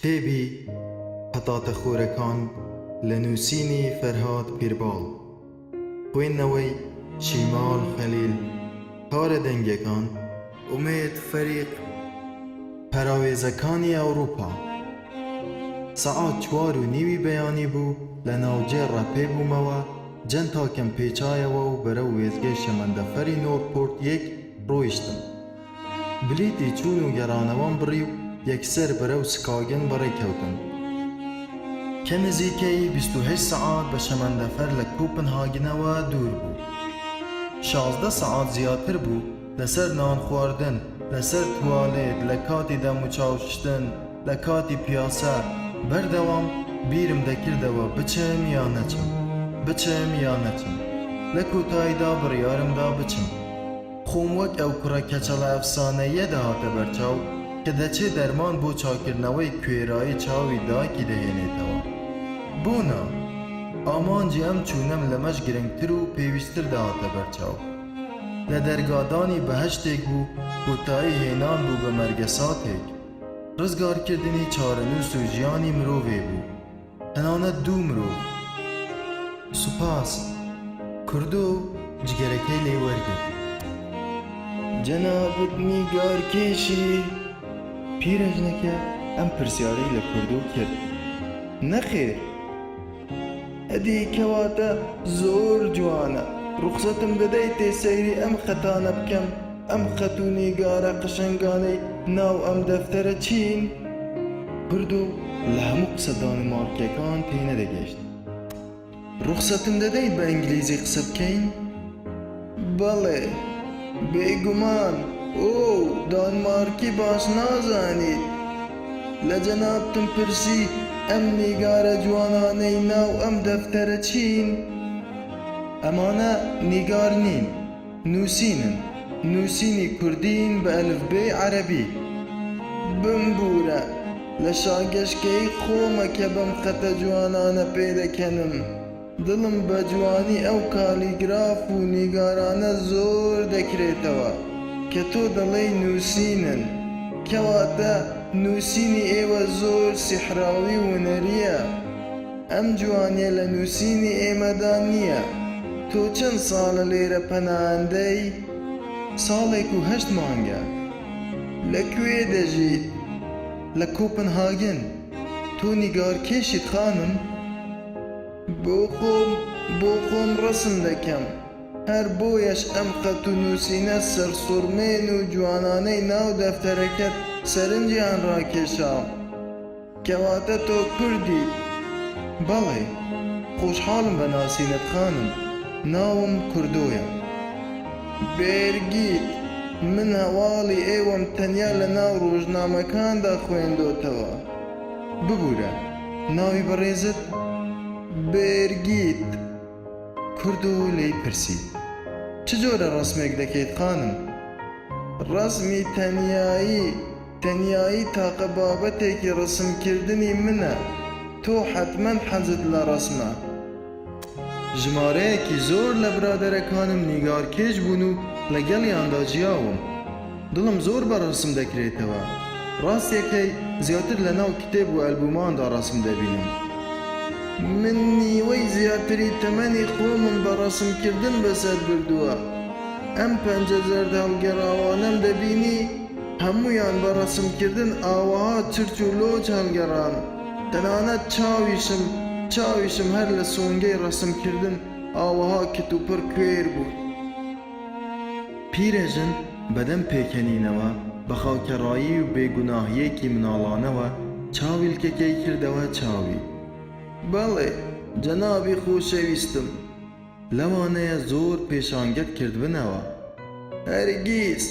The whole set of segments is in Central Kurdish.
کتێبی، پەتاتەخۆرەکان، لە نووسینی فەرهاد پیرباڵ، خوێندنەوەی، شیمال خەلیل، کارە دەنگیەکان، ئومێد فەریق، پەراوێزەکانی ئەوروپا. سەعات چوار و نیوی بەیانی بوو، لە ناوجێ ڕەپێ بوومەوە، جەنتاکەم پێچایەوە و بەرەو وێستگەی شەمەندەفەری نۆرپۆرت یەک ڕۆیشتم. بلیتی چوون و گەڕانەوەم بڕی و یەکسەر بەرەو سکاگن بەڕێ کەوتم. کە نزیکەی 28 سەعات بە شەمەندەفەر لە کۆپنهاگنەوە دوور بوو. 16 سەعات زیاتر بوو لەسەر نانخواردن، لەسەر توالێت، لە کاتی دەموچاو شتن، لە کاتی پیاسە، بەردەوام بیرم دەکردەوە بچم یا نەچم، بچم یا نەچم. لە کۆتاییدا بڕیارم دا بچم. خۆم وەک ئەو کوڕە کەچەڵە ئەفسانەییە دەهاتە بەرچاو کە دەچێ دەرمان بۆ چاککردنەوەی کوێرایی چاوی دایکی دەهێنێتەوە. بۆ نا؟ ئامانجی ئەم چوونەم لەمەش گرنگتر و پێویستتر دەهاتە بەرچاو. لە دەرگادانی بەهەشتێک بوو، کۆتایی هێنان بوو بە مەرگەساتێک. ڕزگارکردنی چارەنووس و ژیانی مرۆڤێ بوو. تەنانەت دوو مرۆڤ. سوپاس. کوردۆ جگەرەکەی لێ وەرگرت. جەنابت نیگارکێشی؟ پیرەژنەکە ئەم پرسیارەی لە کوردۆ کرد. نەخێر. ئەدی کەواتە زۆر جوانە. ڕوخسەتم دەدەیتێ سەیری ئەم خەتانە بکەم؟ ئەم خەت و نیگارە قەشەنگانەی ناو ئەم دەفتەرە چین؟ کوردۆ لە هەموو قسە دانیمارکیەکان تێنەدەگەیشت. ڕوخسەتم دەدەیت بە ئینگلیزی قسە بکەین؟ بەڵێ، بێگومان. ئۆو، دانمارکی باش نازانیت. لە جەنابتم پرسی ئەم نیگارە جوانانەی ناو ئەم دەفتەرە چین؟ ئەمانە نیگار نین. نووسینن، نووسینی کوردین بە ئەلفبێی عەرەبی. بمبوورە، لە شاگەشکەیی خۆمە کە بەم خەتە جوانانە پێدەکەنم. دڵم بە جوانی ئەو کالیگراف و نیگارانە زۆر دەکرێتەوە کە تۆ دەڵێی نووسینن. کەواتە نووسینی ئێوە زۆر سیحراوی و هونەرییە. ئەم جوانیە لە نووسینی ئێمەدا نییە. تۆ چەند ساڵە لێرە پەناهەندەی؟ ساڵێک و هەشت مانگە. لە کوێ دەژیت؟ لە کۆپنهاگن. تۆ نیگارکێشیت خانم؟ بۆ خۆم، بۆ خۆم ڕەسم دەکەم. هەر بۆیەش ئەم خەت و نووسینە سەرسوڕمێن و جوانانەی ناو دەفتەرەکەت سەرنجیان ڕاکێشام. کەواتە تۆ کوردیت؟ بەڵێ. خۆشحاڵم بە ناسینت خانم. ناوم کوردۆیە. بێرگیت، من هەواڵی ئێوەم تەنیا لە ناو ڕۆژنامەکاندا خوێندۆتەوە. ببورە، ناوی بەڕێزت؟ بێرگیت. کوردۆ لێی پرسی. چ جۆرە ڕەسمێک دەکەیت خانم؟ ڕەسمی تەنیایی. تەنیایی تاقە بابەتێکی ڕەسمکردنی منە، تۆ حەتمەن حەزت لە ڕەسمە. ژمارەیەکی زۆر لە برادەرەکانم نیگارکێش بوون و لەگەڵیاندا ژیاوم. دڵم زۆر بە ڕەسم دەکرێتەوە. ڕاستیەکەی زیاتر لەناو کتێب و ئەلبوماندا ڕەسم دەبینم. من نیوەی زیاتری تەمەنی خۆمم بە ڕەسمکردن بەسەر بردووە. ئەم پەنجە زەرد هەڵگەڕاوانەم دەبینی؟ هەموویان بە ڕەسمکردن ئاوەها چرچ و لۆچ هەڵگەڕان، تەنانەت چاویشم، چاویشم هەر لە سۆنگەی ڕەسمکردن ئاوەها کتوپڕ کوێر بوون. پیرەژن بەدەم پێکەنینەوە، بە خاکەڕایی و بێ گوناهییەکی مناڵانەوە چاویلکەکەی کردەوە چاوی. بەڵێ، جەنابی خۆشەویستم. لەوانەیە زۆر پێشانگەت کردبنەوە. هەرگیز!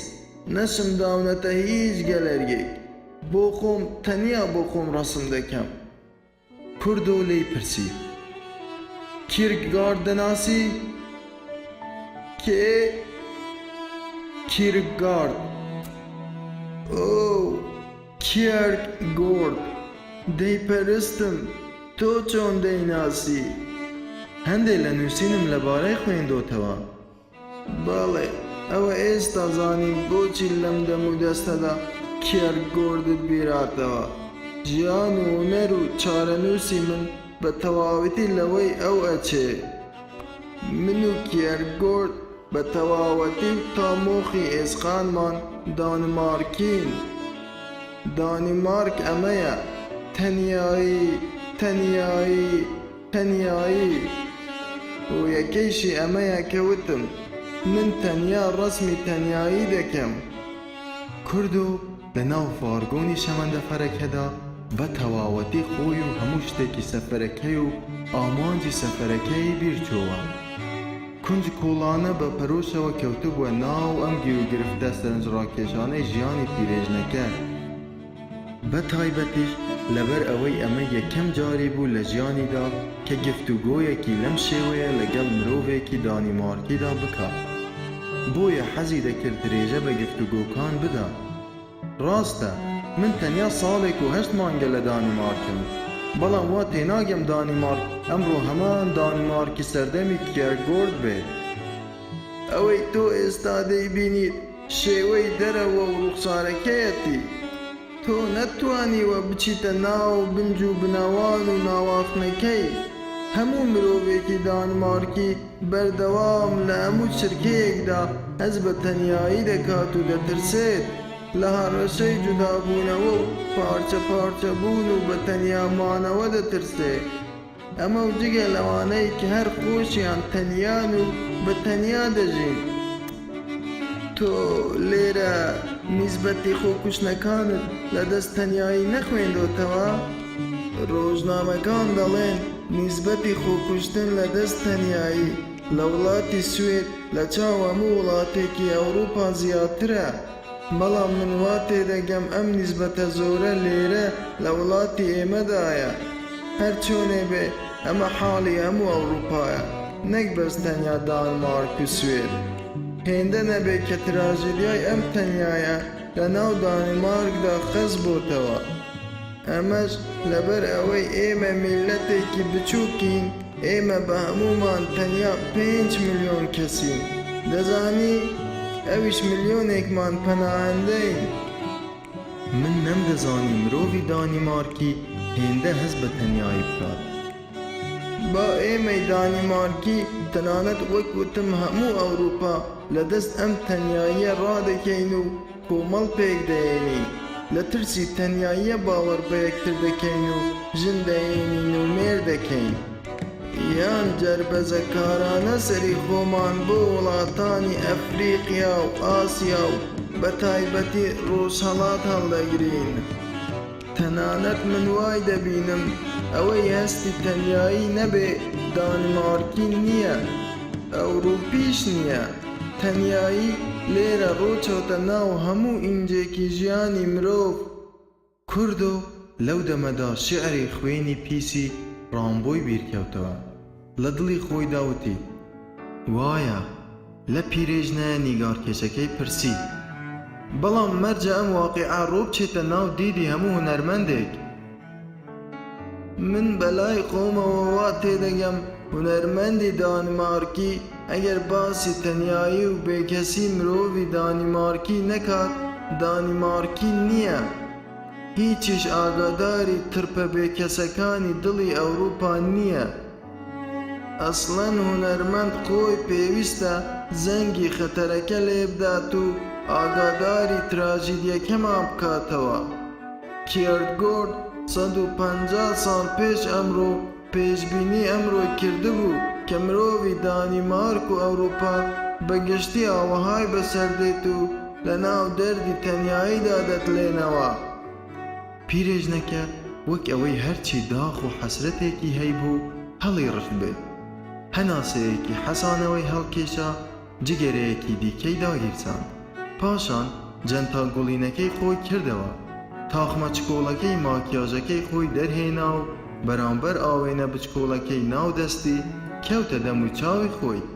نەشم داونەتە هیچ گەلەریەک. بۆ خۆم، تەنیا بۆ خۆم ڕەسم دەکەم. کوردۆ لێی پرسی. کیرکگارد دەناسی؟ کێ؟ کیرکگارد. ئۆو، کیەرکگۆرد. دەیپەرستم. تۆ چۆن دەیناسی؟ هەندێ لە نووسینم لەبارەی خوێندۆتەوە. بەڵێ، ئەوە ئێستا زانیم بۆچی لەم دەمودەستەدا کیەرکگۆردت بیرهاتەوە. ژیان و هونەر و چارەنووسی من بە تەواوەتی لەوەی ئەو ئەچێ. من و کیەرگۆرد بە تەواوەتی و تا مۆخی ئێسقانمان دانیمارکین. دانیمارک ئەمەیە، تەنیایی، تەنیایی، تەنیایی. هۆیەکەیشی ئەمەیە کە وتم، من تەنیا ڕەسمی تەنیایی دەکەم. کوردۆ لە ناو ڤارگۆنی شەمەندەفەرەکەدا بە تەواوەتی خۆی و هەموو شتێکی سەفەرەکەی و ئامانجی سەفەرەکەی بیر چۆوە. کونج کۆڵانە بە پەرۆشەوە کەوتبووە ناو ئەم گیروگرفتە سەرنجڕاکێشانەی ژیانی پیرێژنەکە. بە تایبەتیش لەبەر ئەوەی ئەمە یەکەم جاری بوو لە ژیانیدا کە گفتوگۆیەکی لەم شێوەیە لەگەڵ مرۆڤێکی دانیمارکیدا بکات. بۆیە حەزی دەکرد درێژە بە گفتوگۆکان بدات. ڕاستە من تەنیا ساڵێک و هەشت مانگە لە دانیمارکم، بەڵام وا تێناگەم دانیمارک ئەمڕۆ هەمان دانیمارکی سەردەمی کیەرگۆرد بێت. ئەوەی تۆ ئێستا دەیبینیت شێوەی دەرەوە و ڕووخسارەکەیەتی. تۆ نەتتوانیوە بچیتە ناو بنج و بنەوان و ناواخنەکەی. هەموو مرۆڤێکی دانمارکی بەردەوام لە هەموو چرکەیەکدا هەست بە تەنیایی دەکات و دەترسێت لە هەڕەشەی جودابوونەوە و پارچە پارچەبوون و بە تەنیا مانەوە دەترسێ. ئەمە و جگە لەوانەی کە هەر خۆشیان تەنیان و بە تەنیا دەژین. تۆ لێرە نیسبەتی خۆکوشتنەکانت لە دەست تەنیایی نەخوێندۆتەوە؟ ڕۆژنامەکان دەڵێن نیسبەتی خۆکوشتن لە دەست تەنیایی لە وڵاتی سوێد لە چاو هەموو وڵاتێکی ئەوڕوپا زیاترە. بەڵام من وا تێدەگەم ئەم نیسبەتە زۆرە لێرە لە وڵاتی ئێمەدایە. هەر چۆنێ بێ ئەمە حاڵی هەموو ئەوڕوپایە نەک بەس تەنیا دانمارک و سوێد. هێندە نەبێ کە تراژیدیای ئەم تەنیایە لە ناو دانیمارکدا خەست بۆتەوە. ئەمەش لەبەر ئەوەی ئێمە میللەتێکی بچووکین، ئێمە بە هەموومان تەنیا پێنج ملیۆن کەسین. دەزانی؟ ئەویش ملیۆنێکمان پەناهەندەین. من نەمدەزانی مرۆڤی دانیمارکی هێندە هەست بە تەنیایی بکات. با ئێمەی دانیمارکی، تەنانەت وەک وتم هەموو ئەوروپا، لە دەست ئەم تەنیاییە ڕادەکەین و کۆمەڵ پێک دەهێنین. لە ترسی تەنیاییە باوەڕ بە یەکتر دەکەین و ژن دەهێنین و مێرد دەکەین. یان جەربەزەکارانە سەری خۆمان بۆ وڵاتانی ئەفریقیا و ئاسیا و بەتایبەتی ڕۆژهەڵات هەڵدەگرین. تەنانەت من وای دەبینم ئەوەی هەستی تەنیایی نەبێ دانیمارکی نییە، ئەوروپیش نییە. تەنیایی لێرە ڕۆچۆتە ناو هەموو ئینجێکی ژیانی مرۆڤ. کوردۆ لەو دەمەدا شیعری خوێنی پیسی ڕامبۆی بیرکەوتەوە. لە دڵی خۆیدا وتی، وایە. لە پیرێژنە نیگارکێشەکەی پرسی. بەڵام مەرجە ئەم واقیعە ڕۆبچێتە ناو دیدی هەموو هونەرمەندێک. من بەلای خۆمەوە وا تێدەگەم هونەرمەندی دانیمارکی ئەگەر باسی تەنیایی و بێکەسی مرۆڤی دانیمارکی نەکات دانیمارکی نییە. هیچیش ئاگاداری ترپە بێکەسەکانی دڵی ئەوروپا نییە. ئەسڵەن هونەرمەند خۆی پێویستە زەنگی خەتەرەکە لێبدات و ئاگاداری تراژیدیەکەمان بکاتەوە. کیەرگۆرد 150 ساڵ پێش ئەمڕۆ پێشبینی ئەمڕۆی کردبوو کە مرۆڤی دانیمارک و ئەوروپا بە گشتی ئاوەهای بەسەردێت و لەناو دەردی تەنیاییدا دەتلێنەوە. پیرێژنەکە وەک ئەوەی هەرچی داخ و حەسرەتێکی هەیبوو هەڵیڕشتبێت، هەناسەیەکی حەسانەوەی هەڵکێشا، جگەرەیەکی دیکەی داگیرساند. پاشان جەنتا گوڵینەکەی خۆی کردەوە، تاقمە چکۆڵەکەی ماکیاژەکەی خۆی دەرهێنا و بەرامبەر ئاوێنە بچکۆڵەکەی ناو دەستی کەوتە دەموچاوی خۆی.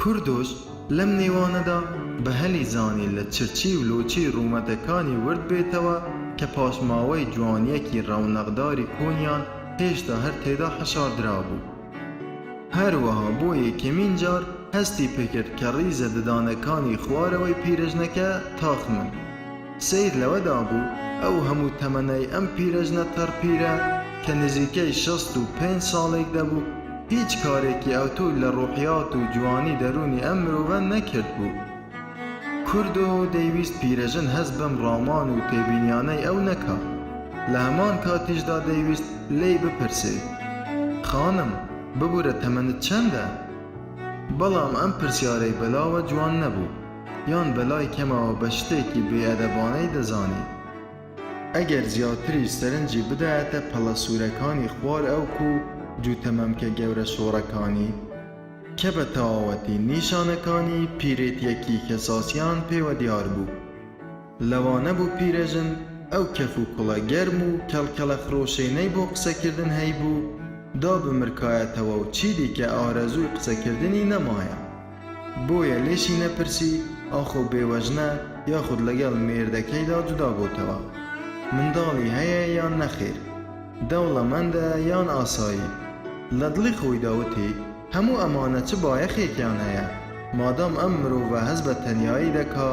کوردۆش لەم نێوانەدا بە هەلی زانی لە چرچی و لۆچی ڕوومەتەکانی ورد بێتەوە کە پاشماوەی جوانییەکی ڕەونەقداری کۆنیان هێشتا هەر تێدا حەشاردرابوو. هەروەها بۆ یەکەمین جار هەستی پێکرد کە ڕیزە ددانەکانی خوارەوەی پیرەژنەکە تاقمن. سەیر لەوەدا بوو ئەو هەموو تەمەنەی ئەم پیرەژنە تەڕپیرە کە نزیکەی 65 ساڵێک دەبوو هیچ کارێکی ئەوتۆی لە ڕۆحیات و جوانی دەروونی ئەم مرۆڤە نەکردبوو. کوردۆ دەیویست پیرەژن هەست بەم ڕامان و تێبینیانەی ئەو نەکا. لە هەمان کاتیشدا دەیویست لێی بپرسێ، خانم، ببورە تەمەنت چەندە؟ بەڵام ئەم پرسیارەی بەلاوە جوان نەبوو، یان بەلای کەمەوە بە شتێکی بێئەدەبانەی دەزانی. ئەگەر زیاتریش سەرنجی بدایەتە پەڵە سوورەکانی خوار ئەوک و جووتە مەمکە گەورە شۆڕەکانی، کە بە تەواوەتی نیشانەکانی پیرێتییەکی کەساسیان پێوە دیار بوو. لەوانە بوو پیرەژن ئەو کەف و کوڵە گەرم و کەڵکەڵە خرۆشێنەی بۆ قسەکردن هەیبوو، دابمرکایەتەوە و چیدیکە ئارەزووی قسەکردنی نەمایە. بۆیە لێشی نەپرسی ئاخۆ بێوەژنە یاخود لەگەڵ مێردەکەیدا جودا بۆتەوە، منداڵی هەیە یان نەخێر، دەوڵەمەندە یان ئاسایی. لە دڵی خۆیدا وتی، هەموو ئەمانە چ بایەخێکیان هەیە، مادام ئەم مرۆڤە هەست بە تەنیایی دەکا،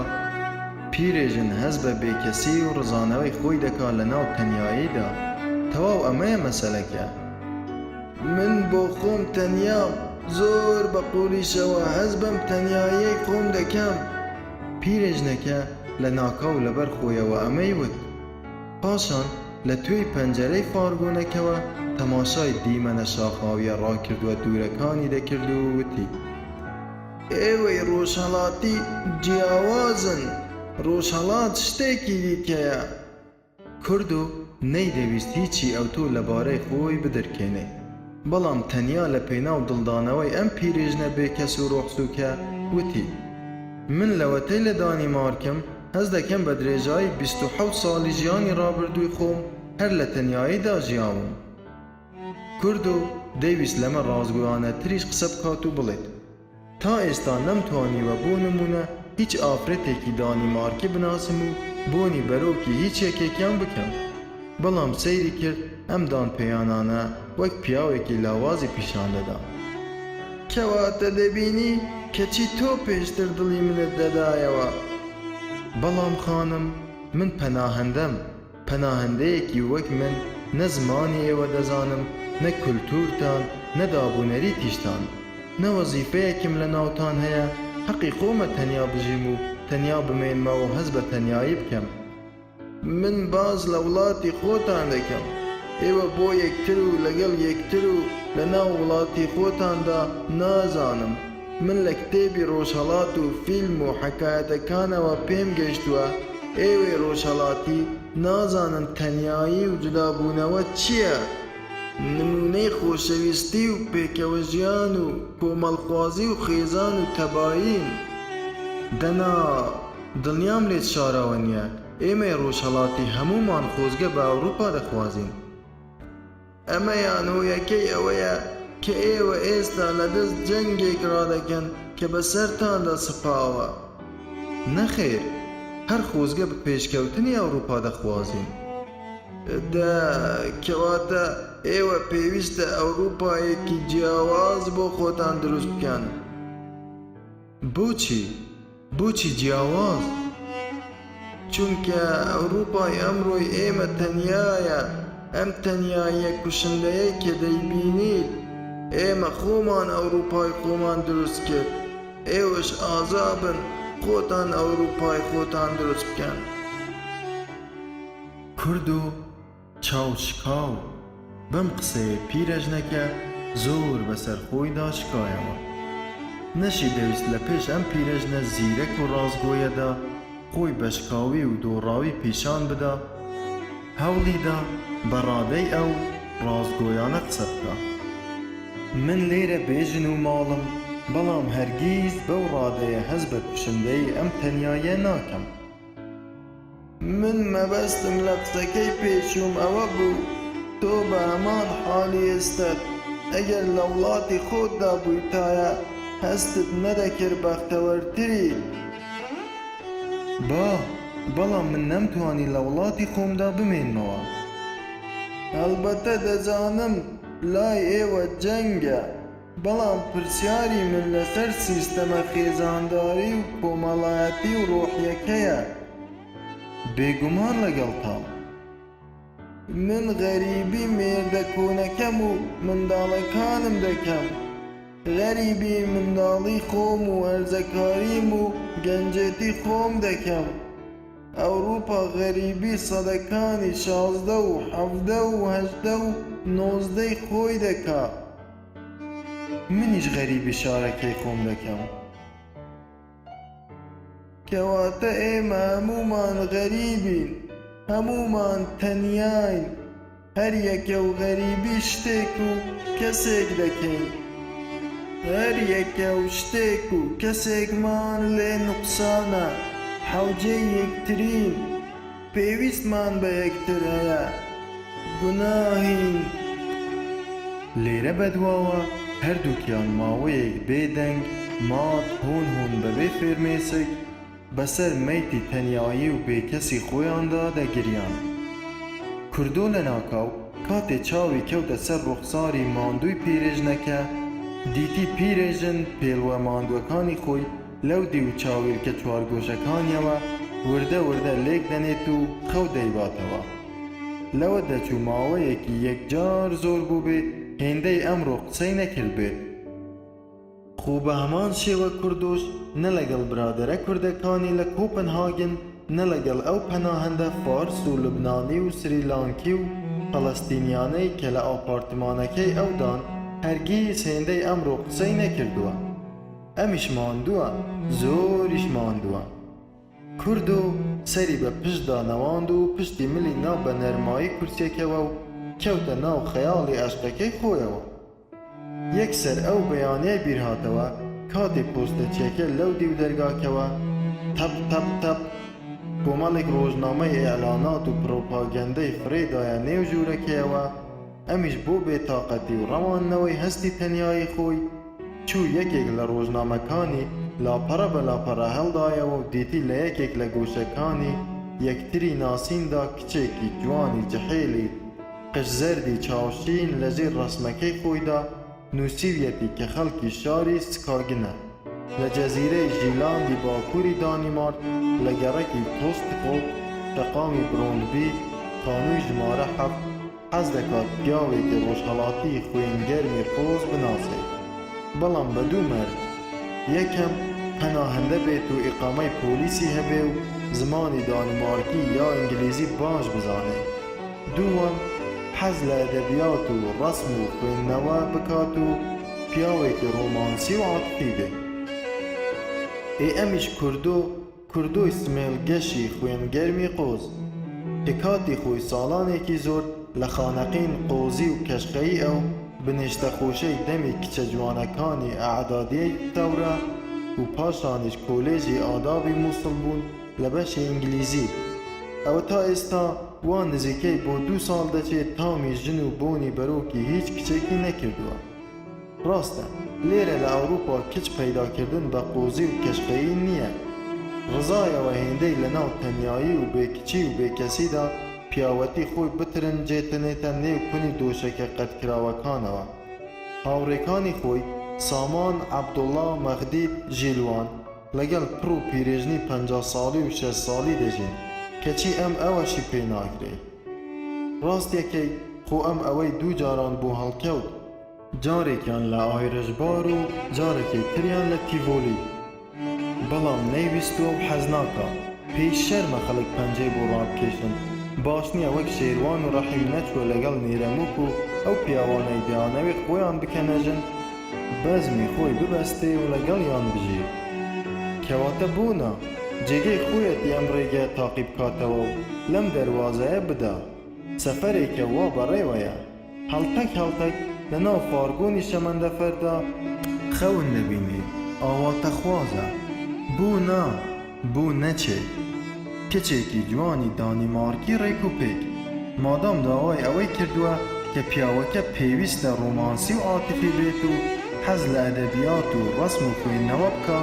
پیرێژن هەست بە بێکەسی و ڕزانەوەی خۆی دەکا لەناو تەنیاییدا، تەواو ئەمەیە مەسەلەکە. من بۆ خۆم تەنیام، زۆر بە قووڵیشەوە هەست بەم تەنیاییەی خۆم دەکەم. پیرێژنەکە لە ناکاو لەبەر خۆیەوە ئەمەی وت. پاشان لە توێی پەنجەرەی فارگۆنەکەوە تەماشای دیمەنە شاخاوییە ڕاکردووە دوورەکانی دەکرد و وتی. ئێوەی ڕۆژهەڵاتی جیاوازن، ڕۆژهەڵات شتێکی دیکەیە. کوردۆ نەیدەویست هیچی ئەوتۆ لەبارەی خۆی بدرکێنێ، بەڵام تەنیا لە پێناو دڵدانەوەی ئەم پیرێژنە بێکەس و ڕۆحسووکە وتی، من لەوەتەی لە دانیمارکم، هەست دەکەم بە درێژایی 27 ساڵی ژیانی ڕابردووی خۆم هەر لە تەنیاییدا ژیاوم. کوردۆ دەیویست لەمە ڕاستگۆیانەتریش قسە بکات و بڵێت، تا ئێستا نەمتوانیوە بۆ نموونە هیچ ئافرەتێکی دانیمارکی بناسم و بۆنی بەرۆکی هیچ یەکێکیان بکەم. بەڵام سەیری کرد ئەم دانپێیانانە وەک پیاوێکی لاوازی پیشان دەدا. کەواتە دەبینی کەچی تۆ پێشتر دڵی منت دەدایەوە. بەڵام خانم من پەناهەندەم. پەناهەندەیەکی وەک من نە زمانی ئێوە دەزانم، نە کولتوورتان، نە دابونەریتیشتان. نە وەزیفەیەکم لە ناوتان هەیە، حەقی خۆمە تەنیا بژیم و تەنیا بمێنمەوە و هەست بە تەنیایی بکەم. من باس لە وڵاتی خۆتان دەکەم. ئێوە بۆ یەکتر و لەگەڵ یەکتر و لە ناو وڵاتی خۆتاندا نازانم. من لە کتێبی ڕۆژهەڵات و فیلم و حەکایەتەکانەوە پێم گەیشتووە ئێوەی ڕۆژهەڵاتی نازانن تەنیایی و جودابوونەوە چییە. نموونەی خۆشەویستی و پێکەوەژیان و کۆمەڵخوازی و خێزان و تەبایین. دەنا دڵنیام لێت شاراوە نییە ئێمەی ڕۆژهەڵاتی هەموومان خۆزگە بە ئەوروپا دەخوازین. ئەمەیان هۆیەکەی ئەوەیە کە ئێوە ئێستا لە دەست جەنگێک ڕادەکەن کە بەسەرتاندا سەپاوە. نەخێر، هەر خۆزگە بە پێشکەوتنی ئەوروپا دەخوازین. دە، کەواتە ئێوە پێویستە ئەوروپایەکی جیاواز بۆ خۆتان دروست بکەن. بۆچی؟ بۆچی جیاواز؟ چونکە ئەوروپای ئەمڕۆی ئێمە تەنیایە، ئەم تەنیاییە کوشندەیەی کە دەیبینیت، ئێمە خۆمان ئەوروپای خۆمان دروست کرد، ئێوەش ئازابن خۆتان ئەوروپای خۆتان دروست بکەن. کورد و چاو شکاو بەم قسەیە پیرەژنەکە زۆر بەسەر خۆیدا شکایەوە. نەشی دەویست لە پێش ئەم پیرەژنە زیرەک و ڕاستگۆیەدا خۆی بە شکاوی و دۆڕاوی پیشان بدا، هەوڵی دا بە ڕادەی ئەو ڕاستگۆیانە قسە بکا. من لێرە بێ ژن و ماڵم، بەڵام هەرگیز بەو ڕادەیە هەست بە کوشندەیی ئەم تەنیاییە ناکەم. من مەبەستم لە قسەکەی پێشووم ئەوە بوو تۆ بە هەمان حاڵی ئێستەت ئەگەر لە وڵاتی خۆتدا بوویتایە هەستت نەدەکرد بەختەوەرتریت. با، بەڵام من نەمتوانی لە وڵاتی خۆمدا بمێنمەوە. هەڵبەتە دەزانم لای ئێوە جەنگە. بەڵام پرسیاری من لەسەر سیستەمە خێزانداری و کۆمەڵایەتی و ڕۆحیەکەیە. بێگومان لەگەڵتام. من غەریبی مێردە کۆنەکەم و منداڵەکانم دەکەم. غەریبی منداڵی خۆم و هەرزەکاریم و گەنجێتی خۆم دەکەم. ئەوروپا غەریبی سەدەکانی 16 و 17 و 18 و نۆزدەی خۆی دەکا. منیش غەریبی شارەکەی خۆم دەکەم. کەواتە ئێمە هەموومان غەریبین، هەموومان تەنیاین، هەر یەکە و غەریبی شتێک و کەسێک دەکەین. هەر یەکە و شتێک و کەسێکمان لێ نوقسانە، حەوجێی یەکترین. پێویستمان بە یەکتر هەیە. گوناهین. لێرە بەدواوە هەردووکیان ماوەیەک بێ دەنگ، مات، هۆن هۆن بەبێ فرمێسک، بەسەر مەیتی تەنیایی و بێکەسی خۆیاندا دەگریان. کوردۆ لەناکاو کاتێ چاوی کەوتە سەر ڕوخساری ماندووی پیرێژنەکە، دیتی پیرێژن پێڵوە ماندووەکانی خۆی لەو دیو چاویلکە چوارگۆشەکانیەوە وردە وردە لێک دەنێت و خەو دەیباتەوە. لەوە دەچوو ماوەیەکی یەکجار زۆر بووبێ هێندەی ئەمڕۆ قسەی نەکردبێت. خۆ بە هەمان شێوە کوردۆش نە لەگەڵ برادەرە کوردەکانی لە کۆپنهاگن نە لەگەڵ ئەو پەناهەندە فارس و لوبنانی و سریلانکی و فەڵەستینیانەی کە لە ئاپارتمانەکەی ئەودان هەرگیز هێندەی ئەمڕۆ قسەی نەکردووە. ئەمیش ماندووە، زۆریش ماندووە. کوردۆ سەری بە پشتدا نەواند و پشتی ملی نا بە نەرمایی کورسیەکەوە و کەوتە ناو خەیاڵی ئەشقەکەی خۆیەوە. یەکسەر ئەو بەیانیەی بیرهاتەوە کاتێ پۆستەچیەکە لەو دیو دەرگاکەوە تەپ تەپ تەپ کۆمەڵێک ڕۆژنامەی ئیعلانات و پڕۆپاگەندەی فڕێدایە نێو ژوورەکەیەوە، ئەمیش بۆ بێتاقەتی و ڕەواندنەوەی هەستی تەنیایی خۆی، چوو یەکێک لە ڕۆژنامەکانی لاپەڕە بە لاپەڕە هەڵدایەوە و دیتی لە یەکێک لە گۆشەکانی یەکتری ناسیندا کچێکی جوانی جحێلی قژزەردی چاوشین لەژێر ڕەسمەکەی خۆیدا نووسیویەتی کە خەڵکی شاری سکاگنە لە جەزیرەی ژیلاندی باکووری دانیمارک لە گەڕەکی تۆستکۆپ شەقامی برۆندبی خانووی ژمارە حەفت حەز دەکات پیاوێکی ڕۆژهەڵاتی خوێنگەرمی قۆز بناسێت، بەڵام بە دوو مەرج، یەکەم، پەناهەندە بێت و ئیقامەی پۆلیسی هەبێ و زمانی دانیمارکی یا ئینگلیزی باش بزانێ. دووەم، حەز لە ئەدەبیات و ڕەسم و خوێندنەوە بکات و پیاوێکی ڕۆمانسی و عاتفی بێ. ئێ ئەمیش کوردۆ کوردۆی سمێڵ گەشی خوێن گەرمی قۆز، کە کاتی خۆی ساڵانێکی زۆر لە خانەقین قۆزی و کەشخەیی ئەو بنێشتە خۆشەی دەمی کچە جوانەکانی ئەعدادیەی سەورە و پاشانیش کۆلێژی ئادابی موسڵ بوون لە بەشی ئینگلیزی ئەوە تا ئێستا وا نزیکەی بۆ دوو ساڵ دەچێ تامی ژن و بۆنی بەرۆکی هیچ کچێکی نەکردووە. ڕاستە لێرە لە ئەوروپا کچ پەیداکردن بە قۆزی و کەشخەیی نییە. ڕزایەوە هێندەی لەناو تەنیایی و بێ کچی و بێ کەسیدا پیاوەتی خۆی بترنجێتنێتە نێو کونی دۆشەکە قەدکراوەکانەوە. هاوڕێکانی خۆی، سامان، عەبدوڵڵا، مەغدید، ژیلوان، لەگەڵ پڕ و پیرێژنی 50 ساڵی و 60 ساڵی دەژین، کەچی ئەم ئەوەشی پێ ناکرێ. ڕاستیەکەی خۆ ئەم ئەوەی دوو جاران بۆ هەڵکەوت. جارێکیان لە ئایرشبار و جارێکی تریان لە تیڤۆلی. بەڵام نەیویستووە و حەز ناکا. پێی شەرمە خەڵک پەنجەی بۆ ڕابکێشن. باش نییە وەک شێروان و ڕەحیم نەچووە لەگەڵ نێرەمووک و ئەو پیاوانەی دەیانەوێ خۆیان بکەنە ژن، بەزمی خۆی ببەستێ و لەگەڵیان بژی. کەواتە بۆ نا؟ جێگەی خۆیەتی ئەم ڕێگەیە تاقی بکاتەوە و لەم دەروازەیە بدا. سەفەرێکە وا بەڕێوەیە. هەڵتەک هەڵتەک لە ناو فارگۆنی شەمەندەفەردا خەون دەبینێ، ئاواتەخوازە. بۆ نا؟ بۆ نەچێ؟ کچێکی جوانی دانیمارکی ڕێک و پێک، مادام داوای ئەوەی کردووە کە پیاوەکە پێویستە ڕۆمانسی و عاتیفی بێت و حەز لە ئەدەبیات و ڕەسم و خوێندنەوە بکا،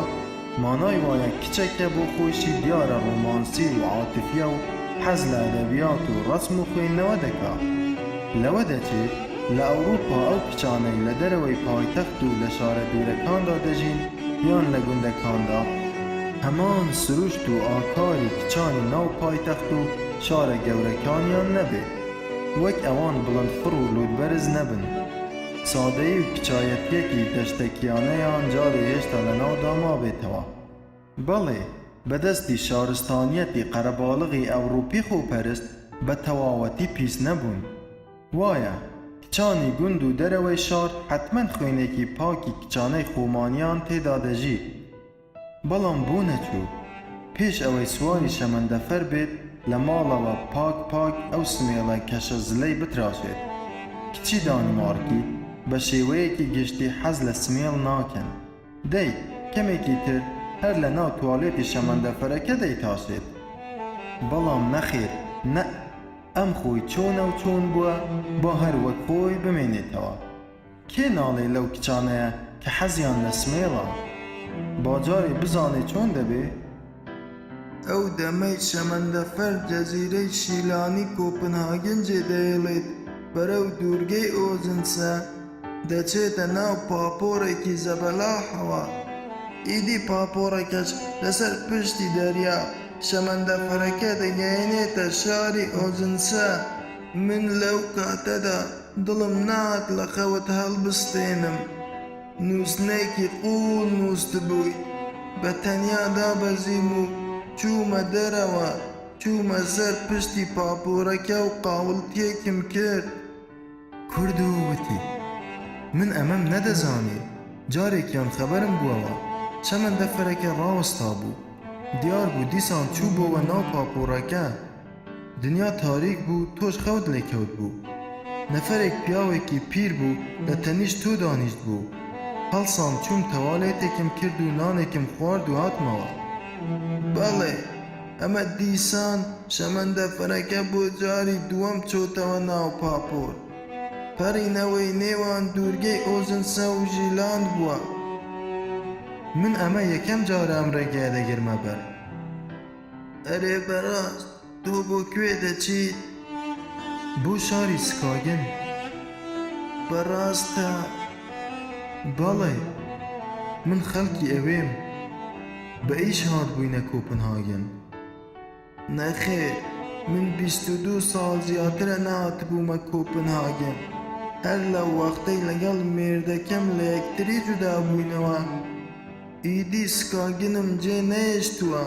مانای وایە کچەکە بۆ خۆیشی دیارە ڕۆمانسی و عاتفیە و حەز لە ئەدەبیات و ڕەسم و خوێندنەوە دەکا. لەوە دەچێ لە ئەوروپا ئەو کچانەی لە دەرەوەی پایتەخت و لە شارە دوورەکاندا دەژین یان لە گوندەکاندا. هەمان سروشت و ئاکاری کچانی ناو پایتەخت و شارە گەورەکانیان نەبێ. وەک ئەوان بڵندفڕ و لووتبەرز نەبن. سادەیی و کچایەتییەکی دەشتەکییانەیان جارێ هێشتا لە ناودا مابێتەوە. بەڵێ، بە دەستی شارستانییەتی قەرەباڵغی ئەوڕوپی خۆپەرست بە تەواوەتی پیس نەبوون. وایە، کچانی گوند و دەرەوەی شار حەتمەن خوێنێکی پاکی کچانەی خۆمانیان تێدا دەژی. بەڵام بۆ نەچوو؟ پێش ئەوەی سواری شەمەندەفەر بێت لە ماڵەوە پاک پاک ئەو سمێڵە کەشە زلەی بتراشێت. کچی دانیمارکی بە شێوەیەکی گشتی حەز لە سمێڵ ناکەن. دەی، کەمێکی تر هەر لە ناو توالێتی شەمەندەفەرەکە دەیتاشێت. بەڵام نەخێر، نەء، ئەم خۆی چۆنە و چۆن بووە با هەر وەک خۆی بمێنێتەوە. کێ ناڵێ لەو کچانەیە کە حەزیان لە سمێڵە؟ با جارێ بزانێ چۆن دەبێ؟ ئەو دەمەی شەمەندەفەر جەزیرەی شیلانی کۆپنهاگن جێ دەهێڵێت بەرەو دوورگەی ئۆزنسە دەچێتە ناو پاپۆڕێکی زەبەلاحەوە. ئیدی پاپۆڕەکەش لەسەر پشتی دەریا شەمەندەفەرەکە دەگەیەنێتە شاری ئۆزنسە. من لەو کاتەدا دڵم نەهات لە خەوت هەڵبستێنم. نووستنێکی قووڵ نووستبوویت. بە تەنیا دابەزیم و چوومە دەرەوە. چوومە سەر پشتی پاپۆڕەکە و قاوڵتییەکم کرد. کوردۆ وتی، من ئەمەم نەدەزانی، جارێکیان خەبەرم بووەوە، شەمەندەفەرەکە ڕاوەستابوو. دیار بوو دیسان چووبۆوە ناو پاپۆڕەکە. دنیا تاریک بوو تۆش خەوت لێ کەوت بوو. نەفەرێک پیاوێکی پیر بوو لە تەنیشت تۆ دانیشت بوو. هەڵسام چووم تەوالێتێکم کرد و نانێکم خوارد و هاتمەوە. بەڵێ، ئەمە دیسان شەمەندەفەرەکە بۆ جاری دووەم چۆتەوە ناو پاپۆر. پەڕینەوەی نێوان دوورگەی ئۆزنسە و ژیلاند بووە. من ئەمە یەکەم جارە ئەم ڕێگەیە دەگرمە بەر. ئەرێ بەڕاست تۆ بۆ کوێ دەچیت؟ بۆ شاری سکاگن. بەڕاستە؟ بەڵێ، من خەڵکی ئەوێم. بە ئیش هاتبووینە کۆپنهاگن. نەخێر، من 22 ساڵ زیاترە نەهاتبوومە کۆپنهاگن. هەر لەو وەختەی لەگەڵ مێردەکەم لە یەکتری جودا بووینەوە، ئیدی سکاگنم جێ نەهێشتووە.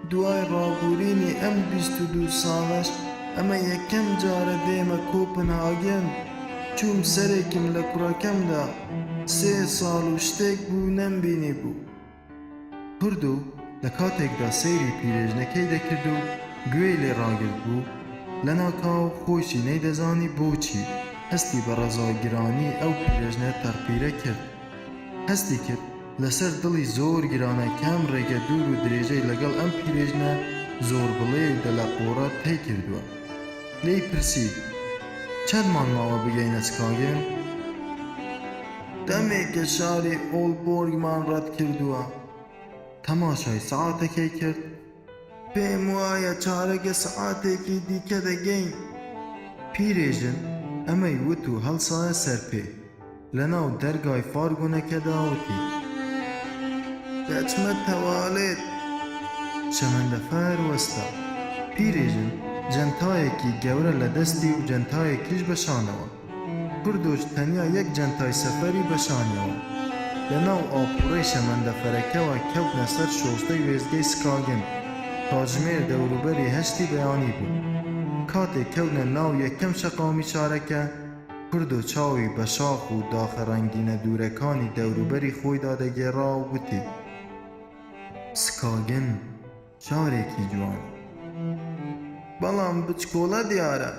دوای ڕابوورینی ئەم 22 ساڵەش ئەمە یەکەم جارە دێمە کۆپنهاگن. چووم سەرێکم لە کوڕەکەم دا. سێ ساڵ و شتێک بوو نەمبینیبوو. کوردۆ لە کاتێکدا سەیری پیرێژنەکەی دەکرد و گوێی لێ ڕاگرتبوو، لەناکاو خۆیشی نەیدەزانی بۆچی هەستی بە ڕەزاگرانیی ئەو پیرێژنە تەڕپیرە کرد. هەستی کرد لەسەر دڵی زۆر گرانە کام ڕێگە دوور و درێژەی لەگەڵ ئەم پیرێژنە زۆربڵێ و دەلەقۆڕە تەی کردووە. لێی پرسی، چەندمان ماوە بگەینە سکاگن؟ دەمێکە شاری ئۆڵبۆرگمان ڕەت کردووە. تەماشای سەعاتەکەی کرد. پێم وایە چارەگە سەعاتێکی دیکە دەگەین. پیرێژن ئەمەی وت و هەڵسایە سەر پێ. لەناو دەرگای فارگۆنەکەدا وتی. دەچمە تەوالێت. شەمەندەفەر وەستا. پیرێژن جەنتایەکی گەورە لە دەستی و جەنتایەکیش بە شانەوە. کوردۆش تەنیا یەک جەنتای سەفەری بە شانیەوە. لە ناو ئاپۆرەی شەمەندەفەرەکەوە کەوتنە سەر شۆستەی وێستگەی سکاگن. کاتژمێر دەوروبەری هەشتی بەیانی بوو. کاتێک کەوتنە ناو یەکەم شەقامی شارەکە، کوردۆ چاوی بە شاخ و داخە ڕەنگینە دوورەکانی دەوروبەری خۆیدا دەگێڕا و وتی، سکاگن شارێکی جوانە. بەڵام بچکۆڵە دیارە،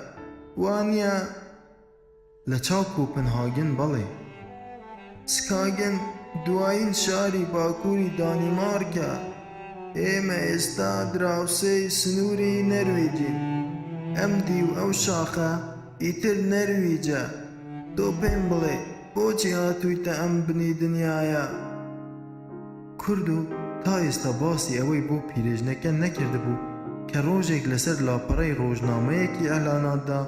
وا نییە؟ لە چاو کۆپنهاگن بەڵێ. سکاگن دوایین شاری باکووری دانیمارکە. ئێمە ئێستا دراوسێی سنووری نەرویجین. ئەم دیو ئەو شاخە ئیتر نەرویجە. تۆ پێم بڵێ بۆچی هاتوویتە ئەم بنی دنیایە؟ کوردۆ تا ئێستا باسی ئەوەی بۆ پیرێژنەکە نەکردبوو کە ڕۆژێک لەسەر لاپەڕەی ڕۆژنامەیەکی ئیعلاناتدا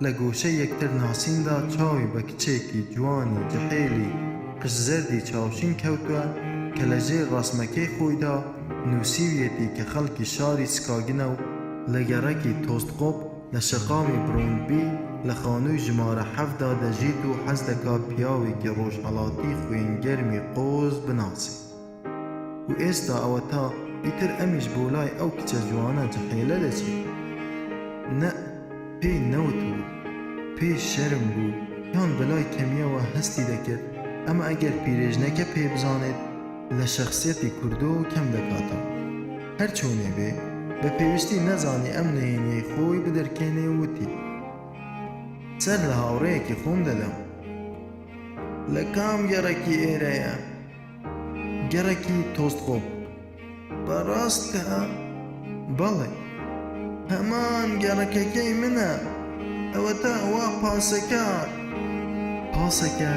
لە گۆشەی یەکتر ناسیندا چاوی بە کچێکی جوانی جحێلی قژزەردی چاوشین کەوتووە کە لە ژێر ڕەسمەکەی خۆیدا نووسیویەتی کە خەڵکی شاری سکاگنە و لە گەڕەکی تۆستقۆپ لە شەقامی برۆندبی لە خانووی ژمارە حەفتدا دەژیت و حەز دەکا پیاوێکی ڕۆژهەڵاتی خوێنگەرمی قۆز بناسێ. و ئێستا ئەوەتا ئیتر ئەمیش بۆ لای ئەو کچە جوانە جحێلە دەچێ. نەء پێی نەوتبوو. پێی شەرم بوو یان بەلای کەمییەوە هەستی دەکرد ئەمە ئەگەر پیرێژنەکە پێی بزانێت لە شەخسیەتی کوردۆ کەم دەکاتەوە. هەر چۆنێ بێ بە پێویستی نەزانی ئەم نهێنیەی خۆی بدرکێنێ و وتی. سەر لە هاوڕێیەکی خۆم دەدەم. لە کام گەڕەکی ئێرەیە؟ گەڕەکی تۆستغۆپ. بەڕاستە؟ بەڵێ. هەمان گەڕەکەکەی منە. ئەوەتا وا پاسەکە هات. پاسەکە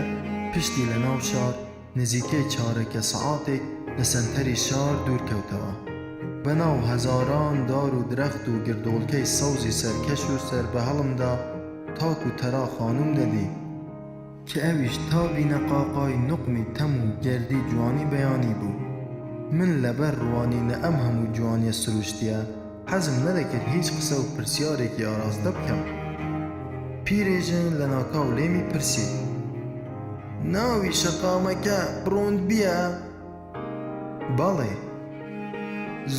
پشتی لە ناو شار نزیکەی چارەکە سەعاتێک لە سەنتەری شار دوور کەوتەوە. بە ناو هەزاران دار و درەخت و گردۆڵکەی سەوزی سەرکەش و سەربەهەڵمدا تاک و تەرا خانووم دەدی. کە ئەویش تا بینەقاقای نوقمی تەم و گەردی جوانی بەیانی بوو. من لەبەر ڕوانینە ئەم هەموو جوانیە سروشتیە حەزم نەدەکرد هیچ قسە و پرسیارێکی ئاراستە بکەم. پیرێژن لەناکاو لێمی پرسی. ناوی شەقامەکە بڕۆندبیە؟ بەڵێ.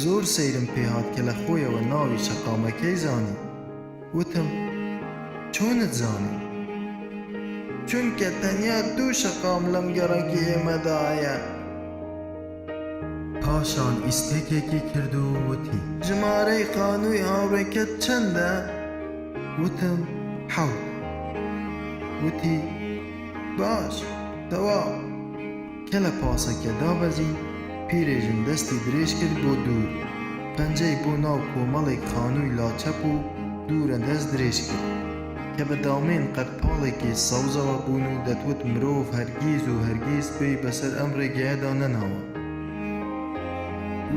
زۆر سەیرم پێهات کە لە خۆیەوە ناوی شەقامەکەی زانی. وتم، چۆنت زانی؟ چونکە تەنیا دوو شەقام لەم گەڕەکی ئێمەدا هەیە. پاشان ئیستێکێکی کرد و وتی. ژمارەی خانووی هاوڕێکەت چەندە؟ وتم، حەوت. وتی، باش، تەواو. کە لە پاسەکە دابەزین، پیرێژن دەستی درێژ کرد بۆ دوور، پەنجەی بۆ ناو کۆمەڵێک خانووی لاچەپ و دوورە دەست درێژ کرد، کە بە دامێن قەدپاڵێکی سەوزەوە بوون و دەتوت مرۆڤ هەرگیز و هەرگیز پێی بەسەر ئەم ڕێگەیەدا نەناوە.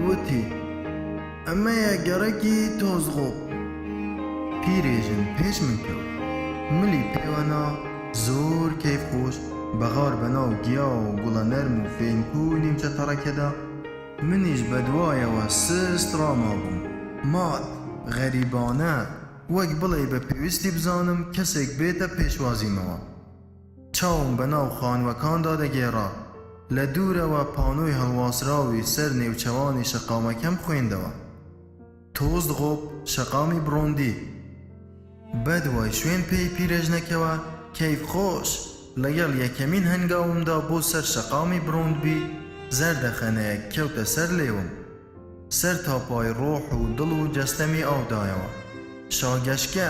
وتی، ئەمەیە گەڕەکی تۆزغۆپ. پیرێژن پێش من کەوت، ملی پێوە نا، زۆر کەیف خۆش بە غار بە ناو گیا و گوڵە نەرم و فێنک و نیمچە تەڕەکەدا، منیش بە دوایەوە سست ڕامابووم، مات، غەریبانە، وەک بڵێی بە پێویستی بزانم کەسێک بێتە پێشوازیمەوە. چاوم بە ناو خانووەکاندا دەگێڕا، لە دوورەوە پانۆی هەڵواسراوی سەر نێوچەوانی شەقامەکەم خوێندەوە. تۆزدغۆپ شەقامی بڕۆندی. بەدوای شوێن پێی پیرێژنەکەوە کەیف خۆش، لەگەڵ یەکەمین هەنگاومدا بۆ سەر شەقامی بڕۆندبی زەردەخەنەیەک کەوتە سەر لێوم. سەر تا پای ڕۆح و دڵ و جەستەمی ئاو دایەوە. شاگەشکە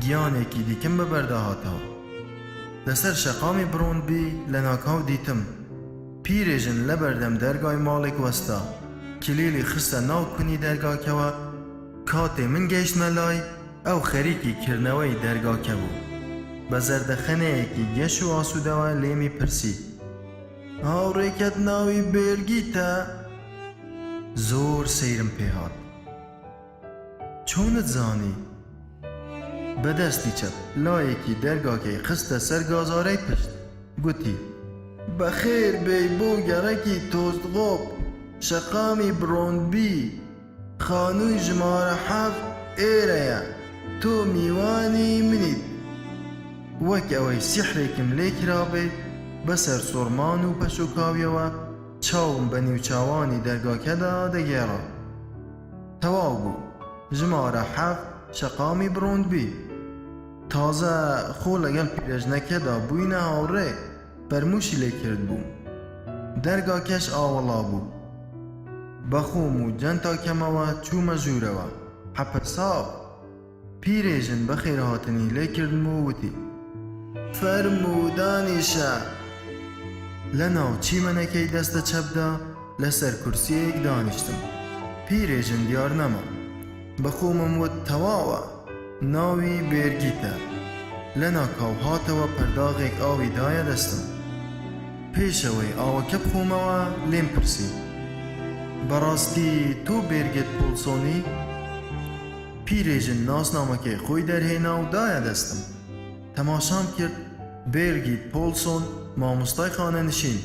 گیانێکی دیکەم بە بەردا هاتەوە. لەسەر شەقامی بڕۆندبی لەناکاو دیتم پیرێژن لەبەردەم دەرگای ماڵێک وەستا. کلیلی خستە ناو کونی دەرگاکەوە، کاتێ من گەیشتمە لای، ئەو خەریکی کردنەوەی دەرگاکە بوو. بە زەردەخەنەیەکی گەش و ئاسوودەوە لێمی پرسی. هاوڕێکەت ناوی بێرگیتە؟ زۆر سەیرم پێ هات. چۆنت زانی؟ بە دەستی چەپ لایەکی دەرگاکەی خستە سەر گازارەی پشت، گوتی. بەخێر بێی بۆ گەڕەکی تۆزدغۆپ، شەقامی برۆندبی، خانووی ژمارە حەفت ئێرەیە، تۆ میوانی منیت. وەک ئەوەی سیحرێکم لێ کرابێ، بە سەرسوڕمان و پەشۆکاویەوە چاوم بە نیوچاوانی دەرگاکەدا دەگێڕا. تەواو بوو. ژمارە حەفت شەقامی بڕۆندبی. تازە خۆ لەگەڵ پیرەژنەکەدا بووینە هاوڕێ، فەرمووشی لێ کردبووم. دەرگاکەش ئاوەڵا بوو. بە خۆم و جەنتاکەمەوە چوومە ژوورەوە. حەپەساو. پیرێژن بەخێرهاتنی لێ کردم و وتی. فەرموو دانیشە. لەناو چیمەنەکەی دەستە چەپدا لەسەر کورسییەک دانیشتم. پیرێژن دیار نەما. بە خۆمم وت تەواوە، ناوی بێرگیتە. لەناکاو هاتەوە پەرداغێک ئاوی دایە دەستم. پێش ئەوەی ئاوەکە بخۆمەوە لێم پرسی. بەڕاستی تۆ بێرگت پۆڵسۆنی؟ پیرێژن ناسنامەکەی خۆی دەرهێنا و دایە دەستم. تەماشام کرد، بێرگیت پۆڵسۆن، مامۆستای خانەنشین،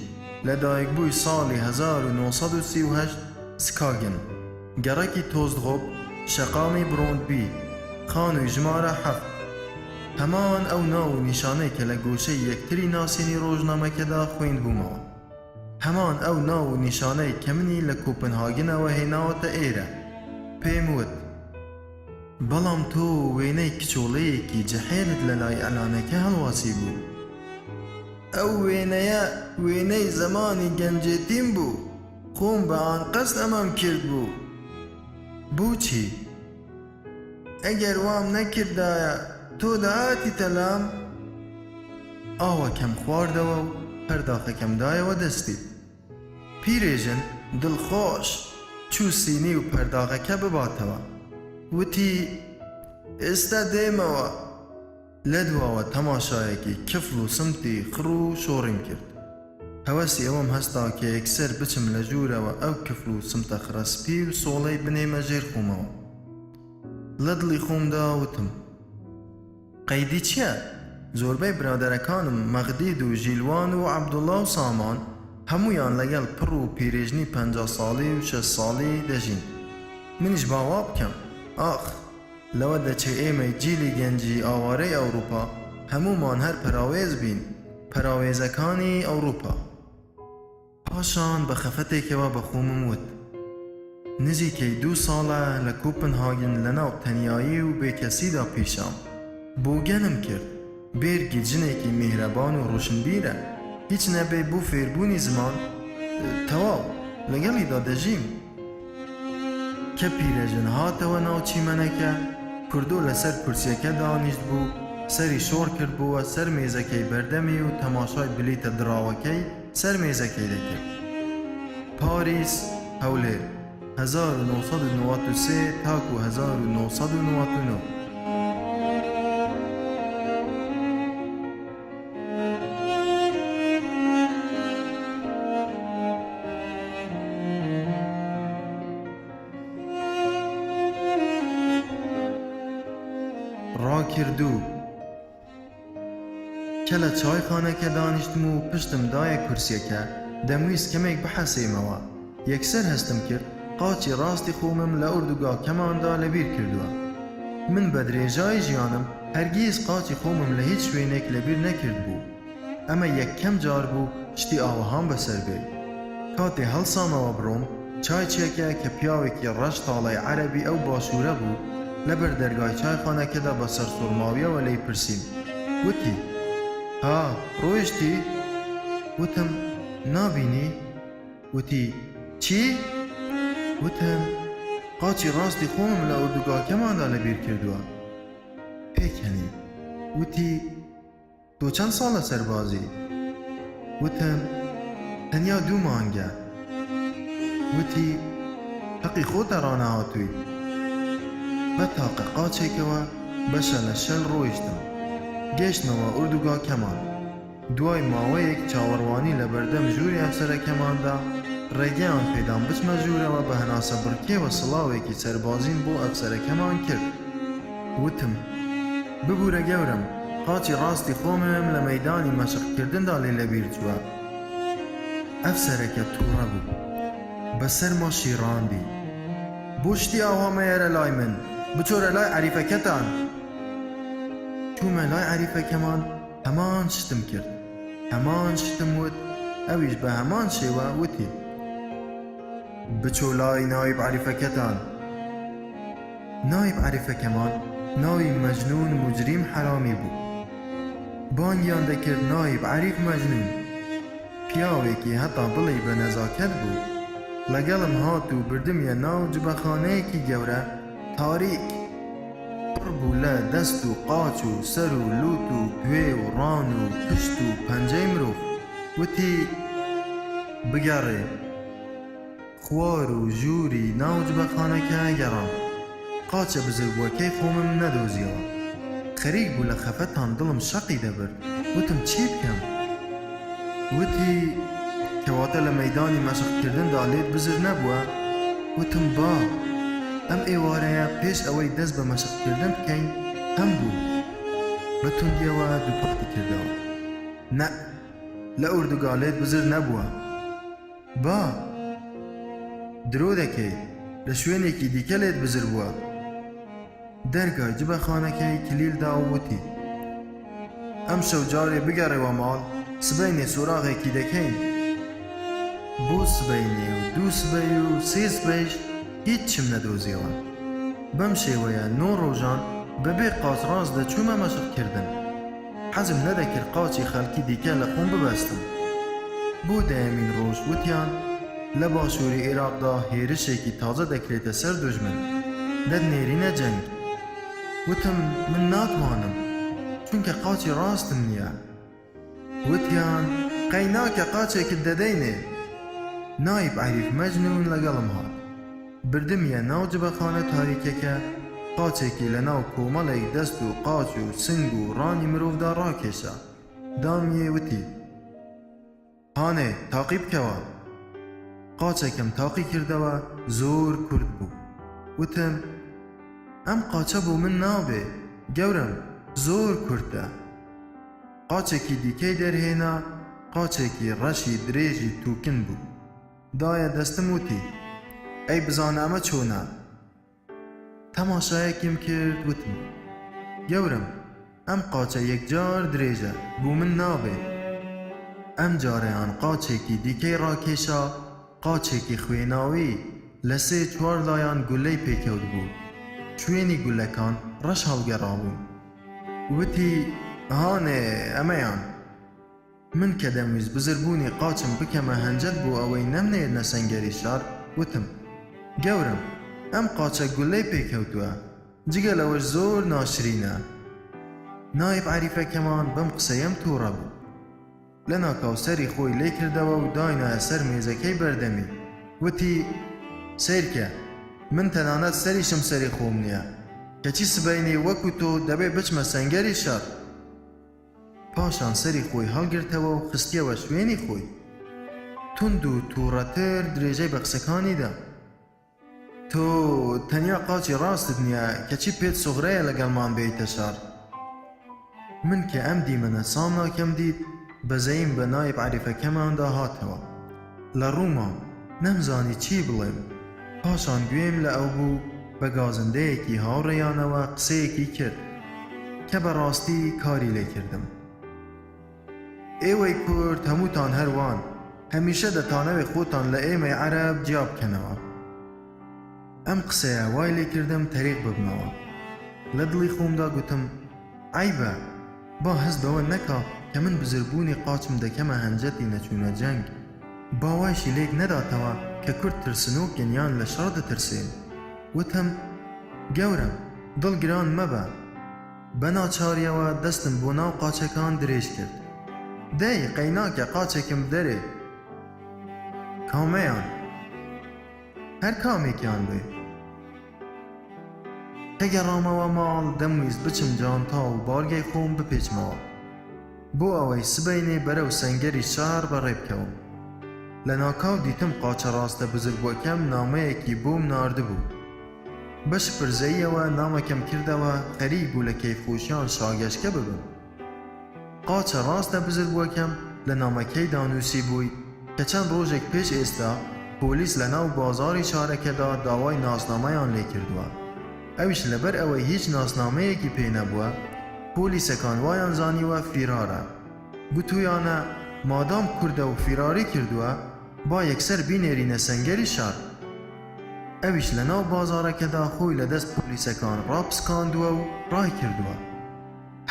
لەدایکبووی ساڵی 1938. سکاگن، گەڕەکی تۆستغۆپ، شەقامی برۆندبی، خانووی ژمارە حەفت. هەمان ئەو ناو و نیشانەی کە لە گۆشەی یەکتری ناسینی ڕۆژنامەکەدا خوێندبوومەوە. هەمان ئەو ناو و نیشانەی کە منی لە کۆپنهاگنەوە هێناوەتە ئێرە. پێم وت. بەڵام تۆ وێنەی کچۆڵەیەکی جحێلت لە لای ئیعلانەکە هەڵواسیبوو. ئەو وێنەیە وێنەی زەمانی گەنجێتیم بوو. خۆم بە ئانقەست ئەمەم کردبوو. بۆچی؟ ئەگەر وام نەکردایە تۆ دەهاتیتە لام؟ ئاوەکەم خواردەوە و پەرداخەکەم دایەوە دەستی. پیرێژن دڵخۆش چوو سینی و پەرداغەکە بباتەوە. وتی، ئێستا دێمەوە. لە دواوە تەماشایەکی کفڵ و سمتی خڕ و شۆڕیم کرد. هەوەسی ئەوەم هەستا کە یەکسەر بچم لە ژوورەوە ئەو کفڵ و سمتە خڕە سپی و سۆڵەی بنێمە ژێر خۆمەوە. لە دڵی خۆمدا وتم. قەیدی چیە؟ زۆربەی برادەرەکانم مەغدید و ژیلوان و عەبدوڵا و سامان هەموویان لەگەڵ پڕ و پیرێژنی 50 ساڵی و 60 ساڵی دەژین. منیش با وا بکەم. ئاخ! لەوە دەچێ ئێمەی جیلی گەنجی ئاوارەی ئەوروپا هەموومان هەر پەراوێز بین، پەراوێزەکانی ئەوروپا. پاشان بە خەفەتێکەوە بە خۆمم وت، نزیکەی دوو ساڵە لە کۆپنهاگن لەناو تەنیایی و بێکەسیدا پیشام. بۆگەنم کرد. بێرگی ژنێکی میهرەبان و ڕۆشنبیرە. هیچ نەبێ بۆ فێربوونی زمان، تەواو، لەگەڵیدا دەژیم. کە پیرەژن هاتەوە ناو چیمەنەکە، کوردۆ لەسەر کورسیەکە دانیشتبوو، سەری شۆڕ کردبووە سەر مێزەکەی بەردەمی و تەماشای بلیتە دڕاوەکەی سەر مێزەکەی دەکرد. پاریس، هەولێر، 1993 تاکو 1999. ڕاکردوو. کە لە چایخانەکە دانیشتم و پشتم دایە کورسیەکە، دەمویست کەمێک بحەسێمەوە، یەکسەر هەستم کرد قاچی ڕاستی خۆمم لە ئوردوگاکەماندا لەبیر کردووە. من بە درێژای ژیانم هەرگیز قاچی خۆمم لە هیچ شوێنێک لەبیر نەکردبوو. ئەمە یەکەم جار بوو شتی ئاوەهام بەسەر بێ. کاتێ هەڵسامەوە بڕۆم، چایچیەکە کە پیاوێکی ڕەش تاڵەی عەرەبی ئەو باشوورە بوو، لە بەر دەرگای چایخانەکەدا بە سەرسوڕماویەوە لێی پرسیم. وتی، ها، ڕۆیشتی؟ وتم، نابینی؟ وتی، چی؟ وتم، قاچی ڕاستی خۆمم لە ئوردوگاکەماندا لەبیر کردووە. پێکەنی. وتی، تۆ چەند ساڵە سەربازی؟ وتم، تەنیا دوو مانگە. وتی، هەقی خۆتە ڕانەهاتووی. بە تاقە قاچێکەوە بە شەلە شەل ڕۆیشتم. گەیشتمەوە ئوردوگاکەمان. دوای ماوەیەک چاوەڕوانی لە بەردەم ژووری ئەفسەرەکەماندا، ڕێگەیان پێدام بچمە ژوورەوە بە هەناسەبڕکێوە سڵاوێکی سەربازیم بۆ ئەفسەرەکەمان کرد. وتم، ببورە گەورەم، قاچی ڕاستی خۆمم لە مەیدانی مەشقکردندا لێ لەبیر چووە. ئەفسەرەکە تووڕە بوو. بە سەرما شیڕاندی. بۆ شتی ئاوا مەیەرە لای من، بچۆرە لای عەریفەکەتان. چوومە لای عەریفەکەمان، هەمان شتم کرد. هەمان شتم وت، ئەویش بە هەمان شێوە وتی. بچۆ لای نایب عەریفەکەتان. نایب عەریفەکەمان ناوی مەجنوون موجریم حەرامی بوو. بانگیان دەکرد نایب عەریف مەجنوون. پیاوێکی هەتا بڵێی بە نەزاکەت بوو. لەگەڵم هات و بردمیە ناو جبەخانەیەکی گەورە، تاریک. پڕ بوو لە دەست و قاچ و سەر و لووت و گوێ و ڕان و پشت و پەنجەی مرۆڤ. وتی، بگەڕێ. خوار و ژووری ناو جبەخانەکە گەڕام. قاچە بزربووەکەی خۆمم نەدۆزیەوە. خەریک بوو لە خەفەتان دڵم شەقی دەبرد. وتم چی بکەم؟ وتی، کەواتە لە مەیدانی مەشقکردندا لێت بزر نەبووە؟ وتم با. ئەم ئێوارەیە پێش ئەوەی دەست بە مەشقکردن بکەین هەمبوو. بە توندیەوە دووپاتی کردەوە. نەء، لە ئوردوگا لێت بزر نەبووە. با. درۆ دەکەی، لە شوێنێکی دیکە لێت بزر بووە. دەرگای جبەخانەکەی کلیل دا و وتی، ئەمشەو جارێ بگەڕێوە ماڵ، سبەینێ سۆراغێکی دەکەین. بۆ سبەینێ و دووسبەی و سێسبەیش هیچم نەدۆزیەوە. بەم شێوەیە نۆ ڕۆژان بەبێ قاچ ڕاست دەچوومە مەشقکردن. حەزم نەدەکرد قاچی خەڵکی دیکە لە خۆم ببەستم. بۆ دەیەمین ڕۆژ وتیان لە باشووری ئێراقدا هێرشێکی تازە دەکرێتە سەر دوژمن، دەتنێرینە جەنگ. وتم من ناتوانم، چونکە قاچی ڕاستم نییە. وتیان قەی ناکە قاچێکت دەدەینێ. نایب عەریف مەجنوون لەگەڵم هات. بردمیە ناو جبەخانە تاریکەکە، قاچێکی لە ناو کۆمەڵێک دەست و قاچ و سنگ و ڕانی مرۆڤدا ڕاکێشا. دامیێ وتی. هانێ، تاقی بکەوە. قاچەکەم تاقی کردەوە، زۆر کورت بوو. وتم، ئەم قاچە بۆ من نابێ، گەورەم، زۆر کورتە. قاچێکی دیکەی دەرهێنا، قاچێکی ڕەشی درێژی تووکن بوو. دایە دەستم وتی، ئەی بزانە ئەمە چۆنە؟ تەماشایەکیم کرد وتم، گەورەم ئەم قاچە یەکجار درێژە بۆ من نابێ. ئەم جارەیان قاچێکی دیکەی ڕاکێشا، قاچێکی خوێناوی لە سێ چوار لایان گوللەی پێکەوتبوو، شوێنی گوللەکان ڕەش هەڵگەڕابوون. وتی، هانێ ئەمەیان. من کە دەمویست بزربوونی قاچم بکەمە هەنجەت بۆ ئەوەی نەمنێرنە سەنگەری شار، وتم، گەورەم، ئەم قاچە گوللەی پێ کەوتووە، جگە لەوەش زۆر ناشرینە. نایب عەریفەکەمان بەم قسەیەم تووڕە بوو. لەناکاو سەری خۆی لێ کردەوە و داینایە سەر مێزەکەی بەردەمی. وتی، سەیرکە، من تەنانەت سەریشم سەری خۆم نییە، کەچی سبەینێ وەکو تۆ دەبێ بچمە سەنگەری شەڕ. پاشان سەری خۆی هەڵگرتەوە و خستیەوە شوێنی خۆی. توند و تووڕەتر درێژەی بە قسەکانی دا. تۆ تەنیا قاچی ڕاستت نییە، کەچی پێت سوغرەیە لەگەڵمان بێیتە شار. من کە ئەم دیمەنە سامناکەم دیت، بەزەییم بە نایب عەریفەکەماندا هاتەوە. لە ڕوومام، نەمزانی چی بڵێم. پاشان گوێم لە ئەو بوو بە گازندەیەکی هاوڕێیانەوە قسەیەکی کرد کە بە ڕاستی کاری لێ کردم. ئێوەی کورد هەمووتان هەر وان، هەمیشە دەتانەوێ خۆتان لە ئێمەی عەرەب جیا بکەنەوە. ئەم قسەیە وای لێ کردم تەریق ببمەوە. لە دڵی خۆمدا گوتم، عەیبە، با هەست بەوە نەکا کە من بزربوونی قاچم دەکەمە هەنجەتی نەچوونە جەنگ. با وایشی لێک نەداتەوە کە کورد ترسنۆکن یان لە شەڕ دەترسێن. وتم، گەورەم، دڵ گران مەبە. بە ناچارییەوە دەستم بۆ ناو قاچەکان درێژ کرد. دەی، قەیناکە قاچێکم بدەرێ. کامەیان؟ هەر کامێکیان بێ. کە گەڕامەوە ماڵ دەمویست بچم جانتا و بارگەی خۆم بپێچمەوە بۆ ئەوەی سبەینێ بەرەو سەنگەری شار بەڕێ بکەوم. لەناکاو دیتم قاچە ڕاستە بزربووەکەم نامەیەکی بۆم ناردبوو. بە شپرزەییەوە نامەکەم کردەوە، خەریک بوو لە کەیفخۆشیان شاگەشکە ببم. قاچە ڕاستە بزربووەکەم لە نامەکەیدا نووسیبووی کە چەند ڕۆژێک پێش ئێستا پۆلیس لە ناو بازاڕی شارەکەدا داوای ناسنامەیان لێکردووە، ئەویش لەبەر ئەوەی هیچ ناسنامەیەکی پێ نەبووە، پۆلیسەکان وایان زانیوە فیرارە، گوتوویانە مادام کوردە و فیراری کردووە با یەکسەر بینێرینە سەنگەری شار. ئەویش لە ناو بازاڕەکەدا خۆی لە دەست پۆلیسەکان ڕاپسکاندووە و ڕایکردووە.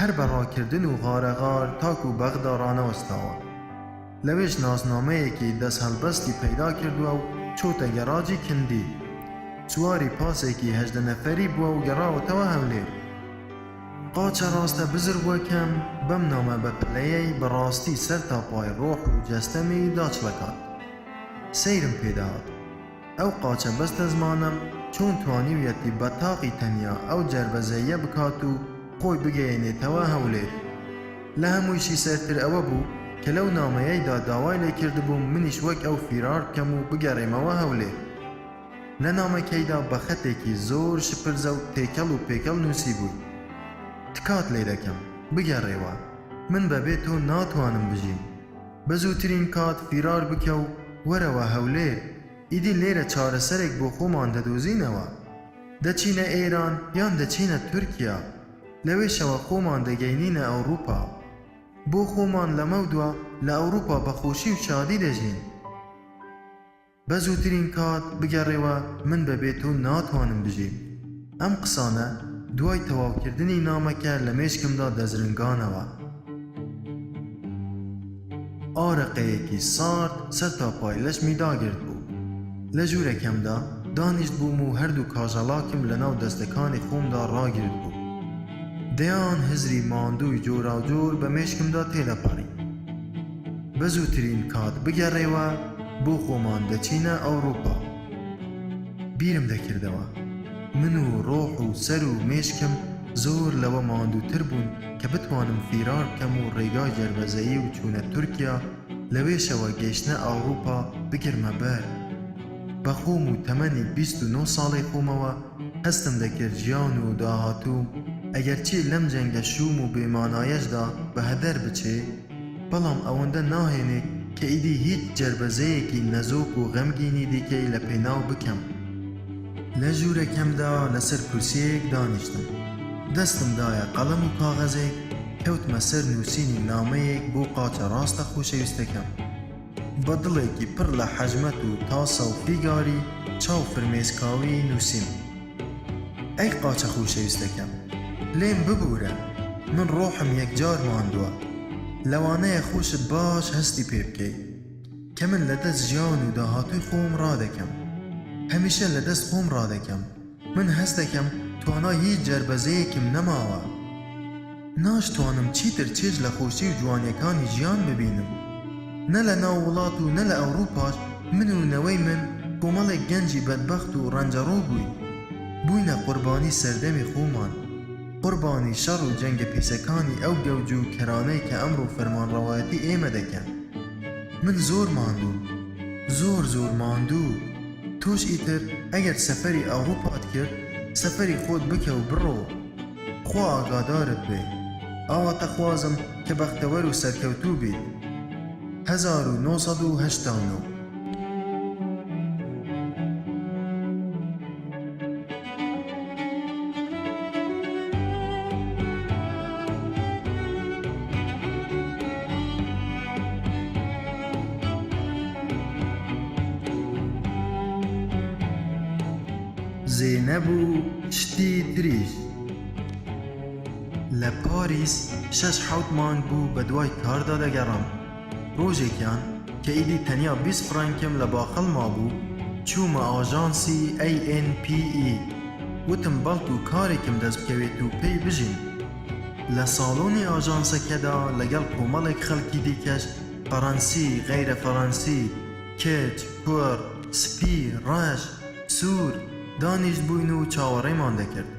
هەر بە ڕاکردن و غارەغار تاکو بەغدا ڕانەوەستاوە. لەوێش ناسنامەیەکی دەستهەڵبەستی پەیدا کردووە و چۆتە گەراجی کندی. سواری پاسێکی 18 نەفەری بووە و گەڕاوەتەوە هەولێر. قاچە ڕاستە بزربووەکەم بەم نامە بەپەلەیەی بە ڕاستی سەر تا پای ڕۆح و جەستەمی داچڵەکاند. سەیرم پێدەهات. ئەو قاچە بەستەزمانەم چۆن توانیویەتی بە تاقی تەنیا ئەو جەربەزەییە بکات و خۆی بگەیەنێتەوە هەولێر؟ لە هەموویشی سەرتر ئەوە بوو کە لەو نامەیەیدا داوای لێ کردبووم منیش وەک ئەو فیرار بکەم و بگەڕێمەوە هەولێر. لە نامەکەیدا بە خەتێکی زۆر شپرزە و تێکەڵ و پێکەڵ نووسیبووی، تکات لێ دەکەم، بگەڕێوە، من بەبێ تۆ ناتوانم بژیم. بە زووترین کات فیرار بکە و وەرەوە هەولێر. ئیدی لێرە چارەسەرێک بۆ خۆمان دەدۆزینەوە. دەچینە ئێران یان دەچینە تورکیا، لەوێشەوە خۆمان دەگەینینە ئەوڕوپا. بۆ خۆمان لەمەودوا لە ئەوڕوپا بە خۆشی و شادی دەژین. بە زووترین کات بگەڕێوە من بە بێ تۆ ناتوانم بژیم. ئەم قسانە دوای تەواوکردنی نامەکە لە مێشکمدا دەزرنگانەوە. ئارەقەیەکی سارد سەرتاپای لەشمی داگرت بوو. لە ژوورەکەمدا دانیشتبووم و هەردوو کاژەڵاکم لەناو دەستەکانی خۆمدا ڕاگرت بوو. دەیان هزری ماندووی جۆراوجۆر بە مێشکمدا تێدەپەڕی. بە زووترین کات بگەڕێوە بۆ خۆمان دەچینە ئەوڕوپا. بیرم دەکردەوە. من و ڕۆح و سەر و مێشکم زۆر لەوە ماندووتر بوون کە بتوانم فیرار بکەم و ڕێگای جەربەزەیی و چوونە تورکیا، لەوێشەوە گەیشتنە ئەوڕوپا بگرمە بەر. بە خۆم و تەمەنی 29 ساڵەی خۆمەوە هەستم دەکرد ژیان و داهاتووم ئەگەرچی لەم جەنگە شووم و بێمانایەشدا بە هەدەر بچێ، بەڵام ئەوەندە ناهێنێ کە ئیدی هیچ جەربەزەیەکی نەزۆک و غەمگینی دیکەی لە پێناو بکەم. لە ژوورەکەمدا لەسەر کورسییەک دانیشتم. دەستم دایە قەڵەم و کاغەزێک، کەوتمە سەر نووسینی نامەیەک بۆ قاچە ڕاستە خۆشەویستەکەم. بە دڵێکی پڕ لە حەژمەت و تاسە و فیگاری چاو فرمێسکاوی نووسیم. ئەی قاچە خۆشەویستەکەم، لێم ببوورە، من ڕۆحم یەکجار ماندووە. لەوانەیە خۆشت باش هەستی پێ بکەی کە من لە دەست ژیان و داهاتووی خۆم ڕادەکەم. هەمیشە لە دەست خۆم ڕادەکەم. من هەست دەکەم توانای هیچ جەربەزەیەکم نەماوە. ناشتوانم چیتر چێژ لە خۆشی و جوانیەکانی ژیان ببینم. نە لە ناو وڵات و نە لە ئەوڕوپاش من و نەوەی من کۆمەڵێک گەنجی بەدبەخت و ڕەنجەڕۆ بووین. بووینە قوربانی سەردەمی خۆمان. قوربانی شەڕ و جەنگە پیسەکانی ئەو گەوج و کەرانەی کە ئەمڕۆ فەرمانڕەوایەتی ئێمە دەکەن. من زۆر ماندووم. زۆر زۆر ماندوو. تۆش ئیتر ئەگەر سەفەری ئەوڕوپات کرد، سەفەری خۆت بکە و بڕۆ. خوا ئاگادارت بێ. ئاواتەخوازم کە بەختەوەر و سەرکەوتوو بیت. 1989. زێنەب و شتی تریش. لە پاریس شەش حەوت مانگ بوو بە دوای کاردا دەگەڕام. ڕۆژێکیان کە ئیدی تەنیا 20 فرانکم لە باخەڵ مابوو، چوومە ئاژانسی ANPE. وتم بەڵکو کارێکم دەست بکەوێت و پێی بژیم. لە ساڵۆنی ئاژانسەکەدا لەگەڵ کۆمەڵێک خەڵکی دیکەش، فەڕەنسی، غەیرە فەڕەنسی، کچ، کوڕ، سپی، ڕەش، سوور، دانیشتبووین و چاوەڕێمان دەکرد.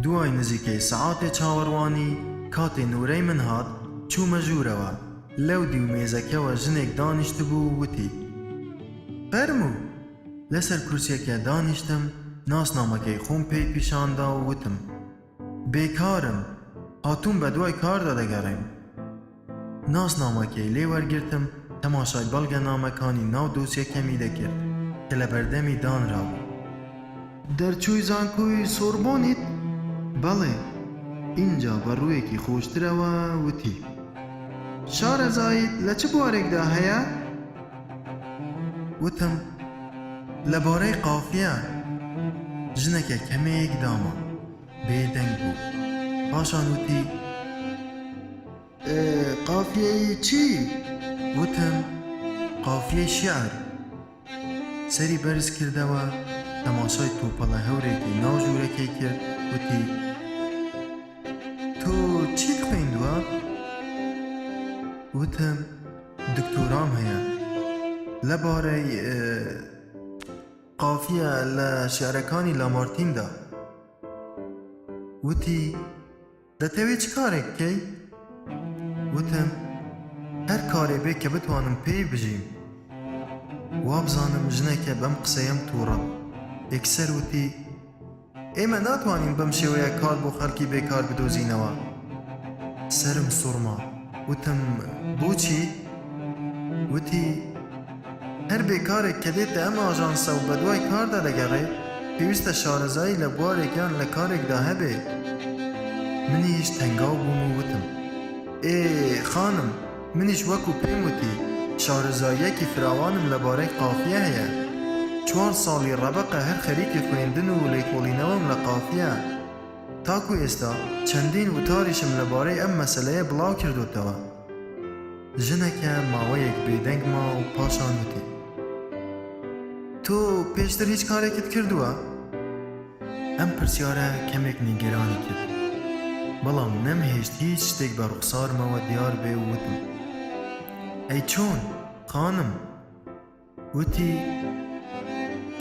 دوای نزیکەی سەعاتێ چاوەڕوانی، کاتێ نۆرەی من هات، چوومە ژوورەوە. لەو دیو مێزەکەوە ژنێک دانیشتبوو و وتی، فەرموو! لەسەر کورسییەکە دانیشتم، ناسنامەکەی خۆم پێی پیشان دا و وتم، بێکارم، هاتووم بەدوای کاردا دەگەڕێم. ناسنامەکەی لێ وەرگرتم، تەماشای بەڵگەنامەکانی ناو دۆسیەکەمی دەکرد کە لە بەردەمی دانرابوو. دەرچووی زانکۆی سۆربۆنیت؟ بەڵێ. ئینجا بە ڕوویەکی خۆشترەوە وتی. شارەزاییت لە چ بوارێکدا هەیە؟ وتم، لەبارەی قافیە. ژنەکە کەمێک داما. بێدەنگ بوو. پاشان وتی. قافیەی چی؟ وتم، قافیەی شیعر. سەری بەرز کردەوە، تەماشای تۆپەڵە هەورێکی ناو ژوورەکەی کرد، وتی، تۆ چیت خوێندووە؟ وتم، دکتۆرام هەیە. لەبارەی. قافیە لە شیعرەکانی لامارتیندا. وتی، دەتەوێ چ کارێک بکەی؟ وتم، هەر کارێ بێ کە بتوانم پێی بژیم. وابزانم ژنەکە بەم قسەیەم تووڕە بوو. یەکسەر وتی، ئێمە ناتوانین بەم شێوەیە کار بۆ خەڵکی بێکار بدۆزینەوە. سەرم سوڕما. وتم، بۆچی؟ وتی. هەر بێکارێک کە دێتە ئەم ئاژانسە و بەدوای کاردا دەگەڕێ، پێویستە شارەزایی لە بوارێک یان لە کارێکدا هەبێ. منیش تەنگاو بووم و وتم، ئێ خانم، منیش وەکو پێم وتی، شارەزاییەکی فراوانم لەبارەی قافیە هەیە. چوار ساڵی ڕەبەقە هەر خەریکی خوێندن و لێکۆڵینەوەم لە قافیە. تاکو ئێستا چەندین وتاریشم لەبارەی ئەم مەسەلەیە بڵاو کردۆتەوە. ژنەکە ماوەیەک بێدەنگ ما و پاشان وتی، تۆ پێشتر هیچ کارێکت کردووە؟ ئەم پرسیارە کەمێک نیگەرانی کرد، بەڵام نەمهێشت هیچ شتێک بە ڕوخسارمەوە دیار بێ و وتم، ئەی چۆن، خانم؟ وتی،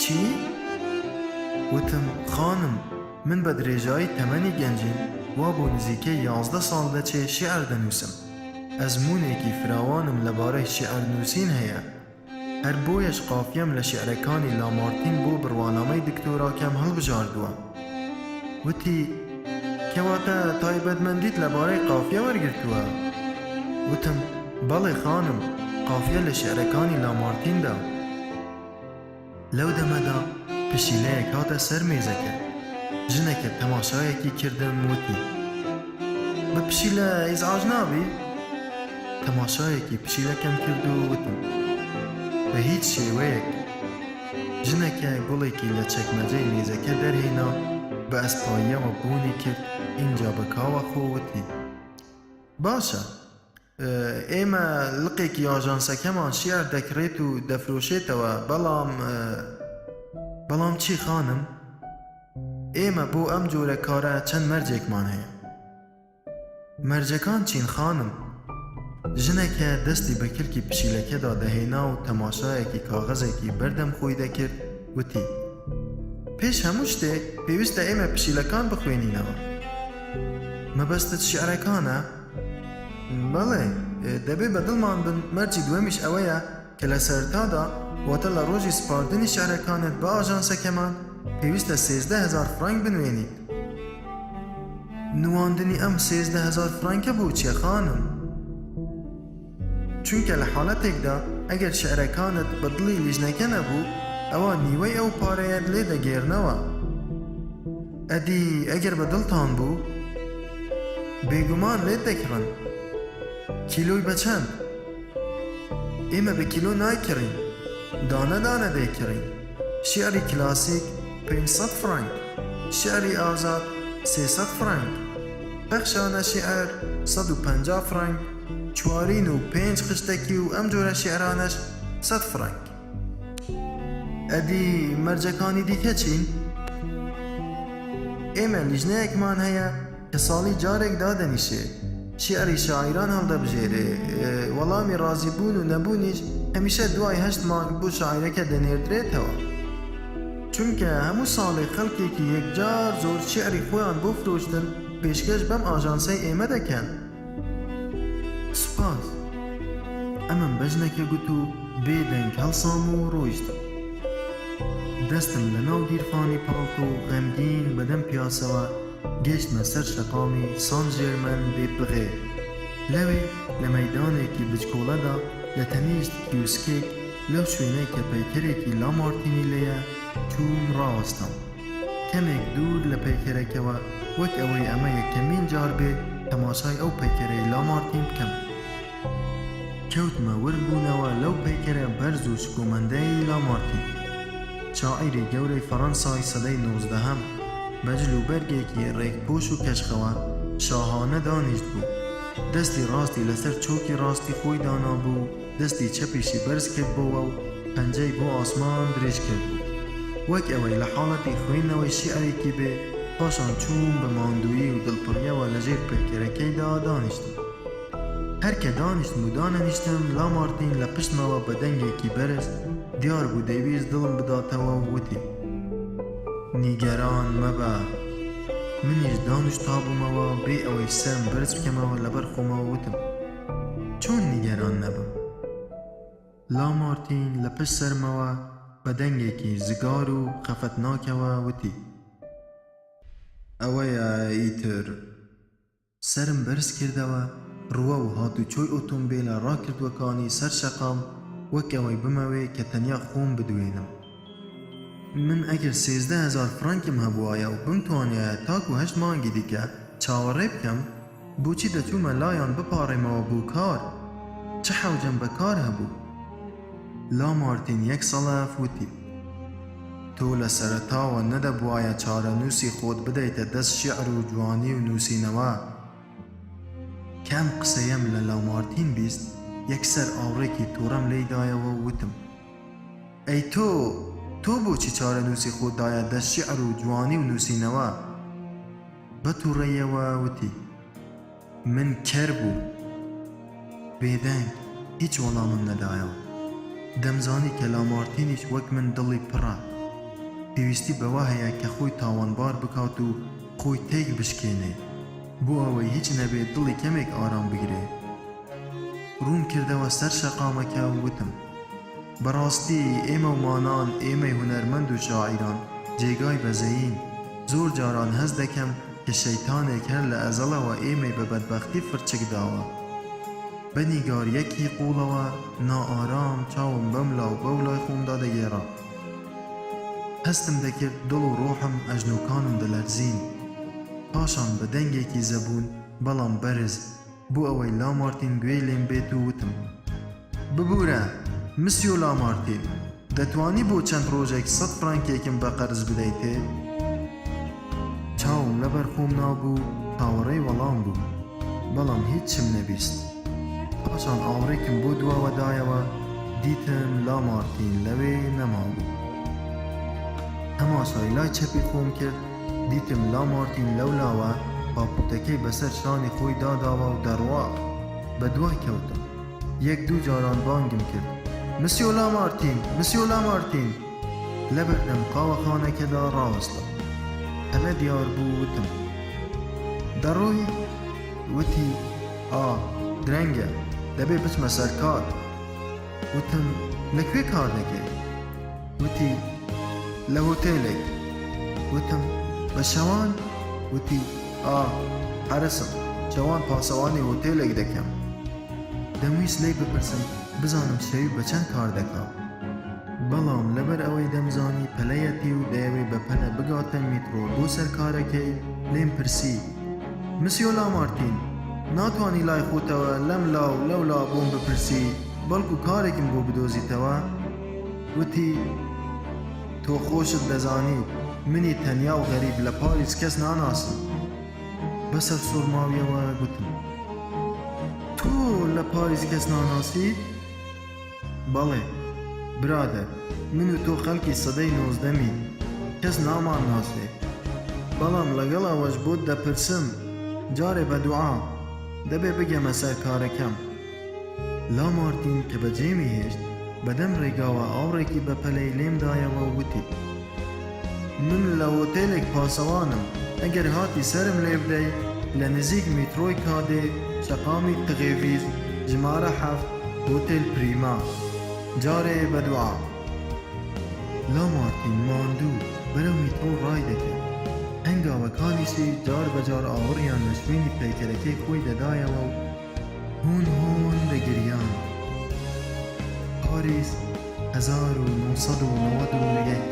چی؟ وتم، خانم، من بە درێژایی تەمەنی گەنجیم وا بۆ نزیکەی 11 ساڵ دەچێ شیعر دەنووسم. ئەزموونێکی فراوانم لەبارەی شیعر نووسین هەیە. هەر بۆیەش قافیەم لە شیعرەکانی لامارتین بۆ بڕوانامەی دکتۆراکەم هەڵبژاردووە. وتی، کەواتە تایبەتمەندیت لەبارەی قافیە وەرگرتووە؟ وتم، بەڵێ خانم، قافیە لە شیعرەکانی لامارتیندا. لەو دەمەدا پشیلەیەک هاتە سەر مێزەکە. ژنەکە تەماشایەکی کردم وتی، بە پشیلە ئیزعاج نابی؟ تەماشایەکی پشیلەکەم کرد و وتم، بە هیچ شێوەیەک. ژنەکە گوڵێکی لە چەکمەجەی مێزەکە دەرهێنا، بە ئەسپاییەوە بۆنی کرد، ئینجا بە کاوەخۆ وتی، باشە، ئێمە لقێکی ئاژانسەکەمان شیعر دەکڕێت و دەفرۆشێتەوە، بەڵام. بەڵام چی خانم؟ ئێمە بۆ ئەم جۆرە کارە چەند مەرجێکمان هەیە. مەرجەکان چین خانم؟ ژنەکە دەستی بە کلکی پشیلەکەدا دەهێنا و تەماشایەکی کاغەزێکی بەردەم خۆی دەکرد، وتی، پێش هەموو شتێک پێویستە ئێمە پشیلەکان بخوێنینەوە. مەبەستت شیعرەکانە؟ بەڵێ، دەبێ بە دڵمان بن، مەرجی دووەمیش ئەوەیە کە لە سەرەتادا، واتە لە ڕۆژی سپاردنی شیعرەکانت بە ئاژانسەکەمان، پێویستە 13,000 فرانک بنوێنیت. نواندنی ئەم 13,000 فرانکە بۆ چیە خانم؟ چونکە لە حاڵەتێکدا ئەگەر شیعرەکانت بە دڵی لیژنەکە نەبوو، ئەوا نیوەی ئەو پارەیەت لێ دەگێڕنەوە. ئەدی ئەگەر بە دڵتان بوو؟ بێگومان لێت دەکڕن. کیلۆی بە چەند؟ ئێمە بە کیلۆ نایکڕین، دانە دانە دەیکڕین. شیعری کلاسیک 500 فرانک، شیعری ئازاد 300 فرانک، پەخشانە شیعر 150 فرانک، چوارین و پێنج خشتەکی و ئەم جۆرە شیعرانەش 100 فرانک. ئەدی مەرجەکانی دیکە چین؟ ئێمە لیژنەیەکمان هەیە کە ساڵی جارێک دادەنیشێ، شیعری شاعیران هەڵدەبژێرێ، وەڵامی ڕازیبوون و نەبوونیش هەمیشە دوای هەشت مانگ بۆ شاعیرەکە دەنێردرێتەوە. چونکە هەموو ساڵێک خەڵکێکی یەکجار زۆر شیعری خۆیان بۆ فرۆشتن پێشکەش بەم ئاژانسەی ئێمە دەکەن. سوپاس. ئەمەم بە ژنەکە گوت و بێ دەنگ هەڵسام و ڕۆیشتم. دەستم لە ناو گیرفانی پاڵتۆ و غەمگین بە دەم پیاسەوە گەیشتمە سەر شەقامی سان ژێرمەن دێ پغێ. لەوێ لە مەیدانێکی بچکۆڵەدا لە تەنیشت کیوسکێک لەو شوێنەی کە پەیکەرێکی لامارتینی لێیە چووم ڕاوەستام. کەمێک دوور لە پەیکەرەکەوە وەک ئەوەی ئەمە یەکەمین جار بێ تەماشای ئەو پەیکەرەی لامارتین بکەم. کەوتمە ورد بوونەوە لەو پەیکەرە بەرز و شکۆمەندەی لامارتین، شاعیری گەورەی فەڕەنسای سەدەی نۆزدەهەم، بە جل و بەرگێکی ڕێکپۆش و کەشخەوە شاهانە دانیشتبوو، دەستی ڕاستی لەسەر چۆکی ڕاستی خۆی دانابوو و دەستی چەپیشی بەرز کردبۆوە و پەنجەی بۆ ئاسمان درێژ کردبوو، وەک ئەوەی لە حاڵەتی خوێندنەوەی شیعرێکی بێ، پاشان چووم بە ماندوویی و دڵپڕییەوە لەژێر پەیکەرەکەیدا دانیشتم. هەر کە دانیشتم و دانەنیشتم، لامارتین لە پشتمەوە بە دەنگێکی بەرز، دیار بوو دەیویست دڵم بداتەوە و وتی. نیگەران مەبە. منیش دانوشتابوومەوە، بێ ئەوەی سەرم بەرز بکەمەوە لەبەر خۆمەوە وتم، چۆن نیگەران نەبم؟ لامارتین لە پشت سەرمەوە بە دەنگێکی زگار و خەفەتناکەوە وتی. ئەوەیە ئیتر. سەرم بەرز کردەوە، ڕووەو هاتوچۆی ئۆتۆمبێلە ڕاکردووەکانی سەر شەقام. وەک ئەوەی بمەوێ کە تەنیا خۆم بدوێنم. من ئەگەر 13,000 فرانکم هەبوایە و بمتوانیایە تاکو هەشت مانگی دیکە چاوەڕێ بکەم، بۆچی دەچوومە لایان بپاڕێمەوە بۆ کار؟ چ حەوجەم بە کار هەبوو؟ لامارتین یەک سەڵەف وتی. تۆ لە سەرەتاوە نەدەبوایە چارەنووسی خۆت بدەیتە دەست شیعر و جوانی و نووسینەوە. کە ئەم قسەیەم لە لامارتین 20، یەکسەر ئاوڕێکی تووڕەم لێی دایەوە و وتم. ئەی تۆ، تۆ بۆچی چارەنووسی خۆت دایە دەست شیعر و جوانی و نووسینەوە؟ بە تووڕەییەوە وتی. من کەر بووم. بێدەنگ، هیچ وەڵامم نەدایەوە. دەمزانی کە لامارتینیش وەک من دڵی پڕە. پێویستی بەوە هەیە کە خۆی تاوانبار بکات و خۆی تێک بشکێنێ، بۆ ئەوەی هیچ نەبێ دڵی کەمێک ئارام بگرێ. ڕووم کردەوە سەر شەقامەکە و وتم. بەڕاستی ئێمە و مانان، ئێمەی هونەرمەند و شاعیران، جێگای بەزەیین. زۆر جاران هەست دەکەم کە شەیتانێک هەر لە ئەزەڵەوە ئێمەی بە بەدبەختی فرچک داوە. بە نیگارییەکی قووڵەوە نائارام چاوم بەملا و بەولای خۆمدا دەگێڕا. هەستم دەکرد دڵ و ڕۆحم ئەژنۆکانم دەلەرزین. پاشان بە دەنگێکی زەبوون بەڵام بەرز، بۆ ئەوەی لامارتین گوێی لێم بێت و وتم. ببورە، مسیۆ لامارتین، دەتوانی بۆ چەند ڕۆژێک سەت فرانکێکم بە قەرز بدەیتێ؟ چاوم لەبەر خۆم نابوو، چاوەڕێی وەڵام بووم، بەڵام هیچم نەبیست. پاشان ئاوڕێکم بۆ دواوە دایەوە، دیتم لامارتین لەوێ نەمابوو. تەماشای لای چەپی خۆم کرد، دیتم لامارتین لەولاوە پاپوتەکەی بەسەر شانی خۆی داداوە و دەڕوا. بەدوای کەوتم. یەک دوو جاران بانگم کرد، مسیۆ لامارتین! مسیۆ لامارتین! لەبەردەم قاوەخانەکەدا ڕاوەستا. پەلە دیار بوو وتم، دەڕۆی؟ وتی، ئا، درەنگە، دەبێ بچمە سەر کار. وتم، لە کوێ کار دەکەی؟ وتی، لە هۆتێلێک. وتم، بە شەوان؟ وتی، ئا، حەرەسم، شەوان پاسەوانی هۆتێلێک دەکەم. دەمویست لێی بپرسم بزانم شەوی بە چەند کار دەکا. بەڵام لەبەر ئەوەی دەمزانی پەلەیەتی و دەیەوێ بە پەلە بگاتە میترۆ بۆ سەر کارەکەی، لێم پرسی، مسیۆ لامارتین، ناتوانی لای خۆتەوە لەم لا و لەو لا بۆم بپرسی، بەڵکو کارێکم بۆ بدۆزیتەوە؟ وتی، تۆ خۆشت دەزانی منی تەنیا و غەریب لە پاریس کەس ناناسم. بە سەرسوڕماویەوە گوتم، تۆ لە پاریس کەس ناناسیت؟ بەڵێ برادەر، من و تۆ خەڵکی سەدەی نۆزدەمین، کەس نامانناسێ. بەڵام لەگەڵ ئەوەش بۆت دەپرسم، جارێ بە دوعا، دەبێ بگەمە سەر کارەکەم. لامارتین کە بەجێمی هێشت، بەدەم ڕێگاوە ئاوڕێکی بەپەلەی لێم دایەوە و وتی، من لە هۆتێلێک پاسەوانم، ئەگەر هاتی سەرم لێ بدەی، لە نزیک میترۆی کادێ، شەقامی تغێڤیز، ژمارە حەفت، هۆتێل پریما. جارێ بە دوعا. لامارتین ماندوو بەرەو میترۆ ڕای دەکرد. هەنگاوەکانیشی جار بە جار ئاوڕیان لە شوێنی پەیکەرەکەی خۆی دەدایەوە و هون هون دەگریان. پاریس 1991.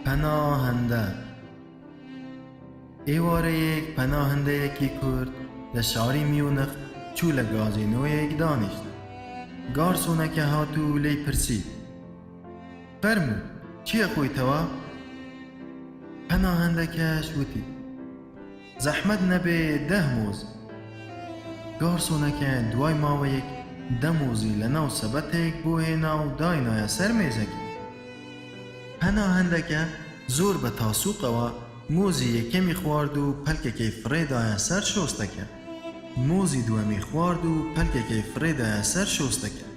پەناهەندە. ئێوارەیەک پەناهەندەیەکی کورد لە شاری میونخ چوو لە گازینۆیەک دانیشت. گارسۆنەکە هات و لێی پرسی، فەرموو چی ئەخۆیتەوە؟ پەناهەندەکەش وتی، زەحمەت نەبێ دە مۆز. گارسۆنەکە دوای ماوەیەک دە مۆزی لەناو سەبەتێک بۆ هێنا و داینایە سەر مێزەکە. پەناهەندەکە زۆر بە تاسوقەوە مۆزی یەکەمی خوارد و پەلکەکەی فڕێدایە سەر شۆستەکە. مۆزی دووەمی خوارد و پەلکەکەی فڕێدایە سەر شۆستەکە.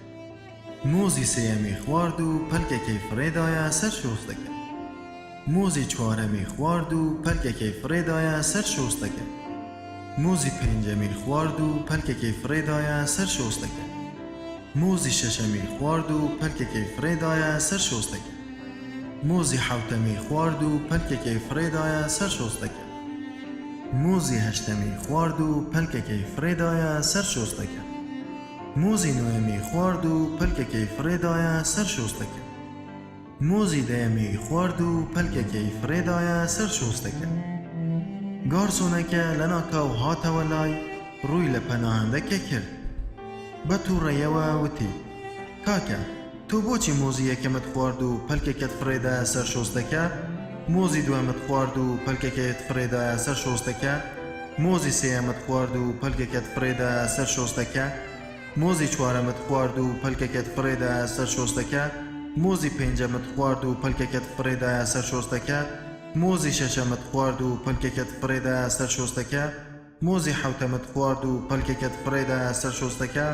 مۆزی سێیەمی خوارد و پەلکەکەی فڕێدایە سەر شۆستەکە. مۆزی چوارەمی خوارد و پەلکەکەی فڕێدایە سەر شۆستەکە. مۆزی پێنجەمی خوارد و پەلکەکەی فڕێدایە سەر شۆستەکە. مۆزی شەشەمی خوارد و پەلکەکەی فڕێدایە سەر شۆستەکە. مۆزی حەوتەمی خوارد و پەلکەکەی فڕێدایە سەر شۆستەکە. مۆزی هەشتەمی خوارد و پەلکەکەی فڕێدایە سەر شۆستەکە. مۆزی نۆیەمی خوارد و پەلکەکەی فڕێدایە سەر شۆستەکە. مۆزی دەیەمی خوارد و پەلکەکەی فڕێدایە سەر شۆستەکە. گارسۆنەکە لەناکاو هاتەوە لای، ڕووی لە پەناهەندەکە کرد. بە تووڕەیەوە وتی، کاکە، تۆ بۆچی مۆزی یەکەمت خوارد و پەلکەکەت فڕێدایە سەر شۆستەکە؟ مۆزی دووەمت خوارد و پەلکەکەت فڕێدایە سەر شۆستەکە؟ مۆزی سێیەمت خوارد و پەلکەکەت فڕێدایە سەر شۆستەکە؟ مۆزی چوارەمت خوارد و پەلکەکەت فڕێدایە سەر شۆستەکە؟ مۆزی پێنجەمت خوارد و پەلکەکەت فڕێدایە سەر شۆستەکە؟ مۆزی شەشەمت خوارد و پەلکەکەت فڕێدایە سەر شۆستەکە؟ مۆزی حەوتەمت خوارد و پەلکەکەت فڕێدایە سەر شۆستەکە؟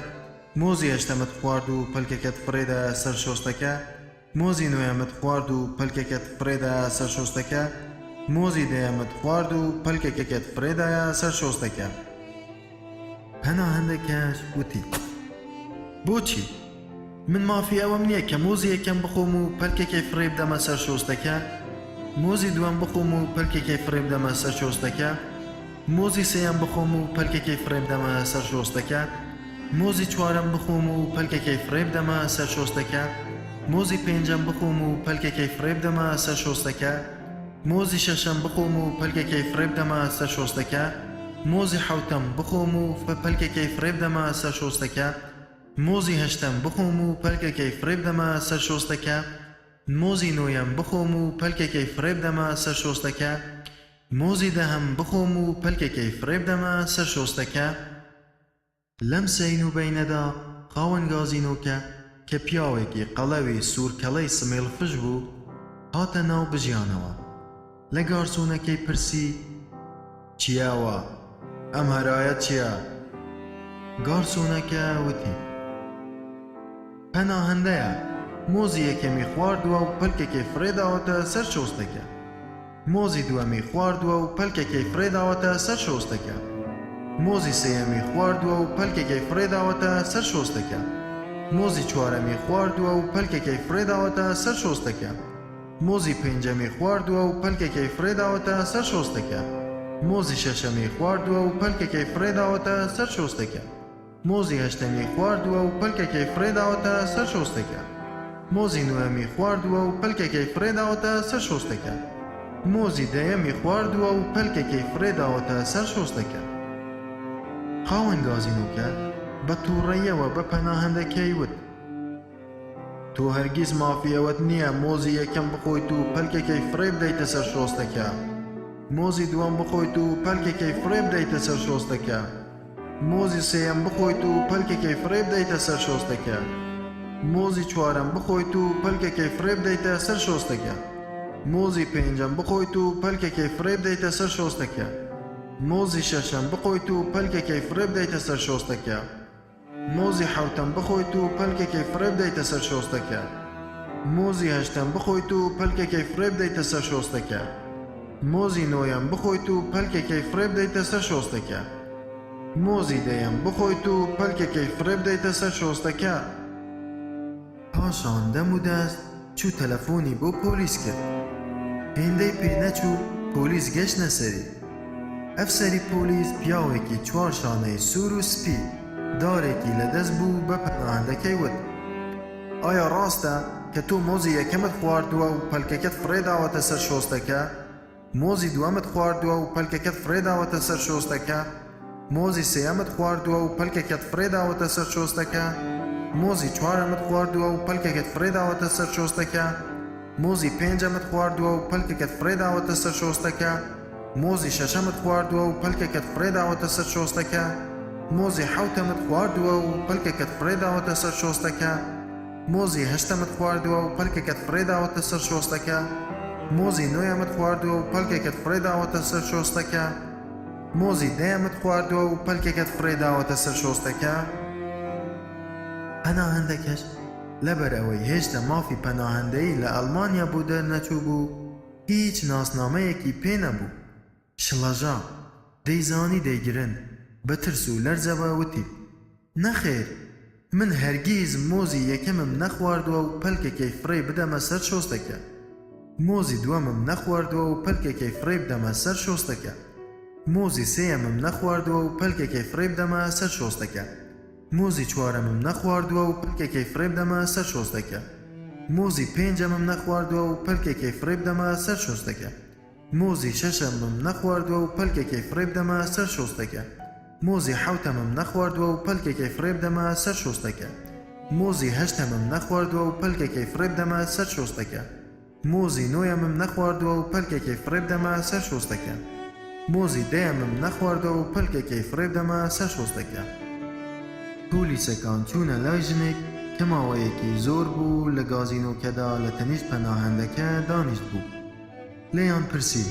مۆزی هەشتەمت خوارد و پەلکەکەت فڕێدایە سەر شۆستەکە؟ مۆزی نۆیەمت خوارد و پەلکەکەت فڕێدایە سەر شۆستەکە؟ مۆزی دەیەمت خوارد و پەلکەکەکەت فڕێدایە سەر شۆستەکە؟ پەناهەندەکەش وتی، بۆچی؟ من مافی ئەوەم نییە کە مۆزی یەکەم بخۆم و پەلکەکەی فڕێ بدەمە سەر شۆستەکە؟ مۆزی دووەم بخۆم و پەلکەکەی فڕێ بدەمە سەر شۆستەکە؟ مۆزی سێیەم بخۆم و پەلکەکەی فڕێ بدەمە سەر شۆستەکە؟ مۆزی چوارەم بخۆم و پەلکەکەی فڕێ بدەمە سەر شۆستەکە؟ مۆزی پێنجەم بخۆم و پەلکەکەی فڕێ بدەمە سەر شۆستەکە؟ مۆزی شەشەم بخۆم و پەلکەکەی فڕێ بدەمە سەر شۆستەکە؟ مۆزی حەوتەم بخۆم و پەلکەکەی فڕێ بدەمە سەر شۆستەکە؟ مۆزی هەشتەم بخۆم و پەلکەکەی فڕێ بدەمە سەر شۆستەکە؟ مۆزی نۆیەم بخۆم و پەلکەکەی فڕێ بدەمە سەر شۆستەکە؟ مۆزی دەهەم بخۆم و پەلکەکەی فڕێ بدەمە سەر شۆستەکە؟ لەم سەین و بەینەدا خاوەن گازینۆکە کە پیاوێکی قەڵەوی سوورکەڵەی سمێڵفش بوو، هاتە ناو بژیانەوە. لە گارسۆنەکەی پرسی، چییە ئەوە؟ ئەم هەرایە چییە؟ گارسۆنەکە وتی، پەناهەندەیە، مۆزی یەکەمی خواردووە و پەلکەکەی فڕێداوەتە سەر شۆستەکە. مۆزی دووەمی خواردووە و پەلکەکەی فڕێداوەتە سەر شۆستەکە. مۆزی سێیەمی خواردووە و پەلکەکەی فڕێداوەتە سەر شۆستەکە. مۆزی چوارەمی خواردووە و پەلکەکەی فڕێداوەتە سەر شۆستەکە. مۆزی پێنجەمی خواردووە و پەلکەکەی فڕێداوەتە سەر شۆستەکە. مۆزی شەشەمی خواردووە و پەلکەکەی فڕێداوەتە سەر شۆستەکە. مۆزی هەشتەمی خواردووە و پەلکەکەی فڕێداوەتە سەر شۆستەکە. مۆزی نۆیەمی خواردووە و پەلکەکەی فڕێداوەتە سەر شۆستەکە. مۆزی دەیەمی خواردووە و پەلکەکەی فڕێداوەتە سەر شۆستەکە. خاوەن گازینۆکە بە تووڕەییەوە بە پەناهەندەکەی وت. تۆ هەرگیز مافی ئەوەت نییە مۆزی یەکەم بخۆیت و پەلکەکەی فڕێ بدەیتە سەر شۆستەکە. مۆزی دووەم بخۆیت و پەلکەکەی فڕێ بدەیتە سەر شۆستەکە. مۆزی سێیەم بخۆیت و پەلکەکەی فڕێ بدەیتە سەر شۆستەکە. مۆزی چوارەم بخۆیت و پەلکەکەی فڕێ بدەیتە سەر شۆستەکە. مۆزی پێنجەم بخۆیت و پەلکەکەی فڕێ بدەیتە سەر شۆستەکە. مۆزی شەشەم بخۆیت و پەلکەکەی فڕێ بدەیتە سەر شۆستەکە. مۆزی حەوتەم بخۆیت و پەلکەکەی فڕێ بدەیتە سەر شۆستەکە. مۆزی هەشتەم بخۆیت و پەلکەکەی فڕێ بدەیتە سەر شۆستەکە. مۆزی نۆیەم بخۆیت و پەلکەکەی فڕێ بدەیتە سەر شۆستەکە. مۆزی دەیەم بخۆیت و پەلکەکەی فڕێ بدەیتە سەر شۆستەکە. پاشان دەم و دەست چوو تەلەفۆنی بۆ پۆلیس کرد. هێندەی پێ نەچوو پۆلیس گەشتنە سەری. ئەفسەری پۆلیس پیاوێکی چوار شانەی سوور و سپی، دارێکی لە دەست بوو بە پەناهەندەکەی وت، ئایا ڕاستە کە تۆ مۆزی یەکەمت خواردووە و پەلکەکەت فڕێداوەتە سەر شۆستەکە؟ مۆزی دووەمت خواردووە و پەلکەکەت فڕێداوەتە سەر شۆستەکە؟ مۆزی سێیەمت خواردووە و پەلکەکەت فڕێداوەتە سەر شۆستەکە؟ مۆزی چوارەمت خواردووە و پەلکەکەت فڕێداوەتە سەر شۆستەکە؟ مۆزی پێنجەمت خواردووە و پەلکەکەت فڕێداوەتە سەر شۆستەکە؟ مۆزی شەشەمت خواردووە و پەلکەکەت فڕێداوەتە سەر شۆستەکە؟ مۆزی حەوتەمت خواردووە و پەلکەکەت فڕێداوەتە سەر شۆستەکە؟ مۆزی هەشتەمت خواردووە و پەلکەکەت فڕێداوەتە سەر شۆستەکە؟ مۆزی نۆیەمت خواردووە و پەلکەکەت فڕێداوەتە سەر شۆستەکە؟ مۆزی دەیەمت خواردووە و پەلکەکەت فڕێداوەتە سەر شۆستەکە؟ پەناهەندەکەش لەبەر ئەوەی هێشتا مافی پەناهەندەیی لە ئەڵمانیا بۆ دەرنەچووبوو، هیچ ناسنامەیەکی پێ نەبوو. شڵەژا. دەیزانی دەیگرن. بە ترس و لەرزەوە وتی، نەخێر! من هەرگیز مۆزی یەکەمم نەخواردووە و پەلکەکەی فڕێ بدەمە سەر شۆستەکە. مۆزی دووەمم نەخواردووە و پەلکەکەی فڕێ بدەمە سەر شۆستەکە. مۆزی سێیەمم نەخواردووە و پەلکەکەی فڕێ بدەمە سەر شۆستەکە. مۆزی چوارەمم نەخواردووە و پەلکەکەی فڕێ بدەمە سەر شۆستەکە. مۆزی پێنجەمم نەخواردووە و پەلکەکەی فڕێ بدەمە سەر شۆستەکە. مۆزی شەشەمم نەخواردووە و پەلکەکەی فڕێ بدەمە سەر شۆستەکە. مۆزی حەوتەمم نەخواردووە و پەلکەکەی فڕێ بدەمە سەر شۆستەکە. مۆزی هەشتەمم نەخواردووە و پەلکەکەی فڕێ بدەمە سەر شۆستەکە. مۆزی نۆیەمم نەخواردووە و پەلکەکەی فڕێ بدەمە سەر شۆستەکە. مۆزی دەیەمم نەخواردووە و پەلکەکەی فڕێ بدەمە سەر شۆستەکە. پۆلیسەکان چوونە لای ژنێک کە ماوەیەکی زۆر بوو لە گازینۆکەدا لە تەنیشت پەناهەندەکە دانیشتبوو. لێیان پرسی،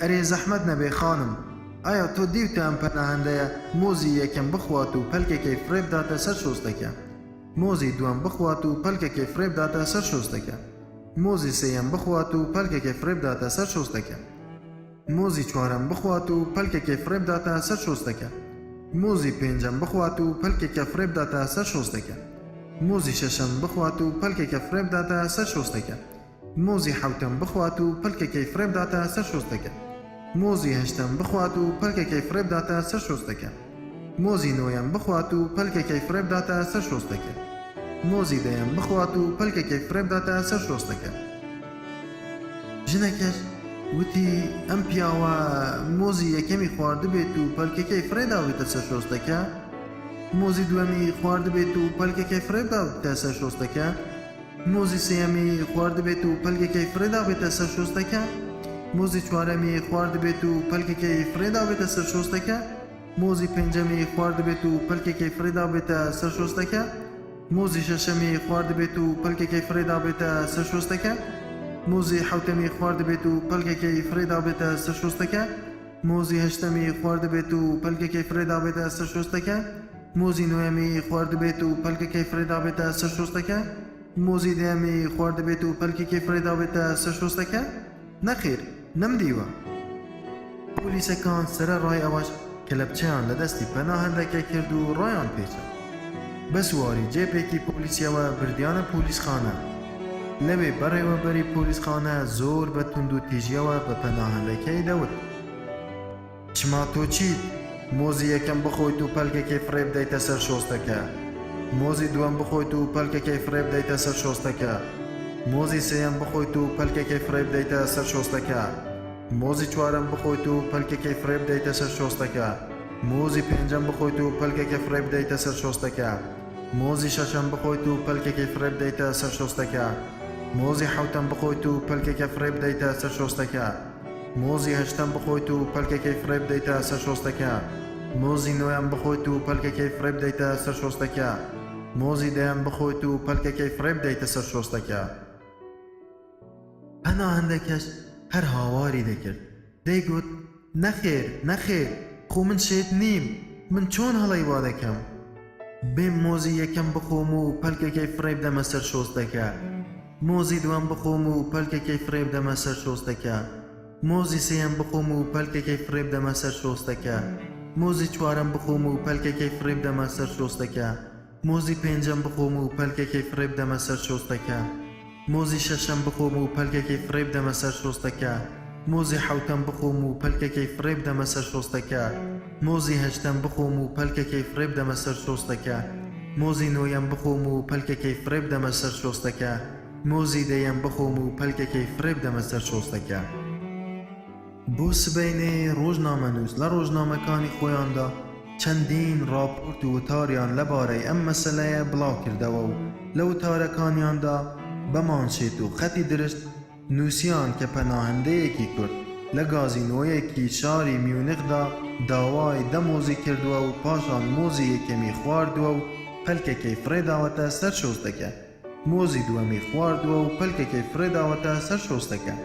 ئەرێ زەحمەت نەبێ خانم، ئایا تۆ دیوتە ئەم پەناهەندەیە مۆزی یەکەم بخوات و پەلکەکەی فڕێ بداتە سەر شۆستەکە؟ مۆزی دووەم بخوات و پەلکەکەی فڕێ بداتە سەر شۆستەکە؟ مۆزی سێیەم بخوات و پەلکەکەی فڕێ بداتە سەر شۆستەکە؟ مۆزی چوارەم بخوات و پەلکەکەی فڕێ بداتە سەر شۆستەکە؟ مۆزی پێنجەم بخوات و پەلکەکە فڕێ بداتە سەر شۆستەکە؟ مۆزی شەشەم بخوات و پەلکەکە فڕێ بداتە سەر شۆستەکە؟ مۆزی حەوتەم بخوات و پەلکەکەی فڕێ بداتە سەر شۆستەکە. مۆزی هەشتەم بخوات و پەلکەکەی فڕێ بداتە سەر شۆستەکە. مۆزی نۆیەم بخوات و پەلکەکەی فڕێ بداتە سەر شۆستەکە. مۆزی دەیەم بخوات و پەلکەکەی فڕێ بداتە سەر شۆستەکە. ژنەکەش وتی، ئەم پیاوە مۆزی یەکەمی خواردبێت و پەلکەکەی فڕێ دابێتە سەر شۆستەکە؟ مۆزی دووەمی خواردبێت و پەلکەکەی فڕێ بداتە سەر شۆستەکە؟ مۆزی سێیەمی خواردبێت و پەلکەکەی فڕێدابێتە سەر شۆستەکە. مۆزی چوارەمی خواردبێت و پەلکەکەی فڕێدابێتە سەر شۆستەکە. مۆزی پێنجەمی خواردبێت و پەلکەکەی فڕێدابێتە سەر شۆستەکە. مۆزی شەشەمی خواردبێت و پەلکەکەی فڕێدابێتە سەر شۆستەکە. مۆزی حەوتەمی خواردبێت و پەلکەکەی فڕێدابێتە سەر شۆستەکە. مۆزی هەشتەمی خواردبێت و پەلکەکەی فڕێدابێتە سەر شۆستەکە. مۆزی نۆیەمی خواردبێت و پەلکەکەی فڕێدابێتە سەر شۆستەکە؟ مۆزی دەیەمی خواردبێت و پەلکەکەی فڕێدابێتە سەر شۆستەکە؟ نەخێر، نەمدیوە. پۆلیسەکان سەرەڕای ئەوەش کەلەپچەیان لە دەستی پەناهەندەکە کرد و ڕایان پێچا. بە سواری جێپێکی پۆلیسیەوە بردیانە پۆلیسخانە. لەوێ بەڕێوەبەری پۆلیسخانە زۆر بە توندوتیژیەوە بە پەناهەندەکەی دەوت. چما تۆ چیت؟ مۆزی یەکەم بخۆیت و پەلکەکەی فڕێ بدەیتە سەر شۆستەکە. مۆزی دووەم بخۆیت و پەلکەکەی فڕێ بدەیتە سەر شۆستەکە. مۆزی سێیەم بخۆیت و پەلکەکەی فڕێ بدەیتە سەر شۆستەکە. مۆزی چوارەم بخۆیت و پەلکەکەی فڕێ بدەیتە سەر شۆستەکە. مۆزی پێنجەم بخۆیت و پەلکەکە فڕێ بدەیتە سەر شۆستەکە. مۆزی شەشەم بخۆیت و پەلکەکەی فڕێ بدەیتە سەر شۆستەکە. مۆزی حەوتەم بخۆیت و پەلکەکە فڕێ بدەیتە سەر شۆستەکە. مۆزی هەشتەم بخۆیت و پەلکەکەی فڕێ بدەیتە سەر شۆستەکە. مۆزی نۆیەم بخۆیت و پەلکەکەی فڕێ بدەیتە سەر شۆستەکە. مۆزی دەیەم بخۆیت و پەلکەکەی فڕێ بدەیتە سەر شۆستەکە. پەناهەندەکەش هەر هاواری دەکرد، دەیگوت، نەخێر، نەخێر، خۆ من شێت نیم، من چۆن هەڵەی وا دەکەم؟ بێم مۆزی یەکەم بخۆم و پەلکەکەی فڕێ بدەمە سەر شۆستەکە. مۆزی دووەم بخۆم و پەلکەکەی فڕێ بدەمە سەر شۆستەکە. مۆزی سێیەم بخۆم و پەلکەکەی فڕێ بدەمە سەر شۆستەکە. مۆزی چوارەم بخۆم و پەلکەکەی فڕێ بدەمە سەر شۆستەکە. مۆزی پێنجەم بخۆم و پەلکەکەی فڕێ بدەمە سەر شۆستەکە. مۆزی شەشەم بخۆم و پەلکەکەی فڕێ بدەمە سەر شۆستەکە. مۆزی حەوتەم بخۆم و پەلکەکەی فڕێ بدەمە سەر شۆستەکە. مۆزی هەشتەم بخۆم و پەلکەکەی فڕێ بدەمە سەر شۆستەکە. مۆزی نۆیەم بخۆم و پەلکەکەی فڕێ بدەمە سەر شۆستەکە. مۆزی دەیەم بخۆم و پەلکەکەی فڕێ بدەمە سەر شۆستەکە. بۆ سبەینێ ڕۆژنامەنووس لە ڕۆژنامەکانی خۆیاندا چەندین ڕاپۆرت و وتاریان لەبارەی ئەم مەسەلەیە بڵاوکردەوە و لە وتارەکانیاندا بە مانشێت و خەتی درشت نووسیان کە پەناهەندەیەکی کورد لە گازینۆیەکی شاری میونخدا داوای دە مۆزی کردووە و پاشان مۆزی یەکەمی خواردووە و پەلکەکەی فڕێداوەتە سەر شۆستەکە، مۆزی دووەمی خواردووە و پەلکەکەی فڕێداوەتە سەر شۆستەکە.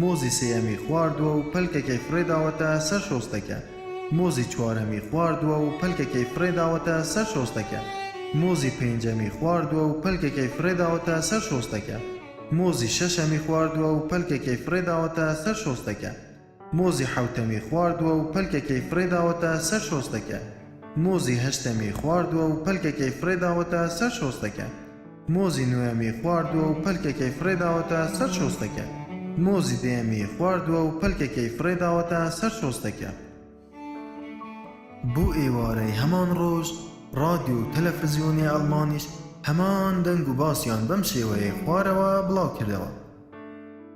مۆزی سێیەمی خواردووە و پەلکەکەی فڕێداوەتە سەر شۆستەکە. مۆزی چوارەمی خواردووە و پەلکەکەی فڕێداوەتە سەر شۆستەکە. مۆزی پێنجەمی خواردووە و پەلکەکەی فڕێداوەتە سەر شۆستەکە. مۆزی شەشەمی خواردووە و پەلکەکەی فڕێداوەتە سەر شۆستەکە. مۆزی حەوتەمی خواردووە و پەلکەکەی فڕێداوەتە سەر شۆستەکە. مۆزی هەشتەمی خواردووە و پەلکەکەی فڕێداوەتە سەر شۆستەکە. مۆزی نۆیەمی خواردووە و پەلکەکەی فڕێداوەتە سەر شۆستەکە. مۆزی دەیەمی خواردووە و پەلکەکەی فڕێداوەتە سەر شۆستەکە. بۆ ئێوارەی هەمان ڕۆژ ڕادیۆ و تەلەفزیۆنی ئەڵمانیش هەمان دەنگ و باسیان بەم شێوەیەی خوارەوە بڵاو کردەوە.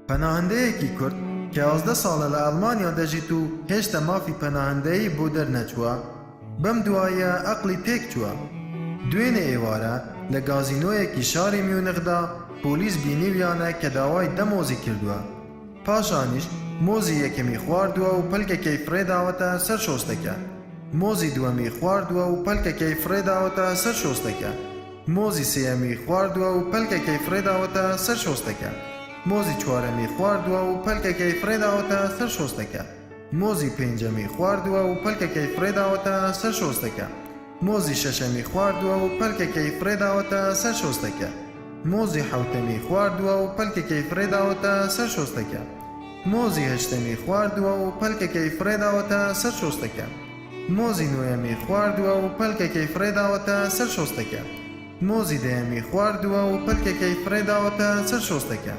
پەناهەندەیەکی کورد کە 11 ساڵە لە ئەڵمانیا دەژیت و هێشتا مافی پەناهەندەیی بۆ دەرنەچووە، بەم دواییە ئەقڵی تێکچووە. دوێنێ ئێوارە لە گازینۆیەکی شاری میونخدا پۆلیس بینیویانە کە داوای دە مۆزی کردووە. پاشانیش مۆزی یەکەمی خواردووە و پەلکەکەی فڕێداوەتە سەر شۆستەکە. مۆزی دووەمی خواردووە و پەلکەکەی فڕێداوەتە سەر شۆستەکە. مۆزی سێیەمی خواردووە و پەلکەکەی فڕێداوەتە سەر شۆستەکە. مۆزی چوارەمی خواردووە و پەلکەکەی فڕێداوەتە سەر شۆستەکە. مۆزی پێنجەمی خواردووە و پەلکەکەی فڕێداوەتە سەر شۆستەکە. مۆزی شەشەمی خواردووە و پەلکەکەی فڕێداوەتە سەر شۆستەکە. مۆزی حەوتەمی خواردووە و پەلکەکەی فڕێداوەتە سەر شۆستەکە. مۆزی هەشتەمی خواردووە و پەلکەکەی فڕێداوەتە سەر شۆستەکە. مۆزی نۆیەمی خواردووە و پەلکەکەی فڕێداوەتە سەر شۆستەکە. مۆزی دەیەمی خواردووە و پەلکەکەی فڕێداوەتە سەر شۆستەکە.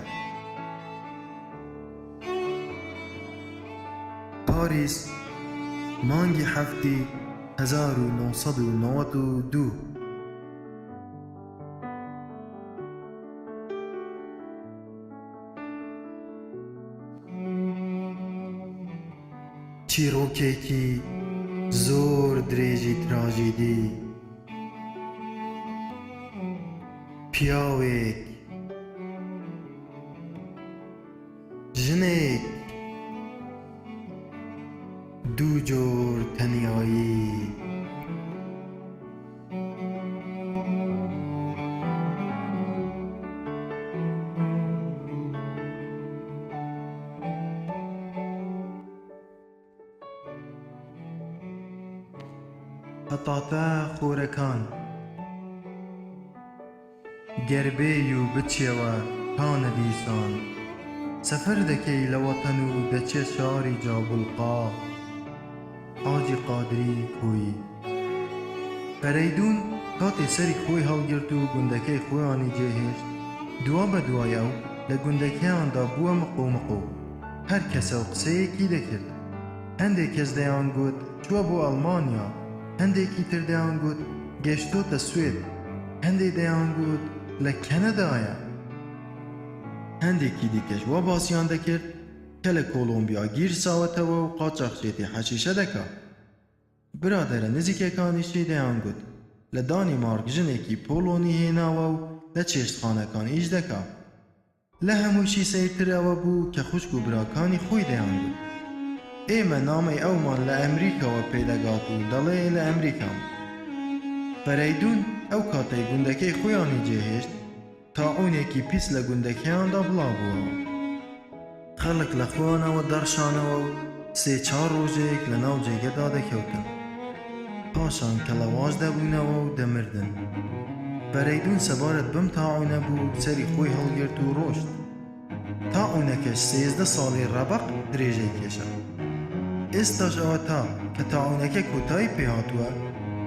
پاریس، مانگی حەفتی 1992. چیڕۆکێکی زۆر درێژی تراژیدی، پیاوێک، ژنێک، دوو جۆر تەنیایی. پەتاتە خۆرەکان. گەر بێی و بچیەوە تانە دیسان. سەفەر دەکەی لە وەتەن و دەچیە شاری جابوڵقا. حاجی قادری کۆیی. فەرەیدوون کاتێ سەری خۆی هەڵگرت و گوندەکەی خۆیانی جێهێشت، دوا بە دوای ئەو لە گوندەکەیاندا بووە مقۆمقۆ. هەر کەسە و قسەیەکی دەکرد. هەندێک کەس دەیانگوت چووە بۆ ئەڵمانیا، هەندێکی تر دەیانگوت گەشتۆتە سوێد، هەندێ دەیانگوت لە کەنەدایە. هەندێکی دیکەش وا باسیان دەکرد کە لە کۆڵۆمبیا گیرساوەتەوە و قاچاخچێتی حەشیشە دەکا. برادەرە نزیکەکانیشی دەیانگوت لە دانیمارک ژنێکی پۆڵۆنی هێناوە و لە چێشتخانەکان ئیش دەکا. لە هەمووشی سەیرتر ئەوە بوو کە خوشک و براکانی خۆی دەیانگوت ئێمە نامەی ئەومان لە ئەمریکاوە پێدەگات و دەڵێ لە ئەمریکام. فەرەیدوون ئەو کاتەی گوندەکەی خۆیانی جێهێشت تاعوونێکی پیس لە گوندەکەیاندا بڵاوبووەوە. خەڵک لە خۆیانەوە دەڕشانەوە و سێ چار ڕۆژێک لە ناو جێگەدا دەکەوتن. پاشان کەڵەواژ دەبوونەوە و دەمردن. فەرەیدوون سەبارەت بەم تاعوونە بوو سەری خۆی هەڵگرت و ڕۆشت. تاعوونەکەش 13 ساڵی ڕەبەق درێژەی کێشا. ئێستاش ئەوەتا کە تاعوونەکە کۆتایی پێ هاتووە،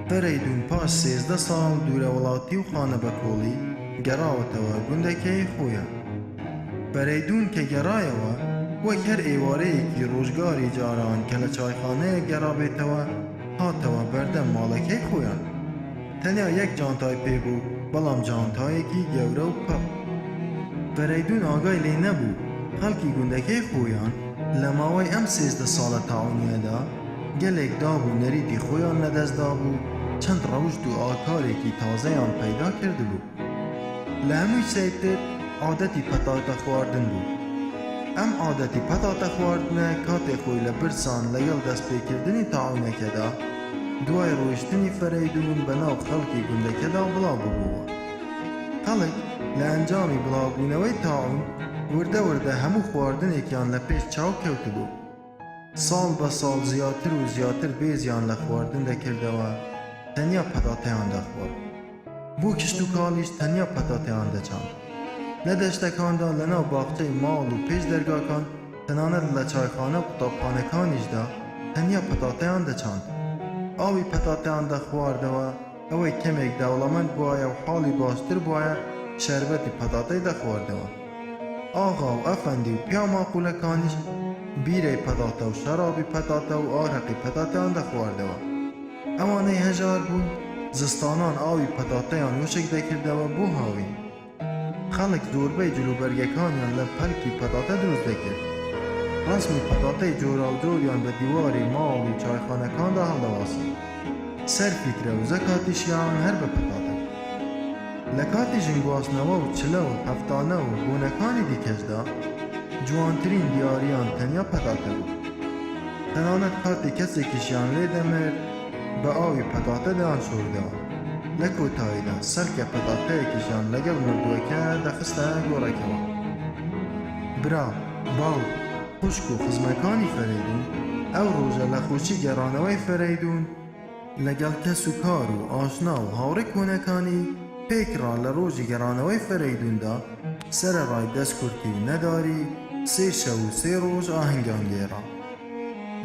فەرەیدوون پاش 13 ساڵ دوورەوڵاتی و خانەبەکۆڵی گەڕاوەتەوە گوندەکەی خۆیان. فەرەیدوون کە گەڕایەوە، وەک هەر ئێوارەیەکی ڕۆژگاری جاران کە لە چایخانەیەک گەڕابێتەوە، هاتەوە بەردەم ماڵەکەی خۆیان. تەنیا یەک جانتای پێ بوو، بەڵام جانتایەکی گەورە و پڕ. فەرەیدوون ئاگای لێ نەبوو، خەڵکی گوندەکەی خۆیان لە ماوەی ئەم 13 ساڵە تاعوونییەدا گەلێک داب و نەریتی خۆیان لەدەست دابوو، چەند ڕەوشت و ئاکارێکی تازەیان پەیدا کردبوو. لە هەمووی سەیرتر عادەتی پەتاتە خواردن بوو. ئەم عادەتی پەتاتە خواردنە کاتێ خۆی لە برسان لەگەڵ دەستپێکردنی تاعوونەکەدا، دوای ڕۆیشتنی فەرەیدوون بە ناو خەڵکی گوندەکەدا بڵاو ببۆوە. خەڵک لە ئەنجامی بڵاوبوونەوەی تاعوون وردە وردە هەموو خواردنێکیان لە پێش چاو کەوتبوو. ساڵ بە ساڵ زیاتر و زیاتر بێزیان لە خواردن دەکردەوە، تەنیا پەتاتەیان دەخوارد. بۆ کشتوکاڵیش تەنیا پەتاتەیان دەچاند. لە دەشتەکاندا، لەناو باخچەی ماڵ و پێش دەرگاکان، تەنانەت لە چایخانە و قوتابخانەکانیشدا تەنیا پەتاتەیان دەچاند. ئاوی پەتاتەیان دەخواردەوە، ئەوەی کەمێک دەوڵەمەند بوایە و حاڵی باشتر بوایە شەربەتی پەتاتەی دەخواردەوە. ئاغا و ئەفەندی و پیاو ماقوولەکانیش بیرەی پەتاتە و شەرابی پەتاتە و ئارەقی پەتاتەیان دەخواردەوە. ئەوانەی هەژار بوون زستانان ئاوی پەتاتەیان وشک دەکردەوە بۆ هاوین. خەڵک زۆربەی جلوبەرگەکانیان لە پەلکی پەتاتە دروست دەکرد. ڕەسمی پەتاتەی جۆراوجۆریان بە دیواری ماڵ و چایخانەکاندا هەڵدەواسی. سەر فیترە و زەکاتیشیان هەر بە پەتاتە بوو. لە کاتی ژنگواستنەوە و چلە و هەفتانە و بۆنەکانی دیکەشدا جوانترین دیارییان تەنیا پەتاتە بوو. تەنانەت کاتێ کەسێکیشیان لێ دەمرد بە ئاوی پەتاتە دەیانشۆردەوە. لە کۆتاییدا سەلکە پەتاتەیەکیشیان لەگەڵ مردووەکە دەخستە گۆڕەکەوە. برا، باوک، خوشک و خزمەکانی فەرەیدوون ئەو ڕۆژە لە خۆشی گەڕانەوەی فەرەیدوون لەگەڵ کەس و کار و ئاشنا و هاوڕێ کۆنەکانی پێکڕا لە ڕۆژی گەڕانەوەی فەرەیدووندا سەرەڕای دەستکورتی و نەداری سێ شەو و سێ ڕۆژ ئاهەنگیان گێڕا.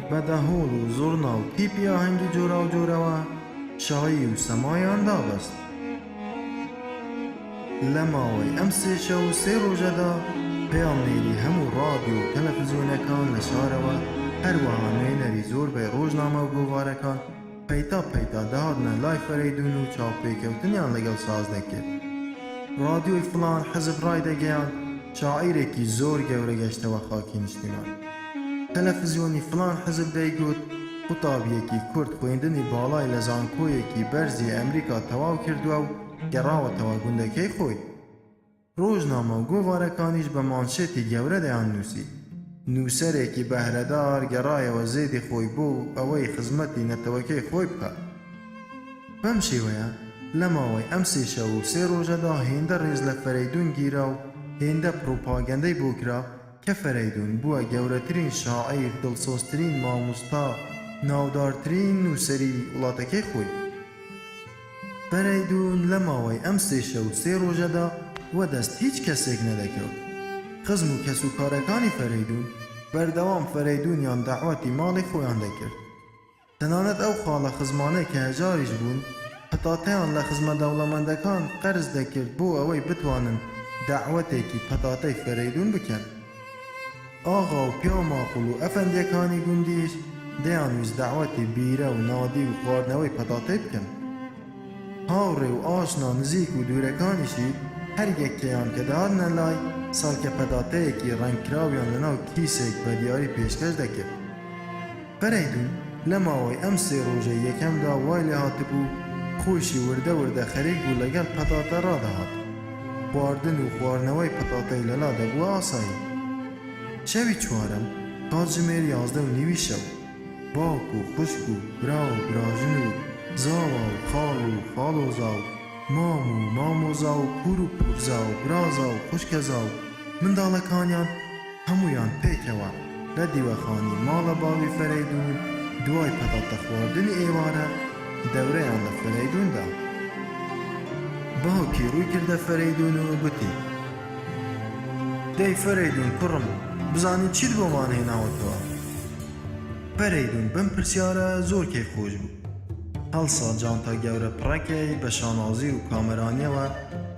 بە دەهۆڵ و زوڕنا و تیپی ئاهەنگی جۆراوجۆرەوە شایی و سەمایان دابەست. لە ماوەی ئەم سێ شەو و سێ ڕۆژەدا پەیامنێری هەموو ڕادیۆ و تەلەفزیۆنەکان لە شارەوە، هەروەها نوێنەری زۆربەی ڕۆژنامە و گۆڤارەکان پەیتا پەیتا دەهاتنە لای فەرەیدوون و چاوپێکەوتنیان لەگەڵ ساز دەکرد. ڕادیۆی فڵان حزب ڕایدەگەیاند شاعیرێکی زۆر گەورە گەشتەوە خاکی نیشتیمان. تەلەفزیۆنی فڵان حزب دەیگوت قوتابییەکی کورد خوێندنی باڵای لە زانکۆیەکی بەرزی ئەمریکا تەواو کردووە و گەڕاوەتەوە گوندەکەی خۆی. ڕۆژنامە و گۆڤارەکانیش بە مانشێتی گەورە دەیاننووسی، نووسەرێکی بەهرەدار گەڕایەوە زێدی خۆی بۆ ئەوەی خزمەتی نەتەوەکەی خۆی بکات. بەم شێوەیە لە ماوەی ئەم سێ شەو و سێ ڕۆژەدا هێندە ڕێز لە فەرەیدوون گیرا و هێندە پڕوپاگەندەی بۆ کرا کە فەرەیدوون بووە گەورەترین شاعیر، دڵسۆزترین مامۆستا، ناودارترین نووسەری وڵاتەکەی خۆی. فەرەیدوون لە ماوەی ئەم سێ شەو و سێ ڕۆژەدا وەدەست هیچ کەسێک نەدەکەوت. خزم و کەسوکارەکانی فەرەیدوون بەردەوام فەرەیدوونیان دەعوەتی ماڵی خۆیان دەکرد. تەنانەت ئەو خاڵە خزمانەی کە هەژاریش بوون، پەتاتەیان لە خزمە دەوڵەمەندەکان قەرز دەکرد بۆ ئەوەی بتوانن دەعوەتێکی پەتاتەی فەرەیدوون بکەن. ئاغا و پیاو ماقوڵ و ئەفەندیەکانی گوندیش دەیانویست دەعوەتی بیرە و نادی و خواردنەوەی پەتاتەی بکەن. هاوڕێ و ئاشنا نزیک و دوورەکانیشی هەر یەکەیان کە دەهاتنە لای، سەڵکە پەتاتەیەکی ڕەنگکراویان لەناو کیسێک بە دیاری پێشکەش دەکرد. فەرەیدون لە ماوەی ئەم سێ ڕۆژەی یەکەمدا وای لێ هاتبوو خۆیشی وردە وردە خەریک بوو لەگەڵ پەتاتە ڕادەهات. خواردن و خواردنەوەی پەتاتەی لەلا دەبووە ئاسایی. شەوی چوارەم کاتژمێر 11 و نیوی شەو، باوک و خوشک و برا و براژن و زاوا و خاڵ و خاڵۆزا و مام و مامۆزا و پوور و پوورزا و برازا و خوشکەزا و منداڵەکانیان هەموویان پێکەوە لە دیوەخانی ماڵە باوی فەرەیدوون دوای پەتاتە خواردنی ئێوارە دەورەیان لە فەرەیدوون دا. باوکی ڕووی کردە فەرەیدوون و گوتی. دەی فەرەیدوون کوڕم بزانین چیت بۆمان هێناوەتەوە؟ فەرەیدوون بەم پرسیارە زۆر کەیفخۆش بوو. هەڵسا جانتا گەورە پڕەکەی بە شانازی و کامەرانیەوە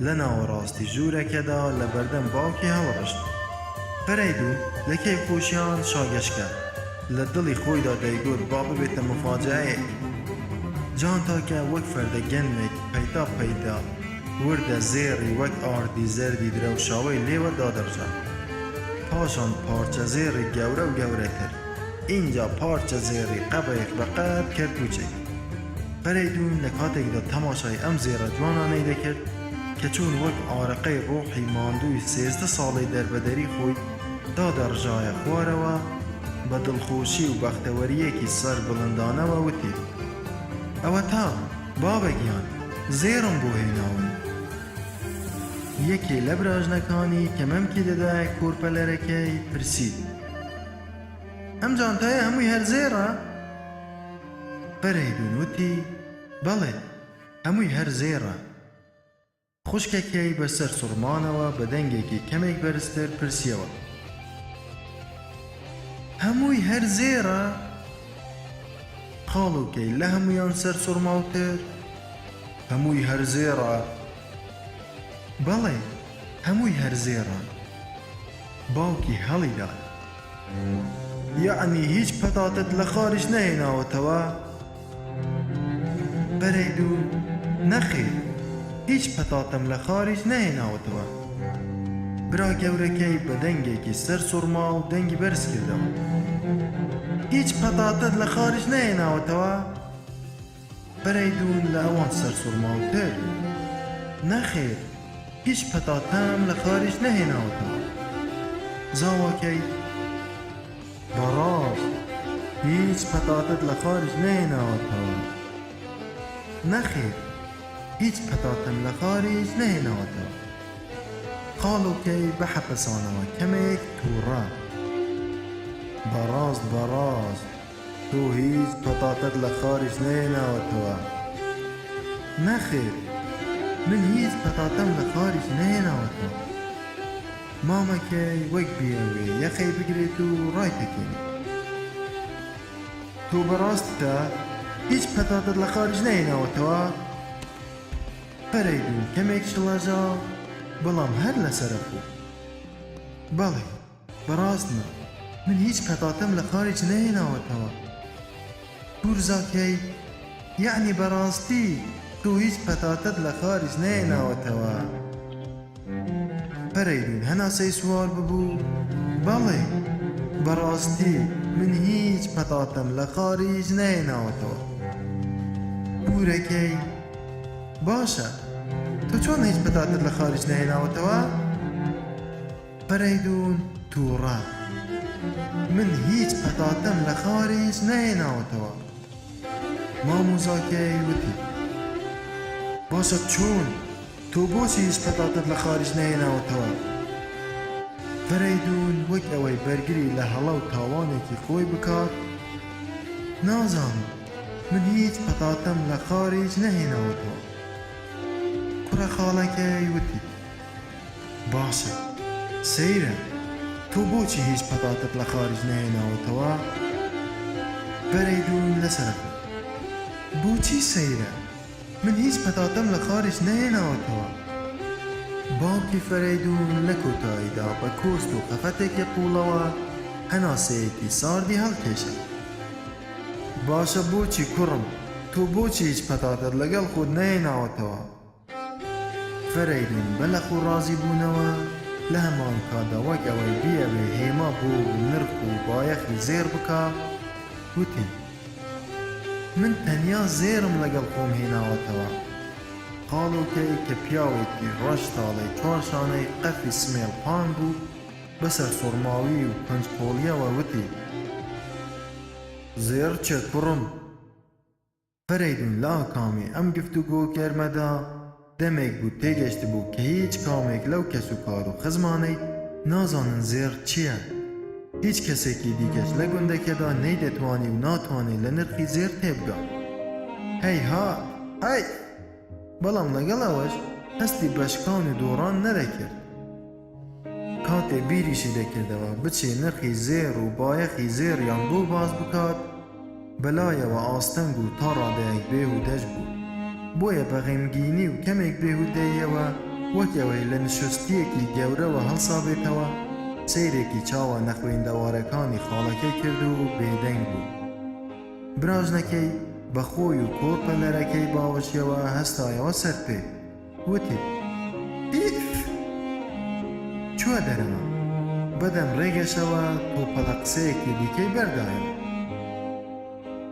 لە ناوەڕاستی ژوورەکەدا لە بەردەم باوکی هەڵڕشت. فەرەیدوون لە کەیفخۆشیان شاگەشکە، لە دڵی خۆیدا دەیگوت با ببێتە موفاجەئەیەک. جانتاکە وەک فەردە گەنمێک پەیتا پەیتا وردە زێڕی وەک ئاردی زەردی درەوشاوەی لێوە دادەڕژا. پاشان پارچە زێڕی گەورە و گەورەتر. ئینجا پارچە زێڕی قەبەیەک بە قەد کەرپوچێک. فەرەیدوون لە کاتێکدا تەماشای ئەم زێڕە جوانانەی دەکرد کە چۆن وەک ئارەقەی ڕۆحی ماندووی 13 ساڵەی دەربەدەری خۆی دادەڕژایە خوارەوە، بە دڵخۆشی و بەختەوەرییەکی سەربڵندانەوە وتی، ئەوەتا بابە گیان، زێڕم بۆ هێناون. یەکێ لە براژنەکانی کە مەمکی دەدایە کۆرپەلەرەکەی پرسی. ئەم جانتایە هەمووی هەر زێڕە؟ فەرەیدوون وتی، بەڵێ، هەمووی هەر زێڕە. خوشکەکەی بە سەرسوڕمانەوە بە دەنگێکی کەمێک بەرزتر پرسییەوە، هەمووی هەر زێڕە؟ خاڵۆکەی لە هەموویان سەرسوڕماوتر، هەمووی هەر زێڕە؟ بەڵێ، هەمووی هەر زێڕە. باوکی هەڵیدات. یەعنی هیچ پەتاتەت لە خاریج نەهێناوەتەوە؟ فەرەیدوون، نەخێر، هیچ پەتاتەم لە خاریج نەهێناوەتەوە. برا گەورەکەی بە دەنگێکی سەرسوڕماو دەنگی بەرز کردەوە. هیچ پەتاتەت لە خاریج نەهێناوەتەوە؟ فەرەیدوون لە ئەوان سەرسوڕماوتر، نەخێر، هیچ پەتاتەم لە خاریج نەهێناوەتەوە. زاواکەی، بەڕاست هیچ پەتاتەت لە خاریج نەهێناوەتەوە؟ نەخێر، هیچ پەتاتەم لە خاریج نەهێناوەتەوە. خاڵۆکەی بە حەپەسانەوە کەمێک تووڕە. بەڕاست بەڕاست تۆ هیچ پەتاتەت لە خاریج نەهێناوەتەوە؟ نەخێر، من هیچ پەتاتەم لە خاریج نەهێناوەتەوە. مامەکەی وەک بیەوێ یەخەی بگرێت و ڕایتەکێنێ. تۆ بەڕاستتە هیچ پەتاتەت لە خاریج نەهێناوەتەوە؟ فەرەیدوون کەمێک شڵەژا، بەڵام هەر لەسەرەخۆ. بەڵێ، بەڕاستمە، من هیچ پەتاتەم لە خاریج نەهێناوەتەوە. پورزاکەی، یەعنی بەڕاستی تۆ هیچ پەتاتەت لە خاریج نەهێناوەتەوە؟ فەرەیدوون هەناسەی سوار ببوو، بەڵێ، بەڕاستی من هیچ پەتاتەم لە خاریج نەهێناوەتەوە. پوورەکەی، باشە، تۆ چۆن هیچ پەتاتەت لە خاریج نەهێناوەتەوە؟ فەرەیدوون تووڕە، من هیچ پەتاتەم لە خاریج نەهێناوەتەوە. مامۆزاکەی وتی، باشە چۆن؟ تۆ بۆچی هیچ پەتاتەت لە خاریج نەهێناوەتەوە؟ فەرەیدوون وەک ئەوەی بەرگری لە هەڵە و تاوانێکی خۆی بکات، نازانم، من هیچ پەتاتەم لە خاریج نەهێناوەتەوە. کوڕە خاڵەکەی وتی، باشە، سەیرە، تۆ بۆچی هیچ پەتاتەت لە خاریج نەهێناوەتەوە؟ فەرەیدوون لەسەرەخۆ، بۆچی سەیرە؟ من هیچ پەتاتەم لە خاریج نەهێناوەتەوە. باوکی فەرەیدوون لە کۆتاییدا بە کۆست و خەفەتێکی قووڵەوە هەناسەیەکی ساردی هەڵکێشا. باشە بۆچی کوڕم، تۆ بۆچی هیچ پەتاتەت لەگەڵ خۆت نەهێناوەتەوە؟ فەرەیدوون بە لەخۆڕازیبوونەوە، لە هەمان کاتدا وەک ئەوەی بیەوێ هێما بۆ نرخ و بایەخی زێڕ بکا، وتی. من تەنیا زێڕم لەگەڵ خۆم هێناوەتەوە. خاڵۆکەی کە پیاوێکی ڕەش تاڵەی چوارشانەی قەفی سمێڵ پان بوو، بە سەرسوڕماوی و پەنجقۆڵییەوە وتی، زێڕ چە کوڕم؟ فەرەیدوون لە ئاکامی ئەم گفتوگۆ گەرمەدا دەمێک بوو تێگەشتبوو کە هیچ کامێک لەو کەسوکار و خزمانەی نازانن زێڕ چییە. هیچ کەسێکی دیکەش لە گوندەکەدا نەیدەتوانی و ناتوانێ لە نرخی زێڕ تێبگا. هەیهات! حەیف! بەڵام لەگەڵ ئەوەش هەستی بە شکان و دۆڕان نەدەکرد. کاتێ بیریشی دەکردەوە بچێ نرخی زێڕ و بایەخی زێڕیان بۆ باس بکات، بەلایەوە ئاستەنگ و تا ڕادەیەک بێهودەش بوو. بۆیە بە غەمگینی و کەمێک بێهودەییەوە، وەک ئەوەی لە نشوستییەکی گەورەوە هەڵسابێتەوە، سەیرێکی چاوە نەخوێندەوارەکانی خاڵەکەی کرد و بێدەنگ بوو. براژنەکەی بە خۆی و کۆرپەلەرەکەی باوەشیەوە هەستایەوە سەر پێ. وتی، ئیف! چووە دەرەوە. بەدەم ڕێگەشەوە تۆپەڵە قسەیەکی دیکەی بەردایەوە.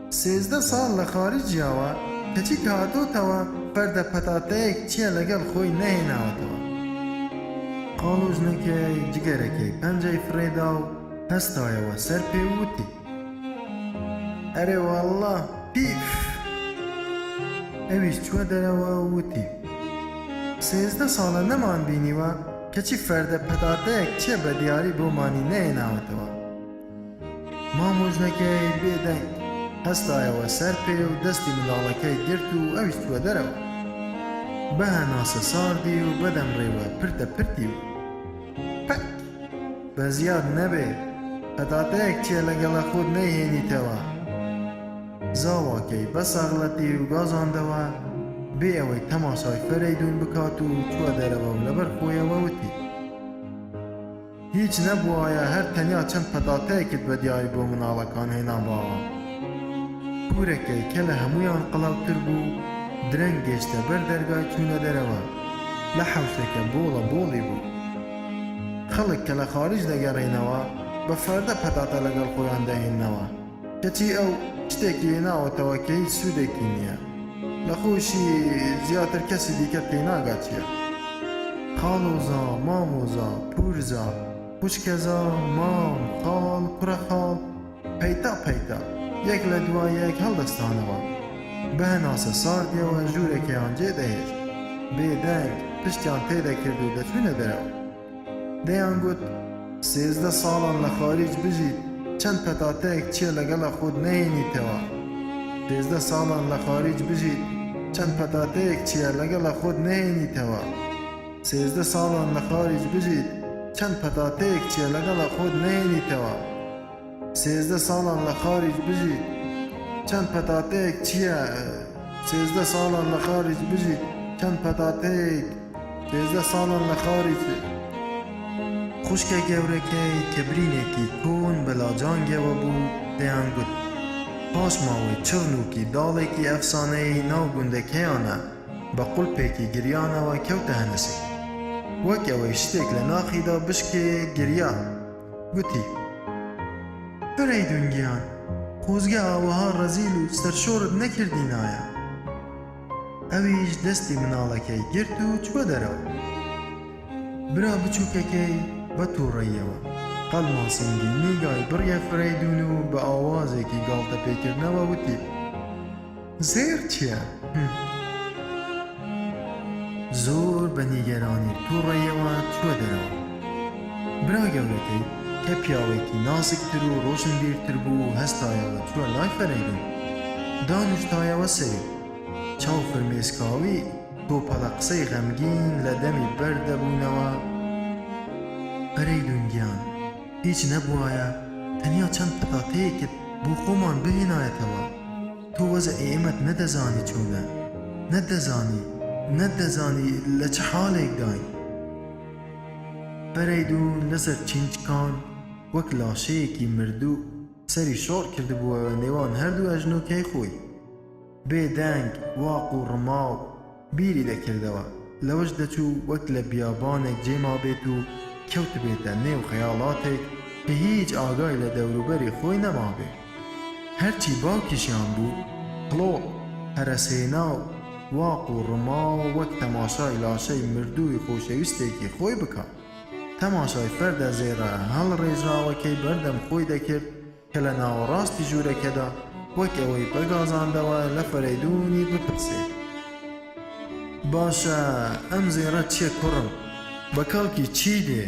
13 ساڵ لە خاریج ژیاوە، کەچی کە هاتۆتەوە فەردە پەتاتەیەک چییە لەگەڵ خۆی نەهێناوەتەوە. خاڵۆژنەکەی جگەرەکەی پەنجەی فڕێدا و هەستایەوە سەر پێ و وتی. ئەرێ واللە پیف! ئەویش چووە دەرەوە و وتی، 13 ساڵە نەمان بینیوە کەچی فەردە پەتاتەیەک چیە بە دیاری بۆمانی نەهێناوەتەوە. مامۆژنەکەی بێدەنگ هەستایەوە سەر پێ و دەستی منداڵەکەی گرت و ئەویش چووە دەرەوە. بە هەناسە ساردی و بەدەم ڕێوە پرتە پرتی و پەک! بەزیاد نەبێ پەتاتەیەک چیە لەگەڵە خۆت نەیهێنیتەوە. زاواکەی بە سەغڵەتی و گازاندەوە بێ ئەوەی تەماشای فەرەیدوون بکات و چووە دەرەوە و لەبەر خۆیەوە وتی. هیچ نەبوایە هەر تەنیا چەند پەتاتەیەکت بە دیاری بۆ مناڵەکان هێناباوە. پورەکەی کە لە هەموویان قەڵەوتر بوو، درەنگ گەیشتە بەر دەرگای چوونە دەرەوە. لە حەوشەکە بۆڵە بۆڵی بوو. خەڵک کە لە خاریج دەگەڕێنەوە، بە فەردە پەتاتە لەگەڵ خۆیان دەهێننەوە. کەچی ئەو شتێکی هێناوەتەوە کە هیچ سوودێکی نییە. لە خۆیشی زیاتر کەسی دیکە تێناگا چییە. خاڵۆزا، مامۆزا، پوورزا، خوشکەزا، مام، خاڵ، کوڕەخاڵ، پەیتا پەیتا، یەک لە دوای یەک هەڵدەستانەوە. بە هەناسە ساردیەوە ژوورەکەیان جێ دەهێشت. بێدەنگ پشتیان تێدەکرد و دەچوونە دەرەوە. دەیانگوت، 13 ساڵان لە خاریج بژیت، چەند پەتاتەیەک چییە لەگەڵە خۆت نەهێنیتەوە. 13 ساڵان لە خاریج بژیت، چەند پەتاتەیەک چییە لەگەڵە خۆت نەهێنیتەوە. 13 ساڵان لە خاریج بژیت، چەند پەتاتەیەک چییە لەگەڵە خۆت نەهێنیتەوە. 13 ساڵان لە خاریج بژیت، چەند پەتاتەیەک چییە؟ 13 ساڵان لە خاریج بژیت، چەند پەتاتەیەک 13 ساڵان لە خاریج. خوشکە گەورەکەی کە برینێکی کۆن بە لاجانگەوە بوو، دەیانگوت پاشماوەی چڕنووکی داڵێکی ئەفسانەیی ناو گوندەکەیانە، بە قوڵپێکی گریانەوە کەوتە هەنسک. وەک ئەوەی شتێک لە ناخیدا بشکێ گریا. گوتی، فەرەیدون گیان، خۆزگە ئاوەها ڕەزیل و سەرشۆڕت نەکردینایە. ئەویش دەستی مناڵەکەی گرت و چووە دەرەوە. برا بچووکەکەی بە تووڕەییەوە قەڵماسینگی نیگای بڕیە فەرەیدون و بە ئاوازێکی گاڵتەپێکردنەوە وتی، زێڕ چییە؟ هم. زۆر بە نیگەرانی و تووڕەیەوە چووە دەرەوە. برا گەورەکەی کە پیاوێکی ناسکتر و ڕۆشنبیرتر بوو هەستایەوە چووە لای فەرەیدون. دانیشتایەوە سەری. چاو فرمێسکاوی تۆپەڵە قسەی غەمگین لە دەمی بەردەبوونەوە. فەرەیدون گیان، هیچ نەبوایە تەنیا چەند پەتاتەیەکت بۆ خۆمان بهێنایەتەوە. تۆ وەزعی ئێمەت نەدەزانی چۆنە، نەتدەزانی، نەتدەزانی لە چ حاڵێکداین. فەرەیدوون لەسەر چینچکان وەک لاشەیەکی مردوو سەری شۆڕ کردبووە نێوان هەردوو ئەژنۆکەی خۆی. بێ دەنگ، واق و ڕماو بیری دەکردەوە، لەوەش دەچوو وەک لە بیابانێک جێ مابێت و کەوتبێتە نێو خەیاڵاتێک کە هیچ ئاگای لە دەوروبەری خۆی نەمابێ. هەرچی باوکیشیان بوو، کڵۆڵ، هەرەسهێناو، واق و ڕماو وەک تەماشای لاشەی مردووی خۆشەویستێکی خۆی بکا. تەماشای فەردە زێڕە هەڵڕێژراوەکەی بەردەم خۆی دەکرد کە لە ناوەڕاستی ژوورەکەدا وەک ئەوەی بە گازاندەوە لە فەرەیدوونی بپرسێ، باشە ئەم زێڕە چییە کوڕم؟ بە کەڵکی چی دێ؟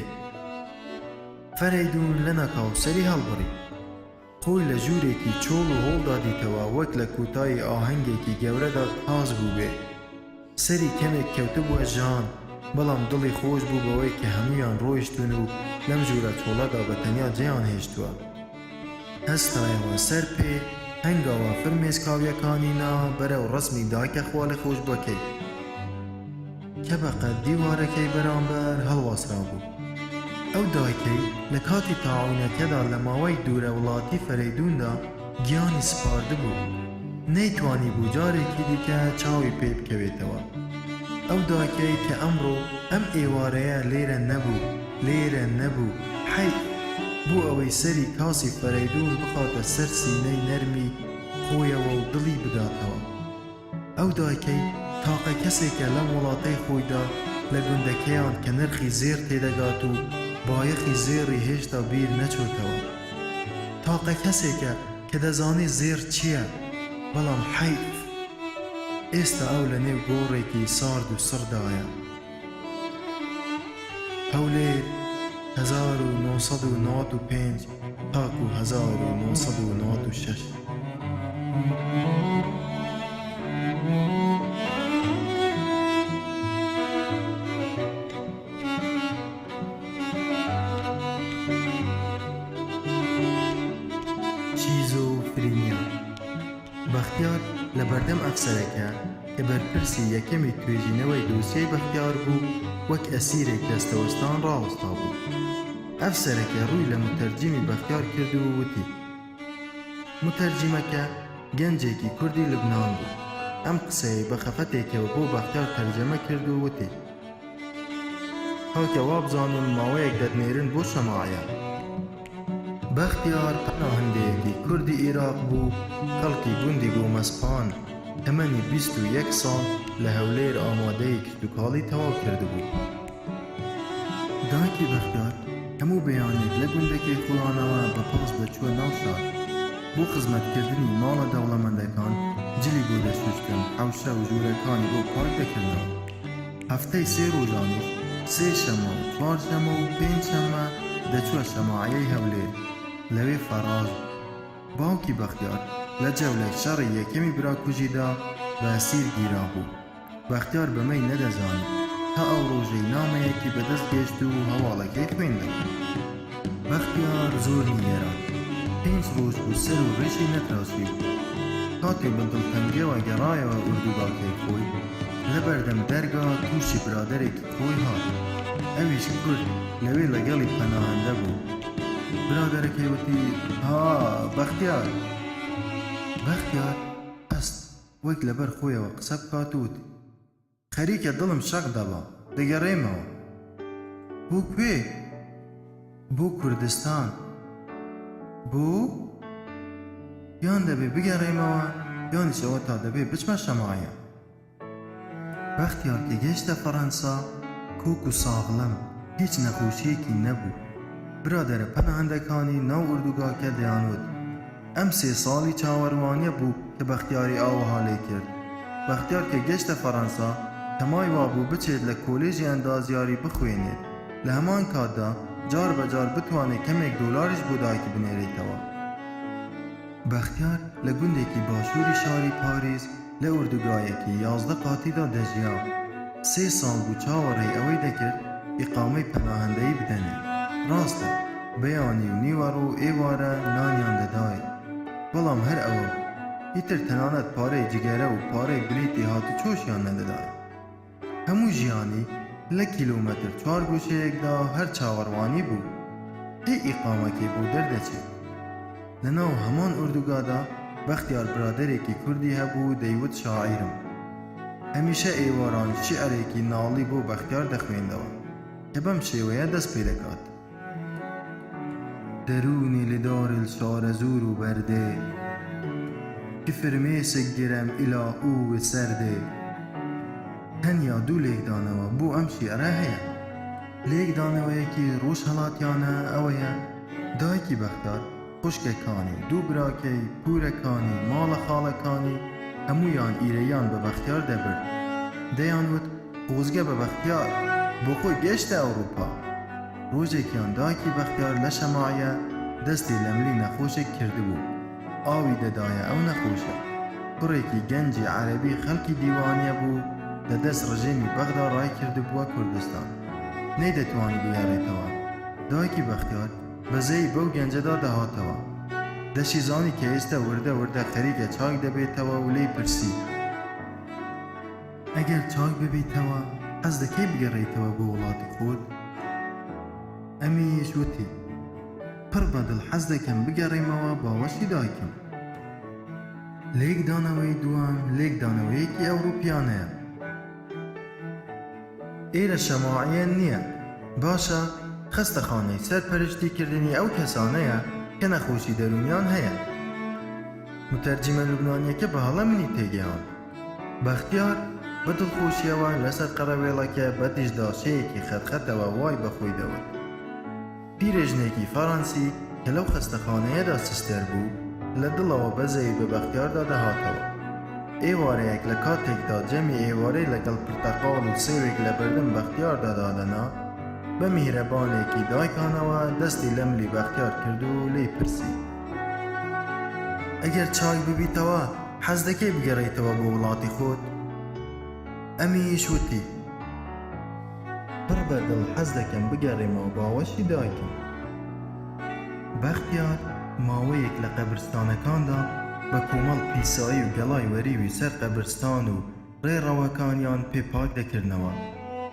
فەرەیدوون لەناکاو سەری هەڵبڕی. خۆی لە ژوورێکی چۆڵ و هۆڵدا دیتەوە وەک لە کۆتایی ئاهەنگێکی گەورەدا تاز بووبێ. سەری کەمێک کەوتبووە ژان، بەڵام دڵی خۆش بوو بەوەی کە هەموویان ڕۆیشتوون و لەم ژوورە چۆڵەدا بە تەنیا جێیان هێشتووە. هەستایەوە سەر پێ، هەنگاوە فرمێسکاوییەکانی نا بەرەو ڕەسمی دایکە خوالێخۆشبووەکەی. کە بە قەد دیوارەکەی بەرامبەر هەڵواسرابوو. ئەو دایکەی لە کاتی تاعوونەکەدا لە ماوەی دوورە وڵاتی فەرەیدووندا گیانی سپاردبوو، نەیتوانیبوو جارێکی دیکە چاوی پێی بکەوێتەوە. ئەو دایکەی کە ئەمڕۆ ئەم ئێوارەیە لێرە نەبوو، لێرە نەبوو، حەیف! بۆ ئەوەی سەری کاسی فەرەیدوون بخاتە سەر سینەی نەرمی خۆیەوە و دڵی بداتەوە. ئەو دایکەی تاقە کەسێکە لەم وڵاتەی خۆیدا لە گوندەکەیان کە نرخی زێڕ تێدەگات و بایەخی زێڕی هێشتا بیر نەچۆتەوە. تاقە کەسێکە کە دەزانێ زێڕ چییە، بەڵام حەیف! ئێستا ئەو لە نێو گۆڕێکی سارد و سڕدایە. هەولێر، 1995 تاکو 1996. شیزۆفرینیا. بە. ئەفسەرەکە کە بەرپرسی یەکەمی توێژینەوەی دۆسیەی بەختیار بوو، وەک ئەسیرێک دەستەوەستان ڕاوەستابوو. ئەفسەرەکە ڕووی لە موتەرجیمی بەختیار کرد و وتی. موتەرجیمەکە گەنجێکی کوردی لوبنان بوو. ئەم قسەیەی بە خەفەتێکەوە بۆ بەختیار تەرجەمە کرد و وتی. کاکە وابزانم ماوەیەک دەتنێرن بۆ شەماعە. بەختیار پەناهەندەیەکی کوردی ئیراق بوو، خەڵکی گوندی گۆمەسپان، تەمەنی 21 ساڵ، لە هەولێر ئامادەیی کشتوکاڵی تەواو کردبوو. دایکی بەختیار هەموو بەیانیەک لە گوندەکەی خۆیانەوە بە پاس دەچووە ناو شار، بۆ خزمەتکردنی ماڵە دەوڵەمەندەکان جلی بۆ دەشوشتن، حەوشە و ژوورەکانی بۆ پاک دەکردنەوە. هەفتەی سێ ڕۆژانیش، سێ شەممە و چوار شەممە و پێنج شەممە دەچووە شەماعیەی هەولێر، لەوێ فەڕاش بوو. باوکی بەختیار لە جەولەی شەڕی یەکەمی براکوژیدا بە ئەسیر گیرابوو. بەختیار بەمەی نەدەزانی تا ئەو ڕۆژەی نامەیەکی بەدەست گەیشت و هەواڵەکەی خوێندەوە. بەختیار زۆر نیگەران، پێنج ڕۆژ بوو سەر و ڕیشی نەتراشیبوو. کاتێ بە دڵتەنگیەوە گەڕایەوە ئوردوگاکەی خۆی، لە بەردەم دەرگا تووشی برادەرێکی خۆی هات. ئەویش کورد، لەوێ لەگەڵی پەناهەندە بوو. برادەرەکەی وتی، ها بەختیار! بەختیار هەست وەک لەبەر خۆیەوە قسە بکات و وتی، خەریکە دڵم شەق دەبا، دەگەڕێمەوە. بۆ کوێ؟ بۆ کوردستان. بۆ؟ یان دەبێ بگەڕێمەوە یانیش ئەوەتا دەبێ بچمە شەمایە. بەختیار کە گەیشتە فەڕەنسا کۆک و ساغڵەم، هیچ نەخۆشییەکی نەبوو. برادەرە پەناهەندەکانی ناو ئوردوگاکە دەیانوت، ئەم سێ ساڵی چاوەڕوانیە بوو کە بەختیاری ئاوەها لێ کرد. بەختیار کە گەشتە فەڕەنسا تەمای وابوو بچێت لە کۆلێژی ئەندازیاری بخوێنێت، لە هەمان کاتدا جار بە جار بتوانێت کەمێک دۆلاریش بۆ دایکی بنێرێتەوە. بەختیار لە گوندێکی باشووری شاری پاریس لە ئوردوگایەکی 11 قاتیدا دەژیا. سێ ساڵ بوو چاوەڕێی ئەوەی دەکرد ئیقامەی پەناهەندەیی بدەنێ. ڕاستە بەیانی و نیوەڕۆ و ئێوارە نانیان دەدایێ، بەڵام هەر ئەوە بوو. ئیتر تەنانەت پارەی جگەرە و پارەی بلیتی هاتوچۆشیان نەدەدایێ. هەموو ژیانی لە کیلۆمەتر چوارگۆشەیەکدا هەر چاوەڕوانی بوو کەی ئیقامەکەی بۆ دەردەچێت. لەناو هەمان ئوردوگادا بەختیار برادەرێکی کوردی هەبوو دەیوت شاعیرم. هەمیشە ئێواران شیعرێکی ناڵی بۆ بەختیار دەخوێندەوە کە بەم شێوەیە دەست پێدەکات. دەروونی لە دارل شارەزوور و بەردێ ک فرمێسک گرەم ئیلا ئوو و سەردێ. تەنیا دوو لێکدانەوە بۆ ئەم شیعرە هەیە. لێکدانەوەیەکی ڕۆژهەڵاتیانە ئەوەیە دایکی بەختیار خوشکەکانی، دوو براکەی، پوورەکانی، ماڵە خاڵەکانی هەموویان ئیرەییان بە بەختیار دەبرد. دەیانوت خۆزگە بە بەختیار، بۆ خۆی گەیشتە ئەوڕوپا. ڕۆژێکیان دایکی بەختیار لە شەماعیە دەستی لەملی نەخۆشێک کردبوو. ئاوی دەدایە ئەو نەخۆشە. کوڕێکی گەنجی عەرەبی خەڵکی دیوانیە بوو، لە دەست ڕژێمی بەغدا ڕایکردبووە کوردستان. نەیدەتوانی بگەڕێتەوە. دایکی بەختیار بەزەیی بەو گەنجەدا دەهاتەوە. دەشیزانی کە ئێستە وردە وردە خەریکە چاک دەبێتەوە و لێی پرسی. ئەگەر چاک ببیتەوە حەز دەکەی بگەڕێیتەوە بۆ وڵاتی خۆت؟ ئەمیش وتی. پڕ بە دڵ حەز دەکەم بگەڕێمەوە باوەشی دایکم. لێکدانەوەی دووەم لێکدانەوەیەکی ئەوڕوپیانەیە. ئێرە شەماعیە نییە. باشە خەستەخانەی سەرپەرشتی کردنی ئەو کەسانەیە کە نەخۆشی دەروونیان هەیە. موتەرجیمە لوبنانیەکە بە هەڵە منی تێگەیاند. بەختیار بە دڵخۆشیەوە لەسەر قەرەوێڵەکە بە دیشداشەیەکی خەتخەتەوە وای بە خۆی دەوت. پیرێژنێکی فەڕەنسی کە لەو خەستەخانەیەدا سستەر بوو، لە دڵەوە بەزەیی بە بەختیاردا دەهاتەوە. ئێوارەیەک لە کاتێکدا جەمی ئێوارەی لەگەڵ پرتەقاڵ و سێوێک لە بەردەم بەختیاردا دادەنا، بە میهرەبانێکی دایکانەوە دەستی لەملی بەختیار کرد و لێی پرسی. ئەگەر چاک ببیتەوە، حەز دەکەی بگەڕێیتەوە بۆ وڵاتی خۆت؟ ئەمیش وتی. پڕ بە دڵ حەز دەکەم بگەڕێمەوە باوەشی دایکم. بەختیار ماوەیەک لە قەبرستانەکاندا بە کۆمەڵ پیسایی و گەڵای وەریوی سەر قەبرستان و ڕێڕەوەکانیان پێ پاک دەکردنەوە.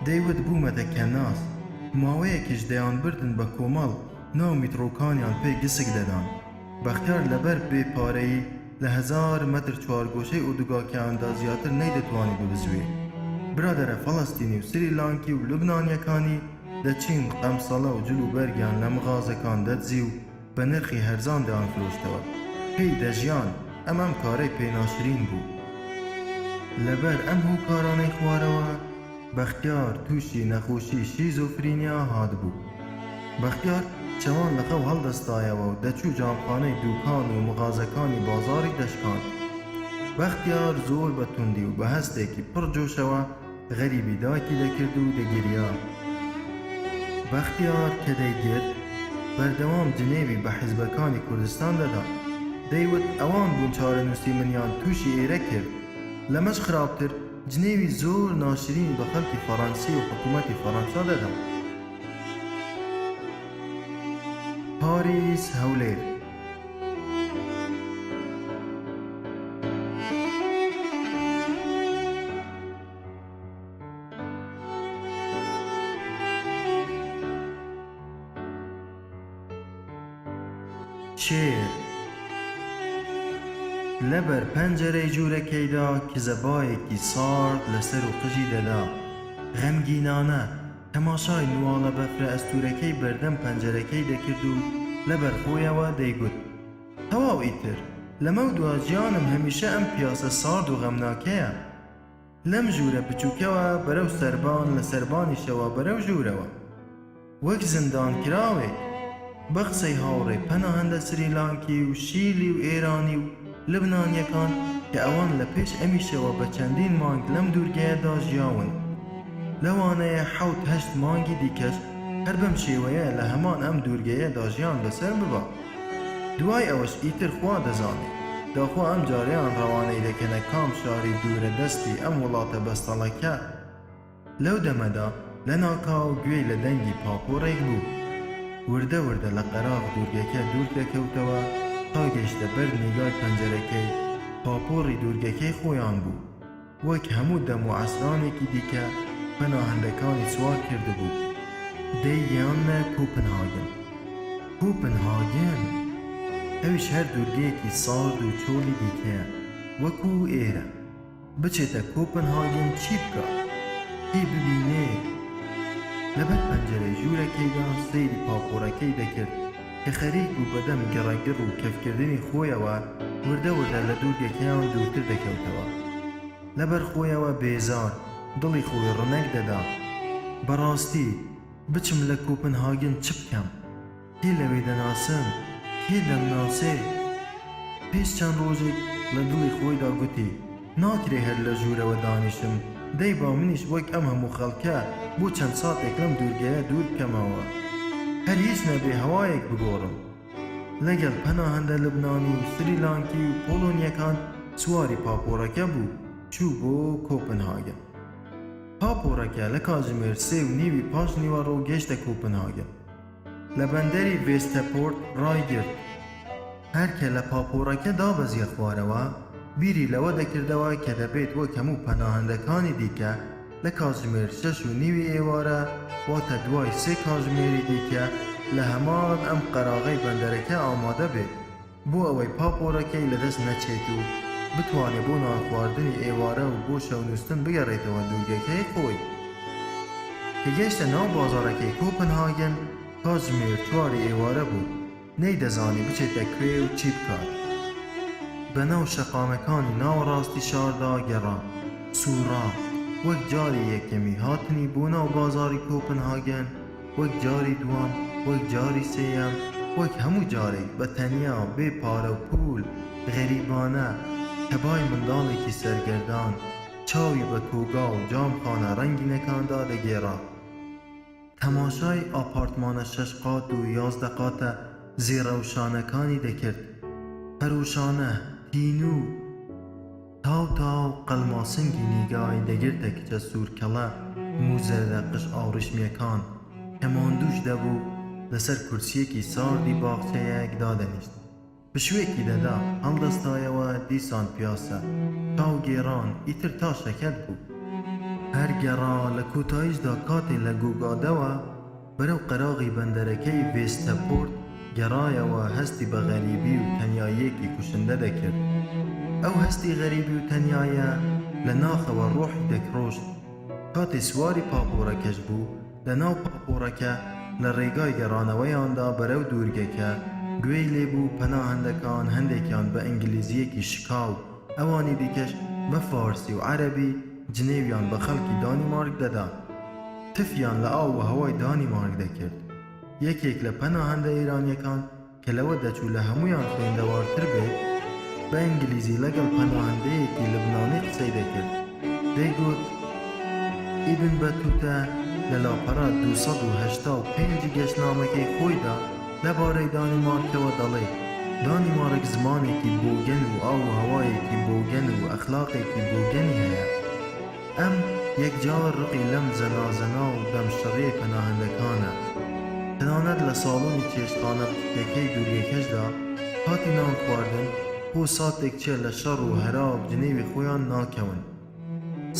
دەیوت بوومەتە کەناس. ماوەیەکیش دەیانبردن بە کۆمەڵ ناو میتڕۆکانیان پێ گسک دەدان. بەختیار لەبەر بێ پارەیی لە هەزار مەتر چوارگۆشەی ئۆردوگاکەیاندا زیاتر نەیدەتوانی ببزوێ. برادەرە فەڵەستینی و سریلانکی و لوبنانیەکانی دەچین قەمسەڵە و جل و بەرگیان لە مغازەکان دەدزی و بە نرخی هەرزان دەیانفرۆشتەوە. پێی دەژیان، ئەم ئەم کارەی پێ ناشرین بوو. لەبەر ئەم هۆکارانەی خوارەوە، بەختیار تووشی نەخۆشی شیزۆفرینیا هاتبوو. بەختیار شەوان لە خەو هەڵدەستایەوە و دەچوو جامخانەی دووکان و مغازەکانی بازاڕی دەشکاند. بەختیار زۆر بە توندی و بە هەستێکی پڕ جۆشەوە غەریبی دایکی دەکرد و دەگریا. بەختیار کە دەیگرت، بەردەوام جنێوی بە حیزبەکانی کوردستان دەدا. دەیوت ئەوان بوون چارەنووسی منیان تووشی ئێرە کرد. لەمەش خراپتر جنێوی زۆر ناشرینی بە خەڵکی فەڕەنسی و حکوومەتی فەڕەنسا دەدا. پاریس هەولێر. شێر لەبەر پەنجەرەی ژوورەکەیدا کزەبایەکی سارد لەسەر و قژی دەدا. غەمگینانە تەماشای نواڵە بەفرە ئەستوورەکەی بەردەم پەنجەرەکەی دەکرد و لەبەر خۆیەوە دەیگوت، تەواو ئیتر، لەمەودوا ژیانم هەمیشە ئەم پیاسە سارد و غەمناکەیە. لەم ژوورە بچووکەوە بەرەو سەربان، لە سەربانیشەوە بەرەو ژوورەوە. وەک زیندانکراوێک. بە قسەی هاوڕێ پەناهەندە سریلانکی و شیلی و ئێرانی و لوبنانیەکان کە ئەوان لە پێش ئەمیشەوە بە چەندین مانگ لەم دوورگەیەدا ژیاون. لەوانەیە حەوت هەشت مانگی دیکەش هەر بەم شێوەیە لە هەمان ئەم دوورگەیەدا ژیان بەسەر ببا. دوای ئەوەش ئیتر خوا دەزانێ داخوا ئەم جارەیان ڕەوانەی دەکەنە کام شاری دوورە دەستی ئەم وڵاتە بەستەڵەکە. لەو دەمەدا لەناکاو گوێی لە دەنگی پاپۆڕێک بوو. وردە وردە لە قەراغ دوورگەکە دوور دەکەوتەوە تا گەیشتە بەر نیگای پەنجەرەکەی، پاپۆڕی دوورگەکەی خۆیان بوو. وەک هەموو دەم و عەسرانێکی دیکە پەناهەندەکانی سوار کردبوو. دەیگەیاندنە کۆپنهاگن. کۆپنهاگن! ئەویش هەر دوورگەیەکی سارد و چۆڵی دیکەیە، وەکوو ئێرە. بچێتە کۆپنهاگن چی بکا؟ کێی ببینێ؟ لەبەر پەنجەرەی ژوورەکەیدا سەیری پاپۆڕەکەی دەکرد کە خەریک بوو بەدەم گڕەگڕ و کەفکردنی خۆیەوە وردە وردە لە دوورگەکەیان دوورتر دەکەوتەوە. لەبەر خۆیەوە بێزار، دڵی خۆی ڕنەک دەدا. بەڕاستی بچم لە کۆپنهاگن چ بکەم؟ کێ لەوێ دەناسم؟ کێ دەمناسێ؟ پێش چەند ڕۆژێک لە دڵی خۆیدا گوتی، ناکرێ هەر لە ژوورەوە دانیشم، دەی با منیش وەک ئەم هەموو خەڵکە بۆ چەند ساتێک لەم دوورگەیە دوور بکەمەوە. هەر هیچ نەبێ هەوایەک بگۆڕم. لەگەڵ پەناهەندە لوبنانی و سریلانکی و پۆڵۆنییەکان سواری پاپۆڕەکە بوو، چوو بۆ کۆپنهاگن. پاپۆڕەکە لە کاتژمێر سێ و نیوی پاش نیوەڕۆ گەیشتە کۆپنهاگن. لە بەندەری ڤێستەپۆرت ڕایگرت. هەر کە لە پاپۆڕەکە دابەزیە خوارەوە، بیری لەوە دەکردەوە کە دەبێت وەک هەموو پەناهەندەکانی دیکە لە کاتژمێر شەش و نیوی ئێوارە، واتە دوای سێ کاتژمێری دیکە لە هەمان ئەم قەراغەی بەندەرەکە ئامادە بێت بۆ ئەوەی پاپۆڕەکەی لەدەست نەچێت و بتوانێت بۆ نانخواردنی ئێوارە و بۆ شەونووستن بگەڕێتەوە دوورگەکەی خۆی. کە گەیشتە ناو بازاڕەکەی کۆپنهاگن، کاتژمێر چواری ئێوارە بوو. نەیدەزانی بچێتە کوێ و چی بکات. بەناو شەقامەکانی ناوەڕاستی شاردا گەڕا، سووڕا، وەک جاری یەکەمی هاتنی بۆ ناو بازاڕی کۆپنهاگن، وەک جاری دووەم، وەک جاری سێیەم، وەک هەموو جارێک بە تەنیا، بێ پارە و پوول، غەریبانە، تەبای منداڵێکی سەرگەردان، چاوی بە کۆگا و جامخانە ڕەنگینەکاندا دەگێڕا. تەماشای ئاپارتمانە شەش قات و 11 قاتە زێڕەوشانەکانی دەکرد. پەرۆشانە، تینوو، تاو تاو قەڵماسنگی نیگای دەگرتە کچە سوورکەڵە مووزەردە قژ ئاوڕیشمیەکان کە ماندووش دەبوو، لەسەر کورسییەکی ساردی باخچەیەک دادەنیشت. پشووێکی دەدا، هەڵدەستایەوە، دیسان پیاسە، چاو گێڕان، ئیتر تا شەکەت بوو. هەر گەڕا، لە کۆتاییشدا کاتێ لە گۆگادەوە بەرەو قەراغی بەندەرەکەی ڤێستەپۆرت گەڕایەوە، هەستی بە غەریبی و تەنیاییەکی کوشندە دەکرد. ئەو هەستی غەریبی و تەنیایە لە ناخەوە ڕۆحی دەکڕۆشت. کاتێ سواری پاپۆڕەکەش بوو، لە ناو پاپۆڕەکە لە ڕێگای گەڕانەوەیاندا بەرەو دوورگەکە، گوێی لێ بوو پەناهەندەکان هەندێکیان بە ئینگلیزییەکی شکاو، ئەوانی دیکەش بە فارسی و عەرەبی جنێویان بە خەڵکی دانیمارک دەدا. تفیان لە ئاو و هەوای دانیمارک دەکرد. یەکێک لە پەناهەندە ئێرانییەکان کە لەوە دەچوو لە هەموویان خوێندەوارتر بێت، بە ئینگلیزی لەگەڵ پەناهەندەیەکی لوبنانی قسەی دەکرد، دەیگوت، ئیبن بەتوتە لە لاپەڕە 285 ی گەشتنامەکەی خۆیدا لەبارەی دانیمارکەوە دەڵێ، دانیمارک زمانێکی بۆگەن و ئاو و هەوایەکی بۆگەن و ئەخلاقێکی بۆگەنی هەیە. ئەم یەکجار ڕقی لەم زەنازەنا و دەمشڕیەی پەناهەندەکانە. تەنانەت لە ساڵۆنی چێشتخانە بچوکەکەی دوورگەکەشدا کاتی نان خواردن بۆ ساتێک چێ لە شەڕ و هەرا و جنێوی خۆیان ناکەون.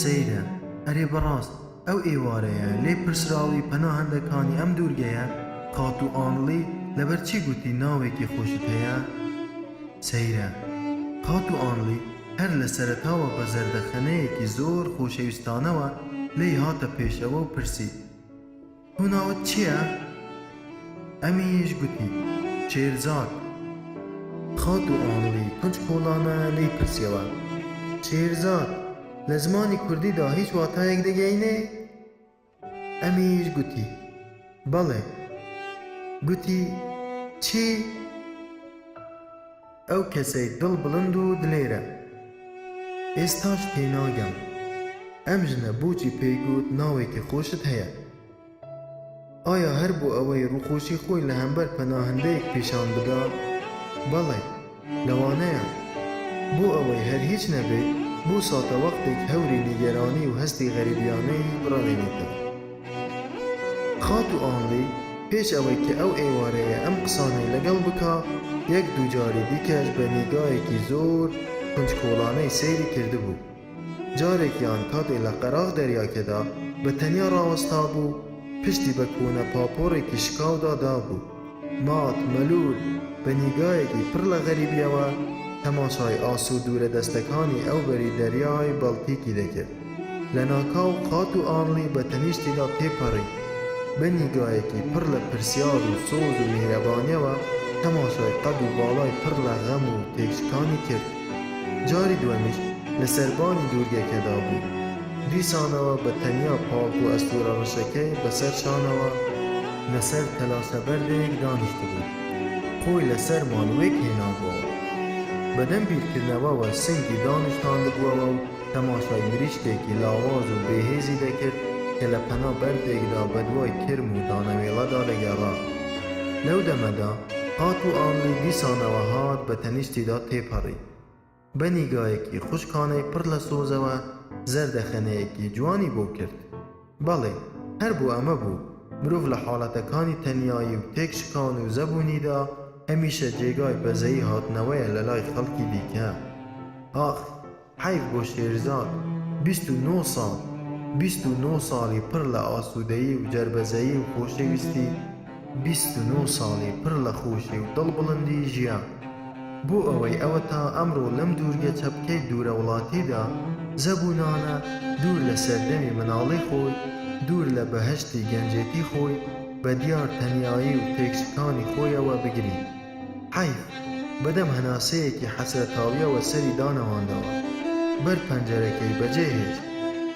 سەیرە، ئەرێ بەڕاست ئەو ئێوارەیە لێ پرسراوی پەناهەندەکانی ئەم دوورگەیە خاتوو ئانلی لەبەر چی گوتی ناوێکی خۆشت هەیە؟ سەیرە، خاتوو ئانلی هەر لە سەرەتاوە بە زەردەخەنەیەکی زۆر خۆشەویستانەوە لێی هاتە پێشەوە و پرسی، تۆ ناوت چییە؟ ئەمیش گوتی، شێرزاد. خاتوو ئانلی کنجکۆڵانە لێی پرسیەوە، شێرزاد لە زمانی کوردیدا هیچ واتایەک دەگەینێ؟ ئەمیش گوتی، بەڵێ. گوتی، چی؟ ئەو کەسەی دڵ بڵند و دلێرە. ئێستاش تێناگەم ئەم ژنە بۆچی پێی گوت ناوێکی خۆشت هەیە؟ ئایا هەر بۆ ئەوەی ڕووخۆشی خۆی لە هەمبەر پەناهەندەیەک پیشان بدا؟ بەڵێ، لەوانەیە. بۆ ئەوەی هەر هیچ نەبێ بۆ ساتەوەختێک هەوری نیگەرانی و هەستی غەریبیانەی بڕەوێنێتەوە. خاتوو ئانلی پێش ئەوەی کە ئەو ئێوارەیە ئەم قسانەی لەگەڵ بکا، یەک دووجاری دیکەش بە نیگایەکی زۆر کنجکۆڵانەی سەیری کردبوو. جارێکیان کاتێ لە قەراغ دەریاکەدا بە تەنیا ڕاوەستابوو، پشتی بە کۆنە پاپۆڕێکی شکاودا دابوو. مات، مەلوول، بە نیگایەکی پڕ لە غەریبییەوە تەماشای ئاسۆ دوورە دەستەکانی ئەوبەری دەریای بەڵتیکی دەکرد. لەناکاو خاتوو ئانلی بە تەنیشتیدا تێپەڕی. بە نیگایەکی پڕ لە پرسیار و سۆز و میهرەبانییەوە تەماشای قەد و باڵای پڕ لە غەم و تێکشکانی کرد. جاری دووەمیش لە سەربانی دوورگەکەدا بوو. دیسانەوە بە تەنیا پاڵتۆ ئەستوورە ڕەشەکەی بە سەر شانەوە لە سەر تەلاشەبەردێک دانیشتبوو. خۆی لە سەرمان وێک هێنابووەوە. بە دەم بیرکردنەوەوە سنگی دانوستاندبووەوە و تەماشای مریشکێکی لاواز و بێهێزی دەکرد کە لە پەنا بەردێکدا بە دوای کرم و دانەوێڵەدا دەگەڕا. لەو دەمەدا خاتوو ئانلی دیسانەوە هات بە تەنیشتیدا تێپەڕی. بە نیگایەکی خوشکانەی پڕ لە سۆزەوە زەردەخەنەیەکی جوانی بۆ کرد. بەڵێ، هەر بۆ ئەمە بوو، مرۆڤ لە حاڵەتەکانی تەنیایی و تێکشکان و زەبوونیدا هەمیشە جێگای بەزەیی هاتنەوەیە لە لای خەڵکی دیکە. ئاخ! حەیف بۆ شێرزاد، 29 ساڵ، 29 ساڵی پڕ لە ئاسوودەیی و جەربەزەیی و خۆشەویستی، 29 ساڵی پڕ لە خۆشی و دڵبڵندی ژیا. بۆ ئەوەی ئەوەتا ئەمڕۆ لەم دوورگە چەپکەی دوورەوڵاتیدا، زەبوونانە، دوور لە سەردەمی مناڵی خۆی، دوور لە بەهەشتی گەنجێتی خۆی، بە دیار تەنیایی و تێکشکانی خۆیەوە بگری. حەیف! بەدەم هەناسەیەکی حەسرەتاوییەوە سەری دانەواندەوە. بەر پەنجەرەکەی بەجێ هێشت.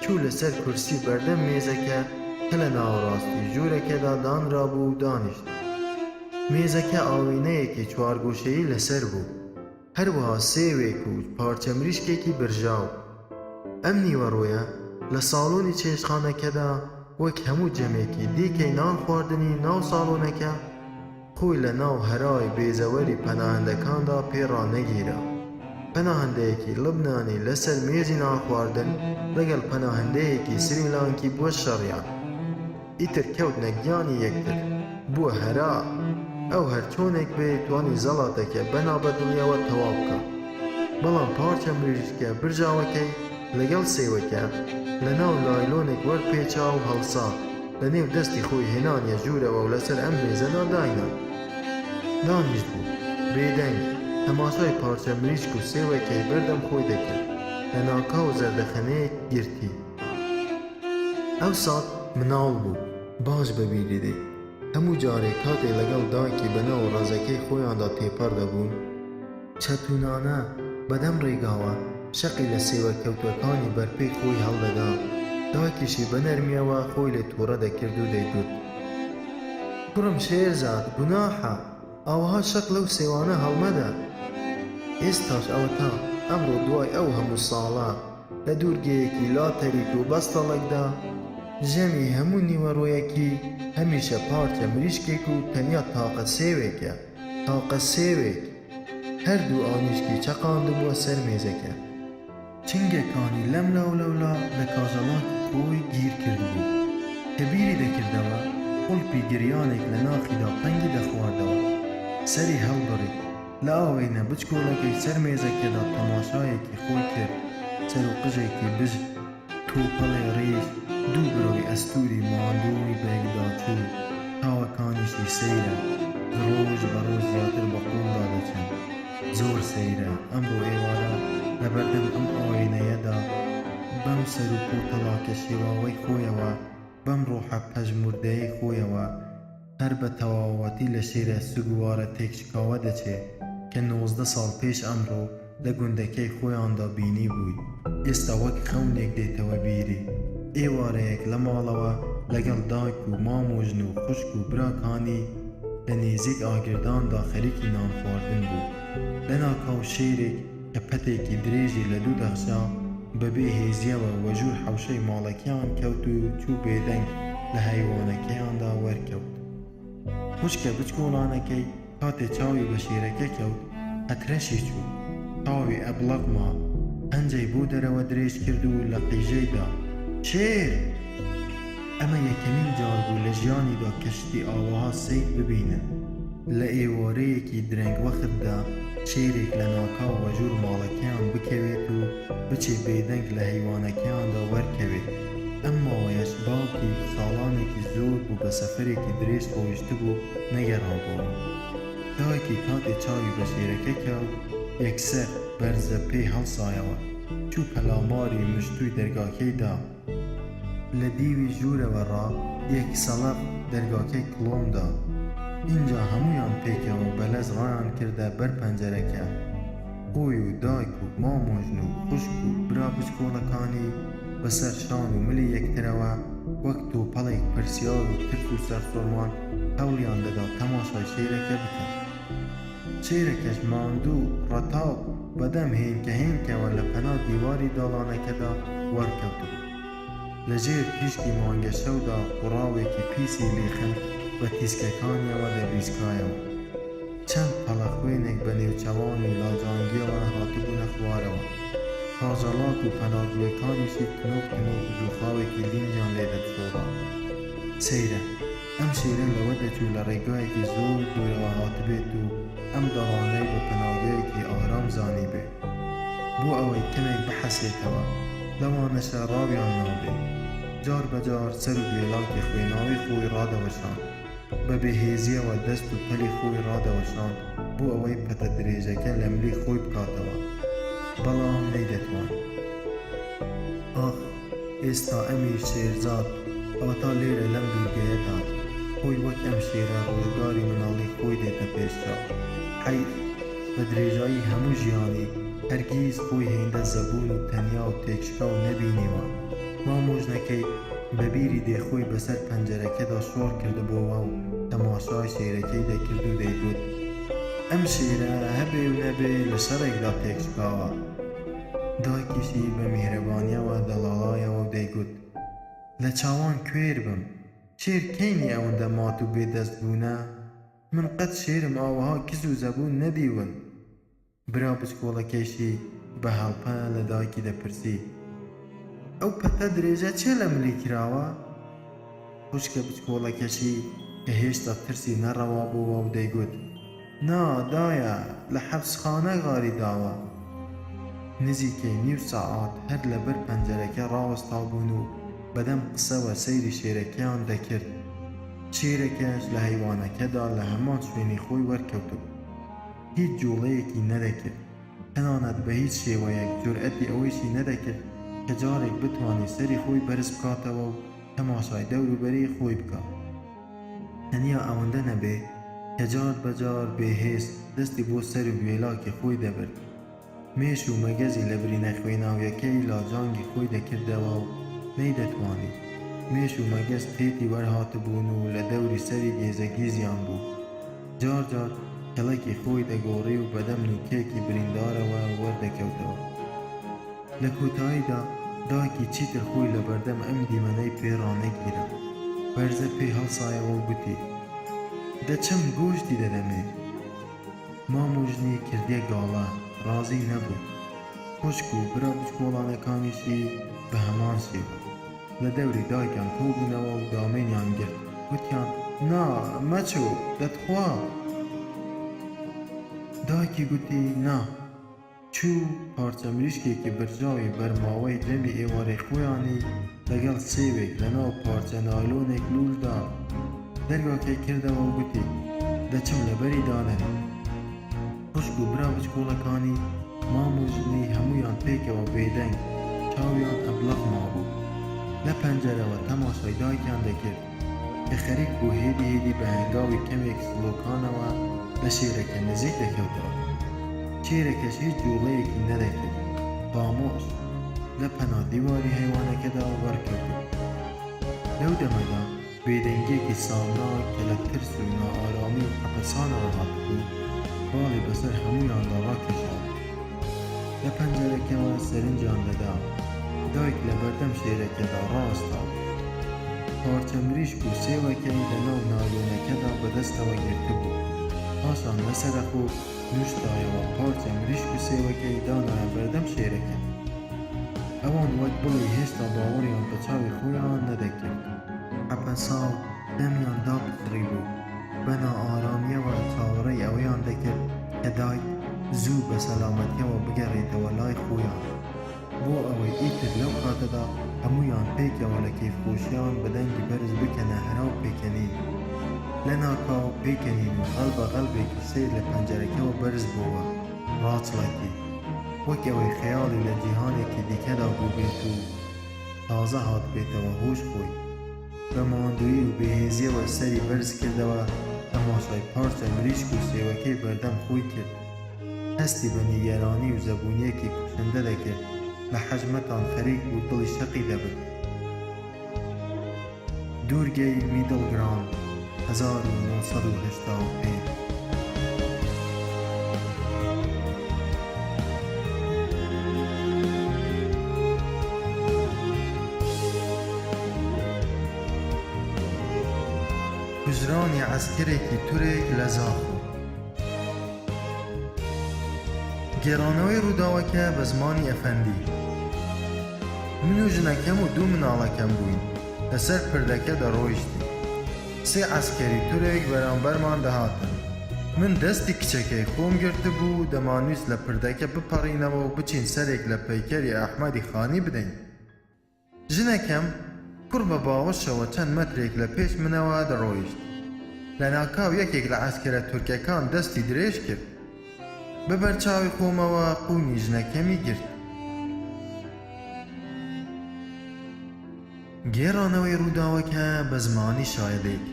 چوو لەسەر کورسی بەردەم مێزەکە کە لە ناوەڕاستی ژوورەکەدا دانرابوو دانیشت. مێزەکە ئاوێنەیەکی چوارگۆشەیی لەسەر بوو. هەروەها سێوێک و پارچە مریشکێکی برژاو. ئەم نیوەڕۆیە لە ساڵۆنی چێشتخانەکەدا وەک هەموو جەمێکی دیکەی نانخواردنی ناو ساڵۆنەکە، خۆی لە ناو هەرای بێزەوەری پەناهەندەکاندا پێ ڕانەگیرا. پەناهەندەیەکی لوبنانی لە سەر مێزی نانخواردن لەگەڵ پەناهەندەیەکی سریلانکی بووە شەڕیان. ئیتر کەوتنە گیانی یەکتر. بووە هەرا. ئەو هەر چۆنێک بێ توانی زەڵاتەکە بە نابەدڵیەوە تەواو بکا. بەڵام پارچە مریشکە برژاوەکەی لەگەڵ سێوەکە لە ناو لایلۆنێک وەرپێچا و هەڵسا لە نێو دەستی خۆی هێنانیە ژوورەوە و لەسەر ئەم مێزەدا داینا. دانیشتبوو. بێدەنگ تەماشای پارچە مریشک و سێوەکەی بەردەم خۆی دەکرد. لەناکاو زەردەخەنەیەک گرتی. ئەو سات مناڵ بوو، باش بەبیری دێ. هەموو جارێ کاتێ لەگەڵ دایکی بەناو ڕەزەکەی خۆیاندا تێپەڕ دەبوون، چەتوونانە بەدەم ڕێگاوە شەقی لە سێوە کەوتووەکانی بەرپێی خۆی هەڵدەدا، دایکیشی بە نەرمییەوە خۆی لێ تووڕە دەکرد و دەیگوت، کوڕم شێرزاد گوناحە، ئاوەها شەق لەو سێوانە هەڵمەدە. ئێستاش ئەوەتا ئەمڕۆ دوای ئەو هەموو ساڵە لە دوورگەیەکی لاتەریک و بەستەڵەکدا، ژەمی هەموو نیوەڕۆیەکی هەمیشە پارچە مریشکێک و تەنیا تاقە سێوێکە، تاقە سێوێک! هەردوو ئانیشکی چەقاندبووە سەر مێزەکە. چنگەکانی لەملاولەولا لە کاژەڵاکی خۆی گیر کردبوو. کە بیری دەکردەوە، قوڵپی گریانێک لە ناخیدا پەنگی دەخواردەوە. سەری هەڵبڕی. لە ئاوێنە بچکۆڵەکەی سەر مێزەکەدا تەماشایەکی خۆی کرد. سەر و قژێکی بژ، تۆپەڵێ ڕیش، دوو برۆی ئەستووری ماندووی بەیەکداچوو. چاوەکانیشی سەیرە، ڕۆژ بە ڕۆژ زیاتر بە قووڵدا دەچن. زۆر سەیرە ئەمڕۆ ئێوارە لەبەردەم ئەم ئاوێنەیەدا، بەم سەر و پۆتەڵاکە شێواوەی خۆیەوە، بەم ڕۆحە پەژموردەیەی خۆیەوە، هەر بە تەواوەتی لە شێرە سوگوارە تێکشکاوە دەچێ کە 19 ساڵ پێش ئەمڕۆ لە گوندەکەی خۆیاندا بینیبووی. ئێستا وەک خەونێک دێتەوە بیری. ئێوارەیەک لە ماڵەوە لەگەڵ دایک و مامۆژن و خوشک و براکانی لە نێزیک ئاگرداندا خەریکی نانخواردن بوو. لەناکاو شێرێک کە پەتێکی درێژی لە دوو دەخشا، بە بێ هێزییەوە وەژوور حەوشەی ماڵەکەیان کەوت و چوو بێدەنگ لە هەیوانەکەیاندا وەرکەوت. خوشکە بچکۆڵانەکەی کاتێ چاوی بە شێرەکە کەوت، قەترەشی چوو. چاوی ئەبڵەق ما. پەنجەی بۆ دەرەوە درێژ کرد و لە قیژەی دا، شێر! ئەمە یەکەمین جار بوو لە ژیانیدا کە شتی ئاوەها سەیر ببینن. لە ئێوارەیەکی درەنگوەختدا شێرێک لەناکاو وەژوور ماڵەکەیان بکەوێت و بچێ بێدەنگ لە هەیوانەکەیاندا وەرکەوێ. ئەم ماوەیەش باوکی ساڵانێکی زۆر بوو بە سەفەرێکی درێژ ڕۆیشتبوو نەگەڕابۆوە. دایکی کاتێ چاوی بە شێرەکە کەوت یەکسەر بەرزە پێی هەڵسایەوە چوو پەلاماری مشتووی دەرگاکەی دا. لە دیوی ژوورەوە ڕا یەک سەڵەق دەرگاکەی کڵۆم دا. ئینجا هەموویان پێکەوە بەلەز ڕایان کردە بەر پەنجەرەکە. خۆی و دایک و مامۆژن و خوشک و برا بچکۆڵەکانی بە سەر شان و ملی یەکترەوە وەک تۆپەڵێک پرسیار و ترس و سەرسوڕمان هەوڵیان دەدا تەماشای شێرەکە بکەن. شێرەکەش ماندوو، ڕەتاو، بە دەم هێنکە هێنکەوە لە پەنا دیواری داڵانەکەدا وەرکەوتبوو. لە ژێر تیشکی مانگەشەودا قوڕاوێکی پیسی لیخن بە تیسکەکانیەوە دەبریسکایەوە. چەند پەڵە خوێنێک بە نێوچەوان و لاجانگیەوە هاتبوونە خوارەوە. تاژەڵاک و پەناگوێکانیشی تنۆک تنۆک زووخاوێکی لینجیان لێ دەچۆڕا. سەیرە، ئەم شێرە لەوە دەچوو لە ڕێگایەکی زۆر دوورەوە هاتبێت و ئەم داڵانەی بە پەناگەیەکی ئارام زانیبێ. بۆ ئەوەی کەمێک بحەسێتەوە. لەوانەشە ڕاویان نابێ. جار بە جار سەر و گوێلاکی خوێناوی خۆی ڕادەوەشاند. بە بێهێزییەوە دەست و پەلی خۆی ڕادەوەشاند بۆ ئەوەی پەتە درێژەکە لە ملی خۆی بکاتەوە، بەڵام نەیدەتوانی. ئاخ، ئێستا ئەمیر شێرزاد ئەوەتا لێرە لەم دوورگەیەدا، خۆی وەک ئەم شێرە ڕۆژگاری مناڵی خۆی دێتە پێش چاو. حەیف، بە درێژایی هەموو ژیانی هەرگیز خۆی هێندە زەبوون و تەنیا و تێکشکاو نەبینیوە. مامۆژنەکەی بە بیری دێ خۆی بەسەر پەنجەرەکەدا شۆڕ کردبۆوە و تەماشای شێرەکەی دەکرد و دەیگوت، ئەم شێرە هەبێ و نەبێ لە شەڕێکدا تێکشکاوە. دایکیشی بە میهرەبانییەوە دەڵاڵایەوە و دەیگوت، لە چاوان کوێر بم، شێر کەینی ئەوەندە مات و بێ دەست بوونە؟ من قەت شێرم ئاوەها کز و زەبوون نەدیون. برا بچکۆڵەکەیشی بە هەڵپە لە دایکی دەپرسی، ئەو پەتە درێژە چیە لە ملی کراوە؟ خوشکە بچکۆڵەکەشی کە هێشتا ترسی نەڕەوابۆوە و دەیگوت، نا دایە لە حەپسخانە غاری داوە. نزیکەی نیو سەعات هەر لەبەر پەنجەرەکە ڕاوەستابوون و بەدەم قسەوە سەیری شێرەکەیان دەکرد. شێرەکەش لە هەیوانەکەدا لە هەمان شوێنی خۆی وەرکەوتبوو. هیچ جووڵەیەکی نەدەکرد. تەنانەت بە هیچ شێوەیەک جورئەتی ئەوەیشی نەدەکرد کە جارێک بتوانێ سەری خۆی بەرز بکاتەوە و تەماشای دەوروبەری خۆی بکا. تەنیا ئەوەندە نەبێ کە جار بە جار بێ هێز دەستی بۆ سەر و گوێلاکی خۆی دەبرد. مێش و مەگەزی لە برینە خوێناویەکەی لاجانگی خۆی دەکردەوە و نەیدەتوانی. مێش و مەگەز تێتی وەرهاتبوون و لە دەوری سەری گێزەگیزیان بوو. جار جار کەڵەکی خۆی دەگۆڕی و بەدەم نوکێکی بریندارەوە وەردەکەوتەوە. لە کۆتاییدا دایکی چیتر خۆی لە بەردەم ئەم دیمەنەی پێ ڕانەگیرا. بەرزە پێی هەڵسایەوە و گوتی، دەچم گۆشتی دەدەمێ. مامۆژنی کردیە گاڵە، ڕازی نەبوو. خوشک و برا بچکۆڵانەکانیشی بە هەمان شێوە. لە دەوری دایکیان کۆبوونەوە و دامێنیان گرت، گوتیان، نا، مەچۆ، دەتخوا. دایکی گوتی، نا. چوو پارچە مریشکێکی برژاوی بەرماوەی دەمی ئێوارەی خۆیانی لەگەڵ سێوێک لەناو پارچە نایلۆنێک لوول دا. دەرگاکەی کردەوە و گوتی، دەچم لەبەری دانێم. خوشک و برا بچکۆڵەکانی، مام و ژنی هەموویان پێکەوە بێدەنگ، چاویان ئەبڵەق مابوو. لە پەنجەرەوە تەماشای دایکیان دەکرد کە خەریک بوو هێدی هێدی بە هەنگاوی کەمێک سڵۆکانەوە لە شێرەکە نزیک دەکەوتەوە. شێرەکەش هیچ جووڵەیەکی نەدەکرد، خامۆش لە پەنا دیواری هەیوانەکەدا وەرکەوتبوو. لەو دەمەدا بێدەنگییەکی سامناک کە لە ترس و نائارامی و حەپەسانەوە هاتبوو، باڵی بەسەر هەموویاندا ڕاکێشابوو. لە پەنجەرەکەوە سەرنجیان دەدا. دایک لە بەردەم شێرەکەدا ڕاوەستابوو. پارچە مریشک و سێوەکەی لە ناو نایلۆنەکەدا بە دەستەوە گرتبوو. پاشان لەسەرەخۆ نووشتایەوە پارچە مریشک و سێوەکەی دانایە بەردەم شێرەکە. ئەوان وەک بڵێی هێشتا باوەڕیان بە چاوی خۆیان نەدەکرد. حەپەسا و دەمیان داپچڕیبوو. بە نائارامییەوە چاوەڕێی ئەوەیان دەکرد کە دایک زوو بە سەلامەتییەوە بگەڕێتەوە لای خۆیان، بۆ ئەوەی ئیتر لەو کاتەدا هەموویان پێکەوە لە کەیفخۆشیان بە دەنگی بەرز بکەنە هەرا و پێکەنین. لەناکاو پێکەنین و غەڵبە غەڵبێکی سەیر لە پەنجەرەکەوە بەرز بۆوە، ڕاچڵەکی. وەک ئەوەی خەیاڵی لە جیهانێکی دیکەدا بووبێت و تازە هاتبێتەوە هۆش خۆی. بە ماندوویی و بێهێزییەوە سەری بەرز کردەوە، تەماشای پارچە مریشک و سێوەکەی بەردەم خۆی کرد. هەستی بە نیگەرانی و زەبوونییەکی کوشندە دەکرد، لە حەژمەتان خەریک بوو دڵی شەقی دەبرد. دوورگەی میدڵگراوند، 1985. کوژرانی عەسکەرێکی تورک لە زاخۆ. گێڕانەوەی ڕووداوەکە بە زمانی ئەفەندی. من و ژنەکەم و دوو مناڵەکەم بووین لەسەر پردەکە دەڕۆیشتین. سێ عەسکەری تورک بەرامبەرمان دەهاتن. من دەستی کچەکەی خۆم گرتبوو و دەمانویست لە پردەکە بپەڕینەوە و بچین سەرێک لە پەیکەری ئەحمەدی خانی بدەین. ژنەکەم کوڕ بە باوەشەوە چەند مەترێک لە پێش منەوە دەڕۆیشت. لەناکاو یەکێک لە عەسکەرە تورکەکان دەستی درێژ کرد. بە بەرچاوی خۆمەوە قوونی ژنەکەمی گرت. گێڕانەوەی ڕووداوەکە بە زمانی شایەدێک.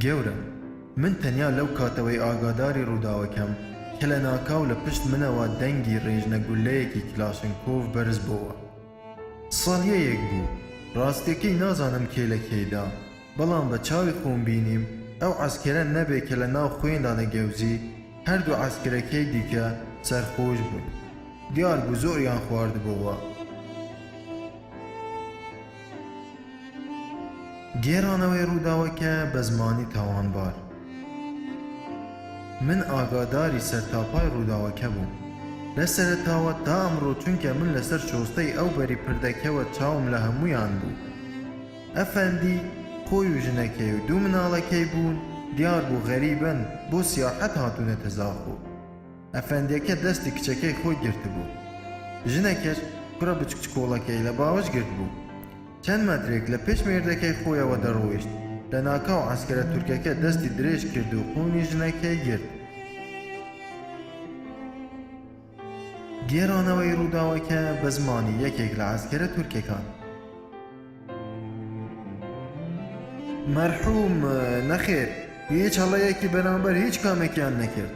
گەورەم، من تەنیا لەو کاتەوەی ئاگاداری ڕووداوەکەم کە لەناکاو لە پشت منەوە دەنگی ڕێژنە گوللەیەکی کلاشنکۆف بەرز بۆوە. ساڵیەیەک بوو، ڕاستیەکەی نازانم کێ لە کێی دا، بەڵام بە چاوی خۆم بینیم ئەو عەسکەرە نەبێ کە لە ناو خوێندا دەگەوزی، هەردوو عەسکەرەکەی دیکە سەرخۆش بوون. دیار بوو زۆریان خواردبۆوە. گێڕانەوەی ڕووداوەکە بە زمانی تاوانبار. من ئاگاداری سەرتاپای ڕووداوەکە بووم لە سەرەتاوە تا ئەمڕۆ چونکە من لەسەر شۆستەی ئەو بەری پردەکەوە چاوم لە هەموویان بوو. ئەفەندی خۆی و ژنەکەی و دوو مناڵەکەی بوون، دیار بوو غەریبن، بۆ سیاحەت هاتوونەتە زاخۆ. ئەفەندیەکە دەستی کچەکەی خۆی گرتبوو. ژنەکەش کوڕە بچکچکۆڵەکەی لە باوەش گرتبوو. چەند مەترێک لە پێش مێردەکەی خۆیەوە دەڕۆیشت، لەناکاو عەسکەرە تورکەکە دەستی درێژ کرد و قوونی ژنەکەی گرت. گێڕانەوەی ڕووداوەکە بە زمانی یەکێک لە عەسکەرە تورکەکان. مەرحوم، نەخێر، هیچ هەڵەیەکی بەرامبەر هیچ کامێکیان نەکرد،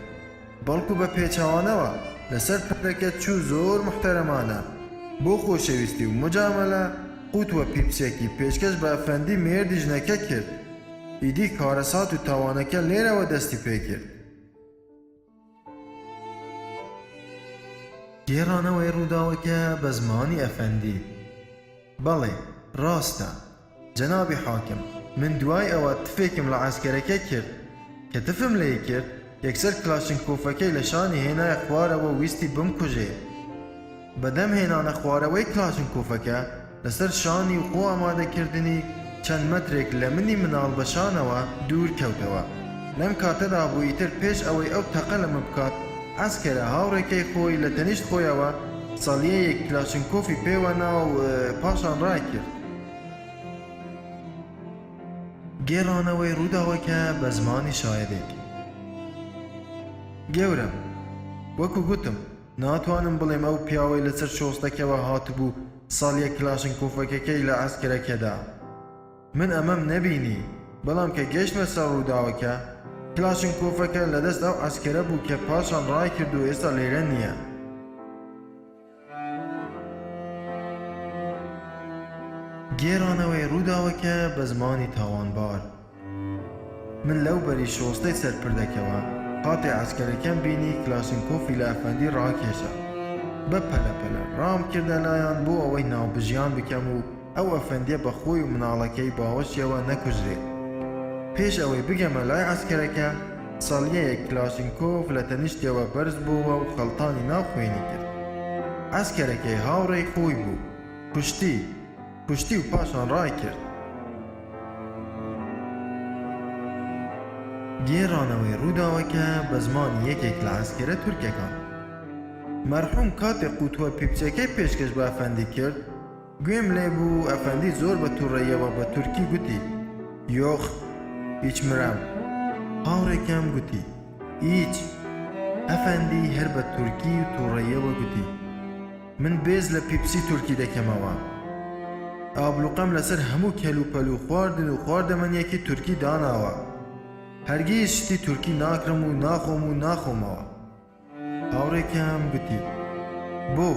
بەڵکو بە پێچەوانەوە لەسەر پردەکە چوو زۆر موحتەرەمانە بۆ خۆشەویستی و موجامەلە قوتوە پیپسێکی پێشکەش بە ئەفەندی مێردی ژنەکە کرد، ئیدی کارەسات و تاوانەکە لێرەوە دەستی پێکرد. گێڕانەوەی ڕووداوەکە بە زمانی ئەفەندی. بەڵێ، ڕاستە. جەنابی حاکم، من دوای ئەوە تفێکم لە عەسکەرەکە کرد. کە تفم لێی کرد، یەکسەر کلاشنکۆفەکەی لە شانی هێنایە خوارەوە و ویستی بمکوژێ. بە دەم هێنانە خوارەوەی کلاشنکۆفەکە لەسەر شانی و خۆ ئامادەکردنی، چەند مەترێک لە منی مناڵ بە شانەوە دوور کەوتەوە. لەم کاتەدا بوو ئیتر پێش ئەوەی ئەو تەقە لە من بکات، عەسکەرە هاوڕێکەی خۆی لە تەنیشت خۆیەوە سەڵیەیەک کلاشنکۆفی پێوە نا و پاشان ڕایکرد. گێڕانەوەی ڕووداوەکە بە زمانی شایەدێک. گەورەم، وەکو گوتم، ناتوانم بڵێم ئەو پیاوەی لەسەر شۆستەکەوە هاتبوو ساڵیە کلاشنکۆفەکەکەی لە عەسکەرەکە دا. من ئەمەم نەبینی، بەڵام کە گەیشتمە سەر ڕووداوەکە، کلاشنکۆفەکە لەدەست ئەو عەسکەرە بوو کە پاشان ڕایکرد و ئێستا لێرە نییە. گێڕانەوەی ڕووداوەکە بە زمانی تاوانبار. من لەو بەری شۆستەی سەر پردەکەوە قاتێ عەسکەرەکەم بینی کلاشنکۆفی لە ئەفەندی ڕاکێشا. بە پەلە پەلە ڕام کردە لایان بۆ ئەوەی ناوبژیان بکەم و ئەو ئەفەندیە بە خۆی و مناڵەکەی باوەشیەوە نەکوژرێ. پێش ئەوەی بگەمە لای عەسکەرەکە، سەڵیەیەک کلاشنکۆف لە تەنیشتیەوە بەرز بۆوە و خەڵتانی ناو خوێنی کرد. عەسکەرەکەی هاوڕێی خۆی بوو. کوشتی. کوشتی و پاشان ڕایکرد. گێڕانەوەی ڕووداوەکە بە زمانی یەکێک لە عەسکەرە تورکەکان. مەرحوم کاتێ قوتووە پیپسیەکەی پێشکەش بە ئەفەندی کرد، گوێم لێ بوو ئەفەندی زۆر بە توڕەییەوە بە تورکی گوتی، یۆخ، ئیچ مرام. هاوڕێکەم گوتی، ئیچ. ئەفەندی هەر بە تورکی و توڕەییەوە گوتی، من بێز لە پیپسی تورکی دەکەمەوە. ئابلوقەم لەسەر هەموو کەلوپەل و خواردن و خواردەمەنیەکی تورکی داناوە. هەرگیز شتی تورکی ناکڕم و ناخۆم و ناخۆمەوە. هاوڕێکەم گوتی، بۆ؟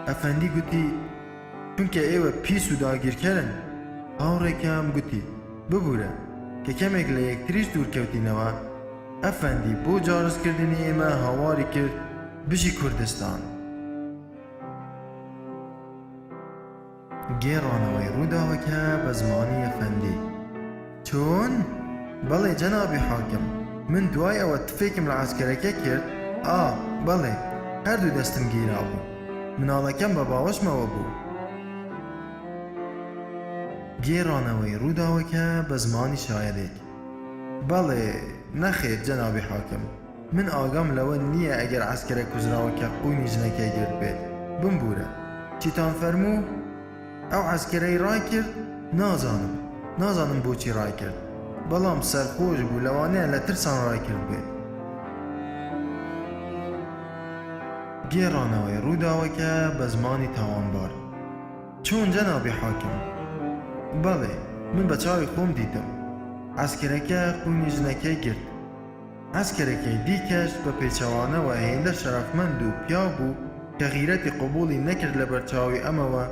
ئەفەندی گوتی، چونکە ئێوە پیس و داگیرکەرن. هاوڕێکەم گوتی، ببورە، کە کەمێک لە یەکتریش دوور کەوتینەوە، ئەفەندی بۆ جاڕزکردنی ئێمە هاواری کرد، بژی کوردستان. گێڕانەوەی ڕووداوەکە بە زمانی ئەفەندی. چۆن؟ بەڵێ جەنابی حاکم، من دوای ئەوە تفێکم لە عەسکەرەکە کرد، ئا، بەڵێ، هەردوو دەستم گیرابوو. مناڵەکەم بە باوەشمەوە بوو. گێڕانەوەی ڕووداوەکە بە زمانی شایەدێک. بەڵێ، نەخێر جەنابی حاکم، من ئاگام لەوە نییە ئەگەر عەسکەرە کوژراوەکە قوونی ژنەکەی گرتبێت. بمبوورە. چیتان فەرموو؟ ئەو عەسکەرەی ڕایکرد؟ نازانم. نازانم بۆچی ڕایکرد. بەڵام سەرخۆش بوو، لەوانەیە لە ترسان ڕایکردبێت. گێڕانەوەی ڕووداوەکە بە زمانی تاوانبار. چۆن جەنابی حاکم؟ بەڵێ، من بە چاوی خۆم دیتم. عەسکەرەکە قوونی ژنەکەی گرت. عەسکەرەکەی دیکەش بە پێچەوانەوە هێندە شەرەفمەند و پیاو بوو کە غیرەتی قبوڵی نەکرد لەبەر چاوی ئەمەوە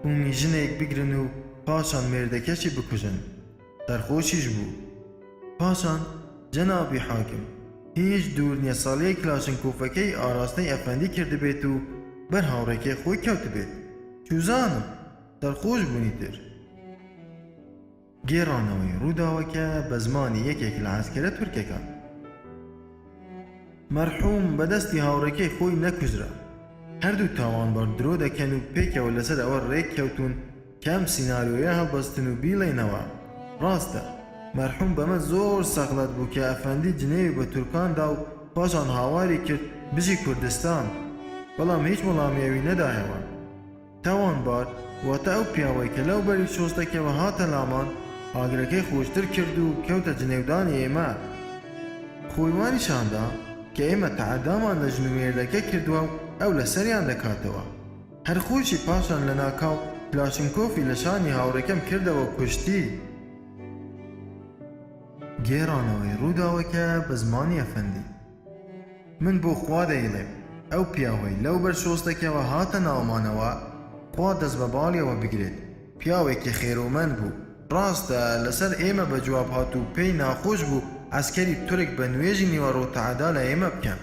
قوونی ژنێک بگرن و پاشان مێردەکەشی بکوژن. سەرخۆشیش بوو. پاشان جەنابی حاکم هیچ دوور نیە ساڵیەک کلاشنکۆفەکەی ئاراستەی ئەفەندی کردبێت و بەر هاوڕێکەی خۆی کەوتبێت. چوزانم! سەرخۆش بوون ئیتر. گێڕانەوەی ڕووداوەکە بە زمانی یەکێک لە عەسکەرە تورکەکان. مەرحوم بە دەستی هاوڕێکەی خۆی نەکوژرا. هەردوو تاوانبار درۆ دەکەن و پێکەوە لەسەر ئەوە ڕێک کەوتوون کە ئەم سیناریۆیە هەڵبەستن و بیڵێنەوە. ڕاستە، مەرحوم بەمە زۆر سەغڵەت بوو کە ئەفەندی جنێوی بە تورکان دا و پاشان هاواری کرد بژی کوردستان، بەڵام هیچ وەڵامی ئەوی نەدایەوە. تاوانبار، واتە ئەو پیاوەی کە لەو بەری شۆستەکەوە هاتە لامان، ئاگرەکەی خۆشتر کرد و کەوتە جنێودانی ئێمە. خۆی وا نیشان دا کە ئێمە تەعەدامان لە ژن و مێردەکە کردووە و ئەو لەسەریان دەکاتەوە. هەر خۆیشی پاشان لەناکاو کلاشینکۆفی لە شانی هاوڕێکەم کردەوە و کوشتی. گێڕانەوەی ڕووداوەکە بە زمانی ئەفەندی. من بۆ خوا دەیڵێم ئەو پیاوەی لەو بەر شۆستەکەوە هاتە ناومانەوە خوا دەست بە باڵیەوە بگرێت پیاوێکی خێرۆمەند بوو ڕاستە لەسەر ئێمە بە جواب هات و پێی ناخۆش بوو عەسکەری تورک بە نوێژی نیوەڕۆ تەعەدا لە ئێمە بکەن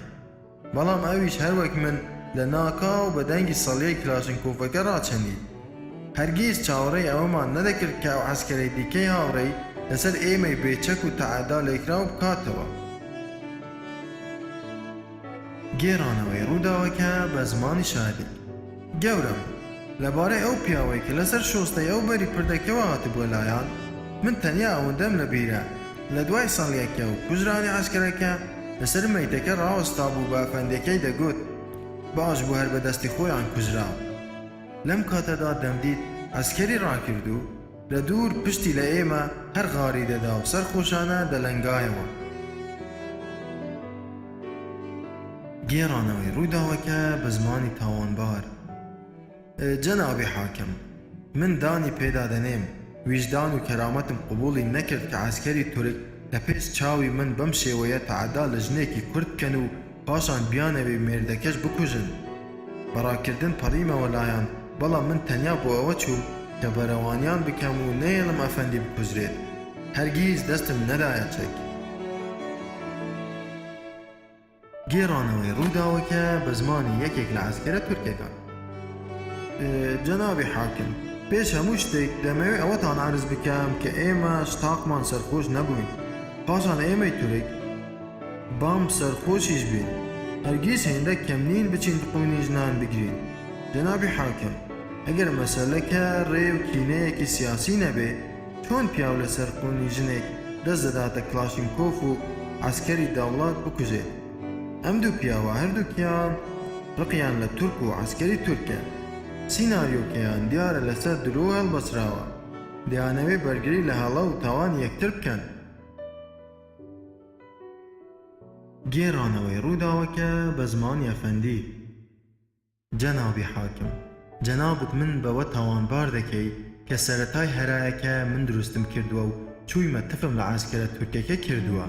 بەڵام ئەویش هەروەک من لە ناکاو بە دەنگی سەڵیەی کلاشنکۆفەکە ڕاچەنی. هەرگیز چاوەڕێی ئەوەمان نەدەکرد کە ئەو عەسکەرەی دیکەی هاوڕێی لەسەر ئێمەی بێ چەک و تەعەدا لێکراو بکاتەوە. گێڕانەوەی ڕووداوەکە بە زمانی شاهدێک. گەورەم، لەبارەی ئەو پیاوەی کە لەسەر شۆستەی ئەو بەری پردەکەوە هاتبووە لایان، من تەنیا ئەوەندەم لە بیرە، لە دوای سەڵیەکە و کوژرانی عەسکەرەکە، لەسەر مەیتەکە ڕاوەستابوو بە ئەفەندیەکەی دەگوت، باش بوو هەر بە دەستی خۆیان کوژرا. لەم کاتەدا دەمدیت عەسکەری ڕاکرد و لە دوور پشتی لە ئێمە هەر غاری دەدا و سەرخۆشانە دەلەنگایەوە. گێڕانەوەی ڕووداوەکە بە زمانی تاوانبار. جەنابی حاکم، من دانی پێدا دەنێم، ویژدان و کەرامەتم قبووڵی نەکرد کە عەسکەری تورک لە پێش چاوی من بەم شێوەیە تەعەدا لە ژنێکی کورد بکەن و پاشان بیانەوێ مێردەکەش بکوژن. بە ڕاکردن پەڕیمەوە لایان، بەڵام من تەنیا بۆ ئەوە چووم کە بەرەوانیان بکەم و نەیەڵم ئەفەندی بکوژرێت. هەرگیز دەستم نەدایە چەک. گێڕانەوەی ڕووداوەکە بە زمانی یەکێک لە عەسکەرە تورکەکان. جەنابی حاکم، پێش هەموو شتێک دەمەوێ ئەوەتان عەرز بکەم کە ئێمە شتاقمان سەرخۆش نەبووین. پاشان ئێمەی تورک بام سەرخۆشیش بین، هەرگیز هێندە کەم نین بچین قوونی ژنان بگرین. جەنابی حاکم، ئەگەر مەسەلەکە ڕێ و کینەیەکی سیاسی نەبێ، چۆن پیاو لەسەر قوونی ژنێک دەست دەداتە کڵاشینکۆف و عەسکەری دەوڵەت بکوژێت؟ ئەم دوو پیاوە هەردووکیان ڕقیان لە تورک و عەسکەری تورکە. سیناریۆکەیان دیارە لەسەر درۆ هەڵبەستراوە. دەیانەوێ بەرگری لە هەڵە و تاوانی یەکتر بکەن. گێڕانەوەی ڕووداوەکە بە زمانی ئەفەندی. جەنابی حاکم، جەنابت من بەوە تاوانبار دەکەی کە سەرەتای هەرایەکە من دروستم کردووە و چوویمە تفم لە عەسکەرە تورکەکە کردووە.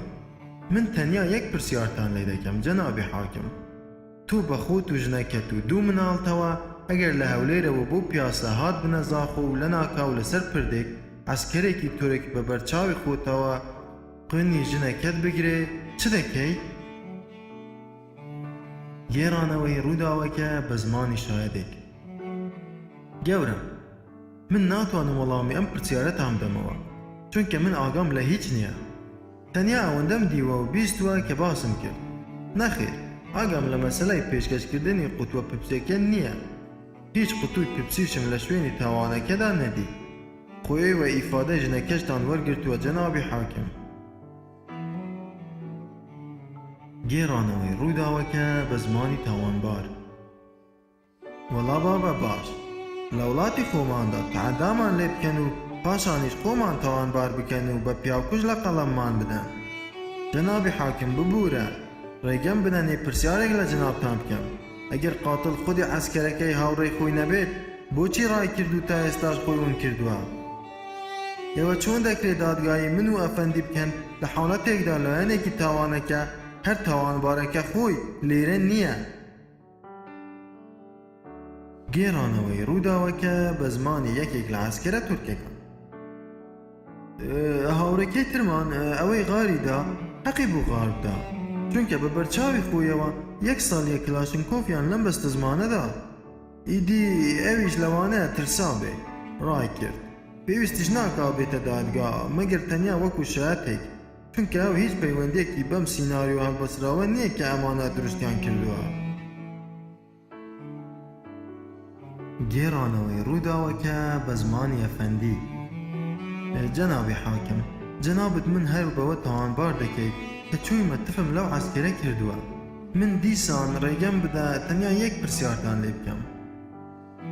من تەنیا یەک پرسیارتان لێ دەکەم جەنابی حاکم، تۆ بە خۆت و ژنەکەت و دوو مناڵتەوە ئەگەر لە هەولێرەوە بۆ پیاسە هاتبنە زاخۆ و لەناکاو لەسەر پردێک عەسکەرێکی تورک بە بەرچاوی خۆتەوە قونی ژنەکەت بگرێ چ دەکەی؟ گێڕانەوەی ڕووداوەکە بە زمانی شایەدێک. گەورەم، من ناتوانم وەڵامی ئەم پرسیارەتان بدەمەوە، چونکە من ئاگام لە هیچ نییە. تەنیا ئەوەندەم دیوە و بیستووە کە باسم کرد. نەخێر، ئاگام لە مەسەلەی پێشکەشکردنی قوتووە پپسیەکە نییە. هیچ قوتووی پپسیشم لە شوێنی تاوانەکەدا نەدی. خۆ ئێوە ئیفادەی ژنەکەشتان وەرگرتووە جەنابی حاکم. گێڕانەوەی ڕووداوەکە بە زمانی تاوانبار. وەڵا بابە باش لە وڵاتی خۆماندا تەعەدامان لێ بکەن و پاشانیش خۆمان تاوانبار بکەن و بە پیاوکوژ لە قەڵەممان بدەن. جەنابی حاکم ببورە ڕێگەم بدەنێ پرسیارێک لە جەنابتان بکەم، ئەگەر قاتڵ خودی عەسکەرەکەی هاوڕێی خۆی نەبێت بۆچی ڕایکرد و تا ئێستاش خۆی ون کردووە؟ ئێوە چۆن دەکرێ دادگایی من و ئەفەندی بکەن لە حاڵەتێکدا لایەنێکی تاوانەکە هەر تاوانبارەکە خۆی لێرە نییە؟ گێڕانەوەی ڕووداوەکە بە زمانی یەکێک لە عەسکەرە تورکەکان. هاوڕێکەی ترمان ئەوەی غاری دا حەقی بوو غار بدا، چونکە بە بەرچاوی خۆیەوە یەک ساڵ یەک کلاشنکۆفیان لەم بەستەزمانە دا. ئیدی ئەویش لەوانەیە ترسابێ ڕایکرد. پێویستیش ناکا بێتە دادگا مەگەر تەنیا وەکو شایەتێک، چونکە ئەو هیچ پەیوەندیەکی بەم سیناریۆ هەڵبەستراوە نیە کە ئەمانە دروستیان کردووە. گێڕانەوەی ڕووداوەکە بە زمانی ئەفەندی. جەنابی حاکم، جەنابت من هەر بەوە تاوانبار دەکەیت کە چوویمە تفم لەو عەسکەرە کردووە. من دیسان ڕێگەم بدە تەنیا یەک پرسیارتان لێ بکەم.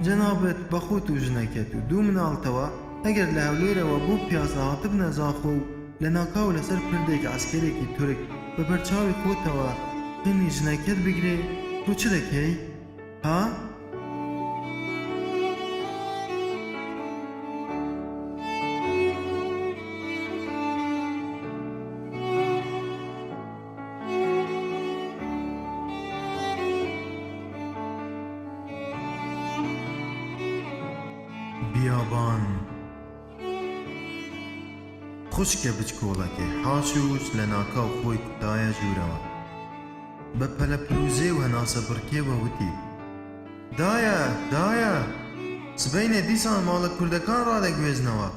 جەنابت بە خۆت و ژنەکەت و دوو مناڵتەوە ئەگەر لە هەولێرەوە بۆ پیاسە هاتبنە زاخۆ و لەناکاو لەسەر پردێک عەسکەرێکی تورک بە بەرچاوی خۆتەوە قنی ژنەکەت بگرێ تۆ چ دەکەی؟ ها؟ بیابان خوشکە بچکۆڵەکەی حاشوش لەناکاو خۆی کوتایە ژوورەوە. بە پەلەپروزێ و هەناسەبڕکێوە وتی، دایە، دایە! سبەینێ دیسان ماڵە کوردەکان ڕادەگوێزنەوە.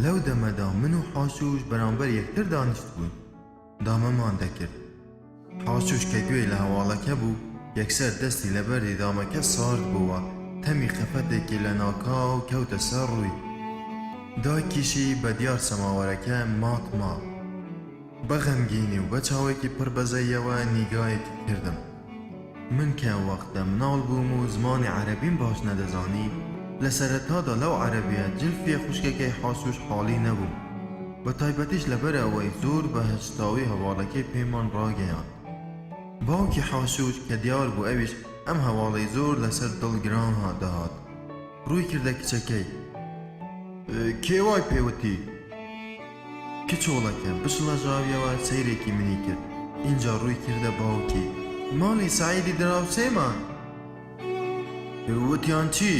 لەو دەمەدا من و حاشوش بەرامبەر یەکتر دانیشتبووین. دامەمان دەکرد. حاشوش کە گوێی لە هەواڵەکە بوو، یەکسەر دەستی لە بەردی دامەکە سارد بۆوە، تەمی خەفەتێکی لەناکاو کەوتە سەر ڕووی. دایکیشی بە دیار سەماوەرەکە مات ما. بە غەمگینی و بە چاوێکی پڕ بەزەییەوە نیگایەکی کردم. من کە ئەو وەختە مناڵ بووم و زمانی عەرەبیم باش نەدەزانی، لە سەرەتادا لەو عەرەبییە جلفیە خوشکەکەی حاسوش حاڵی نەبووم. بە تایبەتیش لەبەر ئەوەی زۆر بە هەستاوی هەواڵەکەی پێمان ڕاگەیاند. باوکی حاسوش کە دیار بوو ئەویش ئەم هەواڵەی زۆر لەسەر دڵ گران دەهات، ڕووی کردە کچەکەی. کێ وای پێ وتی؟ کچۆڵەکە بشڵەژاویەوە سەیرێکی منی کرد، ئینجا ڕووی کردە باوکی. ماڵی سەعیدی دراوسێمان. وتیان چی؟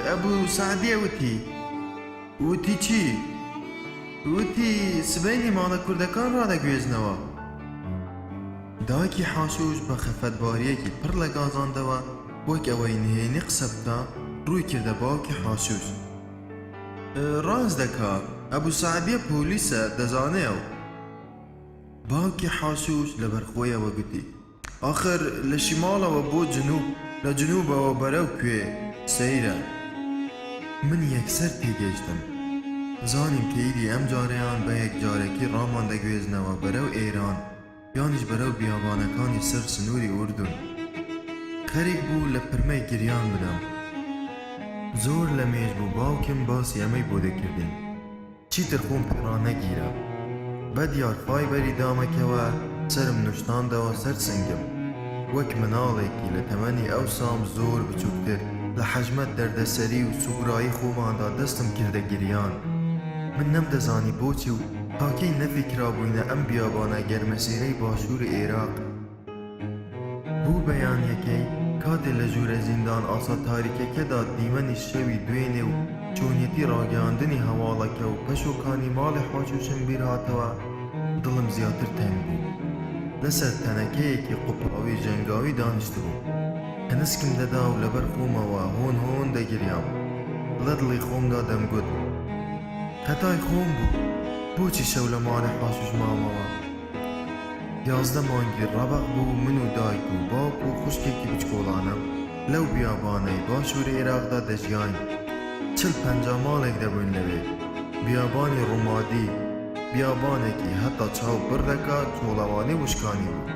ئەبوو سەعدیە وتی. وتی چی؟ وتی سبەینی ماڵە کوردەکان ڕادەگوێزنەوە. دایکی حاشوش بە خەفەتبارییەکی پڕ لە گازاندەوە وەک ئەوەی نهێنی قسە بکا، ڕووی کردە باوکی حاشوش. ڕاست دەکا، ئەبو سەعدیە پۆلیسە، دەزانێ ئەو. باوکی حاشوش لەبەر خۆیەوە گوتی، ئاخر لە شیماڵەوە بۆ جنوب، لە جنوبەوە بەرەو کوێ، سەیرە. من یەکسەر تێگەیشتم. زانیم کە ئیدی ئەم جارەیان بە یەکجارەکی ڕامان دەگوێزنەوە بەرەو ئێران. یانیش بەرەو بیابانەکانی سەر سنووری ئوردون. خەریک بوو لە پرمەی گریان بدەم. زۆر لە مێژ بوو باوکم باسی ئەمەی بۆ دەکردین. چیتر خۆم پێ ڕانەگیرا. بە دیار فایبەری دامەکەوە سەرم نوشتاندەوە سەر سنگم. وەک مناڵێکی لە تەمەنی ئەوسام زۆر بچووکتر لە حەژمەت دەردەسەری و سوورایی خۆماندا دەستم کردە گریان. من نەمدەزانی بۆچی و تا کەی نەفی کرابووینە ئەم بیابانە گەرمەسێرەی باشووری ئێراق؟ بوو بەیانیەکەی، کاتێ لە ژوورە زیندان ئاسا تاریکەکەدا دیمەنی شەوی دوێنێ و چۆنیەتی ڕاگەیاندنی هەواڵەکە و پەشۆکانی ماڵی حاجوشم بیر هاتەوە، دڵم زیاتر تەنگ بوو. لەسەر تەنەکەیەکی قوپاوی ژەنگاوی دانیشتبووم. هەنسکم دەدا و لەبەر خۆمەوە هۆن هۆن دەگریام. لە دڵی خۆمدا دەمگوت. خەتای خۆم بوو. بۆچی شەو لە ماڵی حاشوش مامەوە؟ 11 مانگی ڕەبەق بوو من و دایک و باوک و خوشکێکی بچکۆڵانەم لەو بیابانەی باشووری ئێراقدا دەژیاین. 40 50 ماڵێک دەبووین لەوێ. بیابانی ڕومادی، بیابانێکی هەتا چاو بڕ دەکات چۆڵەوانی وشکانی بوو.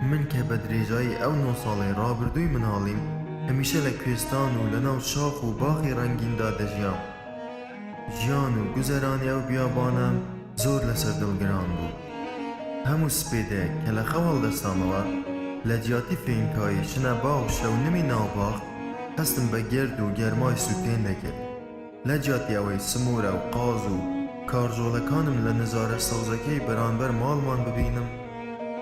من کە بە درێژایی ئەو نۆ ساڵەی ڕابردووی مناڵیم هەمیشە لە کوێستان و لەناو شاخ و باخی ڕەنگیندا دەژیام، ژیان و گوزەرانی ئەو بیابانەم زۆر لەسەر دڵ گران بوو. هەموو سپێدەیەک کە لە خەو هەڵدەستامەوە، لە جیاتی فێنکایی شنەبا و شەونمی ناو باخ، هەستم بە گەرد و گەرمای سووتێن دەکرد. لە جیاتی ئەوەی سمۆرە و قاز و کارژۆڵەکانم لە نزارە سەوزەکەی بەرانبەر ماڵمان ببینم،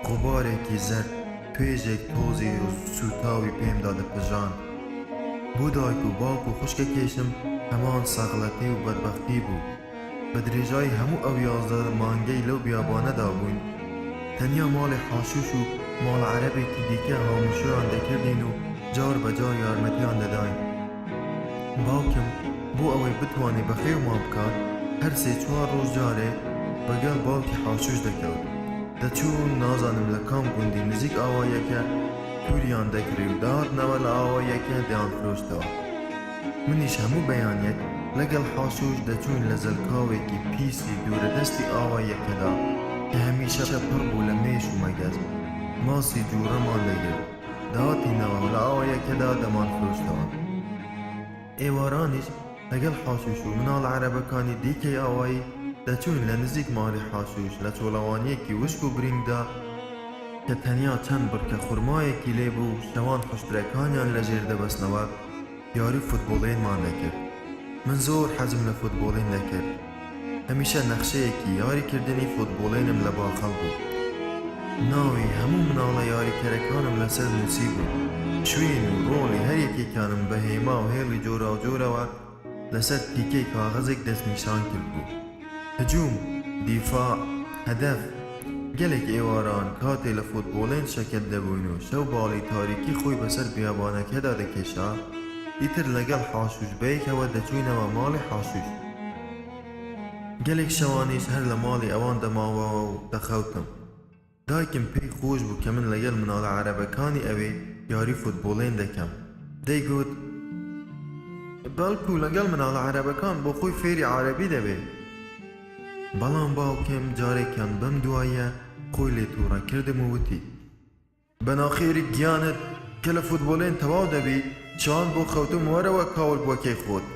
غوبارێکی زەرد توێژێک تۆزی سووتاوی پێمدا دەپژاند. بۆ دایک و باوک و خوشکەکەیشم هەمان سەغڵەتی و بەدبەختی بوو. بە درێژایی هەموو ئەو 11 مانگەی لەو بیابانەدا بووین، تەنیا ماڵی حاشوش و ماڵە عەرەبێکی دیکە هاموشۆیان دەکردین و جار بە جار یارمەتیان دەداین. باوکم بۆ ئەوەی بتوانێ بەخێومان بکات، هەر سێ چوار ڕۆژ جارێ بەگەڵ باوکی حاشوش دەکەوت. دەچوون نازانم لە کام گوندی نزیک ئاواییەکە تووریان دەکڕی و دەهاتنەوە لە ئاواییەکە دەیانفرۆشتەوە. منیش هەموو بەیانیەک لەگەڵ حاسوش دەچووین لە زەلکاوێکی پیسی دوورەدەستی ئاواییەکەدا کە هەمیشە پڕ بوو لە مێش و مەگەز، ماسی جووڕەمان دەگرت، دەهاتینەوە و لە ئاواییەکەدا دەمانفرۆشتەوە. ئێوارانیش لەگەڵ حاسوش و مناڵە عەرەبەکانی دیکەی ئاوایی دەچووین لە نزیک ماڵی حاسوش لە چۆڵەوانییەکی وشک و برینگدا کە تەنیا چەند بڕکە خورمایەکی لێ بوو و شەوان حوشترەکانیان لە ژێر دەبەستنەوە، یاری فوتبۆڵێنمان دەکرد. من زۆر حەزم لە فوتبۆڵێن دەکرد. هەمیشە نەخشەیەکی یاری کردنی فوتبۆڵێنم لە باخەڵ بوو. ناوی هەموو مناڵە یاریکەرەکانم لەسەر نووسیبوو. شوێن و ڕۆڵی هەر یەکێکیانم بە هێما و هێڵی جۆراوجۆرەوە لەسەر تیکەی کاغەزێک دەستنیشان کردبوو. هجوم، دیفاع، هەدەف. گەلێک ئێواران کاتێ لە فوتبۆڵێن شەکەت دەبووین و شەو باڵی تاریکی خۆی بەسەر بیابانەکەدا دەکێشا، ئیتر لەگەڵ حاشوش بەیەکەوە دەچووینەوە ماڵی حاشوش. گەلێک شەوانیش هەر لە ماڵی ئەوان دەماوەوە و دەخەوتم. دایکم پێی خۆش بوو کە من لەگەڵ مناڵە عەرەبەکانی ئەوێ یاری فوتبۆڵێن دەکەم. دەیگوت. بەڵکو لەگەڵ مناڵە عەرەبەکان بۆ خۆی فێری عارەبی دەبێ. بەڵام باوکم جارێکیان بەم دواییە خۆی لێ تووڕە کردم و وتی. بە ناخێری گیانت کە لە فوتبۆڵێن تەواو دەبی چاوان بۆ خەوتم وەرەوە کاول بوەکەی خۆت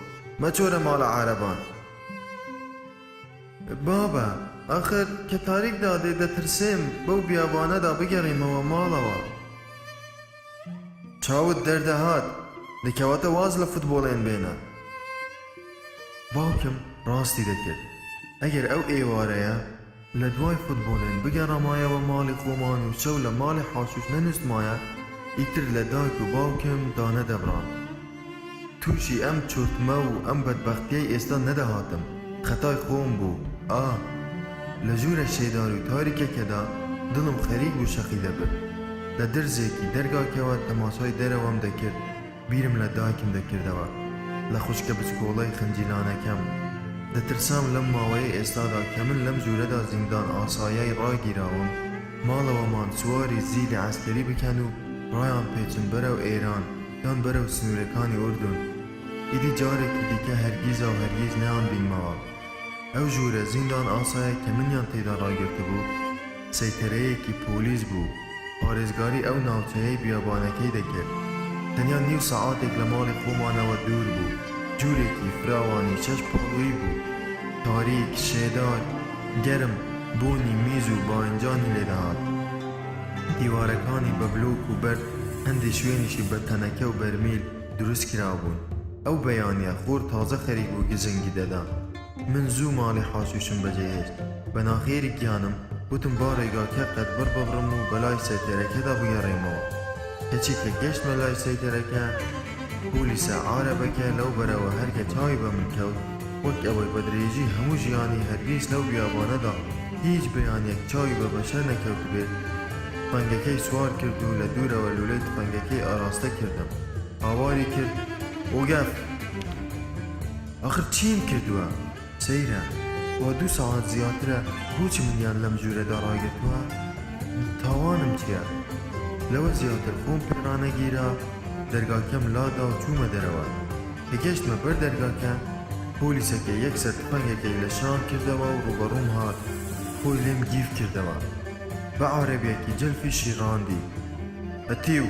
مەچۆرە ماڵە عارەبان. بابە ئاخر کە تاریک دادێ دەترسێم بەو بیابانەدا بگەڕێمەوە ماڵەوە. چاوت دەردەهات دە کەواتە واز لە فوتبۆڵێن بێنە. باوکم ڕاستی دەکرد ئەگەر ئەو ئێوارەیە لە دوای فوتبۆڵێن بگەڕامایەوە ماڵی خۆمان و شەو لە ماڵی حاشوش نەنوستمایە، ئیتر لە دایک و باوکم دانەدەبڕام. تووشی ئەم چۆتمە و ئەم بەدبەختیەی ئێستا نەدەهاتم. خەتای خۆم بوو. ئاه! لە ژوورە شێدار و تاریکەکەدا دڵم خەریک بوو شەقی دەبرد. لە درزێکی دەرگاکەوە تەماشای دەرەوەم دەکرد. بیرم لە دایکم دەکردەوە، لە خوشکە بچکۆڵەی خنجیلانەکەم. دەترسام لەم ماوەیەی ئێستادا کە من لەم ژوورەدا زیندان ئاسایای ڕاگیراوم، ماڵەوەمان سواری زیلی عەسکەری بکەن و ڕایانپێچن بەرەو ئێران یان بەرەو سنوورەکانی ئوردون. ئیدی جارێکی دیکە هەرگیزاو هەرگیز نەیانبینمەوە. ئەو ژوورە زیندان ئاسایە کە منیان تێدا ڕاگرتبوو، سەیتەرەیەکی پۆلیس بوو، پارێزگاری ئەو ناوچەیەی بیابانەکەی دەکرد. تەنیا نیو سەعاتێک لە ماڵی خۆمانەوە دوور بوو. ژوورێکی فراوانی شەش پاڵوویی بوو. تاریک، شێدار، گەرم، بۆنی میز و باینجانی لێ دەهات. دیوارەکانی بە بلۆک و بەرد، هەندێ شوێنیشی بە تەنەکە و بەرمیل دروست کرابوون. ئەو بەیانییە خۆر تازە خەریک بوو گزنگی دەدا. من زوو ماڵی حاسووشم بەجێ هێشت. بە ناخێری گیانم وتم با ڕێگاکە قەدبڕ ببڕم و بەلای سەیتەرەکەدا بگەڕێمەوە. کەچی کە گەشتمە لای سەیتەرەکە، پۆلیسە عارەبەکە لەو بەرەوە هەر کە چاوی بە من کەوت، وەک ئەوەی بە درێژی هەموو ژیانی هەرگیز لەو بیابانەدا هیچ بەیانیەک چاوی بە بەشەر نەکەوتبێت، تفەنگەکەی سوار کرد و لە دوورەوە لوولەی تفەنگەکەی ئاراستە کردم. هاواری کرد، وقف! ئاخر چیم کردووە؟ سەیرە، وا دوو سەعات زیاترە بۆچی منیان لەم ژوورەدا ڕاگرتووە؟ تاوانم چییە؟ لەوە زیاتر خۆم پێ ڕانەگیرا، دەرگاکەم لادا و چوومە دەرەوە. کە گەشتمە بەر دەرگاکە، پۆلیسەکە یەکسەر تفەنگەکەی لە شان کردەوە و ڕووبەڕووم هات، خۆی لێم گیڤ کردەوە. بە عارەبییەکی جلفی شیڕاندی. هەتیو!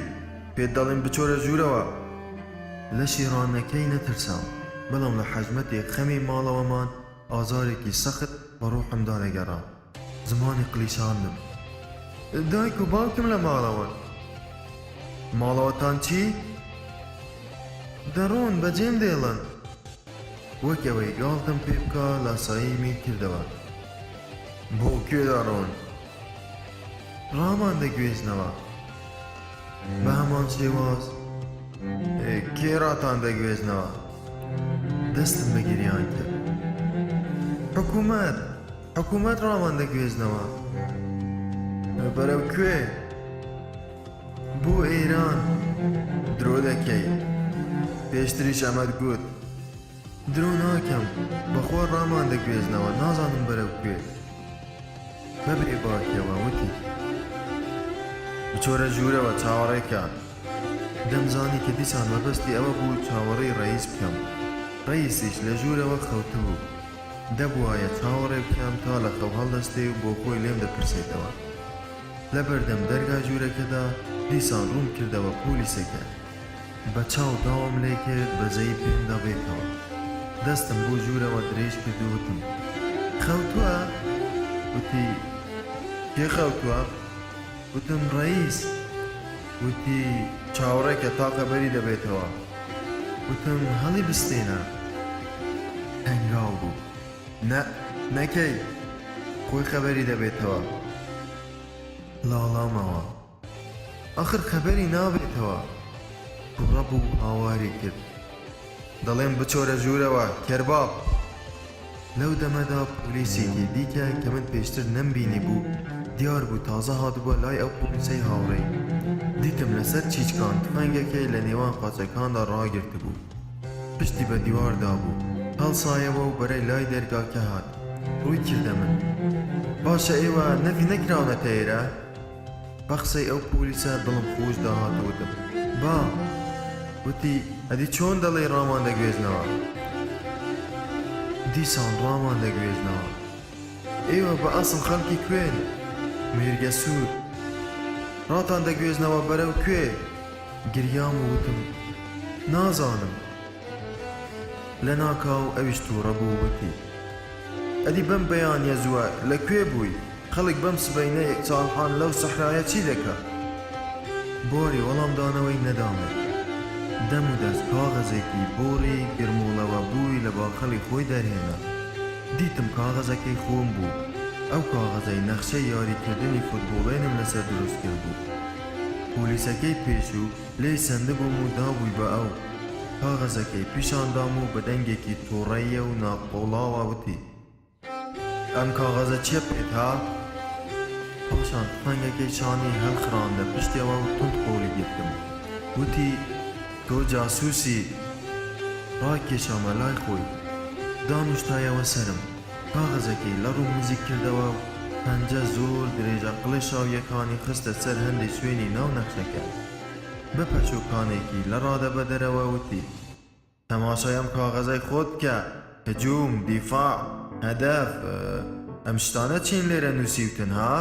پێت دەڵێم بچۆرە ژوورەوە. لە شیڕانەکەی نەترسام، بەڵام لە حەژمەتی خەمی ماڵەوەمان ئازارێکی سەخت بە ڕۆحمدا دەگەڕا. زمانی قڵیشاندم. دایک و باوکم لە ماڵەوەن. ماڵەوەتان چی؟ دەڕۆن بەجێم دێڵن. وەک ئەوەی گاڵتەم پێ بکا لاساییمی کردەوە. بۆ کوێ دەڕۆن؟ ڕامان دەگوێزنەوە. بە هەمان شێواز کێ ڕاتان دەگوێزنەوە؟ دەستم بە گریان کرد. حکوومەت، حکوومەت ڕامان دەگوێزنەوە. بەرەو کوێ؟ بۆ ئێران. درۆ دەکەی. پێشتریش ئەمەت گوت. درۆ ناکەم، بەخوا ڕامان دەگوێزنەوە، نازانم بەرەو کوێ. بە بێباکیەوە وتی. بچۆرە ژوورەوە چاوەڕێکە. دەمزانی کە دیسان مەبەستی ئەوە بوو چاوەڕێی ڕەئیس بکەم. ڕەئیسیش لە ژوورەوە خەوتبوو. دەبوایە چاوەڕێ بکەم تا لە خەو هەڵدەستێ و بۆ خۆی لێم دەپرسێتەوە. لە بەردەم دەرگای ژوورەکەدا دیسان ڕووم کردەوە پۆلیسەکە. بە چاو داوام لێ کرد بەزەیی پێمدا بێتەوە. دەستم بۆ ژوورەوە درێژ کرد و وتم، خەوتووە؟ وتی، کێ خەوتووە؟ وتم، ڕەئیس. وتی، چاوەڕێکە تا خەبەری دەبێتەوە. وتم، هەڵی بستێنە. تەنگاو بوو. نە، نەکەی. خۆی خەبەری دەبێتەوە. لاڵامەوە. ئاخر خەبەری نابێتەوە. توڕە بوو و هاواری کرد. دەڵێم بچۆرە ژوورەوە، کەرباب! لەو دەمەدا پۆلیسێکی دیکە کە من پێشتر نەمبینیبوو، دیار بوو تازە هاتبووە لای ئەو پۆلیسەی هاوڕێی. دیتم لەسەر چیچکان تفەنگەکەی لە نێوان قاچەکاندا ڕاگرتبوو. پشتی بە دیوار دابوو. هەڵسایەوە و بەرەی لای دەرگاکە هات. ڕووی کردە من. باشە ئێوە نەفی نەکراونەتە ئێرە؟ بە قسەی ئەو پۆلیسە دڵم خۆش داهات و وتم، با. وتی، ئەدی چۆن دەڵێی ڕامان دەگوێزنەوە؟ دیسان ڕامان دەگوێزنەوە. ئێوە بە ئەسڵ خەڵکی کوێن؟ مێرگەسوور. ڕاتان دەگوێزنەوە بەرەو کوێ؟ گریام و وتم، نازانم. لەناکاو ئەویش تووڕە بوو و وتی، ئەدی بەم بەیانیە زووە لە کوێ بووی؟ خەڵک بەم سبەینەی چاڵحان لەو سەحرایە چی دەکا؟ بۆری وەڵامدانەوەی نەدامێ. دەم و دەست کاغەزێکی بۆری گرموڵەوە بووی لە باخەڵی خۆی دەرهێنا. دیتم کاغەزەکەی خۆم بوو. ئەو کاغەزەی نەخشەی یاریکردنی فوتبۆڵێنم لەسەر دروست کردبوو. پۆلیسەکەی پێشوو لێی سەندبووم و دابووی بە ئەو. کاغەزەکەی پیشان دام و بە دەنگێکی تووڕەیی و ناقۆڵاوە وتی. ئەم کاغەزە چیە پێت ها؟ پاشان تفەنگەکەی شانی هەڵخڕاندە پشتیەوە و توند قۆڵی گرتم. وتی، تۆ جاسوسی! ڕایکێشامە لای خۆی. دانوشتایەوە سەرم. کاغەزەکەی لە ڕووم نزیک کردەوە و پەنجە زۆر درێژە قڵێشاوییەکانی خستە سەر هەندێ شوێنی ناو نەخشەکە. بە پەشۆکانێکی لە ڕادەبەدەرەوە وتی. تەماشای ئەم کاغەزەی خۆت بکە، هجوم، دیفاع، هەدەف، ئەم شتانە چین لێرە نووسیوتن ها؟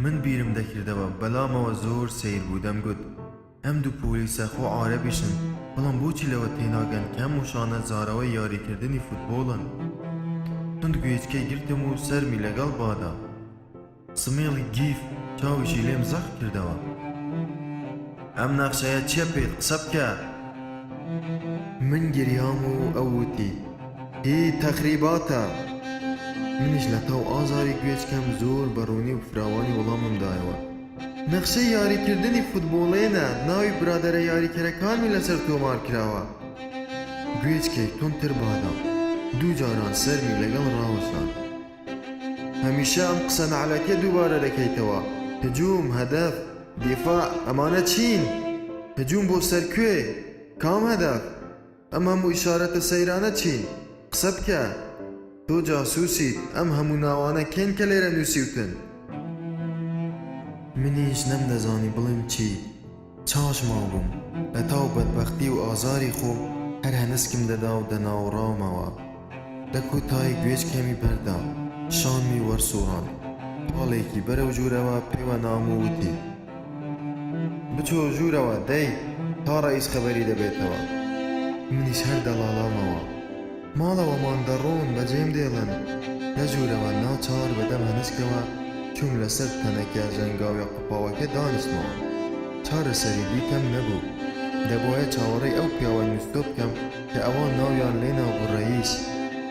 من بیرم دەکردەوە بەلامەوە زۆر سەیر بوو دەمگوت ئەم دوو پۆلیسە خۆ عارەبیشن بەڵام بۆچی لەوە تێناگەن کە ئەم وشانە زاراوەی یاریکردنی فوتبۆڵن؟ توند گوێچکەی گرتم و سەرمی لەگەڵ بادا. سمێڵی گیف چاویشی لێم زەق کردەوە. ئەم نەخشەیە چیە پێت قسە بکە. من گریام و ئەو وتی، هی تەخریباتە. منیش لە تاو ئازاری گوێچکەم زۆر بە ڕوونی و فراوانی وەڵامم دایەوە، نەخشەی یاریکردنی فوتبۆڵێنە، ناوی برادەرە یاریکەرەکانمی لەسەر تۆمار کراوە. گوێچکەی توندتر بادا، دووجاران سەرمی لەگەڵ ڕاوەشاند. هەمیشە ئەم قسە نەعلەتیە دووبارە دەکەیتەوە، هجوم، هەدەف، دیفاع، ئەمانە چین؟ هجوم بۆ سەر کوێ؟ کام هەدەف؟ ئەم هەموو ئیشارەتە سەیرانە چین؟ قسە بکە! تۆ جاسوسیت، ئەم هەموو ناوانە کێن کە لێرە نووسیوتن؟ منیش نەمدەزانی بڵێم چی. چاش مابووم، لە تاو بەدبەختی و ئازاری خۆم هەر هەنسکم دەدا و دەناوڕامەوە. لە کۆتایی گوێچکەمی بەردا، شانمی وەرسووڕاند. پاڵێکی بەرەو ژوورەوە پێوە نام و وتی. بچۆ ژوورەوە دەی، تا ڕەئیس خەبەری دەبێتەوە. منیش هەر دەڵاڵامەوە. ماڵەوەمان دەڕۆن بەجێم دێڵن. لە ژوورەوە ناچار بە دەم هەنسکەوە چووم لەسەر تەنەکە ژەنگاویە قوپاوەکە دانیشتمەوە. چارەسەری دیکەم نەبوو. دەبوایە چاوەڕێی ئەو پیاوە نوستۆ بکەم کە ئەوان ناویان لێ نابوو ڕەئیس،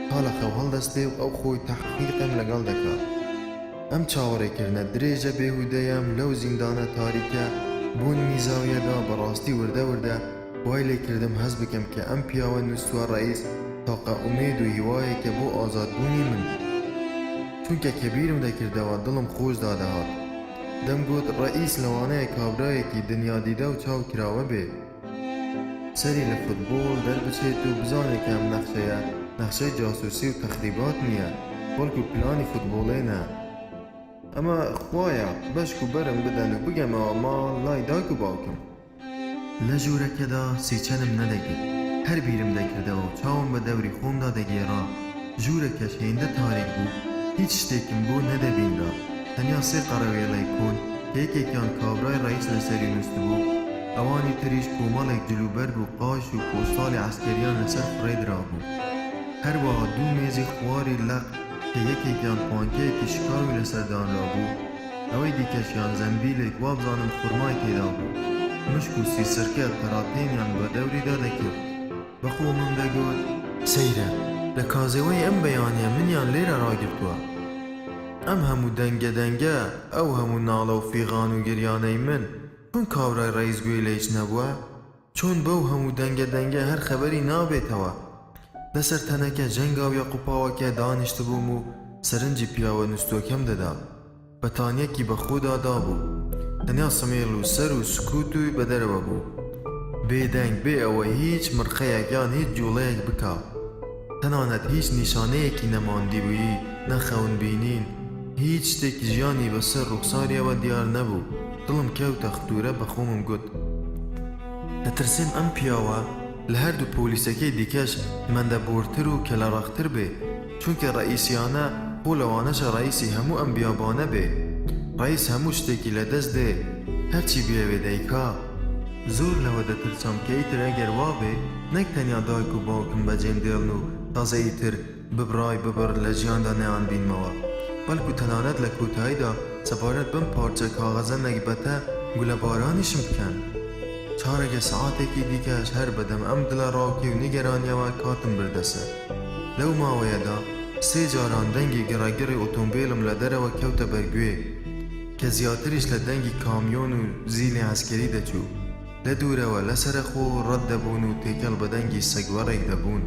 تا لە خەو هەڵدەستێ و ئەو خۆی تەحقیقم لەگەڵ دەکا. ئەم چاوەڕێکردنە درێژە بێهودەیەم لەو زیندانە تاریکە بۆنمی زاویەدا بەڕاستی وردە وردە وای لێ کردم هەست بکەم کە ئەم پیاوە نوستوە ڕەئیس تاقە ئومێد و هیوایەکە بۆ ئازادبوونی من. چونکە کە بیرم دەکردەوە دڵم خۆش دادەهات. دەمگوت ڕەئیس لەوانەیە کابرایەکی دنیادیدە و چاو کراوە بێ. سەری لە فوتبۆڵ دەربچێت و بزانێ کە ئەم نەخشەیە نەخشەی جاسوسی و تەخریبات نییە بەڵکو پلانی فوتبۆڵێنە. ئەمە خوایە بەشک و بەرم بدەن و بگەمەوە ماڵ لای دایک و باوکم. لە ژوورەکەدا سیچەنم نەدەگرت، هەر بیرم دەکردەوە و چاوم بە دەوری خۆمدا دەگێڕا. ژوورەکەش هێندە تاریک بوو، هیچ شتێکم بۆ نەدەبینرا، تەنیا سێ قەڕەوێڵەی کۆن کە یەکێکیان کابرای ڕەئیس لەسەری نووستبوو، ئەوانی تریش کۆمەڵێک جلوبەرگ و قاش و پۆستاڵی عەسکەریان لەسەر فڕێدرابوو. هەروەها دوو مێزی خواری لەق کە یەکێکیان پانکەیەکی شکاوی لەسەر دانرابوو، ئەوەی دیکەشیان زەمبیلێک وابزانم خورمای تێدا بوو، مشک و سیسرکە تەراتێنیان بە دەوریدا دەکرد. بە خۆمم دەگوت. سەیرە، لە کازێوەی ئەم بەیانییە منیان لێرە ڕاگرتووە. ئەم هەموو دەنگە دەنگە، ئەو هەموو ناڵە و فیغان و گریانەی من، چۆن کابرای ڕەئیس گوێی لە هیچ نەبووە؟ چۆن بەو هەموو دەنگە دەنگە هەر خەبەری نابێتەوە؟ لەسەر تەنەکە جەنگاویە قوپاوەکە دانیشتبووم و سەرنجی پیاوە نوستووەکەم دەدا. بەتانیەکی بە خۆدا دابوو. تەنیا سمێڵ و سەر و سکوتوی بە دەرەوە بوو. بێدەنگ، بێ ئەوەی هیچ مرقەیەک یان هیچ جووڵەیەک بکا. تەنانەت هیچ نیشانەیەکی نە ماندیبوویی، نە خەونبینین، هیچ شتێکی ژیانی بە سەر ڕووخساریەوە دیار نەبوو. دڵم کەوتە ختوورە بە خۆمم گوت. دەترسێم ئەم پیاوە لە هەردوو پۆلیسەکەی دیکەش مەندەبۆرتر و کەلەڕەقتر بێ. چونکە ڕەئیسیانە خۆ لەوانەشە ڕەئیسی هەموو ئەم بیابانە بێ. ڕەئیس هەموو شتێکی لە دەست دێ، هەرچی بیەوێ دەیکا. زۆر لەوە دەترسام کە ئیتر ئەگەر وا بێ، نەک تەنیا دایک و باوکم بەجێم دێڵن و تازە ئیتر ببڕای ببڕ لە ژیاندا نەیانبینمەوە، بەڵکو تەنانەت لە کۆتاییدا سەبارەت بەم پارچە کاغەزە نەگبەتە گولەبارانیشم بکەن. چارەگە سەعاتێکی دیکەش هەر بەدەم ئەم دڵەڕاوکێ و نیگەرانییەوە کاتم بردە سەر. لەو ماوەیەدا سێ جاران دەنگی گڕەگڕی ئۆتۆمبێلم لە دەرەوە کەوتە بەرگوێ، کە زیاتریش لە دەنگی کامیۆن و زیلی عەسکەری دەچوو. لە دوورەوە لەسەرەخۆ ڕەت دەبوون و تێکەڵ بە دەنگی سەگوەڕێک دەبوون.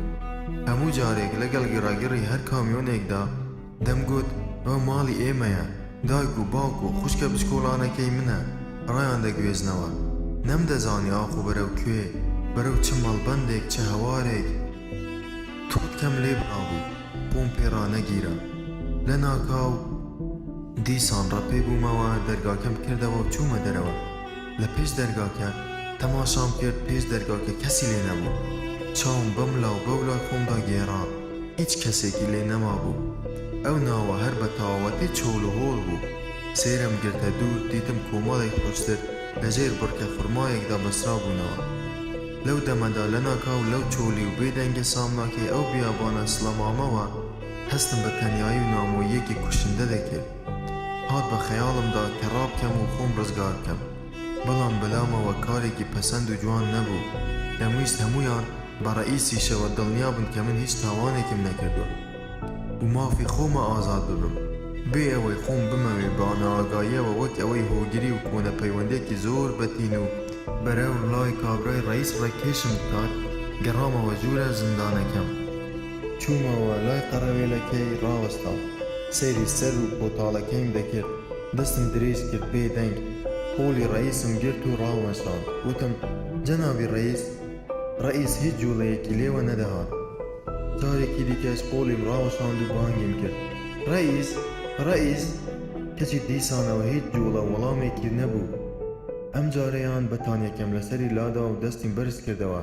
هەموو جارێک لەگەڵ گڕەگڕی هەر کامیۆنێکدا دەمگوت، ئەوە ماڵی ئێمەیە، دایک و باوک و خوشکە بچکۆڵانەکەی منە، ڕایان دەگوێزنەوە. نەمدەزانی ئاخۆ بەرەو کوێ، بەرەو چ مەڵبەندێک، چ هەوارێک. تووتکەم لێ بڕابوو، خۆم پێ ڕانەگیرا. لەناکاو دیسان ڕەپێ بوومەوە، دەرگاکەم کردەوە و چوومە دەرەوە. لە پێش دەرگاکە تەماشام کرد، پێش دەرگاکە کەسی لێ نەبوو. چاوم بەملا و بەولای خۆمدا گێڕا، هیچ کەسێکی لێ نەمابوو. ئەو ناوە هەر بە تەواوەتی چۆڵ و هۆڵ بوو. سەیرم گرتە دوور، دیتم کۆمەڵێک حوشتر لە ژێر بڕکە خورمایەکدا بەسترابوونەوە. لەو دەمەدا لەناکاو لەو چۆڵی و بێدەنگە سامناکەی ئەو بیابانە سڵەمامەوە هەستم بە تەنیایی و نامۆییەکی کوشندە دەکرد. هات بە خەیاڵمدا کە ڕابکەم و خۆم ڕزگار بکەم، بەڵام بەلامەوە کارێکی پەسەند و جوان نەبوو. دەمویست هەموویان بە ڕەئیسیشەوە دڵنیا بن کە من هیچ تاوانێکم نەکردووە و مافی خۆمە ئازاد ببم. بێ ئەوەی خۆم بمەوێ بە نائاگاییەوە وەک ئەوەی هۆگری و کۆنە پەیوەندییەکی زۆر بەتین و بەرەو لای کابرای ڕەئیس ڕێکێشم بکات، گەڕامەوە ژوورە زیندانەکەم. چوومەوە لای قەڕەوێلەکەی ڕاوەستام. سەیری سەر و پۆتاڵەکەیم دەکرد. دەستم درێژ کرد بێ دەنگ قۆڵی ڕەئیسم گرت و ڕاومەشاند. وتم، جەنابی ڕەئیس؟ ڕەئیس هیچ جووڵەیەکی لێوە نەدەهات. جارێکی دیکەش قۆڵیم ڕاوەشاند و بانگیم کرد، ڕەئیس! ڕەئیس! کەچی دیسانەوە هیچ جووڵە و وەڵامێکی نەبوو. ئەمجارەیان بەتانیەکەم لەسەری لادا و دەستیم بەرز کردەوە.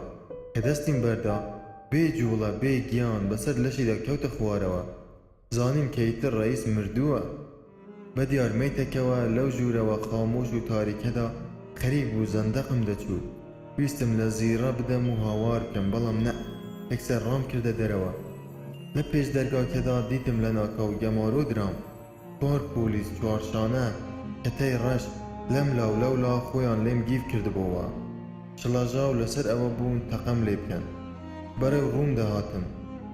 کە دەستیم بەردا، بێ جووڵە، بێ گیان، بەسەر لەشیدا کەوتە خوارەوە. زانیم کە ئیتر ڕەئیس مردووە. بە دیار مەیتەکەوە لەو ژوورەوە خامۆش و تاریکەدا خەریک بوو زەندەقم دەچوو. ویستم لە زیڕە بدەم و هاوار بکەم، بەڵام نەء، یەکسەر ڕام کردە دەرەوە. لە پێش دەرگاکەدا دیتم لەناکاو گەمارۆ درام. چوار پۆلیس چوارشانە، کەتەی ڕەش، لەملا و لەولا خۆیان لێم گیڤ کردبۆوە. شڵەژاو لەسەر ئەوە بوون تەقەم لێ بکەن. بەرەو ڕووم دەهاتن.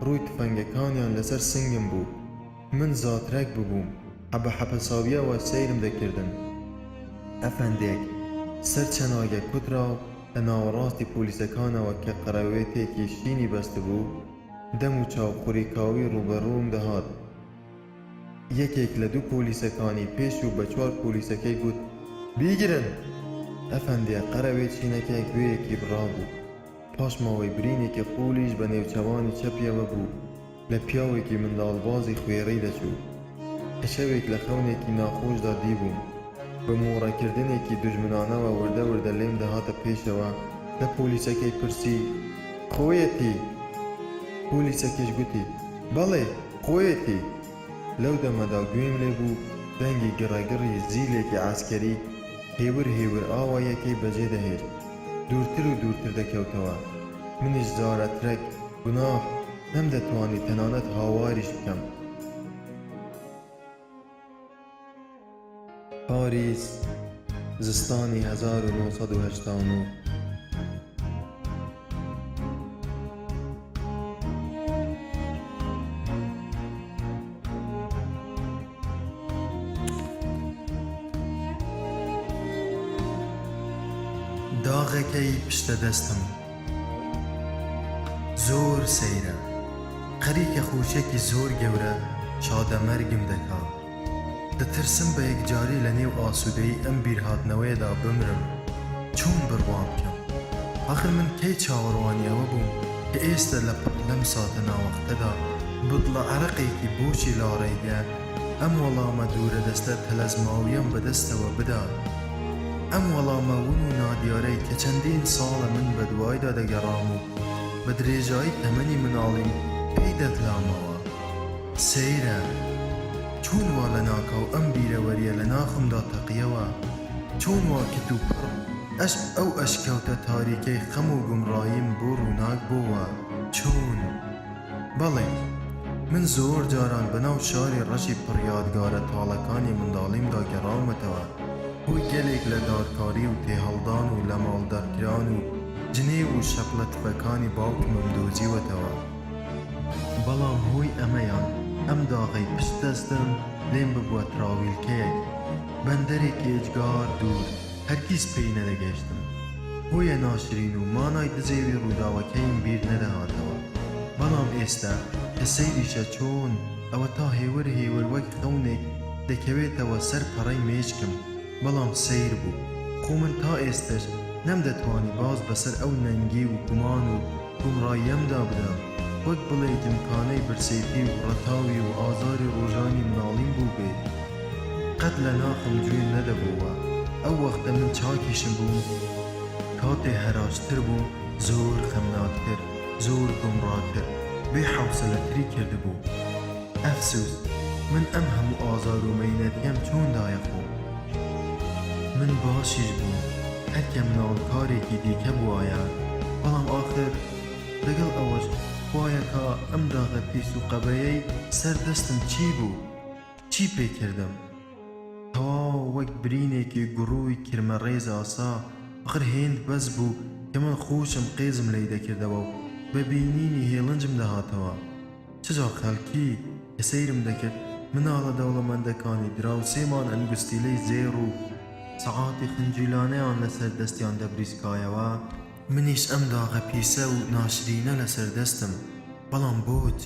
ڕووی تفەنگەکانیان لەسەر سنگم بوو. من زاترەک ببووم. بە حەپەساوییەوە سەیرم دەکردن. ئەفەندێک، سەر چەناگە کوتراو لە ناوەڕاستی پۆلیسەکانەوە کە قەرەوێتێکی شینی بەستبوو، دەم و چاو خوریکاوی ڕووبەڕووم دەهات. یەکێک لە دوو پۆلیسەکانی پێش و بە چوار پۆلیسەکەی گوت، بیگرن! ئەفەندیە قەرەوێ چینەکە گوێیەکی بڕابوو. پاشماوەی برینێکی قووڵیش بە نێوچەوانی چەپیەوە بوو، لە پیاوێکی منداڵبازی خوێڕی دەچوو، کە شەوێک لە خەونێکی ناخۆشدا دیبووم. بە مۆڕەکردنێکی دوژمنانەوە وردە وردە لێم دەهاتە پێشەوە. لە پۆلیسەکەی پرسی، خۆیەتی؟ پۆلیسەکەیش گوتی، بەڵێ، خۆیەتی. لەو دەمەدا گوێم لێ بوو دەنگی گڕەگڕی زیلێکی عەسکەری هێور هێور ئاواییەکەی بەجێ دەهێشت، دوورتر و دوورتر دەکەوتەوە. منیش زارەترەک، گوناح، نەمدەتوانی تەنانەت هاواریش بکەم. پاریس، زستانی 1989. داغەکەی پشتە دەستم زۆر سەیرە، خەریکە خۆشیەکی زۆر گەورە شادەمەرگم دەکا. دەترسم بە یەکجاری لە نێو ئاسوودەیی ئەم بیرهاتنەوەیەدا بمرم. چۆن بڕوا بکەم؟ ئاخر من کەی چاوەڕوانی ئەوە بووم کە ئێستە لە پڕ لەم ساتە ناوەختەدا بتڵە عەرەقێکی بۆچی لاڕێگە ئەم وەڵامە دوورەدەستە تەلەزماویەم بەدەستەوە بدات؟ ئەم وەڵامە ون و نادیارەی کە چەندین ساڵە من بەدوایدا دەگەڕام و بە درێژایی تەمەنی مناڵیم پێی دەتلامەوە. سەیرە! چۆن وا لەناکاو ئەم بیرەوەرییە لە ناخمدا تەقییەوە؟ چۆن وا کتوپڕ ئەش ئەو ئەشکەوتە تاریکەی خەم و گومڕاییم بۆ ڕووناک بۆوە؟ چۆن؟ بەڵێ، من زۆر جاران بەناو شاری ڕەشی پڕ یادگارە تاڵەکانی منداڵیمدا گەڕاومەتەوە، هۆی گەلێک لە دارکاری و تێهەڵدان و لەماڵ دەرکران و جنێو و شەپڵە تفەکانی باوکمم دۆزیوەتەوە. بەڵام هۆی ئەمەیان ئەم داغەی پشت دەستم لێم ببوە تراویلکەیەک، بەندەرێکی ئێجگار دوور، هەرگیز پێی نەدەگەیشتم. هۆیە ناشرین و مانای دزێوی ڕووداوەکەیم بیر نەدەهاتەوە. بەڵام ئێستە کە سەیریشە چۆن ئەوەتا هێور هێور وەک خەونێک دەکەوێتەوە سەر پەڕەی مێشکم. بەڵام سەیر بوو، خۆ من تا ئێستەش نەمدەتوانی باز بەسەر ئەو نەنگی و گومان و گومڕاییەمدا بدەم، وەک بڵێی جمکانەی برسێتی و ڕەتاوی و ئازاری ڕۆژانی مناڵیم بووبێت. قەت لە ناخم جوێن نەدەبۆوە. ئەو وەختە من چاکیشم بووم، کاتێ هەراجتر بووم، زۆر خەمناکتر، زۆر گومڕاتر، بێ حەوسەلەتری کردبوو. ئەفسوس من ئەم هەموو ئازار و مەینەتیەم چۆن دایە خۆم؟ من باشیش بووم هەر کە مناڵ کارێکی دیکە بوایە، بەڵام ئاخر لەگەڵ ئەوەش خوایەکا ئەم داغە پیس و قەبەیەی سەر دەستم چی بوو؟ چی پێ کردم؟ تەواو وەک برینێکی گوڕووی کرمە ڕێز ئاسا، ئاخر هێند بەس بوو کە من خۆشم قێزم لێی دەکردەوە و بە بینینی هێڵنجم دەهاتەوە. چ جا خەڵکی کە سەیرم دەکرد مناڵە دەوڵەمەندەکانی دراوسێمان ئەنگوستیلەی زێڕ و سەعاتی خنجیلانەیان لەسەر دەستیان دەبریسکایەوە، منیش ئەم داغە پیسە و ناشرینە لەسەر دەستم، بەڵام بۆچ؟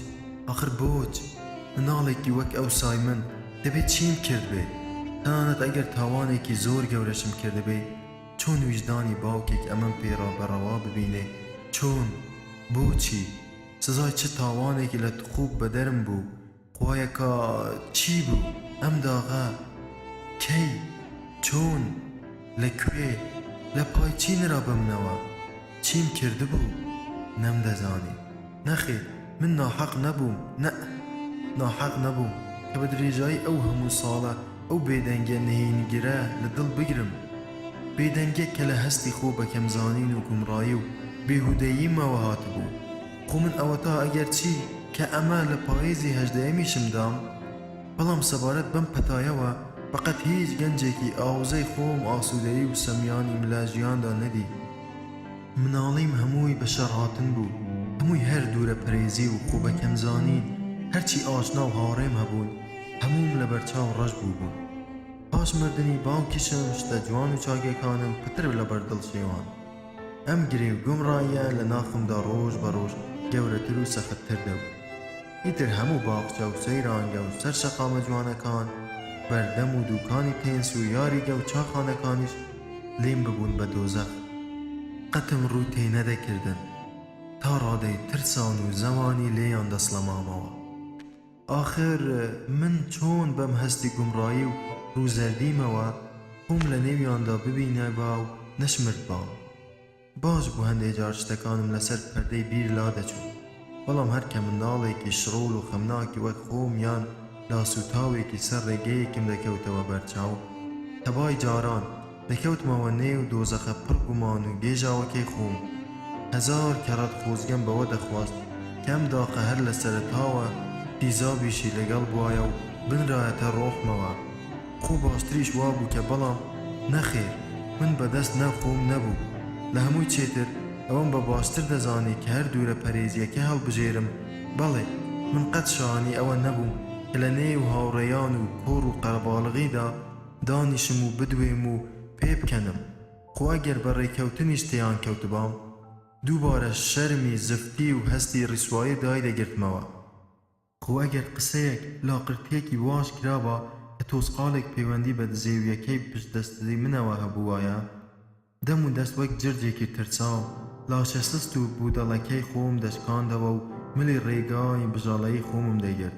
ئاخر بۆچ؟ مناڵێکی وەک ئەوسای من دەبێ چیم کردبێ؟ تەنانەت ئەگەر تاوانێکی زۆر گەورەشم کردبێ، چۆن ویژدانی باوکێک ئەمەم پێ ڕا بە ڕەوا ببینێ؟ چۆن؟ بۆچی؟ سزای چ تاوانێکی لە تخوب بەدەرم بوو؟ خوایەکا چی بوو ئەم داغە؟ کەی؟ چۆن؟ لە کوێ؟ لە پای چی نرا بە منەوە؟ چیم کردبوو؟ نەمدەزانی. نەخێر، من ناحەق نەبووم، نەء، ناحەق نەبووم کە بە درێژایی ئەو هەموو ساڵە ئەو بێدەنگیە نهێنیگرە لە دڵ بگرم. بێدەنگیەک کە لە هەستی خۆ بەکەمزانین و گومڕایی و بێهودەییمەوە هاتبوو. خۆ من ئەوەتا ئەگەرچی کە ئەمە لە پاییزی هەژدەیەمیشم دام، بەڵام سەبارەت بەم پەتایەوە بەقەد هیچ گەنجێکی ئاوزەی خۆم ئاسوودەیی و سەمیانیم لە ژیاندا نەدی. مناڵیم هەمووی بە شەڕهاتن بوو، هەمووی هەر دوورەپەرێزی و خۆبەکەمزانین، هەرچی ئاشنا و هاوڕێم هەبوون هەمووم لەبەرچاو ڕەش بووبوون. پاش مردنی باوکیشم شتە جوان و چاکەکانم پتر لەبەر دڵ شێوان. ئەم گرێ و گومڕاییە لە ناخمدا ڕۆژ بە ڕۆژ گەورەتر و سەختتر دەبوو. ئیتر هەموو باخچە و سەیرانگە و سەر شەقامە جوانەکان، بەردەم و دووکانی تێنس و یاریگە و چاخانەکانیش لێم ببوون بە دۆزەخ. قەتم ڕوو تێ نەدەکردن. تا ڕادەی ترسان و زەوانی لێیان دەسڵەمامەوە. ئاخر من چۆن بەم هەستی گومڕایی و ڕووزەردیمەوە خۆم لە نێویاندا ببینێبا و نەشمردبام؟ باش بوو هەندێ جار شتەکانم لەسەر پەردەی بیر لادەچوو، بەڵام هەر کە منداڵێکی شڕۆڵ و خەمناکی وەک خۆم یان لاسووتاوێکی سەر ڕێگەیەکم دەکەوتەوە بەرچاو، تەبای جاران، دەکەوتمەوە نێو دۆزەخە پڕ گومان و گێژاوەکەی خۆم. هەزار کەڕەت خۆزگەم بەوە دەخواست کە ئەم داخە هەر لە سەرەتاوە تیزابیشی لەگەڵ بوایە و بنرایەتە ڕۆحمەوە. خۆ باشتریش وابوو کە بەڵام نەخێر من بە دەست نە خۆم نەبوو. لە هەمووی چێتر ئەوەم بە باشتر دەزانی کە هەر دوورە پەرێزییەکە هەڵبژێرم، بەڵێ من قەت شایانی ئەوە نەبووم کە لە نێو هاوڕێیان و کۆڕ و قەرەباڵغیدا دانیشم و بدوێم و پێبکەنم. خۆ ئەگەر بە ڕێکەوتنیش تێیان کەوتبام دووبارە شەرمی زفتی و هەستی ڕیسوایی دایدەگرتمەوە. خۆ ئەگەر قسەیەک، لاقرتییەکی واش کرابا کە تۆزقاڵێک پەیوەندی بە دزێوییەکەی پشت دەستی منەوە هەبووایە، دەم و دەست وەک جرجێکی ترساو، لاشە سست و بوودەڵەکەی خۆم دەشکاندەوە و ملی ڕێگای بژاڵەیی خۆمم دەگرت.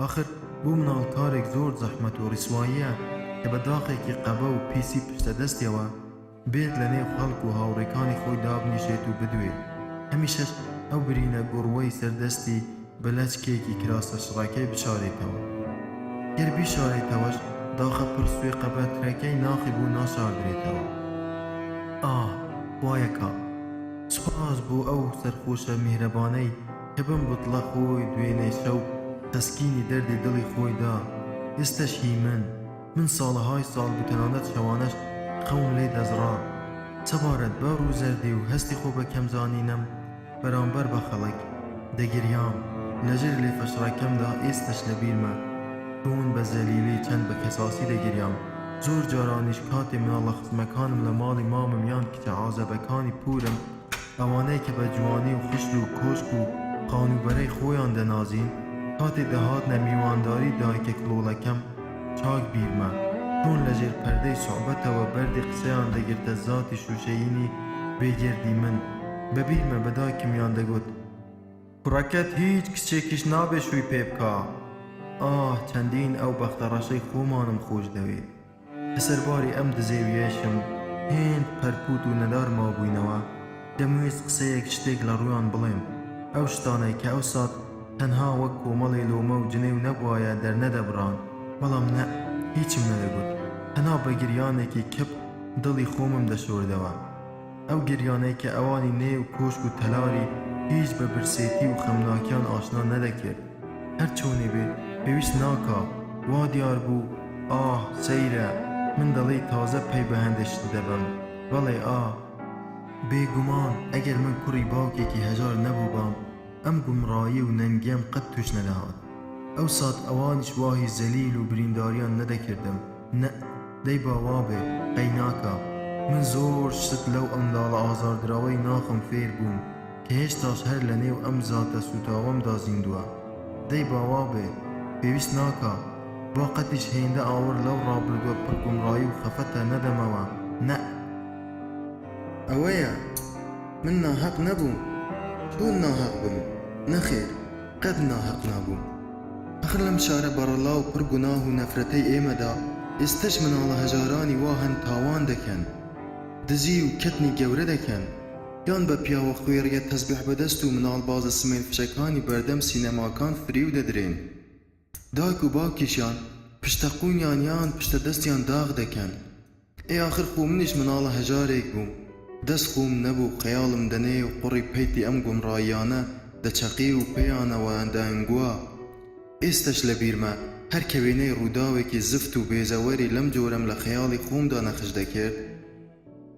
ئاخر بۆ مناڵ کارێک زۆر زەحمەت و ڕیسواییە کە بە داخێکی قەبە و پیسی پشتە دەستیەوە بێت لە نێو خەڵک و هاوڕێکانی خۆی دابنیشێت و بدوێ. هەمیشەش ئەو برینە گوڕوەی سەر دەستی بە لەچکێکی کراسە شڕەکەی بشارێتەوە. گەر بیشارێتەوەش داخە پڕ سوێ قەبەترەکەی ناخی بۆ ناشاردرێتەوە. ئاه خوایەکا! سوپاس بۆ ئەو سەرخۆشە میهرەبانەی کە بەم بتڵە خۆی دوێنێ شەو تەسکینی دەردی دڵی خۆی دا. ئێستەش هی من. من ساڵەهای ساڵ بوو تەنانەت شەوانەش خەوم لێ دەزڕا. سەبارەت بەو ڕووزەردی و هەستی خۆ بە کەم زانینەم بەرامبەر بە خەڵک، دەگریام. لە ژێر لێفە شڕەکەمدا ئێستەش لە بیرمە چۆن بە زەلیلی چەند بە کەساسی دەگریام. زۆر جارانیش کاتێ مناڵە خزمەکانم لە ماڵی مامم یان کچە عازەبەکانی پوورم ئەوانەی کە بە جوانی و خشل و کۆشک و خانووبەرەی خۆیان دەنازین، کاتێ دەهاتنە میوانداری دایکە کڵۆڵەکەم، چاک بیرمە، چۆن لە ژێر پەردەی سوعبەتەوە بەردی قسەیان دەگرتە زاتی شووشەیینی بێگەردی من، بە بیرمە بە دایکمیان دەگوت. کوڕەکەت هیچ کچێکیش نابێ شووی پێ بکا. ئاه چەندین ئەو بەختە ڕەشەی خۆمانم خۆش دەوێ. کە سەرباری ئەم دزێوییەشم هێند پەرپووت و نەدار مابووینەوە، دەمویست قسەیەک شتێک لە ڕوویان بڵێم، ئەو شتانەی کە ئەوسات تەنها وەک کۆمەڵێ لۆمە و جنێو نەبوایە دەرنەدەبڕان، بەڵام نەء، هیچم نەدەگوت، تەنها بە گریانێکی کپ دڵی خۆمم دەشۆردەوە. ئەو گریانەی کە ئەوانی نێو کۆشک و تەلاری هیچ بە برسێتی و خەمناکیان ئاشنا نەدەکرد. هەر چۆنێ بێ پێویست ناکا. وا دیار بوو، ئاه، سەیرە، من دەڵێی تازە پەی بە هەندێ شت دەبەم. بەڵێ، ئاه. بێ گومان ئەگەر من کوڕی باوکێکی هەژار نەبووبام، ئەم گومڕایی و نەنگیەم قەت تووش نەدەهات. ئەو سات ئەوانیش واهی زەلیل و برینداریان نەدەکردم. نەء، دەی با وابێ، قەی ناکا. من زۆر شت لەو منداڵە ئازاردراوەی ناخم فێر بووم کە هێشتاش هەر لە نێو ئەم زاتە سووتاوەمدا زیندووە. دەی با وابێ، پێویست ناکا. با قەتیش هێندە ئاوڕ لەو ڕابردووە پڕ گومڕایی و خەفەتە نەدەمەوە. نەء. ئەوەیە، من ناهەق نەبووم. چۆن ناهەق بم؟ نەخێر، قەت ناهەق نابووم. ئاخر لەم شارە بەڕەڵا و پڕ گوناه و نەفرەتەی ئێمەدا ئێستەش مناڵە هەژارانی وا هەن تاوان دەکەن، دزی و کەتنی گەورە دەکەن، یان بە پیاوە خوێڕییە تەزبیح بەدەست و مناڵبازە سمێلفشەکانی بەردەم سینەماکان فریو دەدرێن. دایک و باوکیشیان پشتە قوونیان یان پشتە دەستیان داغ دەکەن. ئێ ئاخر خۆ منیش مناڵە هەژارێک بووم، دەست خۆم نەبوو، خەیاڵم دەنێو قوڕی پەیتی ئەم گومڕاییانە دەچەقی و پێیانەوە دەئەنگوا. ئێستەش لە بیرمە، هەر کە وێنەی ڕووداوێکی زفت و بێزەوەری لەم جۆرەم لە خەیاڵی خۆمدا نەخش دەکرد،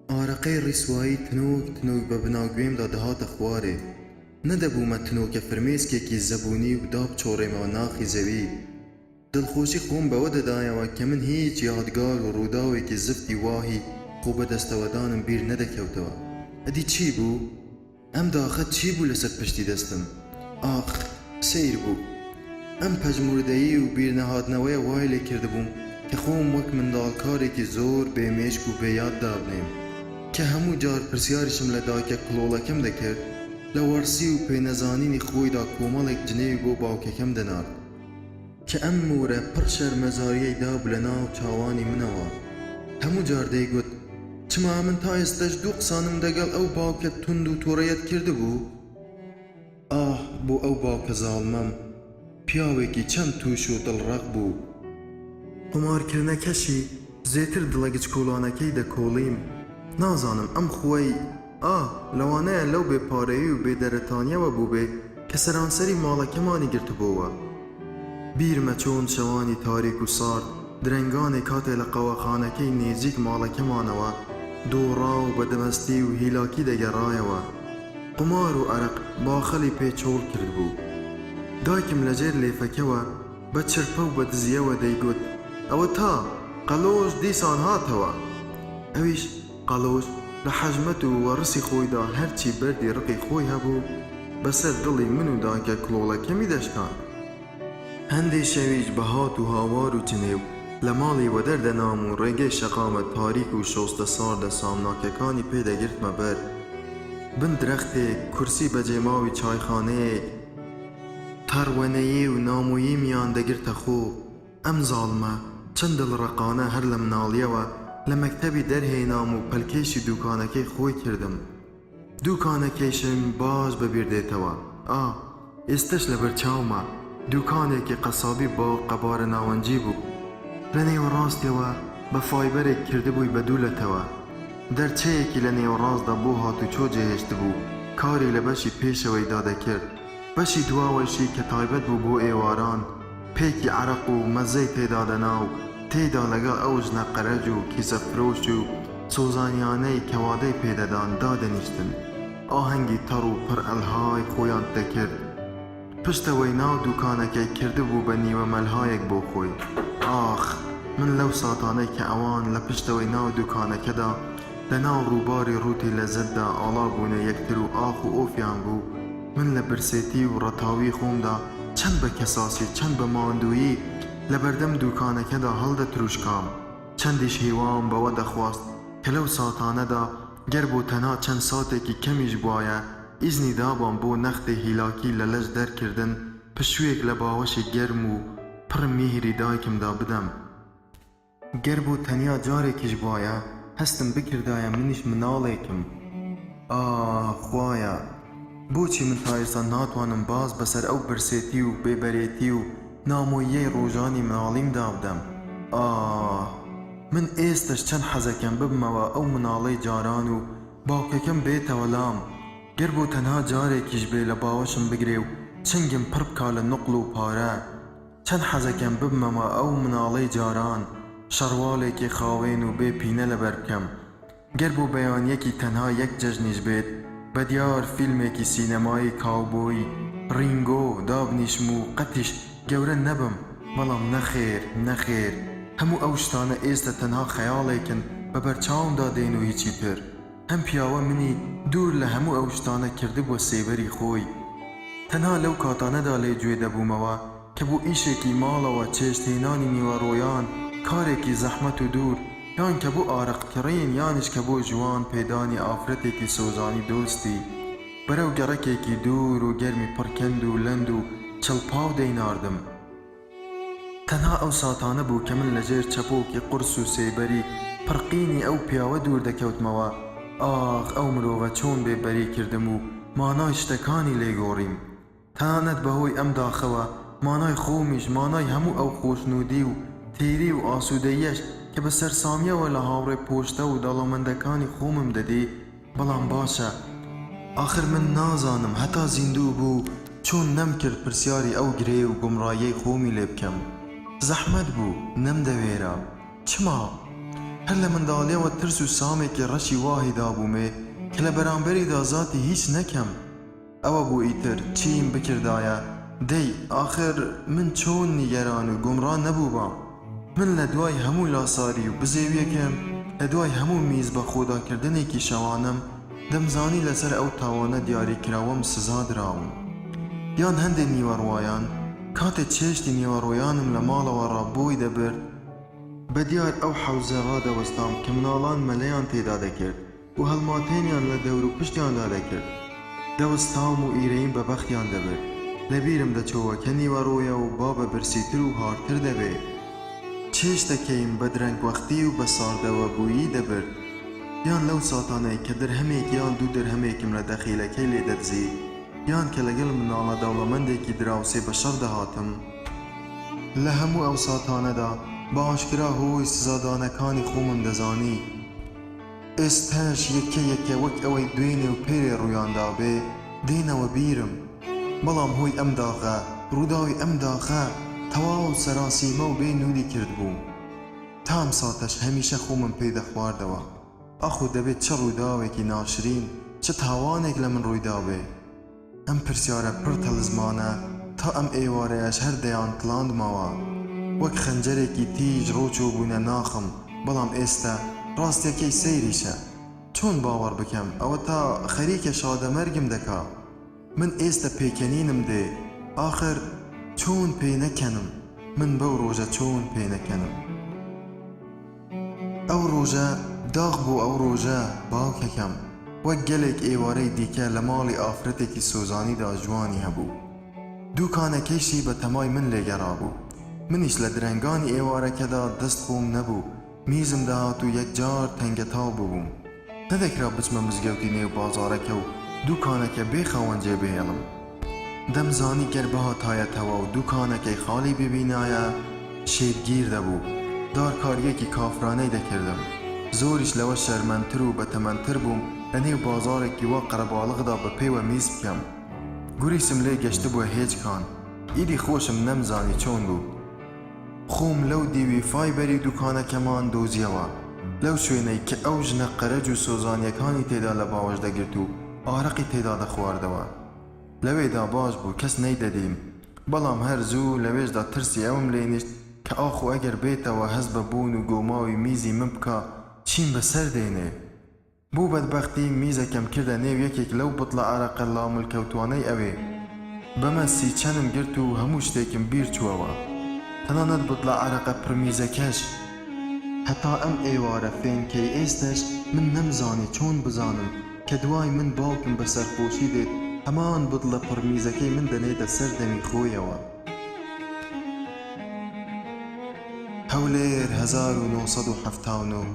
ئارەقەی ڕیسوایی تنۆک تنۆک بە بناگوێمدا دەهاتە خوارێ. نەدەبوومە تنۆکە فرمێسکێکی زەبوونی و دابچۆڕێمەوە ناخی زەوی. دڵخۆشی خۆم بەوە دەدایەوە کە من هیچ یادگار و ڕووداوێکی زفتی واهی خۆبەدەستەوەدانم بیر نەدەکەوتەوە. ئەدی چی بوو؟ ئەم داخە چی بوو لەسەر پشتی دەستم؟ ئاخ، سەیر بوو. ئەم پەژموردەیی و بیرنەهاتنەوەیە وای لێ کردبووم کە خۆم وەک منداڵکارێکی زۆر بێ مێشک و بێ یاد دابنێم. کە هەموو جار پرسیاریشم لە دایکە کڵۆڵەکەم دەکرد، لە وەڕسی و پێنەزانینی خۆیدا کۆمەڵێک جنێوی بۆ باوکەکەم دەنارد. کە ئەم مۆرە پڕ شەرمەزارییەی دابوو لە ناو چاوانی منەوە. هەموو جار دەیگوت. چما من تا ئێستەش دوو قسانم دەگەڵ ئەو باوکە توند و توڕەیەت کردبوو؟ ئاه بۆ ئەو باوکە زاڵمەم، پیاوێکی چەند تووش و دڵڕەق بوو. قومارکردنەکەشی زێتر دڵە گچکۆڵانەکەی دەکۆڵیم. نازانم ئەم خووەی، ئاه لەوانەیە لەو بێ پارەیی و بێ دەرەتانیەوە بووبێ کە سەرانسەری ماڵەکەمانی گرتبۆوە. بیرمە چۆن شەوانی تاریک و سارد درەنگانێ کاتێ لە قەوەخانەکەی نێزیک ماڵەکەمانەوە دۆڕاو بە دەمەستی و هیلاکی دەگەڕایەوە. قومار و ئەرەق باخەڵی پێ چۆڵ کردبوو. دایکم لە ژێر لێفەکەوە بە چرپە و بە دزییەوە دەیگوت، ئەوەتا قەلۆش دیسان هاتەوە. ئەویش، قەلۆش، لە حەژمەت و وەڕسی خۆیدا هەرچی بەردی ڕقی خۆی هەبوو، بەسەر دڵی من و دایکە کڵۆڵەکەمی دەشکاند. هەندێ شەویش بە هات و هاوار و جنێو لە ماڵی وەدەر دەنام و ڕێگەی شەقامە تاریک و شۆستە ساردە سامناکەکانی پێ دەگرتمە بەر. بن درەختێک، کورسی بەجێماوی چایخانەیەک، تەڕوەنەیی و نامۆییمیان دەگرتە خۆ. ئەم زاڵمە چەند دڵڕەقانە هەر لە مناڵییەوە لە مەکتەبی دەرهێنام و پەلکێشی دووکانەکەی خۆی کردم. دووکانەکەیشم باش بە بیر دێتەوە. ئا، ئێستەش لەبەر چاومە. دووکانێکی قەسابی با قەبارە ناوەنجی بوو. لە نێوەڕاستیەوە بە فایبەرێک کردبووی بە دوو لەتەوە. دەرچەیەکی لە نێوەڕاستدا بۆ هاتوچۆ جێهێشتبوو، کاری لە بەشی پێشەوەیدا دەکرد. بەشی دواوەیشی کە تایبەت بوو بۆ ئێواران، پێکی عەرەق و مەزەی تێدا دەنا و تێیدا لەگەڵ ئەو ژنە قەرەج و کیسەفرۆش و سۆزانیانەی کە وادەی پێ دەدان دادەنیشتن، ئاهەنگی تەڕ و پڕ ئەلهای خۆیان دەکرد. پشتەوەی ناو دووکانەکەی کردبوو بە نیوە مەلهایەک بۆ خۆی. ئاخ! من لەو ساتانەی کە ئەوان لە پشتەوەی ناو دووکانەکەدا لە ناو ڕووباری ڕووتی لەزەتدا ئاڵا بوونە یەکتر و ئاخ و ئۆفیان بوو، من لە برسێتی و ڕەتاویی خۆمدا چەند بە کەساسی، چەند بە ماندوویی لە بەردەم دووکانەکەدا هەڵدەتروشکام، چەندیش هیوام بەوە دەخواست کە لەو ساتانەدا گەر بۆ تەنها چەند ساتێکی کەمیش بوایە ئیزنی دابام بۆ نەختێ هیلاکی لە لەش دەرکردن پشوویەک لە باوەشی گەرم و پڕ میهری دایکمدا بدەم. گەر بۆ تەنیا جارێکیش بوایە هەستم بکردایە منیش مناڵێکم. ئاه خوایە بۆچی من تا ئێستا ناتوانم باز بەسەر ئەو برسێتی و بێبەرێتی و نامۆییەی ڕۆژانی مناڵیمدا بدەم. ئاه من ئێستەش چەند حەزەکەم ببمەوە ئەو مناڵەی جاران و باوکەکەم بێتەوە لام گەر بۆ تەنها جارێکیش بێ لە باوەشم بگرێ و چنگم پڕ بکا لە نوقڵ و پارە. چەند حەزەکەم ببمەوە ئەو مناڵەی جاران، شەڕواڵێکی خاوێن و بێ پینە لەبەر بکەم. گەر بۆ بەیانیەکی تەنها یەک جەژنیش بێت، بەدیار فیلمێکی سینەمایی کاوبۆی، ڕینگۆ، دابنیشم و قەتیش گەورە نەبم، بەڵام نەخێر، نەخێر، هەموو ئەو شتانە ئێستە تەنها خەیاڵێکن بە بەرچاومدا دێن و هیچی تر. ئەم پیاوە منی دوور لە هەموو ئەو شتانە کردبووە سێبەری خۆی. تەنها لەو کاتانەدا لێی جوێ دەبوومەوە کە بۆ ئیشێکی ماڵەوە، چێشتهێنانی نیوەڕۆیان، کارێکی زەحمەت و دوور، یان کە بۆ ئارەق کڕین یانیش کە بۆ ژوان پێدانی ئافرەتێکی سۆزانی دۆستی، بەرەو گەڕەکێکی دوور و گەرمی پڕ کەند و لەند و چڵپاو دەیناردم. تەنها ئەو ساتانە بوو کە من لە ژێر چەپۆکی قورس و سێبەری پڕ قینی ئەو پیاوە دوور دەکەوتمەوە، ئاخ ئەو مرۆڤە چۆن بێ بەری کردم و مانای شتەکانی لێ گۆڕیم. تەنانەت بە هۆی ئەم داخەوە مانای خۆمیش، مانای هەموو ئەو خۆشنوودی و تێری و ئاسوودەییەش کە بە سەرسامییەوە لە هاوڕێ پۆشتە و دەوڵەمەندەکانی خۆمم دەدی، بەڵام باشە ئاخر من نازانم هەتا زیندوو بوو چۆن نەمکرد پرسیاری ئەو گرێ و گومڕاییەی خۆمی لێ بکەم. زەحمەت بوو، نەمدەوێرا. چما؟ هەر لە منداڵیەوە ترس و سامێکی ڕەشی واهی دابوومێ کە لە بەرامبەریدا زاتی هیچ نەکەم. ئەوە بوو ئیتر چیم بکردایە؟ دەی ئاخر من چۆن نیگەران و گومڕا نەبووبام؟ من لە دوای هەموو لاساری و بزێویەکم، لە دوای هەموو میز بە خۆدا کردنێکی شەوانەم، دەمزانی لەسەر ئەو تاوانە دیاریکراوەم سزا دراوم. یان هەندێ نیوەڕوایان، کاتێ چێشتی نیوەڕۆیانم لە ماڵەوە ڕا بۆی دەبرد، بە دیار ئەو حەوزە ڕادەوەستام کە مناڵان مەلەیان تێدا دەکرد، و هەڵماتێنیان لە دەور و پشتیاندا دەکرد. دەوەستام و ئیرەییم بە بەختیان دەبرد. لە بیرم دەچۆوە کە نیوەڕۆیە و با بە برسیتر و هارتر دەبێ. چێشتەکەیم بە درەنگوەختی و بە ساردەوەبوویی دەبرد. یان لەو ساتانەی کە درهەمێک یان دوو درهەمێکم لە دەخیلەکەی لێ دەدزی، یان کە لەگەڵ مناڵە دەوڵەمەندێکی دراوسێ بە شەڕ دەهاتم، لە هەموو ئەو ساتانەدا بە ئاشکرا هۆی سزادانەکانی خۆمم دەزانی. ئێستاش یەکە یەکە وەک ئەوەی دوێنێ و پێرێ ڕوویان دابێ دێنەوە بیرم. بەڵام هۆی ئەم داخە، ڕووداوی ئەم داخە تەواو سەراسیمە و بێ نووری کردبووم. تا ئەم ساتەش هەمیشە خۆمم پێ دەخواردەوە. ئاخۆ دەبێ چ ڕووداوێکی ناشرین، چ تاوانێک لە من ڕووی دابێ؟ ئەم پرسیارە پڕ تەڵزمانە تا ئەم ئێوارەیەش هەر دەیانتڵاندمەوە. وەک خەنجەرێکی تیژ ڕۆچووبوونە ناخم، بەڵام ئێستە ڕاستیەکەی سەیریشە. چۆن باوەڕ بکەم ئەوەتا خەریکە شادەمەرگم دەکا. من ئێستە پێکەنینم دێ، ئاخر چۆن پێنەکەنم، من بەو ڕۆژە چۆن پێنەکەنم. ئەو ڕۆژە داخ بۆ ئەو ڕۆژە باوکەکەم وەک گەلێک ئێوارەی دیکە لە ماڵی ئافرەتێکی سۆزانیدا ژوانی هەبوو. دووکانەکەیشی بە تەمای من لێگەڕابوو. منیش لە درەنگانی ئێوارەکەدا دەست خۆم نەبوو، میزم دەهات و یەکجار تەنگەتاو ببووم. نەدەکرا بچمە مزگەوتی نێو بازاڕەکە و دووکانەکە بێ خاوەن جێ بهێڵم. دەمزانی گەر بهاتایەتەوە و دووکانەکەی خاڵی ببینایە، شێتگیر دەبوو. دارکارییەکی کافرانەی دەکردم. زۆریش لەوە شەرمنتر و بەتەمەنتر بووم لە نێو بازاڕێکی وا قەرەباڵغدا بە پێوە میز بکەم. گوریسم لێ گەشتبووە هێجکان. ئیدی خۆشم نەمزانی چۆن بوو. خۆم لەو دیوی فایبەری دوکانەکەمان دۆزیەوە، لەو شوێنەی کە ئەو ژنە قەرەج و سۆزانیەکانی تێدا لە باوەش دەگرت و ئارەقی تێدا دەخواردەوە. لەوێدا باش بوو کەس نەیدەدیم، بەڵام هەر زوو لەوێشدا ترسی ئەوم لێ نیشت کە ئاخۆ ئەگەر بێتەوە هەست بە بۆن و گۆماوی میزی من بکا چیم بەسەر دێنێ؟ بۆ بەدبەختی میزەکەم کردە نێو یەکێک لەو بتڵە ئارەقە لاملکەوتوانەی ئەوێ. بەمە سیچەنم گرت و هەموو شتێکم بیر چووەوە. تەنانەت بتڵە ئارەقە پڕمیزەکەش. هەتا ئەم ئێوارە فێنکەی ئێستەش من نەمزانی چۆن بزانم کە دوای من باوکم بە سەرخۆشی دێت هەمان بتڵە پڕمیزەکەی من دەنێتە سەر دەمی خۆیەوە. هەولێر 1979.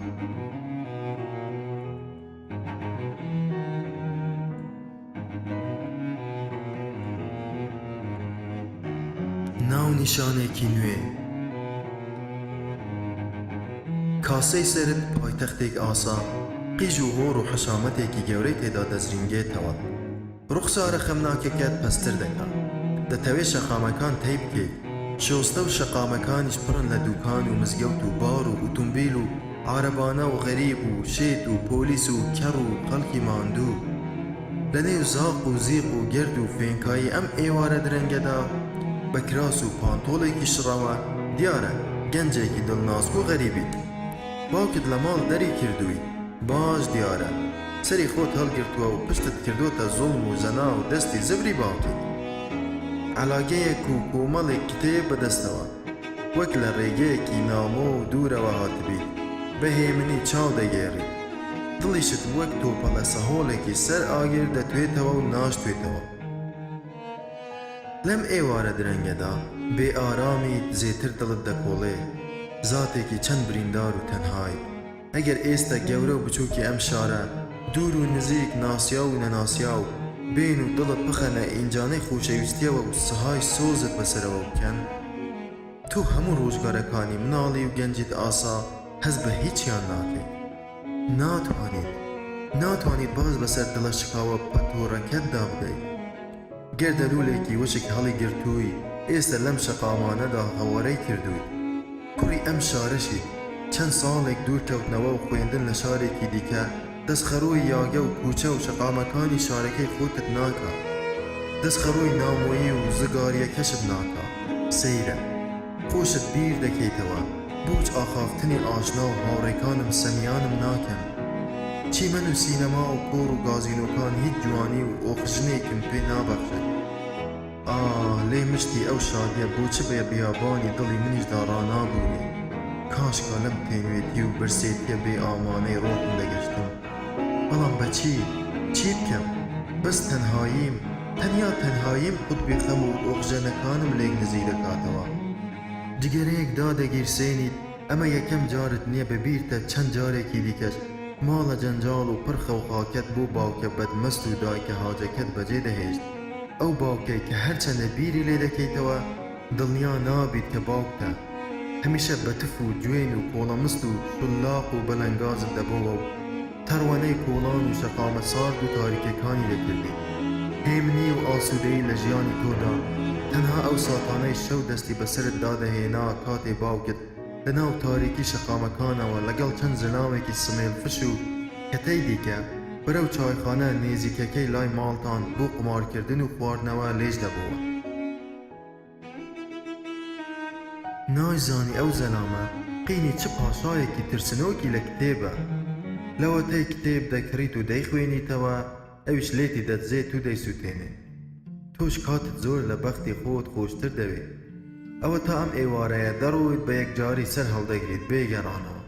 ناونیشانێکی نوێ. کاسەی سەرت پایتەختێک ئاسا، قیژ و هۆڕ و حەشامەتێکی گەورەی تێدا دەزرینگێتەوە. ڕوخسارە خەمناکەکەت پەستتر دەکا. دەتەوێ شەقامەکان تەی بکەیت. شۆستە و شەقامەکانیش پڕن لە دوکان و مزگەوت و باڕ و ئوتومبیل و عارەبانە و غەریب و شێت و پۆلیس و کەڕ و خەڵکی ماندوو. لە نێو زاق و زیق و گەرد و فێنکایی ئەم ئێوارە درەنگەدا، بە کراس و پانتۆڵێکی شڕەوە، دیارە گەنجێکی دڵناسک و غەریبیت. باوکت لە ماڵ دەری کردووی، باش دیارە. سەری خۆت هەڵگرتووە و پشتت کردۆتە زوڵم و زەنا و دەستی زبری باوکت. عەلاگەیەک و کۆمەڵێک کتێب بە دەستەوە. وەک لە ڕێگەیەکی نامۆ و دوورەوە هاتبیت، بە هێمنی چاو دەگێڕیت. دڵیشت وەک تۆپەڵە سەهۆڵێکی سەر ئاگر دەتوێتەوە و ناشتوێتەوە. لەم ئێوارە درەنگەدا بێ ئارامیت زێتر دڵت دەکۆڵێ. زاتێکی چەند بریندار و تەنهایت. ئەگەر ئێستە گەورە و بچووکی ئەم شارە، دوور و نزیک، ناسیاو و نەناسیاو، بێن و دڵت بخەنە ئینجانەی خۆشەویستیەوە و سەهای سۆزت بەسەرەوە بکەن، تۆ هەموو ڕۆژگارەکانی مناڵی و گەنجیت ئاسا هەست بە هیچیان ناکەیت. ناتوانیت. ناتوانیت باز بەسەر دڵە شکاوە پەتۆڕەکەتدا بدەیت. گەردەلوولێکی وشک هەڵیگرتووی، ئێستە لەم شەقامانەدا هەوەرەی کردوویت. کوڕی ئەم شارەشیت، چەند ساڵێک دوور کەوتنەوە و خوێندن لە شارێکی دیکە، دەستخەڕۆی یاگە و کوچە و شەقامەکانی شارەکەی خۆتت ناکا. دەستخەڕۆی نامۆیی و زگارییەکەشت ناکا. سەیرە. خۆشت بیر دەکەیتەوە، بۆچ ئاخافتنی ئاشنا و هاوڕێکانم سەمیانم ناکەن؟ چیمەن و سینەما و کۆڕ و گازینۆکان هیچ جوانی و ئۆخژنێکم پێ نابەخشن. ئاه لێ مشتی ئەو شادیە بۆ چ بە بیابانی دڵی منیشدا ڕانابووری؟ کاشکا لەم تێنوێتی و برسێتیە بێ ئامانەی ڕۆحم دەگەشتم. بەڵام بە چی؟ چی بکەم؟ بەس تەنهاییم، تەنیا تەنهاییم قوتبی خەم و ئۆخژەنەکانم لێک نزیک دەکاتەوە. جگەرەیەک دادەگیرسێنیت، ئەمە یەکەم جارت نیە بە بیرتە چەند جارێکی دیکەش. ماڵە جەنجاڵ و پڕ خەوخاکەت بۆ باوکە بەدمەست و دایکە هاجەکەت بەجێ دەهێشت، ئەو باوکەی کە هەرچەندە بیری لێ دەکەیتەوە دڵنیا نابیت کە باوکتە، هەمیشە بە تف و جوێن و کۆڵەمست و شولاق و بەلەنگازت دەبۆوە و تەڕوەنەی کۆڵان و شەقامە سارد و تاریکەکانی دەکردیت. هێمنی و ئاسوودەیی لە ژیانی تۆدا تەنها ئەو ساتانەی شەو دەستی بەسەرتدا دەهێنا کاتێ باوکت لەناو تاریکی شەقامەکانەوە لەگەڵ چەند زەلامێکی سمێڵ فش و کەتەی دیکە بەرەو چایخانە نێزیکەکەی لای ماڵتان بۆ قومارکردن و خواردنەوە لێژ دەبۆوە. نایزانی ئەو زەلامە قینی چ پاشایەکی ترسنۆکی لە کتێبە. لەوەتەی کتێب دەکڕیت و دەیخوێنیتەوە ئەویش لێتی دەدزێت و دەیسوتێنێ. تۆش کاتت زۆر لە بەختی خۆت خۆشتر دەوێ. ئەوەتا ئەم ئێوارەیە دەڕۆیت بە یەکجاری سەر هەڵدەگریت بێ گەڕانەوە.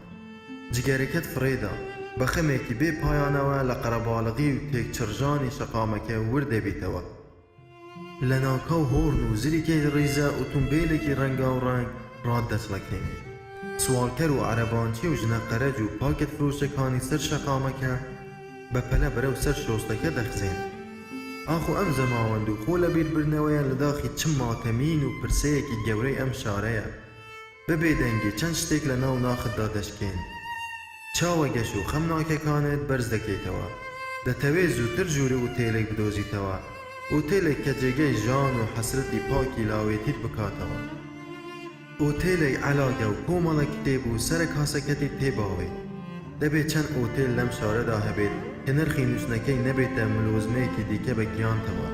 جگەرەکەت فڕێدا، بە خەمێکی بێ پایانەوە لە قەرەباڵغی و تێکچڕژانی شەقامەکە ورد دەبیتەوە. لەناکاو هۆڕن و زریکەی ڕیزە ئوتومبێلێکی ڕەنگاوڕەنگ ڕاتدەچڵەکێنێ. سواڵکەر و عەرەبانچی و ژنە قەرەج و پاکەت فرۆشەکانی سەر شەقامەکە بە پەلە بەرەو سەر شۆستەکە دەخزێن. ئاخۆ ئەم زەماوەند و خۆ لەبیربردنەوەیە لە داخی چ ماتەمین و پرسەیەکی گەورەی ئەم شارەیە؟ بە بێدەنگی چەند شتێک لە ناو ناختدا دەشکێن. چاوە گەش و خەمناکەکانت بەرز دەکەیتەوە. دەتەوێ زووتر ژووری ئوتێلێک بدۆزیتەوە. ئوتێلێک کە جێگەی ژان و حەسرەتی پاکی لاوێتیت بکاتەوە. ئوتێلێک عەلاگە و کۆمەڵە کتێب و سەرە کاسەکەتی تێ باوێت. دەبێ چەند ئوتێل لەم شارەدا هەبێت کە نرخی نووستنەکەی نەبێتە ملوزمەیەکی دیکە بە گیانتەوە.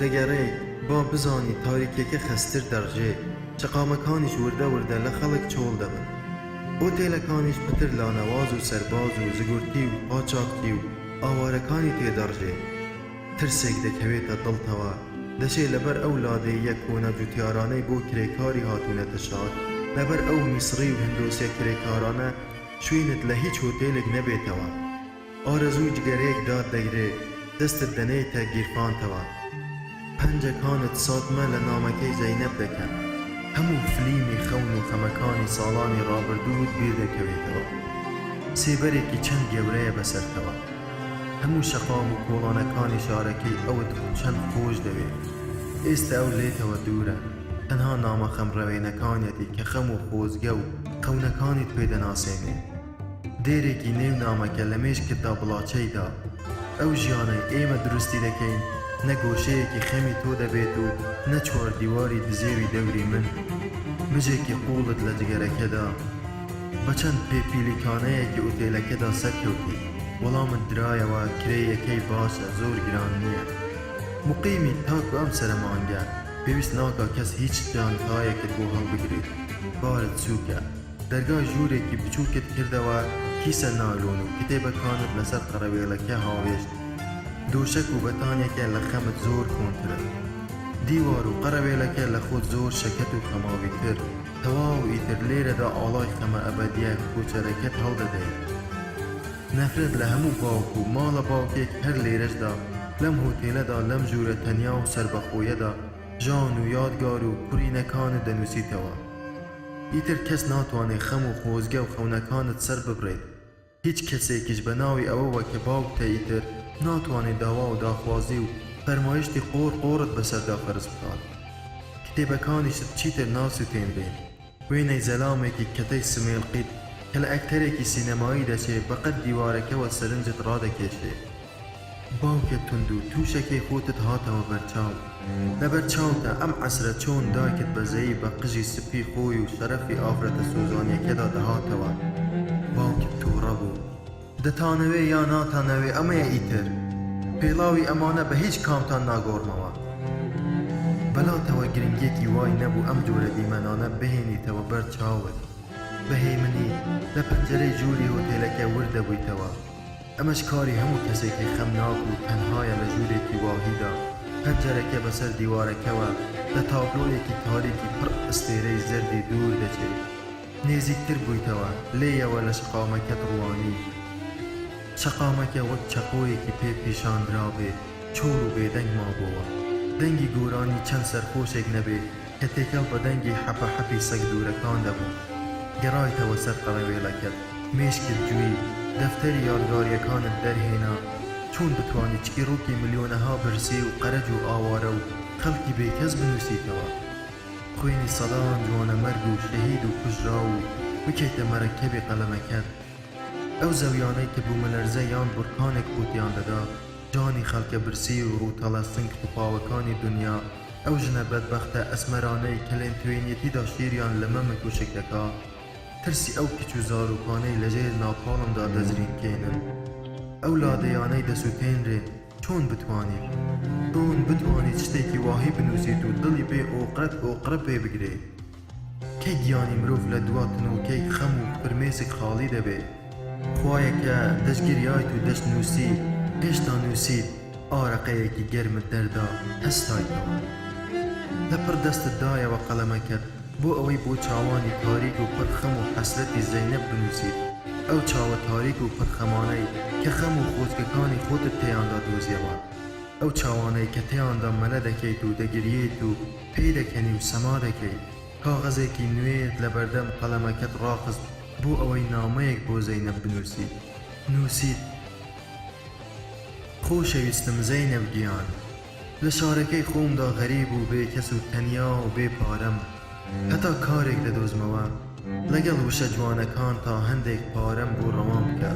دەگەڕێیت با بزانی تاریکیەکە خەستتر دەڕژێ، شەقامەکانیش وردە وردە لە خەڵک چۆڵ دەبن. ئۆتێلەکانیش پتر لانەواز و سەرباز و زگورتی و قاچاخچی و ئاوارەکانی تێ دەڕژێ. ترسێک دەکەوێتە دڵتەوە، دەشێ لەبەر ئەو لادێیە کۆنە جوتیارانەی بۆ کرێکاری هاتوونەتە شار، لەبەر ئەو میسڕی و هندۆسیە کرێکارانە شوێنت لە هیچ هۆتێلێک نەبێتەوە. ئارەزووی جگەرەیەک دات دەگرێ، دەستت دەنێیتە گیرفانتەوە. پەنجەکانت ساتمە لە نامەکەی زەینەب دەکەن. هەموو فلیمی خەون و خەمەکانی ساڵانی ڕابردووت بیر دەکەوێتەوە. سێبەرێکی چەند گەورەیە بەسەرتەوە. هەموو شەقام و کۆڵانەکانی شارەکەی ئەوت چەند خۆش دەوێ. ئێستە ئەو لێتەوە دوورە. تەنها نامە خەمڕەوێنەکانیەتی کە خەم و خۆزگە و خەونەکانیت پێ دەناسێنێ. دێرێکی نێو نامەکە لە مێشکتدا بڵاچەی دا. ئەو ژیانەی ئێمە دروستی دەکەین نە گۆشەیەکی خەمی تۆ دەبێت و نە چواردیواری دزێوی دەوری من. مژێکی قووڵت لە جگەرەکەدا. بە چەند پێپیلیکانەیەکی ئوتێلەکەدا سەرکەوتی. وەڵامت درایەوە کرێیەکەی باشە زۆر گران نییە. موقیمی تاکو ئەم سەرە مانگە. پێویست ناکا کەس هیچ جانتایەکت بۆ هەڵبگرێت. بارت سووکە. دەرگای ژوورێکی بچووکت کردەوە، کیسە نایلۆن و کتێبەکانت لەسەر قەرەوێڵەکە هاوێشت. دۆشەک و بەتانیەکە لە خەمت زۆر کۆنترن. دیوار و قەرەوێڵەکە لە خۆت زۆر شەکەت و خەماویتر. تەواو ئیتر لێرەدا ئاڵای خەمە ئەبەدیە کۆچەرەکەت هەڵدەدەیت. نەفرەت لە هەموو باوک و ماڵە باوکێک هەر لێرەشدا، لەم هۆتێلەدا، لەم ژوورە تەنیا و سەربەخۆیەدا ژان و یادگار و کورینەکانت دەنووسیتەوە. ئیتر کەس ناتوانێت خەم و خۆزگە و خەونەکانت سەر ببڕێت، هیچ کەسێکیش بە ناوی ئەوەوە کە باوکتە ئیتر ناتوانێت داوا و داخوازی و فەرمایشتی قۆڕ قۆڕت بەسەردا فەرز بکات. کتێبەکانیشت چیتر ناسوتێنرێن. وێنەی زەلامێکی کەتەی سمێڵقیت کە لە ئەکتەرێکی سینەمایی دەچێ بەقەد دیوارەکەوە سەرنجت ڕادەکێشێ. باوکە توند و توشەکەی خۆتت هاتەوە بەرچاو. لەبەر چاوتە ئەم عەسرە چۆن دایکت بەزەیی بە قژی سپی خۆی و شەرەفی ئافرەتە سۆزانیەکەدا دەهاتەوە. باوکت توڕە بوو. دەتانەوێ یا ناتانەوێ ئەمەیە ئیتر. پێڵاوی ئەمانە بە هیچ کامتان ناگۆڕمەوە. بەلاتەوە گرنگیەکی وای نەبوو ئەم جۆرە دیمەنانە بهێنیتەوە بەر چاوت. بە هێمنی لە پەنجەرەی ژووری هۆتێلەکە ورد دەبوویتەوە. ئەمەش کاری هەموو کەسێکی خەمناک و تەنهایە لە ژوورێکی واهیدا، پەنجەرەکە بەسەر دیوارەکەوە لە تابلۆیەکی تاریکی پڕ ئەستێرەی زەردی دوور دەچێت. نێزیکتر بوویتەوە، لێیەوە لە شەقامەکەت ڕوانی. شەقامەکە وەک چەقۆیەکی پێ پیشاندرابێ چۆڵ و بێدەنگ مابۆوە. دەنگی گۆرانی چەند سەرخۆشێک نەبێ کە تێکەڵ بە دەنگی حەپەحەپی سەگ دوورەکان دەبوو. گەڕایتەوە سەر قەرەوێڵەکەت. مێشکت جوی. دەفتەری یادگارییەکانت دەرهێنا، چۆن بتوانی چیڕۆکی ملیۆنەها برسی و قەرەج و ئاوارە و خەڵکی بێکەس بنووسیتەوە؟ خوێنی سەدان جوانەمەرگ و شەهید و کوژراو و بکەیتە مەرەکەبی قەلەمەکەت؟ ئەو زەویانەی کە بوومەلەرزە یان بورکانێک قوتیان دەدا، جانی خەڵکە برسی و ڕووتەڵە سنگ قوپاوەکانی دونیا، ئەو ژنە بەدبەختە ئەسمەرانەی کە لێنتوێنیەتیدا شیریان لە مەمک وشک دەکا، ترسی ئەو کچ و زارۆکانەی لەژێر ناپاڵمدا دەزرینکێنن، ئەو لادێیانەی دەسوتێنرێن، چۆن بتوانیت، چۆن بتوانیت شتێکی واهی بنووسیت و دڵی بێ ئۆقرەت ئۆقرە پێ بگرێ؟ کەی گیانی مرۆڤ لە دوا تنۆکەی خەم و فرمێسک خاڵی دەبێ؟ خوایە کە دەشگریایت و دەشتنووسی، هێشتا نووسیت، ئارەقەیەکی گەرمت دەردا، هەستایتەوە. لەپڕ دەستت دایەوە قەڵەمەکەت بۆ ئەوەی بۆ چاوانی تاریک و پڕ خەم و حەسرەتی زەینەب بنووسیت، ئەو چاوە تاریک و پڕ خەمانەی کە خەم و خۆزگەکانی خۆتت تێیاندا دۆزیەوە، ئەو چاوانەی کە تێیاندا مەلە دەکەیت و دەگریێیت و پێدەکەنی و سەما دەکەیت. کاغەزێکی نوێت لەبەردەم قەڵەمەکەت ڕاخست بۆ ئەوەی نامەیەک بۆ زەینەب بنووسیت. نووسیت. خۆشەویستم زەینەب گیان، لە شارەکەی خۆمدا غەریب و بێکەس و تەنیا و بێ پارەم. هەتا کارێک دەدۆزمەوە، لەگەڵ وشە جوانەکانتا هەندێک پارەم بۆ ڕەوان بکە.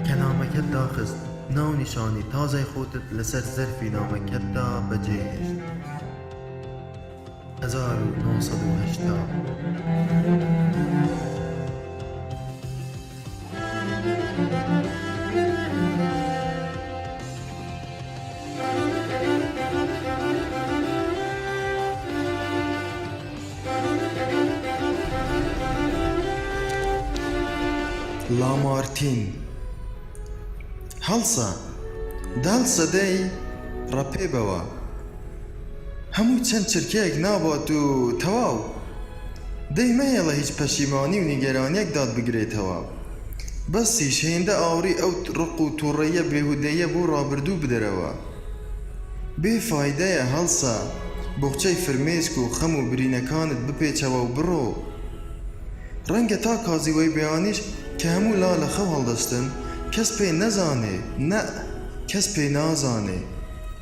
کە نامەکەت داخست، ناونیشانی تازەی خۆتت لەسەر زەرفی نامەکەتدا بەجێهێشت. 1980. لامارتین، هەڵسە، دەهەڵسە دەی، ڕەپێ بەوە. هەمووی چەند چرکەیەک نابات و تەواو. دەی مەهێڵە هیچ پەشیمانی و نیگەرانیەک داتبگرێتەوە. بەسیش هێندە ئاوڕی ئەو ڕق و توڕەییە بێهودەیە بۆ ڕابردوو بدەرەوە. بێ فایدەیە هەڵسە، بۆخچەی فرمێسک و خەم و برینەکانت بپێچەوە و بڕۆ. ڕەنگە تا کازیوەی بەیانیش کە هەموو لا لە خەو هەڵدەستن، کەس پێ نەزانێ، نەء، کەس پێ نازانێ.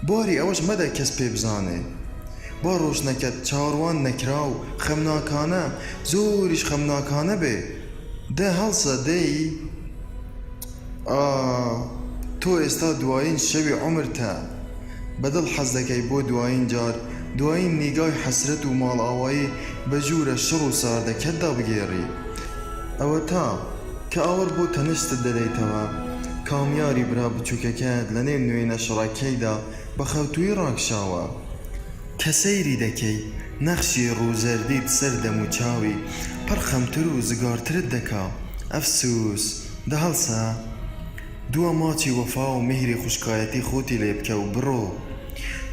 بواری ئەوەش مەدە کەس پێ بزانێ. با ڕۆشتنەکەت چاوەڕوان نەکراو، خەمناکانە، زۆریش خەمناکانە بێ. دە هەڵسە دەی. ئا، تۆ ئێستا دوایین شەوی عومرتە. بە دڵ حەز دەکەی بۆ دوایین جار، دوایین نیگای حەسرەت و ماڵئاوایی بە ژوورە شڕ و ساردەکەتدا بگێڕی. ئەوەتا، کە ئاوڕ بۆ تەنیشتت دەدەیتەوە، کامیاری برا بچووکەکەت لە نێو نوێنە شڕەکەیدا بە خەوتوویی ڕاکشاوە. کە سەیری دەکەی، نەخشی ڕووزەردیت سەر دەموچاوی پڕ خەمتر و زگارترت دەکا. ئەفسووس! دە هەڵسە! دوا ماچی وەفا و میهری خوشکایەتی خۆتی لێ بکە و بڕۆ.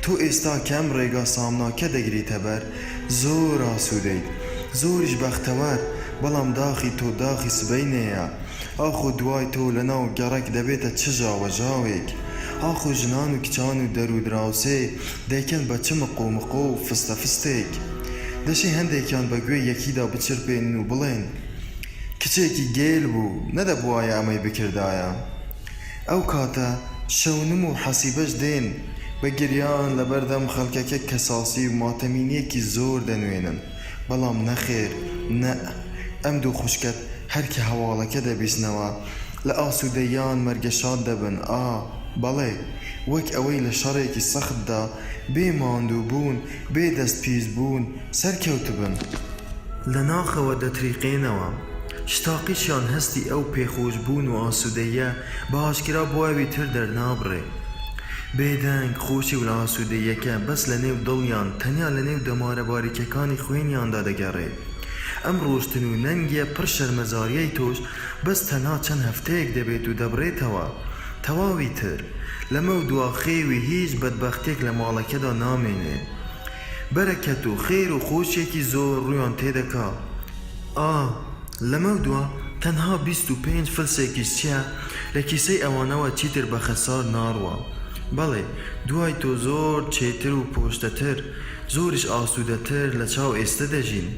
تۆ ئێستا کە ئەم ڕێگا سامناکە دەگریتە بەر، زۆر ئاسوودەیت، زۆریش بەختەوەر، بەڵام داخی تۆ داخی سبەینێیە. ئاخۆ دوای تۆ لە ناو گەڕەک دەبێتە چ ژاوەژاوێک؟ ئاخۆ ژنان و کچان و دەرودراوسێ دەیکەن بە چ مقۆمقۆ و فستەفستێک؟ دەشێ هەندێکیان بە گوێی یەکیدا بچرپێنن و بڵێن، کچێکی گێل بوو، نەدەبوایە ئەمەی بکردایە. ئەو کاتە شەونم و حەسیبەش دێن، بە گریان لەبەردەم خەڵکەکە کەساسی و ماتەمینییەکی زۆر دەنوێنن. بەڵام نەخێر، نەء، ئەم دوو خوشکەت هەر کە هەواڵەکە دەبیستنەوە، لە ئاسوودەییان مەرگەشاد دەبن، ئا، بەڵێ، وەک ئەوەی لە شەڕێکی سەختدا، بێ ماندووبوون، بێ دەست پیس بوون، سەرکەوتبن. لە ناخەوە دەتریقێنەوە. شتاقیشیان هەستی ئەو پێخۆشبوون و ئاسوودەییە بە ئاشکرا بۆ ئەوی تر دەرنابڕێ. بێدەنگ، خۆشی و ئاسوودەییەکە بەس لە نێو دڵیان، تەنیا لە نێو دەمارە باریکەکانی خوێنیاندا دەگەڕێ. ئەم ڕۆشتن و نەنگیە پڕ شەرمەزاریەی تۆش بەس تەنها چەند هەفتەیەک دەبێت و دەبڕێتەوە. تەواوی تر. لەمەودوا خێوی هیچ بەدبەختیەک لە ماڵەکەدا نامێنێ. بەرەکەت و خێر و خۆشیەکی زۆر ڕوویان تێدەکا. ئا، لەمەودوا تەنها 25 فلسێکیش چیە لە کیسەی ئەوانەوە چیتر بە خەسار ناڕوا. بەڵێ، دوای تۆ زۆر چێتر و پۆشتەتر، زۆریش ئاسوودەتر لە چاو ئێستە دەژین.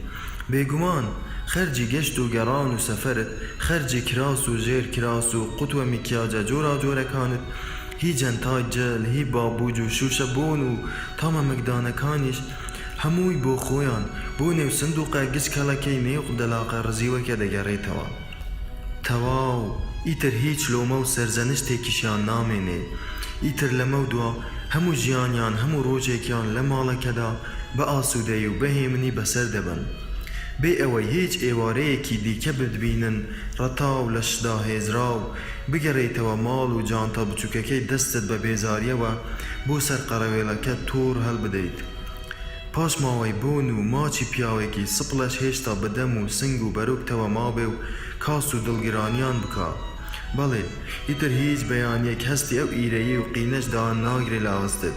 بێگومان. خەرجی گەشت و گەڕان و سەفەرت، خەرجی کراس و ژێر کراس و قوتوە میکیاجە جۆراوجۆرەکانت، هی جەنتای جل، هی بابوج و شوشە بۆن و تا مەمکدانەکانیش، هەمووی بۆ خۆیان، بۆ نێو سندوقە گچکەڵەکەی نێو دەلاقە ڕزیوەکە دەگەڕێتەوە. تەواو، ئیتر هیچ لۆمە و سەرزەنشتێکیشیان نامێنێ. ئیتر لەمەودوا هەموو ژیانیان، هەموو ڕۆژێکیان لە ماڵەکەدا بە ئاسوودەیی و بە هێمنی بەسەر دەبەن. بێ ئەوەی هیچ ئێوارەیەکی دیکە بتبینن ڕەتاو، لەشداهێزراو، بگەڕێیتەوە ماڵ و جانتا بچووکەکەی دەستت بە بێزارییەوە بۆ سەر قەرەوێڵەکە تۆڕ هەڵبدەیت. پاشماوەی بۆن و ماچی پیاوێکی سپڵەش هێشتا بە دەم و سنگ و بەرۆکتەوە مابێ و کاس و دڵگرانیان بکا. بەڵێ، ئیتر هیچ بەیانییەک هەستی ئەو ئیرەیی و قینەش داناگرێ لە ئاستت.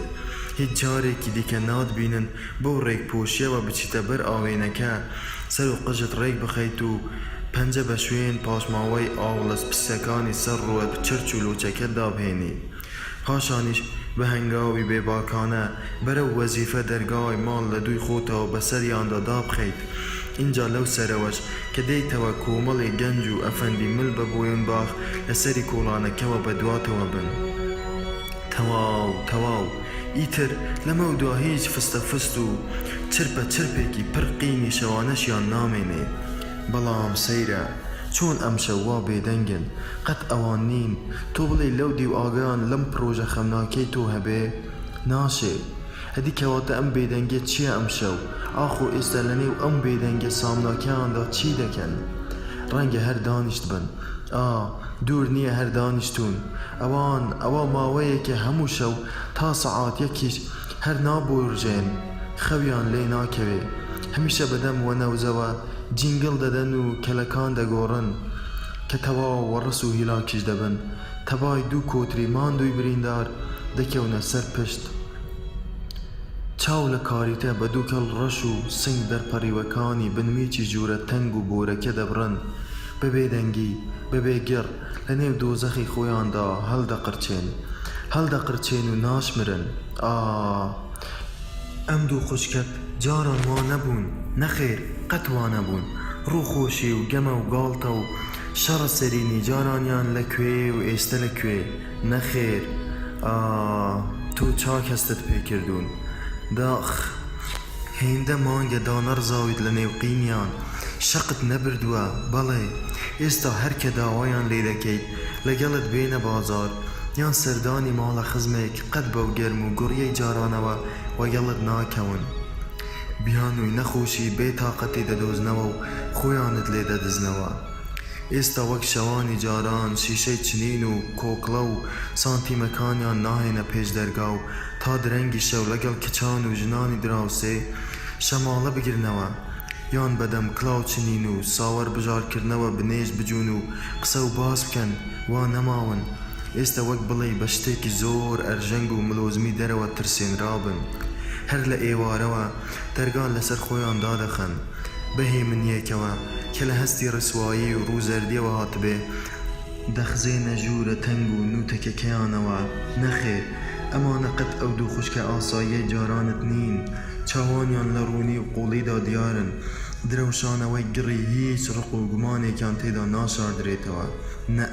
هیچ جارێکی دیکە ناتبینن بەو ڕێکپۆشییەوە بچیتە بەر ئاوێنەکە، سەر و قژت ڕێک بخەیت و پەنجە بە شوێن پاشماوەی ئاوڵە سپییەکانی سەر ڕووە چرچ و لۆچەکەتدا بهێنی. پاشانیش بە هەنگاوی بێباکانە بەرەو وەزیفە دەرگای ماڵ لە دووی خۆتەوە بەسەریاندا دابخەیت. ئینجا لەو سەرەوەش کە دێیتەوە کۆمەڵێ گەنج و ئەفەندی مل بە بۆیەنباخ لە سەری کۆڵانەکەوە بە دواتەوە بن. تەواو، تەواو. ئیتر لەمەودوا هیچ فستە فست و چرپە چرپێکی پڕ قینی شەوانەشیان نامێنێ. بەڵام سەیرە، چۆن ئەمشەو وا بێدەنگن؟ قەت ئەوان نین. تۆ بڵێی لەو دیو ئاگایان لەم پڕۆژە خەمناکەی تۆ هەبێ؟ ناشێ. ئەدی کەواتە ئەم بێدەنگیە چیە ئەمشەو؟ ئاخۆ ئێستا لەنێو ئەم بێدەنگیە سامناکەیاندا چی دەکەن؟ ڕەنگە هەر دانیشتبن. ئا، دوور نییە هەر دانیشتوون. ئەوان، ئەوا ماوەیەکە هەموو شەو تا سەعات یەکیش هەر نابورژێن، خەویان لێ ناکەوێ. هەمیشە بەدەم وەنەوزەوە جینگڵ دەدەن و کەلەکان دەگۆڕن. کە تەواو وەڕس و هیلاکیش دەبن، تەبای دوو کۆتری ماندووی بریندار دەکەونە سەر پشت. چاو لە کاریتە بە دووکەڵ ڕەش و سنگ دەرپەڕیوەکانی بنمیچی ژوورە تەنگ و بۆرەکە دەبڕن. بە بێدەنگی، بە بێ گڕ، لە نێو دۆزەخی خۆیاندا هەڵدەقرچێن. هەڵدەقرچێن و ناشمرن. ئا! ئەم دوو خوشکەت جاران وا نەبوون. نەخێر، قەت وا نەبوون. ڕووخۆشی و گەمە و گاڵتە و شەڕە سەرینی جارانیان لە کوێ و ئێستە لە کوێ؟ نەخێر. ئا! تۆ چاک هەستت پێ کردوون. داخ! هێندە مانگە دانەڕزاویت لە نێو قینیان، شەقت نەبردووە، بەڵێ، ئێستا هەر کە داوایان لێ دەکەیت لەگەڵت بێنە بازاڕ یان سەردانی ماڵە خزمێک قەت بەو گەرم و گوڕیەی جارانەوە وەگەڵت ناکەون. بیانووی نەخۆشی بێ تاقەتی دەدۆزنەوە و خۆیانت لێ دەدزنەوە. ئێستا وەک شەوانی جاران شیشەی چنین و کۆکڵە و سانتیمەکانیان ناهێنە پێش دەرگا و تا درەنگی شەو لەگەڵ کچان و ژنانی دراوسێ شەماڵە بگرنەوە، یان بەدەم کڵاو چنین و ساوەر بژارکردنەوە بنێشت بجوون و قسە و باس بکەن، وا نەماون. ئێستا وەک بڵێی بە شتێکی زۆر ئەرژەنگ و ملۆزمی دەرەوە ترسێنرابن. هەر لە ئێوارەوە دەرگا لەسەر خۆیان دادەخەن. بە هێمنییەکەوە کە لە هەستی ڕیسوایی و ڕووزەردییەوە هاتبێ، دەخزێنە ژوورە تەنگ و نووتەکەکەیانەوە، نەخێر، ئەمانە قەت ئەو دوو خوشکە ئاساییەی جارانت نین، چاوانیان لە ڕوونی و قووڵیدا دیارن، درەوشانەوەی گڕی هیچ ڕق و گومانێکیان تێدا ناشاردرێتەوە، نەء،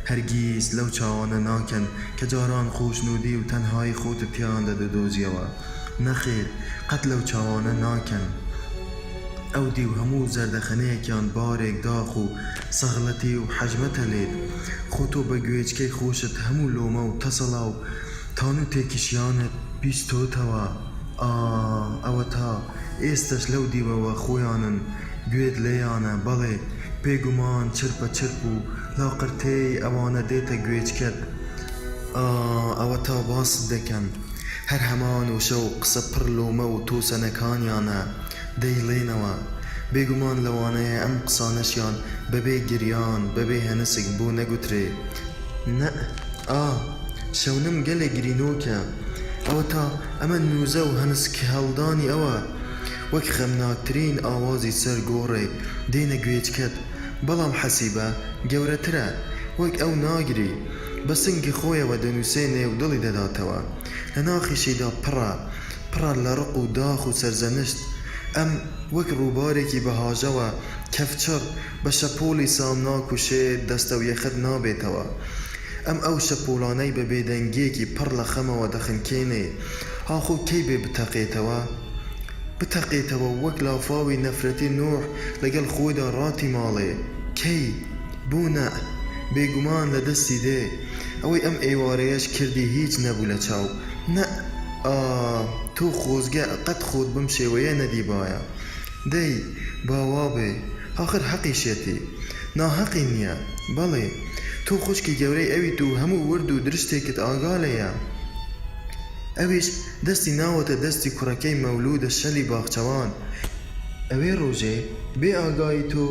هەرگیز لەو چاوانە ناکەن کە جاران خۆشنوودی و تەنهایی خۆتت تیایاندا دەدۆزیەوە، نەخێر، قەت لەو چاوانە ناکەن. ئەو دیو هەموو زەردەخەنەیەکیان بارێک داخ و سەغڵەتی و حەژمەتە لێت. خۆ تۆ بە گوێچکەی خۆشت هەموو لۆمە و تەسەڵا و تانوتێکیشیانت بیستۆتەوە. ئا، ئەوەتا ئێستەش لەو دیوەوە خۆیانن، گوێت لێیانە، بەڵێ، بێگومان چرپە چرپ و لاقرتێی ئەوانە دێتە گوێچکەت. ئا، ئەوەتا باست دەکەن. هەر هەمان وشە و قسە پڕ لۆمە و تۆسەنەکانیانە. دەیڵێنەوە. بێگومان لەوانەیە ئەم قسانەشیان بەبێ گریان، بەبێ هەنسک بۆ نەگوترێ. نەء، ئا، شەونم گەلێ گرینۆکە. ئەوەتا ئەمە نووزە و هەنسکهەڵدانی ئەوە، وەک خەمناکترین ئاوازی سەر گۆڕێک دێنە گوێچکەت. بەڵام حەسیبە گەورەترە. وەک ئەو ناگری. بە سنگی خۆیەوە دەنووسێنێ و دڵی دەداتەوە. لە ناخیشیدا پڕە. پڕە لە ڕق و داخ و سەرزەنشت. ئەم وەک ڕووبارێکی بە هاژەوە کەفچڕ، بە شەپۆلی سامناک و شێت دەستەویەخەت نابێتەوە. ئەم ئەو شەپۆلانەی بە بێدەنگییەکی پڕ لە خەمەوە دەخنکێنێ، ئاخۆ کەی بێ بتەقێتەوە؟ بتەقێتەوە و وەک لافاوی نەفرەتی نوح لەگەڵ خۆیدا ڕاتیماڵێ. کەی؟ بۆ نە؟ بێگومان لە دەستی دێ. ئەوەی ئەم ئێوارەیەش کردی هیچ نەبوو لە چاو. نە. ئا. تۆ خۆزگە قەت خۆت بەم شێوەیە نەدیبایە. دەی، با وا بێ. ئاخر هەقیشیەتی. ناهەقی نییە. بەڵێ. تۆ خوشکی گەورەی ئەویت و هەموو ورد و درشتێکت ئاگا لێیە. ئەویش دەستی ناوەتە دەستی کوڕەکەی مەولوودە شەلی باخچەوان. ئەوێ ڕۆژێ بێ ئاگایی تۆ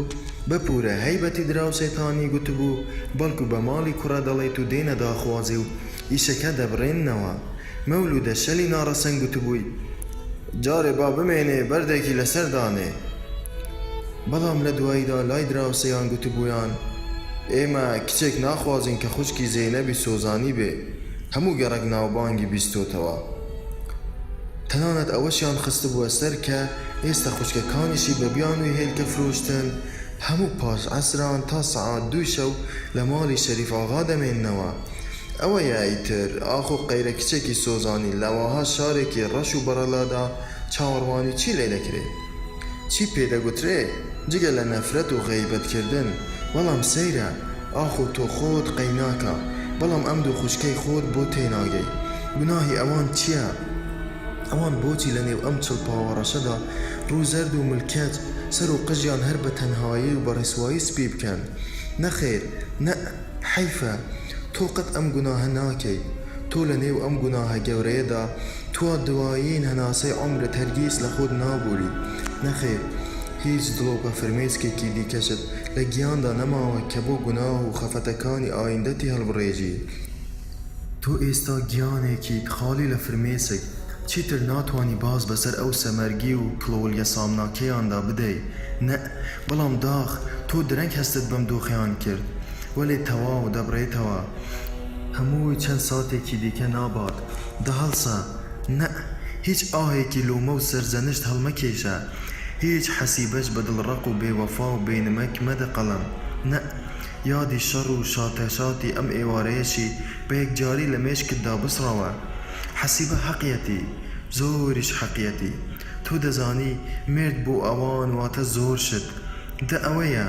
بە پوورە هەیبەتی دراوسێتانی گوتبوو بەڵکو بە ماڵی کوڕە دەڵێت و دێنە داخوازی و ئیشەکە دەبڕێننەوە. مەولوودە شەلی ناڕەسەن گوتبووی جارێ با بمێنێ بەردێکی لەسەر دانێ. بەڵام لە دواییدا لای دراوسێیان گوتبوویان ئێمە کچێک ناخوازین کە خوشکی زەینەبی سۆزانی بێ. هەموو گەڕەک ناوبانگی بیستۆتەوە. تەنانەت ئەوەشیان خستبووە سەر کە ئێستا خوشکەکانیشی بە بیانووی هێلکە فرۆشتن هەموو پاش عەسران تا سەعات دووی شەو لە ماڵی شەریف ئاغا دەمێننەوە. ئەوەیە ئیتر ئاخۆ قەیرە کچێکی سۆزانی لە واها شارێکی ڕەش و بەڕەلادا چاوەڕوانی چی لێ دەکرێ؟ چی پێ دەگوترێ جگە لە نەفرەت و غەیبەت کردن؟ بەڵام سەیرە ئاخۆ تۆ خۆت قەیناکە بەڵام ئەم دوو خوشکەی خۆت بۆ تێناگەی؟ گوناهی ئەوان چیە؟ ئەوان بۆچی لە نێو ئەم چڵپاوە ڕەشەدا ڕوو زەرد و ملکەچ، سەر و قژیان هەر بە تەنهایی و بە ڕیسوایی سپی بکەن؟ نەخێر، نەء، حەیفە، تۆ قەت ئەم گوناهە ناکەی. تۆ لە نێو ئەم گوناهە گەورەیەدا توا دوایین هەناسەی عومرت هەرگیز لە خۆت نابووری. نەخێر، هیچ دڵۆپە فرمێسکێکی دیکەشت لە گیاندا نەماوە کە بۆ گوناه و خەفەتەکانی ئایندەتی هەڵبڕێژی. تۆ ئێستا گیانێکیت خاڵی لە فرمێسک، چیتر ناتوانی باز بەسەر ئەو سەمەرگی و کڵۆڵیە سامناکەیاندا بدەی. نەء، بەڵام داخ، تۆ درەنگ هەستت بەم دۆخەیان کرد. وەلێ تەواو دەبڕێتەوە. هەمووی چەند ساتێکی دیکە نابات. دە هەڵسە. نەء، هیچ ئاهێکی لۆمە و سەرزەنشت هەڵمەکێشە. هیچ حەسیبەش بە دڵڕەق و بێوەفا و بێنمەک مەدە قەڵەم. نەء، یادی شەڕ و شاتەشاتی ئەم ئێوارەیەشی بە یەکجاری لە مێشکتدا بسڕەوە. حەسیبە حەقیەتی. زۆریش حەقیەتی. تۆ دەزانی مێرد بۆ ئەوان واتە زۆر شت. دە ئەوەیە.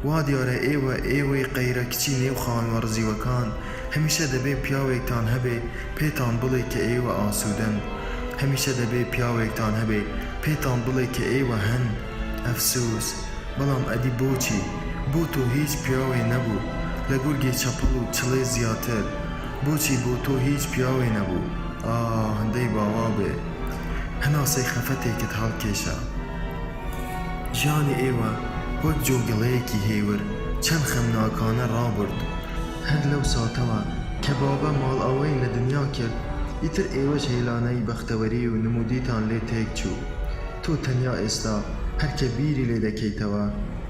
وا دیارە ئێوە، ئێوەی قەیرە کچی نێو خانووە ڕزیوەکان، هەمیشە دەبێ پیاوێکتان هەبێ پێتان بڵێ کە ئێوە ئاسوودەن. هەمیشە دەبێ پیاوێکتان هەبێ پێتان بڵێ کە ئێوە هەن. ئەفسووس! بەڵام ئەدی بۆچی؟ بۆ تۆ هیچ پیاوێ نەبوو؟ لە گورگی چەپڵ و چڵێ زیاتر. بۆچی بۆ تۆ هیچ پیاوێ نەبوو؟ ئاه، دەی با وا بێ. هەناسەی خەفەتێکت هەڵکێشا. ژیانی ئێوە وەک جۆگەڵەیەکی هێور چەند خەمناکانە ڕابورد. هەر لەو ساتەوە کە بابە ماڵئاوایی لە دنیا کرد، ئیتر ئێوەش هێلانەی بەختەوەری و نموودیتان لێ تێک چوو. تۆ تەنیا ئێستا هەر کە بیری لێ دەکەیتەوە،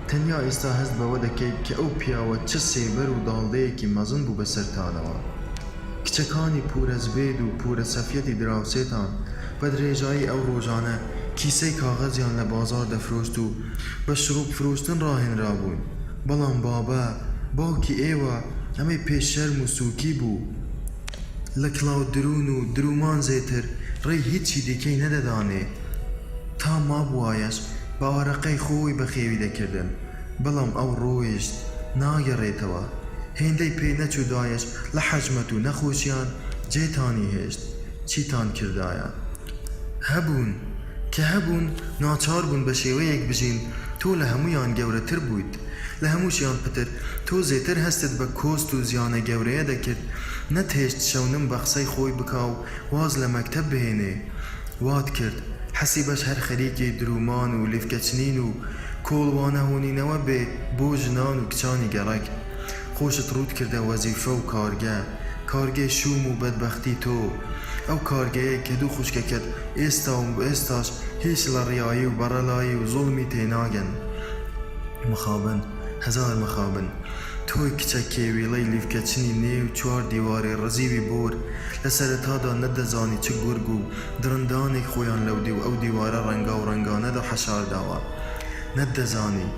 تەنیا ئێستا هەست بەوە دەکەیت کە ئەو پیاوە چ سێبەر و داڵدەیەکی مەزن بوو بەسەرتانەوە. کچەکانی پوورە زبێد و پوورە سەفیەتی دراوسێتان بە درێژایی ئەو ڕۆژانە کیسەی کاغەزیان لە بازاڕ دەفرۆشت و بە شڕووب فرۆشتن ڕاهێنرابوون. بەڵام بابە، باوکی ئێوە، ئەمەی پێ شەرم و سووکی بوو. لە کڵاودروون و دروومان زێتر ڕێی هیچی دیکەی نەدەدانێ. تا مابووایەش بە ئارەقەی خۆی بەخێوی دەکردن. بەڵام ئەو ڕۆیشت، ناگەڕێتەوە. هێندەی پێ نەچوو دایەش لە حەژمەت و نەخۆشیان جێتانی هێشت. چیتان کردایە؟ هەبوون. کە هەبوون، ناچار بوون بە شێوەیەک بژین تۆ لە هەموویان گەورەتر بوویت. لە هەمووشیان پتر، تۆ زێتر هەستت بە کۆست و زیانە گەورەیە دەکرد. نەتهێشت شەونم بە قسەی خۆی بکا و واز لە مەکتەب بهێنێ. وات کرد. حەسیبەش هەر خەریکی دروومان و لیفکەچنین و کۆڵوانە هۆنینەوە بێ بۆ ژنان و کچانی گەڕەک. خۆشت ڕووت کردە وەزیفە و کارگە. کارگەی شووم و بەدبەختی تۆ. ئەو کارگەیەی کە دوو خوشکەکەت ئێستا و ئێستاش هیچ لە ڕیایی و بەڕەلایی و زوڵمی تێناگەن. مخابن، هەزار مخابن. تۆی کچە کێویڵەی لیفکەچنی نێو چوار دیواری ڕزیوی بۆر، لە سەرەتادا نەتدەزانی چ گورگ و دڕندانێک خۆیان لەو دیو ئەو دیوارە ڕەنگاو ڕەنگانەدا حەشار داوە. نەتدەزانی.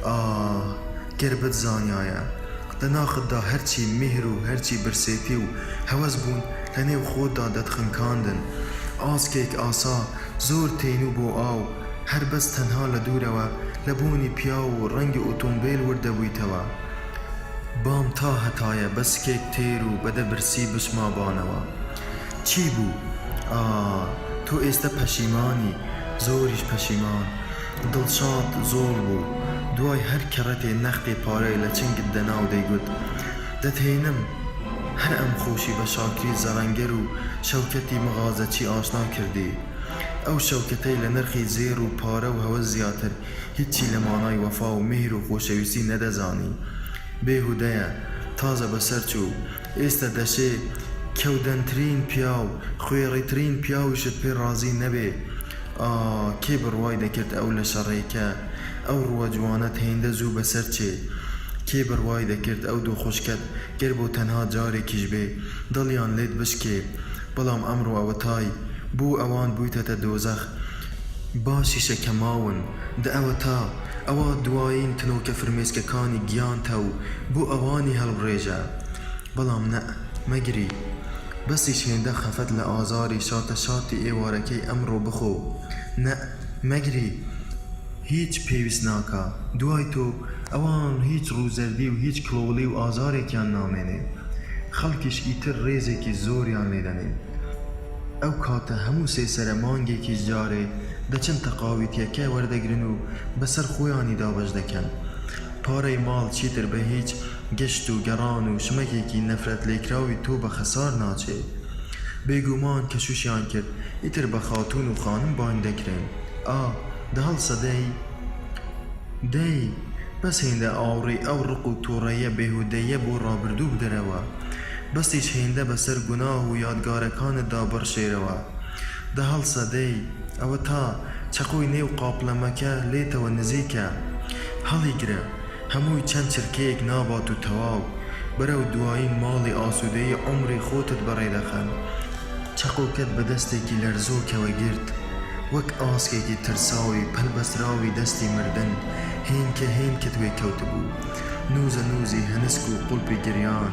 ئاه! گەر بتزانیایە. لە ناختدا هەرچی میهر و هەرچی برسێتی و هەوەس بوون لە نێو خۆتدا دەتخنکاندن. ئاسکێک ئاسا، زۆر تێنوو بۆ ئاو، هەر بەس تەنها لە دوورەوە لە بۆنی پیاو و ڕەنگی ئۆتۆمبێل ورد دەبوویتەوە. بام تا هەتایە بە سکێک تێر و بە دە برسی بچمابانەوە. چی بوو؟ ئا، تۆ ئێستە پەشیمانی، زۆریش پەشیمان. دڵشاد زۆڵ بوو. دوای هەر کەڕەتێ نەختێ پارەی لە چنگت دەنا و دەیگوت، دەتهێنم. هەر ئەم خۆشی بە شاکری زەڕەنگەر و شەوکەتی مغازەچی ئاشنا کردی. ئەو شەوکەتەی لە نرخی زێڕ و پارە و هەوەس زیاتر هیچی لە مانای وەفا و میهر و خۆشەویستی نەدەزانی. بێهودەیە. تازە بەسەر چوو. ئێستە دەشێ کەودەنترین پیاو، خوێڕیترین پیاویشت پێ ڕازی نەبێ. ئا، کێ بڕوای دەکرد ئەو لەشە ڕێکە، ئەو ڕووە جوانەت هێندە زوو بەسەر چێ؟ کێ بڕوای دەکرد ئەو دوو خوشکەت گەر بۆ تەنها جارێکیش بێ، دڵیان لێت بشکێ؟ بەڵام ئەمڕۆ ئەوەتای بۆ ئەوان بوویتەتە دۆزەخ. باشیشە کە ماون. دە ئەوەتا، ئەوە دوایین تنۆکە فرمێسکەکانی گیانتە و بۆ ئەوانی هەڵبڕێژە. بەڵام نەء، مەگری. بەسیش هێندە خەفەت لە ئازاری شاتە شاتی ئێوارەکەی ئەمڕۆ بخۆ. نەء، مەگری. هیچ پێویست ناکا. دوای تۆ، ئەوان هیچ ڕووزەردی و هیچ کڵۆڵی و ئازارێکیان نامێنێ. خەڵکیش ئیتر ڕێزێکی زۆریان لێ دەنێن. ئەو کاتە هەموو سێ سەرە مانگێکیش جارێ دەچن تەقاویتیەکە وەردەگرن و بەسەر خۆیانی دابەش دەکەن. پارەی ماڵ چیتر بە هیچ گەشت و گەڕان و شمەکێکی نەفرەت لێکراوی تۆ بە خەسار ناچێ. بێگومان کە شووشیان کرد ئیتر بە خاتوون و خانم بانگ دەکرێن. ئا، دە هەڵسە دەی. دەی، بەس هێندە ئاوڕی ئەو ڕق و تووڕەیە بێهودەیە بۆ ڕابردوو بدەرەوە. بەسیش هێندە بەسەر گوناه و یادگارەکانتدا بڕشێرەوە. دە هەڵسە دەی، ئەوەتا چەقۆی نێو قاپلەمەکە لێتەوە نزیکە. هەڵیگرە، هەمووی چەند چرکەیەک نابات و تەواو. بەرەو دوایین ماڵی ئاسوودەیی عومری خۆتت بەڕێ دەخەن. چەقۆکەت بە دەستێکی لەرزۆکەوە گرت، وەک ئاسکێکی ترساوی پەلبەستراوی دەستی مردن هێنکە هێنکەت وێ کەوتبوو. نووزە نووزی هەنسک و قوڵپی گریان،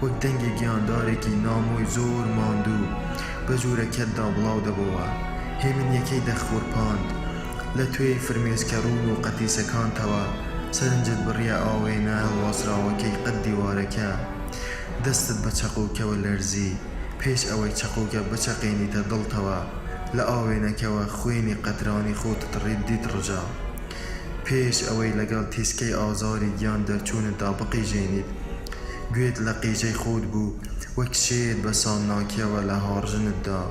وەک دەنگی گیاندارێکی نامۆی زۆر ماندوو بە ژوورەکەتدا بڵاو دەبۆوە. هێمنییەکەی دەخورپاند. لە توێی فرمێسکە ڕوون و قەتیسەکانتەوە سەرنجت بڕیە ئاوێنە هەڵواسراوەکەی قەد دیوارەکە. دەستت بە چەقۆکەوە لەرزی. پێش ئەوەی چەقۆکە بچەقێنیتە دڵتەوە، لە ئاوێنەکەوە خوێنی قەترانی خۆتت دیت ڕژا. پێش ئەوەی لەگەڵ تیسکەی ئازاری گیان دەرچوونتدا بقیژێنیت، گوێت لە قیژەی خۆت بوو، وەک شێت بە سامناکییەوە لە هاڕژنت دا.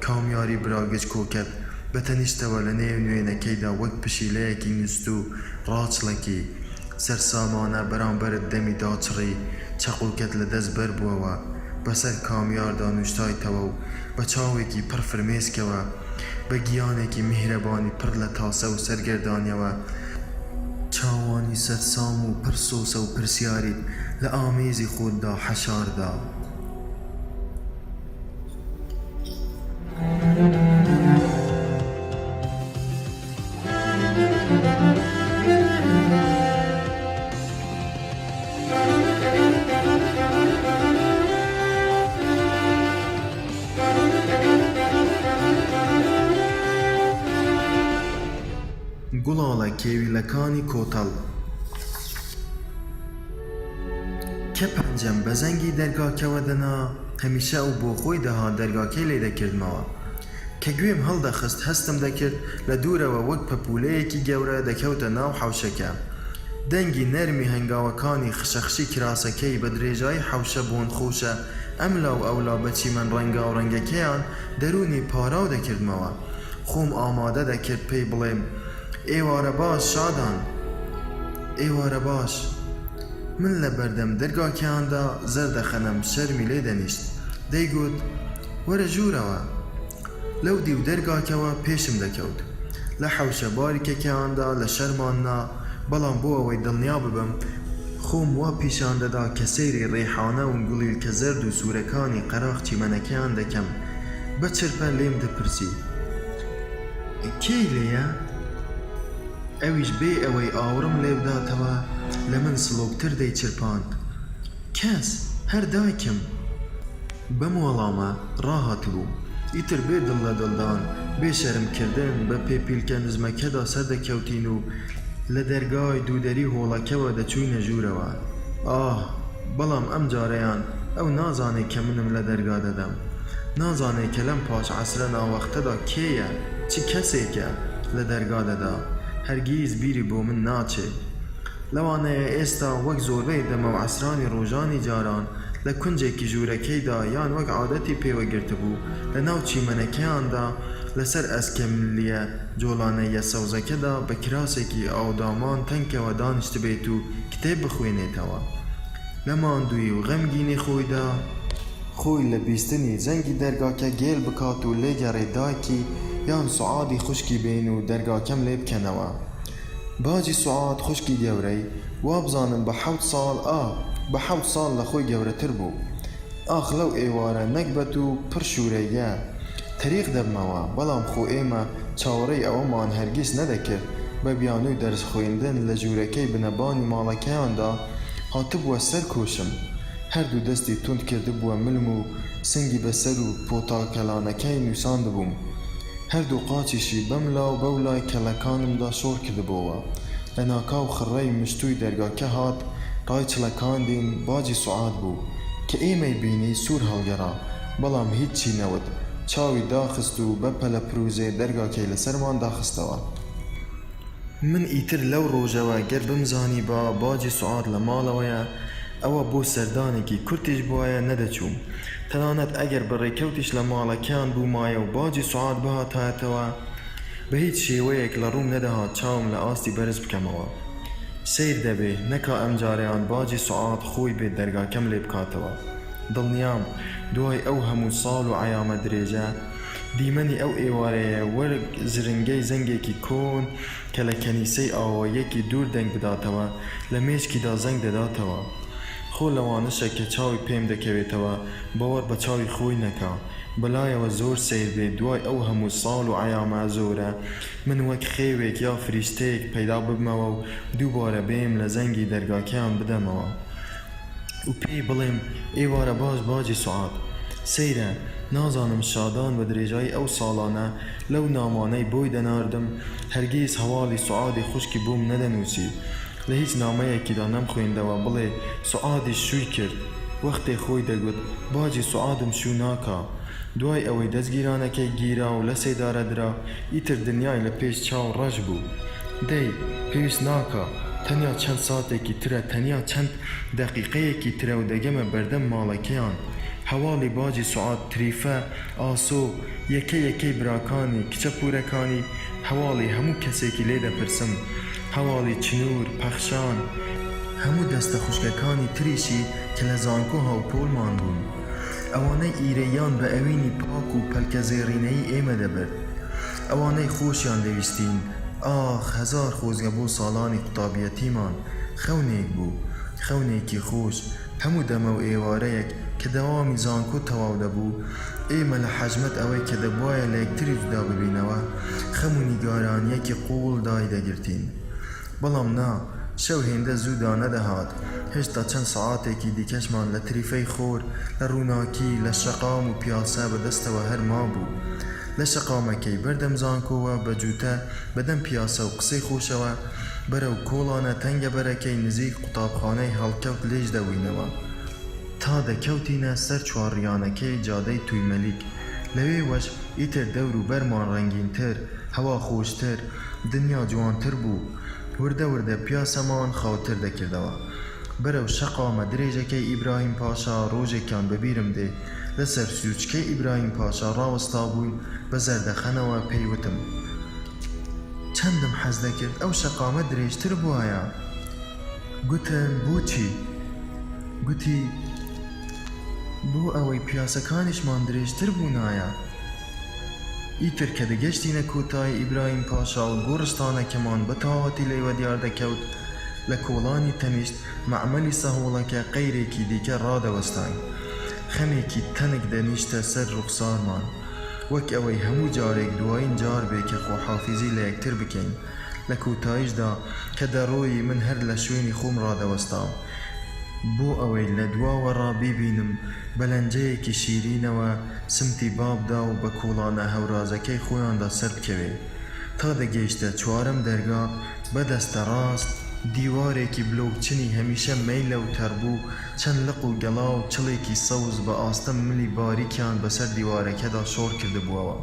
کامیاری برا گچکۆکەت بە تەنیشتەوە لە نێو نوێنەکەیدا وەک پشیلەیەکی نوستوو ڕاچڵەکی. سەرسامانە بەرامبەرت دەمی داچڕی، چەقۆکەت لە دەست بەربووەوە، بەسەر کامیاردا نوشتایتەوە و بە چاوێکی پڕ فرمێسکەوە، بە گیانێکی میهرەبانی پڕ لە تاسە و سەرگەردانیەوە، چاوانی سەرسام و پڕ سۆسە و پرسیاریت لە ئامێزی خۆتدا حەشار دا. گوڵاڵە کێویلەکانی کۆتەڵ. کە پەنجەم بە زەنگی دەرگاکەوە دەنا، هەمیشە ئەو بۆ خۆی دەهات دەرگاکەی لێ دەکردمەوە. کە گوێم هەڵدەخست هەستم دەکرد لە دوورەوە وەک پەپوولەیەکی گەورە دەکەوتە ناو حەوشەکە. دەنگی نەرمی هەنگاوەکانی خشەخشی کراسەکەی بە درێژایی حەوشە بۆنخۆشە ئەملا و ئەولا بە چیمەن ڕەنگاوڕەنگەکەیان دەروونی پاراو دەکردمەوە. خۆم ئامادە دەکرد پێی بڵێم ئێوارە باش شادان. ئێوارە باش. من لە بەردەم دەرگاکەیاندا زەردەخەنەم شەرمی لێ دەنیشت. دەیگوت وەرە ژوورەوە. لەو دیو دەرگاکەوە پێشم دەکەوت. لە حەوشە باریکەکەیاندا لە شەرمان نا، بەڵام بۆ ئەوەی دڵنیا ببم. خۆم وا پیشان دەدا کە سەیری ڕێحانە و گوڵیلکە زەرد و سوورەکانی قەراخ چیمەنەکەیان دەکەم. بە چرپە لێم دەپرسی، کێی لێیە؟ ئەویش بێ ئەوەی ئاوڕم لێ بداتەوە لە من سڵۆکتر دەیچرپاند، کەس، هەر دایکم! بەم وەڵامە ڕاهاتبووم. ئیتر بێ دڵ لە دڵدان، بێ شەرم کردن، بە پێپیلکە نزمەکەدا سەردەکەوتین و لە دەرگای دوودەری هۆڵەکەوە دەچووینە ژوورەوە. ئاه! بەڵام ئەم جارەیان ئەو نازانێ کە منم لە دەرگا دەدەم. نازانێ کە لەم پاش عەسرە ناوەختەدا کێیە، چ کەسێکە لە دەرگا دەدا. هەرگیز بیری بۆ من ناچێ. لەوانەیە ئێستا وەک زۆربەی دەمەو عەسرانی ڕۆژانی جاران لە کونجێکی ژوورەکەیدا یان وەک عادەتی پێوە گرتبوو لە ناو چیمەنەکەیاندا لەسەر ئەسکەملییە جۆڵانەییە سەوزەکەدا بە کراسێکی ئاودامان تەنکەوە دانیشتبێت و کتێب بخوێنێتەوە. لە ماندوویی و غەمگینی خۆیدا، خۆی لە بیستنی زەنگی دەرگاکە گێل بکات و لێگەڕێ دایکی یان سوعادی خوشکی بێن و دەرگاکەم لێ بکەنەوە. باجی سوعاد خوشکی گەورەی، وابزانم بە حەوت ساڵ، ئا، بە حەوت ساڵ لە خۆی گەورەتر بوو. ئاخ لەو ئێوارە نەگبەت و پڕ شوورەییە! تەریق دەبمەوە، بەڵام خۆ ئێمە چاوەڕێی ئەوەمان هەرگیز نەدەکرد، بە بیانووی دەرس خوێندن لە ژوورەکەی بنەبانی ماڵەکەیاندا هاتبووە سەر کۆشم. هەردوو دەستی توند کردبووە ملم و سنگی بە سەر و پۆتاکەلانەکەی نووساندبووم. هەردوو قاچیشی بەم لا و بەو لای کەڵەکانمدا شۆڕ کردبۆوە. لەناکاو خڕەی مشتووی دەرگاکە هات، ڕایچڵەکاندین، باجی سوعاد بوو. کە ئێمەی بینی سوور هەڵگەڕا، بەڵام هیچی نەوت. چاوی داخست و بە پەلەپروزێ دەرگاکەی لەسەرمان داخستەوە. من ئیتر لەو ڕۆژەوە گەر بمزانیبا باجی سوعاد لە ماڵەوەیە، ئەوا بۆ سەردانێکی کورتیش بوایە نەدەچووم. تەنانەت ئەگەر بە ڕێکەوتیش لە ماڵەکەیان بوومایە و باجی سوعاد بهاتایەتەوە، بە هیچ شێوەیەک لە ڕووم نەدەهات چاوم لە ئاستی بەرز بکەمەوە. سەیر دەبێ، نەکا ئەمجارەیان باجی سوعاد خۆی بێت دەرگاکەم لێ بکاتەوە. دڵنیام دوای ئەو هەموو ساڵ و عەیامە درێژە، دیمەنی ئەو ئێوارەیە وەک زرنگەی زەنگێکی کۆن کە لە کەنیسەی ئاواییەکی دوور دەنگ بداتەوە، لە مێشکیدا زەنگ دەداتەوە. خۆ لەوانەشە کە چاوی پێم دەکەوێتەوە باوەڕ بە چاوی خۆی نەکا. بەلایەوە زۆر سەیر بێ دوای ئەو هەموو ساڵ و عەیامە زۆرە من وەک خێوێک یا فریشتەیەک پەیدا ببمەوە و دووبارە بێم لە زەنگی دەرگاکەیان بدەمەوە و پێی بڵێم ئێوارە باش باجی سوعاد. سەیرە، نازانم شادان بە درێژایی ئەو ساڵانە لەو نامانەی بۆی دەناردم هەرگیز هەواڵی سوعادی خوشکی بۆم نەدەنووسی. لە هیچ نامەیەکیدا نەمخوێندەوە بڵێ سوعادیش شووی کرد. وەختێ خۆی دەگوت باجی سوعادم شوو ناکا. دوای ئەوەی دەزگیرانەکەی گیرا و لە سێدارە درا، ئیتر دنیای لە پێش چاو ڕەش بوو. دەی، پێویست ناکا. تەنیا چەند ساتێکی ترە، تەنیا چەند دەقیقەیەکی ترە و دەگەمە بەردەم ماڵەکەیان. هەواڵی باجی سوعاد تریفە، ئاسۆ، یەکە یەکەی براکانی، کچە پوورەکانی، هەواڵی هەموو کەسێکی لێ دەپرسم. هەواڵی چنوور، پەخشان، هەموو دەستە خوشکەکانی تریشی کە لە زانکۆ هاوپۆلمان بوون. ئەوانەی ئیرەییان بە ئەوینی پاک و پەلکە زێڕینەیی ئێمە دەبرد. ئەوانەی خۆشیان دەویستین. ئاخ، هەزار خۆزگە بۆ ساڵانی قوتابیەتیمان. خەونێک بوو. خەونێکی خۆش. هەموو دەمە و ئێوارەیەک کە دەوامی زانکۆ تەواو دەبوو، ئێمە لە حەژمەت ئەوەی کە دەبوایە لە یەکتری جودا ببینەوە، خەم و نیگارانییەکی قووڵ دایدەگرتین. بەڵام نا، شەو هێندە زوو دانەدەهات، هێشتا چەند سەعاتێکی دیکەشمان لە تریفەی خۆر، لە ڕووناکی، لە شەقام و پیاسە بە دەستەوە هەر مابوو. لە شەقامەکەی بەردەم زانکۆوە بە جووتە بە دەم پیاسە و قسەی خۆشەوە بەرەو کۆڵانە تەنگەبەرەکەی نزیک قوتابخانەی هەڵکەوت لێژ دەبووینەوە، تا دەکەوتینە سەر چوارڕیانەکەی جادەی توویمەلیک، لەوێوەش ئیتر دەور و بەرمان ڕەنگینتر، هەوا خۆشتر، دنیا جوانتر بوو. وردە وردە پیاسەمان خاوتر دەکردەوە. بەرەو شەقامە درێژەکەی ئیبراهیم پاشا ڕۆژێکیان بە بیرم دێ لە سەر سووچکەی ئیبراهیم پاشا ڕاوەستابووین بە زەردەخەنەوە پێی وتم چەندم حەز دەکرد ئەو شەقامە درێژتر بوایە. گوتم بۆچی؟ گوتی بۆ ئەوەی پیاسەکانیشمان درێژتر بوونایە. ئیتر کە دەگەشتینە کۆتایی ئیبراهیم پاشا و گۆڕستانەکەمان بە تەواوەتی لێوە دیار دەکەوت. لە کۆڵانی تەنیشت مەعمەلی سەهۆڵەکە قەیرێکی دیکە ڕادەوەستاین. خەمێکی تەنک دەنیشتە سەر ڕوخسارمان. وەک ئەوەی هەموو جارێک دوایین جار بێ کە خواحافیزی لە یەکتر بکەین. لە کۆتاییشدا کە دەڕۆیی من هەر لە شوێنی خۆم ڕادەوەستام. بۆ ئەوەی لە دواوەڕا بیبینم بە لەنجەیەکی شیرینەوە سمتی بابدا و بە کۆڵانە هەورازەکەی خۆیاندا سەربکەوێ. تا دەگەیشتە چوارەم دەرگا بە دەستە ڕاست، دیوارێکی بلۆکچنی هەمیشە مەیلە و تەڕبوو، چەند لق و گەڵا و چڵێکی سەوز بە ئاستەم ملی باریکیان بەسەر دیوارەکەدا شۆڕ کردبووەوە.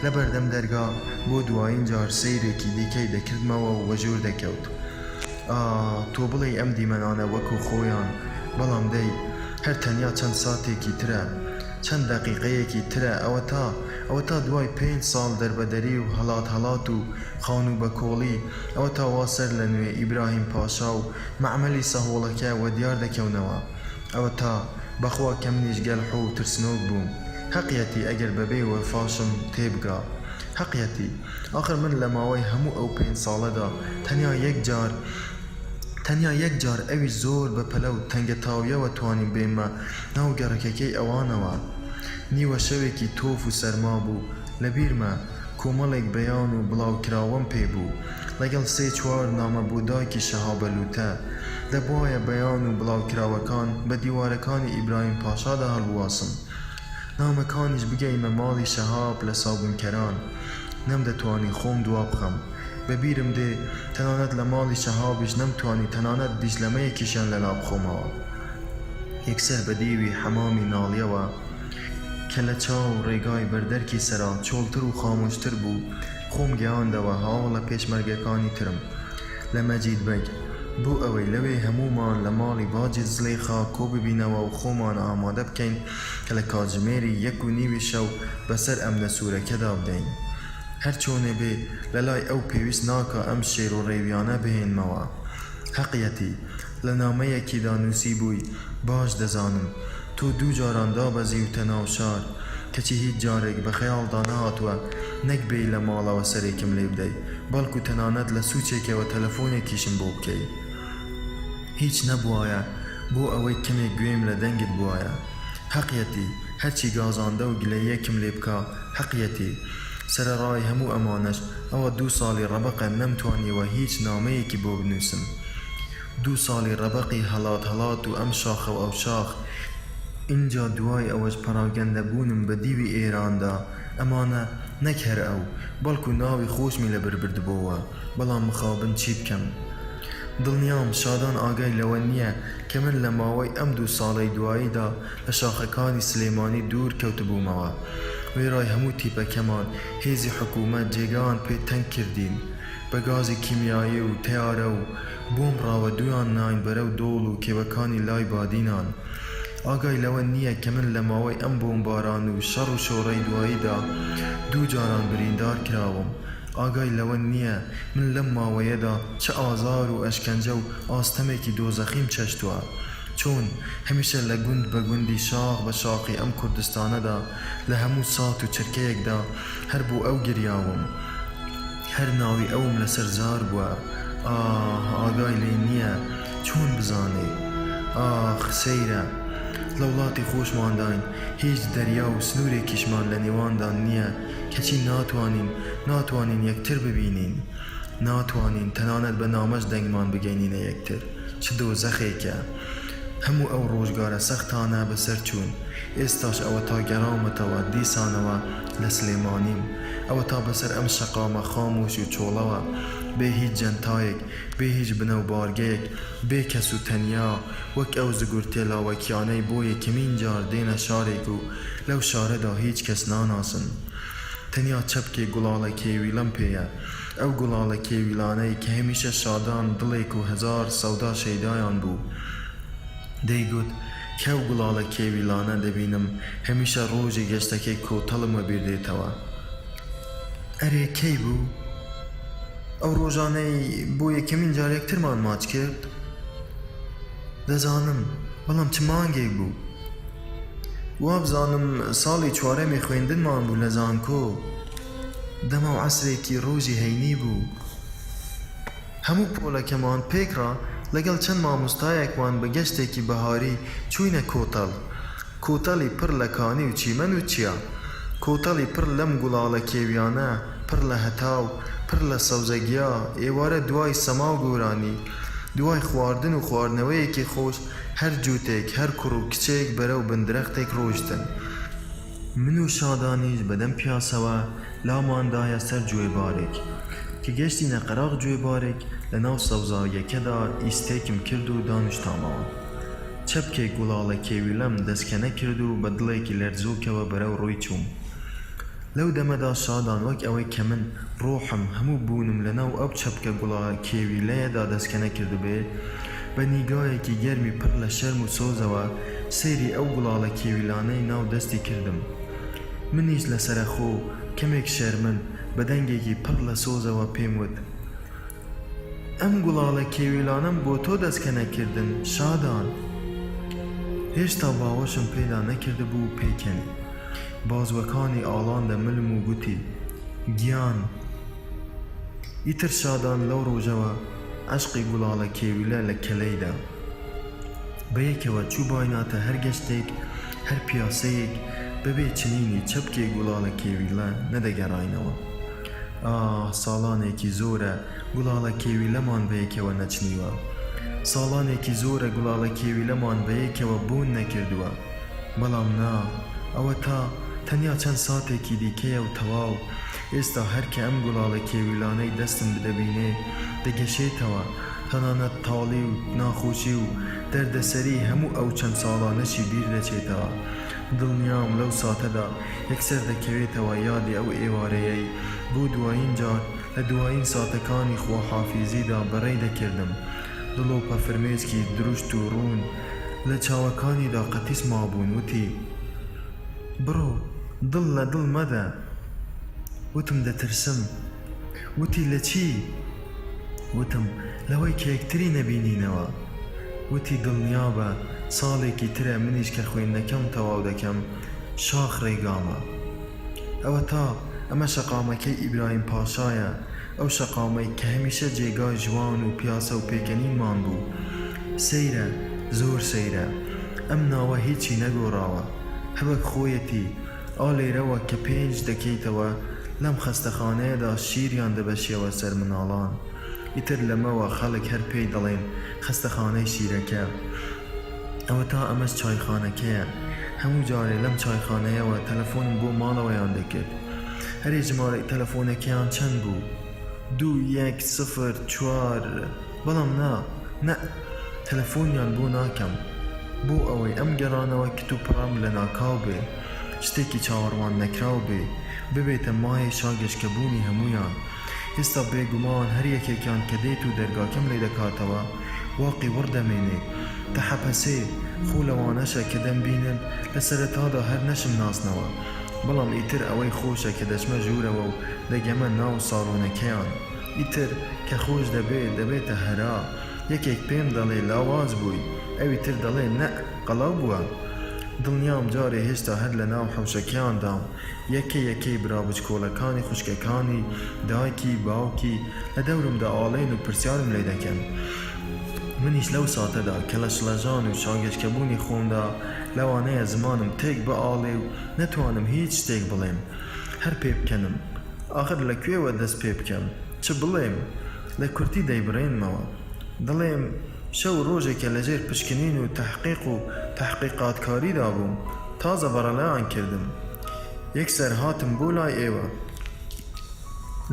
لە بەردەم دەرگا بۆ دوایین جار سەیرێکی دیکەی دەکردمەوە و وەژوور دەکەوت. ئا، تۆ بڵێی ئەم دیمەنانە وەکوو خۆیان، بەڵام دەی، هەر تەنیا چەند ساتێکی ترە، چەند دەقیقەیەکی ترە، ئەوەتا، ئەوەتا دوای پێنج ساڵ دەربەدەری و هەڵات هەڵات و خانوو بە کۆڵی، ئەوەتا وا سەر لە نوێ ئیبراهیم پاشا و مەعمەلی سەهۆڵەکە وەدیار دەکەونەوە. ئەوەتا، بەخوا کە منیش گەلحۆ و ترسنۆک بووم. هەقیەتی ئەگەر بەبێ وەفاشم تێبگا. هەقیەتی. ئاخر من لە ماوەی هەموو ئەو پێنج ساڵەدا تەنیا یەک جار، تەنیا یەک جار ئەویش زۆر بە پەلە و تەنگەتاویەوە توانیم بێمە ناو گەڕەکەکەی ئەوانەوە. نیوە شەوێکی تۆف و سەرما بوو. لە بیرمە کۆمەڵێک بەیان و بڵاوکراوەم پێ بوو. لەگەڵ سێ چوار نامە بۆ دایکی شەهابە لووتە. دەبوایە بەیان و بڵاوکراوەکان بە دیوارەکانی ئیبراهیم پاشادا هەڵبواسم. نامەکانیش بگەیمە ماڵی شەهاب لە سابوونکەران. نەمدەتوانی خۆم دوابخەم. بە بیرم دێ تەنانەت لە ماڵی شەهابیش نەمتوانی تەنانەت دیشلەمەیەکیشیان لەلا بخۆمەوە. یەکسەر بە دیوی حەمامی ناڵیەوە کە لە چاو ڕێگای بەردەرکی سەرا چۆڵتر و خامۆشتر بوو، خۆم گەیاندەوە هاوەڵە پێشمەرگەکانی ترم لە مەجید بەگ، بۆ ئەوەی لەوێ هەموومان لە ماڵی باجی زلێخا کۆ ببینەوە و خۆمان ئامادە بکەین کە لە کاتژمێری یەک و نیوی شەو بەسەر ئەمنە سوورەکەدا بدەین. هەر چۆنێ بێ لە لای ئەو پێویست ناکا ئەم شێر و ڕێویانە بهێنمەوە. هەقیەتی. لە نامەیەکیدا نووسیبووی، باش دەزانم تۆ دوو جاران دابەزیوتە ناو شار، کەچی هیچ جارێک بە خەیاڵدا نەهاتووە نەک بێی لە ماڵەوە سەرێکم لێ بدەی، بەڵکو تەنانەت لە سووچێکەوە تەلەفۆنێکیشم بۆ بکەی. هیچ نەبوایە بۆ ئەوەی کەمێک گوێم لە دەنگت بوایە. هەقیەتی، هەرچی گازاندە و گلەییەکم لێ بکا، هەقیەتی. سەرەڕای هەموو ئەمانەش، ئەوا دوو ساڵی ڕەبەقە نەمتوانیوە هیچ نامەیەکی بۆ بنووسم. دوو ساڵی ڕەبەقی هەڵات هەڵات و ئەم شاخە و ئەو شاخ، ئینجا دوای ئەوەش پەراگەندە بوونم بە دیوی ئێراندا، ئەمانە نەک هەر ئەو، بەڵکو ناوی خۆشمی لە بر بردبۆوە، بەڵام مخابن چی بکەم؟ دڵنیام شادان ئاگای لەوە نییە کە من لە ماوەی ئەم دوو ساڵەی دواییدا لە شاخەکانی سلێمانی دوور کەوتبوومەوە. وێڕای هەموو تیپەکەمان، هێزی حکوومەت جێگایان پێ تەنگ کردین. بە گازی کیمیایی و تەیارە و بۆمب ڕاوەدوویان ناین بەرەو دۆڵ و کێوەکانی لای بادینان. ئاگای لەوە نییە کە من لە ماوەی ئەم بۆمباران و شەڕ و شۆڕەی دواییدا دوو جاران بریندار کراوم. ئاگای لەوە نییە من لەم ماوەیەدا چ ئازار و ئەشکەنجە و ئاستەمێکی دۆزەخیم چەشتووە. چۆن هەمیشە لە گوند بە گوندی شاخ بە شاخی ئەم کوردستانەدا لە هەموو سات و چرکەیەکدا هەر بۆ ئەو گریاوم. هەر ناوی ئەوم لەسەر زار بووە. ئاه ئاگای لێ نییە چۆن بزانێ. ئاخ سەیرە. لە وڵاتی خۆشمانداین هیچ دەریا و سنوورێکیشمان لە نێواندا نییە کەچی ناتوانین ناتوانین یەکتر ببینین. ناتوانین تەنانەت بە نامەش دەنگمان بگەینینە یەکتر. چ دۆزەخێکە. هەموو ئەو ڕۆژگارە سەختانە بەسەر چوون. ئێستاش ئەوەتا گەڕاومەتەوە دیسانەوە لە سلێمانیم. ئەوەتا بەسەر ئەم شەقامە خامۆش و چۆڵەوە، بێ هیچ جەنتایەک، بێ هیچ بنە و بارگەیەک، بێ کەس و تەنیا، وەک ئەو زگورتێ لاوەکیانەی بۆ یەکەمین جار دێنە شارێک و لەو شارەدا هیچ کەس ناناسن. تەنیا چەپکێ گوڵاڵە کێویڵەم پێیە. ئەو گوڵاڵە کێویڵانەی کە هەمیشە شادان دڵێک و هەزار سەودا شەیدایان بوو. دەیگوت، کە ئەو گوڵاڵە کێویڵانە دەبینم، هەمیشە ڕۆژی گەشتەکەی کۆتەڵم وەبیر دێتەوە. ئەرێ کەی بوو؟ ئەو ڕۆژانەی بۆ یەکەمین جار یەکترمان ماچ کرد؟ دەزانم، بەڵام چ مانگێک بوو؟ وابزانم ساڵی چوارەمی خوێندنمان بوو لە زانکۆ. دەمەو عەسرێکی ڕۆژی هەینی بوو. هەموو پۆلەکەمان پێکڕا لەگەڵ چەند مامۆستایەکمان بە گەشتێکی بەهاری چووینە کۆتەڵ. کۆتەڵی پڕ لە کانی و چیمەن و چیا. کۆتەڵی پڕ لەم گوڵاڵە کێویانە، پڕ لە هەتاو، پڕ لە سەوزەگیا، ئێوارە دوای سەما و گۆرانی، دوای خواردن و خواردنەوەیەکی خۆش، هەر جووتێک، هەر کوڕ و کچێک بەرەو بن درەختێک ڕۆیشتن. من و شادانیش بەدەم پیاسەوە لامان دایە سەر جوێبارێک. کە گەشتینە قەراغ جوێبارێک، لە ناو سەوزاییەکەدا ئیستێکم کرد و دانیشتامەوە. چەپکێک گوڵاڵە کێویلەم دەسکەنە کرد و بە دڵێکی لەرزۆکەوە بەرەو ڕووی چووم. لەو دەمەدا شادان وەک ئەوەی کە من ڕۆحم، هەموو بوونم لە ناو ئەو چەپکە گوڵە کێویلەیەدا دەسکەنە کردبێ، بە نیگایەکی گەرمی پڕ لە شەرم و سۆزەوە سەیری ئەو گوڵاڵە کێویلانەی ناو دەستی کردم. منیش لەسەرەخۆ، کەمێک شەرمن، بە دەنگێکی پڕ لە سۆزەوە پێم وت. ئەم گوڵاڵە کێویلانەم بۆ تۆ دەسکەنە کردن، شادان. هێشتا باوەشم پێدا نەکردبوو پێکەنی. بازوەکانی ئاڵاندە ملم و گوتی، گیان. ئیتر شادان لەو ڕۆژەوە عەشقی گوڵاڵە کێویلە لە کەلەی دا. بەیەکەوە چووبایناتە هەر گەشتێک، هەر پیاسەیەک، بەبێ چنینی چەپکێ گوڵاڵە کێویلە نەدەگەڕاینەوە. ئاه، ساڵانێکی زۆرە گوڵاڵە کێویلەمان بەیەکەوە نەچنیوە. ساڵانێکی زۆرە گوڵاڵە کێویلەمان بەیەکەوە بۆن نەکردووە. بەڵام نا، ئەوەتا تەنیا چەند ساتێکی دیکەیە و تەواو. ئێستا هەر کە ئەم گوڵاڵە کێویلانەی دەستم دەبینێ، دەگەشێتەوە. تەنانەت تاڵی و ناخۆشی و دەردەسەری هەموو ئەو چەند ساڵانەشی بیر دەچێتەوە. دڵنیام لەو ساتەدا یەکسەر دەکەوێتەوە یادی ئەو ئێوارەیەی بۆ دوایین جار لە دوایین ساتەکانی خواحافیزیدا بەڕێی دەکردم. دڵۆپە فرمێسکی درشت و ڕوون لە چاوەکانیدا قەتیس مابوون، وتی، بڕۆ، دڵ لە دڵ مەدە. وتم دەترسم. وتی لە چی؟ وتم لەوەی کە یەکتری نەبینینەوە. وتی دڵنیابە ساڵێکی ترە منیش کە خوێندنەکەم تەواو دەکەم شاخ ڕێگامە. ئەوەتا ئەمە شەقامەکەی ئیبراهیم پاشایە، ئەو شەقامەی کە هەمیشە جێگای ژوان و پیاسە و پێکەنینمان بوو. سەیرە، زۆر سەیرە. ئەم ناوە هیچی نەگۆڕاوە. هەوەک خۆیەتی. ئا لێرەوە کە پێنج دەکەیتەوە لەم خەستەخانەیەدا شیریان دەبەشیەوە سەر مناڵان. ئیتر لەمەوە خەڵک هەر پێی دەڵێن خەستەخانەی شیرەکە. ئەوەتا ئەمەش چایخانەکەیە. هەموو جارێ لەم چایخانەیەوە تەلەفۆنم بۆ ماڵەوەیان دەکرد. ئەرێ ژمارەی تەلەفۆنەکەیان چەند بوو؟ دوو یەک سفر چوار. بەڵام نا، نەء، تەلەفۆنیان بۆ ناکەم. بۆ ئەوەی ئەم گەڕانەوە کتوپڕەم لەناکاو بێ، شتێکی چاوەڕوان نەکراو بێ، ببێتە مایەی شاگەشکەبوونی هەموویان. ئێستا بێ گومان هەر یەکێکیان کە دێت و دەرگاکەم لێ دەکاتەوە، واقی وڕ دەمێنێ، دەحەپەسێ، خۆ لەوانەشە کە دەمبینن لە سەرەتادا هەر نەشمناسنەوە، بەڵام ئیتر ئەوەی خۆشە کە دەچمە ژوورەوە و دەگەمە ناو ساڵۆنەکەیان. ئیتر کە خۆش دەبێ، دەبێتە هەرا. یەکێک پێم دەڵێ لاواز بووی، ئەوی تر دەڵێ نەء، قەڵەو بووە. دڵنیام جارێ هێشتا هەر لە ناو حەوشەکەیاندام، یەکە یەکەی برا بچکۆڵەکانی خوشکەکانی، دایکی، باوکی، لە دەورم دەئاڵێن و پرسیارم لێ دەکەن. منیش لەو ساتەدا کە لە شڵەژان و شاگەشکەبوونی خۆمدا، لەوانەیە زمانم تێک بئاڵێ و نەتوانم هیچ شتێک بڵێم. هەر پێبکەنم. ئاخر لە کوێوە دەست پێ بکەم؟ چ بڵێم؟ لە کورتی دەیبڕێنمەوە. دەڵێم، شەو و ڕۆژێکە لە ژێر پشکنین و تەحقیق و تەحقیقاتکاریدا بووم، تازە بەڕەلایان کردم. یەکسەر هاتم بۆ لای ئێوە.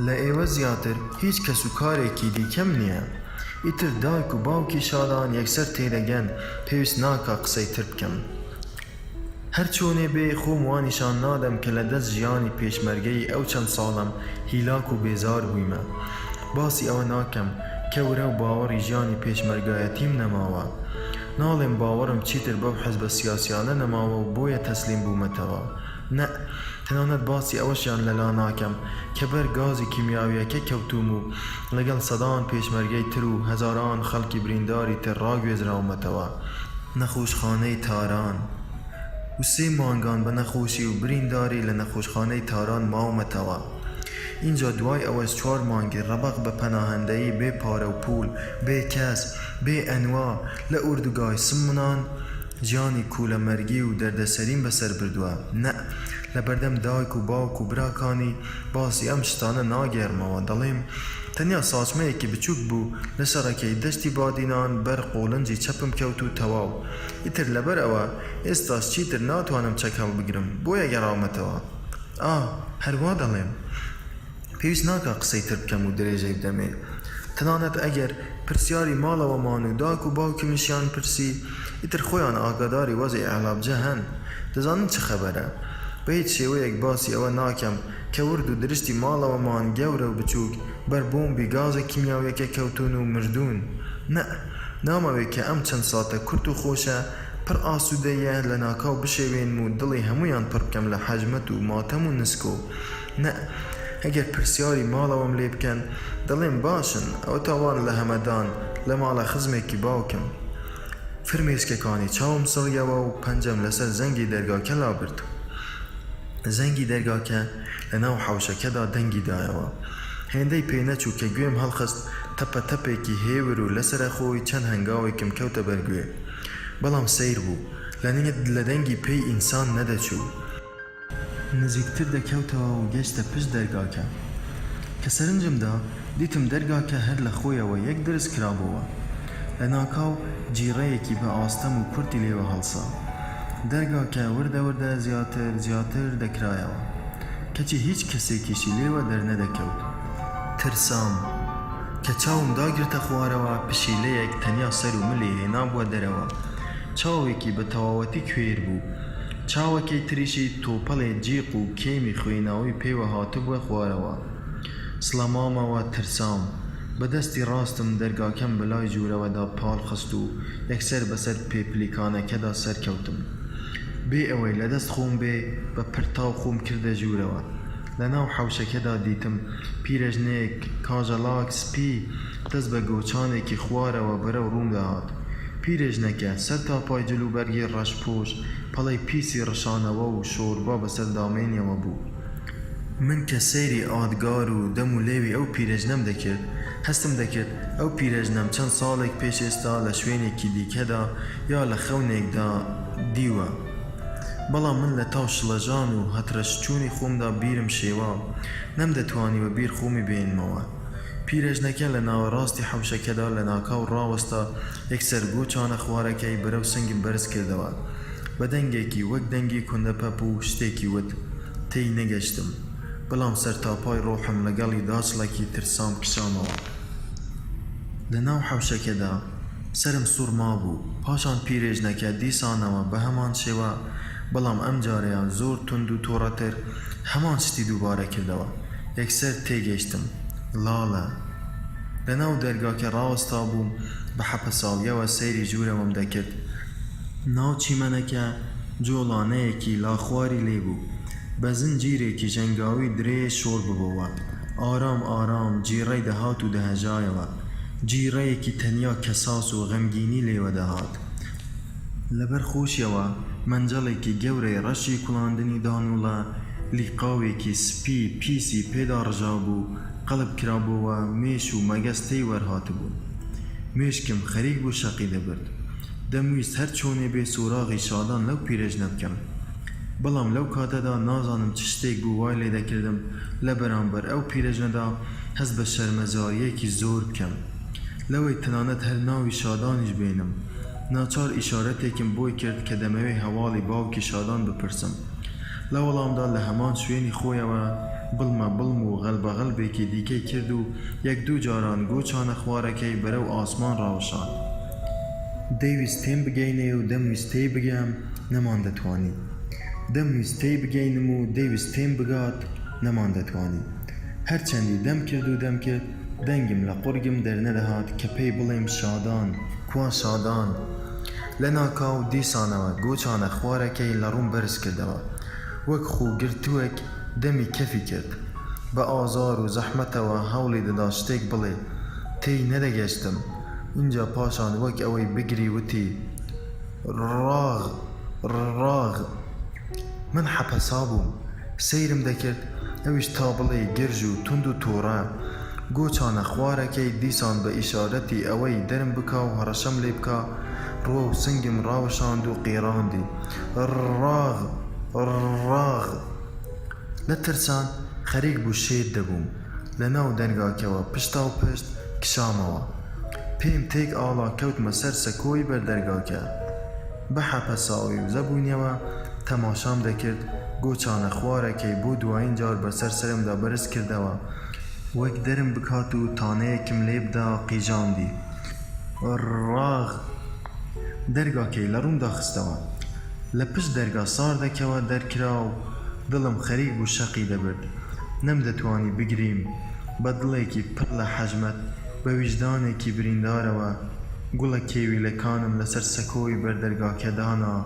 لە ئێوە زیاتر هیچ کەسوکارێکی دیکەم نییە. ئیتر دایک و باوکی شادان یەکسەر تێدەگەن، پێویست ناکا قسەی تر بکەم. هەر چۆنێ بێ خۆم وا نیشان نادەم کە لە دەست ژیانی پێشمەرگەیی ئەو چەند ساڵەم هیلاک و بێزار بوویمە. باسی ئەوە ناکەم کە ورە و باوەڕی ژیانی پێشمەرگایەتیم نەماوە. ناڵێم باوەڕم چیتر بەو حزبە سیاسیانە نەماوە و بۆیە تەسلیم بوومەتەوە. نەء، تەنانەت باسی ئەوەشیان لەلا ناکەم کە بەر گازی کیمیاوییەکە کەوتووم و لەگەڵ سەدان پێشمەرگەی تر و هەزاران خەڵکی برینداری تر ڕاگوێزراومەتەوە نەخۆشخانەی تاران و سێ مانگان بە نەخۆشی و برینداری لە نەخۆشخانەی تاران ماومەتەوە. ئینجا دوای ئەوەش چوار مانگی ڕەبەق بە پەناهەندەیی بێ پارە و پووڵ، بێ کەس، بێ ئەنوا، لە ئوردوگای سمنان ژیانی کوولەمەرگی و دەردەسەریم بەسەر بردووە. نەء، لە بەردەم دایک و باوک و براکانی باسی ئەم شتانە ناگێڕمەوە، دەڵێم تەنیا ساچمەیەکی بچووک بوو لە شەڕەکەی دەشتی بادینان بەر قۆڵنجی چەپم کەوت و تەواو. ئیتر لەبەر ئەوە ئێستاش چیتر ناتوانم چەک هەڵبگرم، بۆیە گەڕاومەتەوە. ئا، هەر وا دەڵێم. پێویست ناکا قسەی تر بکەم و درێژەی بدەمێ. تەنانەت ئەگەر پرسیاری ماڵەوەمان و داک و باوکمیشیان پرسی، ئیتر خۆیان ئاگاداری وەزعی هەڵەبجە هەن. دەزانن چ خەبەرە. بە هیچ شێوەیەک باسی ئەوە ناکەم کە ورد و درشتی ماڵەوەمان گەورە و بچووک بەر بۆمبی گازە کیمیاویەکە کەوتوون و مردوون. نەء، نامەوێ کە ئەم چەند ساتە کورت و خۆشە پڕ ئاسوودەییە لەناکاو بشێوێنم و دڵی هەموویان پڕ بکەم لە حەژمەت و ماتەم و نسکۆ. نەء، ئەگەر پرسیاری ماڵەوەم لێ بکەن، دەڵێم باشن، ئەوەتا وان لە هەمەدان، لە ماڵە خزمێکی باوکم. فرمێسکەکانی چاوم سڕیەوە و پەنجەم لەسەر زەنگی دەرگاکە لابرد. زەنگی دەرگاکە لەناو حەوشەکەدا دەنگی دایەوە. هێندەی پێ نەچوو کە گوێم هەڵخست، تەپە تەپێکی هێور و لەسەرەخۆی چەند هەنگاوێکم کەوتە بەر گوێ. بەڵام سەیر بوو، لە دەنگی پێی ئینسان نەدەچوو. نزیکتر دەکەوتەوە و گەشتە پشت دەرگاکە. کە سەرنجم دا، دیتم دەرگاکە هەر لە خۆیەوە یەک درز کرابۆوە. لە ناکاو جیڕەیەکی بە ئاستەم و کورتی لێوە هەڵسا. دەرگاکە وردە وردە زیاتر زیاتر دەکرایەوە. کەچی هیچ کەسێکیشی لێوە دەرنەدەکەوت. ترسام. کە چاوم داگرتە خوارەوە، پشیلەیەک تەنیا سەر و ملی هێنابووە دەرەوە. چاوێکی بە تەواوەتی کوێر بوو. چاوەکەی تریشی تۆپەڵێ جیق و کێمی خوێناوی پێوە هاتبووە خوارەوە. سڵەمامەوە ترسام. بە دەستی ڕاستم دەرگاکەم بە لای ژوورەوەدا پاڵ خست و یەکسەر بەسەر پێپلیکانەکەدا سەرکەوتم. بێ ئەوەی لە دەست خۆم بێ بە پرتاو خۆم کردە ژوورەوە. لە ناو حەوشەکەدا دیتم پیرەژنێک کاژەلاک سپی دەست بە گۆچانێکی خوارەوە بەرەو ڕووم دەهات. پیرێژنەکە سەرتاپای جلوبەرگی ڕەشپۆش، پەڵەی پیسی ڕشانەوە و شۆربا بەسەر دامێنیەوە بوو. من کە سەیری ئادگار و دەم و لێوی ئەو پیرێژنەم دەکرد، هەستم دەکرد ئەو پیرێژنەم چەند ساڵێک پێش ئێستا لە شوێنێکی دیکەدا یا لە خەونێکدا دیوە. بەڵام من لە تاو شڵەژان و هەترەشچوونی خۆمدا بیرم شێوا، نەمدەتوانی وەبیر خۆمی بێنمەوە. پیرەژنەکە لە ناوەڕاستی حەوشەکەدا لەناکاو ڕاوەستا، یەکسەر گۆچانە خوارەکەی بەرەو سنگم بەرز کردەوە. بە دەنگێکی وەک دەنگی کوندەپەپوو شتێکی وت. تێی نەگەشتم. بەڵام سەرتاپای ڕۆحم لەگەڵی داچڵەکی ترسام کشامەوە. لە ناو حەوشەکەدا سەرم سوڕ مابوو. پاشان پیرێژنەکە دیسانەوە بە هەمان شێوە، بەڵام ئەمجارەیان زۆر توند و توڕەتر هەمان شتی دووبارە کردەوە. یەکسەر تێگەیشتم لاڵە. لەناو دەرگاکە ڕاوەستابووم، بە حەپەساویەوە سەیری ژوورەوەم دەکرد. ناو چیمەنەکە جۆڵانەیەکی لاخواری لێ بوو، بە زنجیرێکی ژەنگاوی درێژ شۆڕ ببۆوە. ئارام ئارام جیڕەی دەهات و دەهەژایەوە. جیڕەیەکی تەنیا کەساس و غەمگینی لێوە دەهات. لەبەر خۆشیەوە مەنجەڵێکی گەورەی ڕەشی کوڵاندنی دانوڵە لیقاوێکی سپی پیسی پێدا ڕژابوو، قەڵب کرابۆوە، مێش و مەگەز تێی وەرهاتبوون. مێشکم خەریک بوو شەقی دەبرد. دەمویست هەر چۆنێ بێ سۆراغی شادان لەو پیرەژنە بکەم. بەڵام لەو کاتەدا نازانم چ شتێک بوو وای لێ دەکردم لە بەرامبەر ئەو پیرەژنەدا هەست بە شەرمەزارییەکی زۆر بکەم. لەوەی تەنانەت هەر ناوی شادانیش بێنم. ناچار ئیشارەتێکم بۆی کرد کە دەمەوێ هەواڵی باوکی شادان بپرسم. لە وەڵامدا لە هەمان شوێنی خۆیەوە بڵمە بڵم و غەلبەغەلبێکی دیکەی کرد و یەک دوو جاران گۆچانە خوارەکەی بەرەو ئاسمان ڕاوەشاند. دەیویست تێم بگەینێ و دەمویست تێی بگەم، نەماندەتوانی. دەمویست تێی بگەینم و دەیویست تێم بگات، نەماندەتوانی. هەرچەندی دەمکرد و دەمکرد، دەنگم لە قوڕگم دەرنەدەهات کە پێی بڵێم شادان، کوا شادان؟ لەناکاو دیسانەوە گۆچانە خوارەکەی لە ڕووم بەرز کردەوە. وەک خووگرتووێک دەمی کەفی کرد. بە ئازار و زەحمەتەوە هەوڵی دەدا شتێک بڵێ. تێی نەدەگەشتم. ئینجا پاشان وەک ئەوەی بگری وتی، ڕاغ، ڕاغ. من حەپەسابووم. سەیرم دەکرد. ئەویش تا بڵێی گرژ و توند و تووڕە. گۆچانە خوارەکەی دیسان بە ئیشارەتی ئەوەی دەرم بکا و هەڕەشەم لێ بکا، ڕووەو سنگم ڕاوەشاند و قیڕاندی، ڕڕاغ! ڕڕاغ! لە ترسان خەریک بوو شێت دەبووم. لە ناو دەرگاکەوە پشتاوپشت کشامەوە. پێم تێک ئاڵا کەوتمە سەر سەکۆی بەر دەرگاکە. بە حەپەساوی و زەبوونیەوە تەماشام دەکرد، گۆچانە خوارەکەی بۆ دوایین جار بەسەر سەرمدا بەرز کردەوە، وەک دەرم بکات و تانەیەکم لێ بدا قیژاندی. ڕاغ! دەرگاکەی لە ڕووم داخستەوە. لە پشت دەرگا ساردەکەوە دەرکرا و دڵم خەریک بوو شەقی دەبرد. نەمدەتوانی بگریم. بە دڵێکی پڕ لە حەژمەت، بە ویژدانێکی بریندارەوە، گوڵە کێویلەکانم لەسەر سەکۆی بەر دەرگاکە دانا،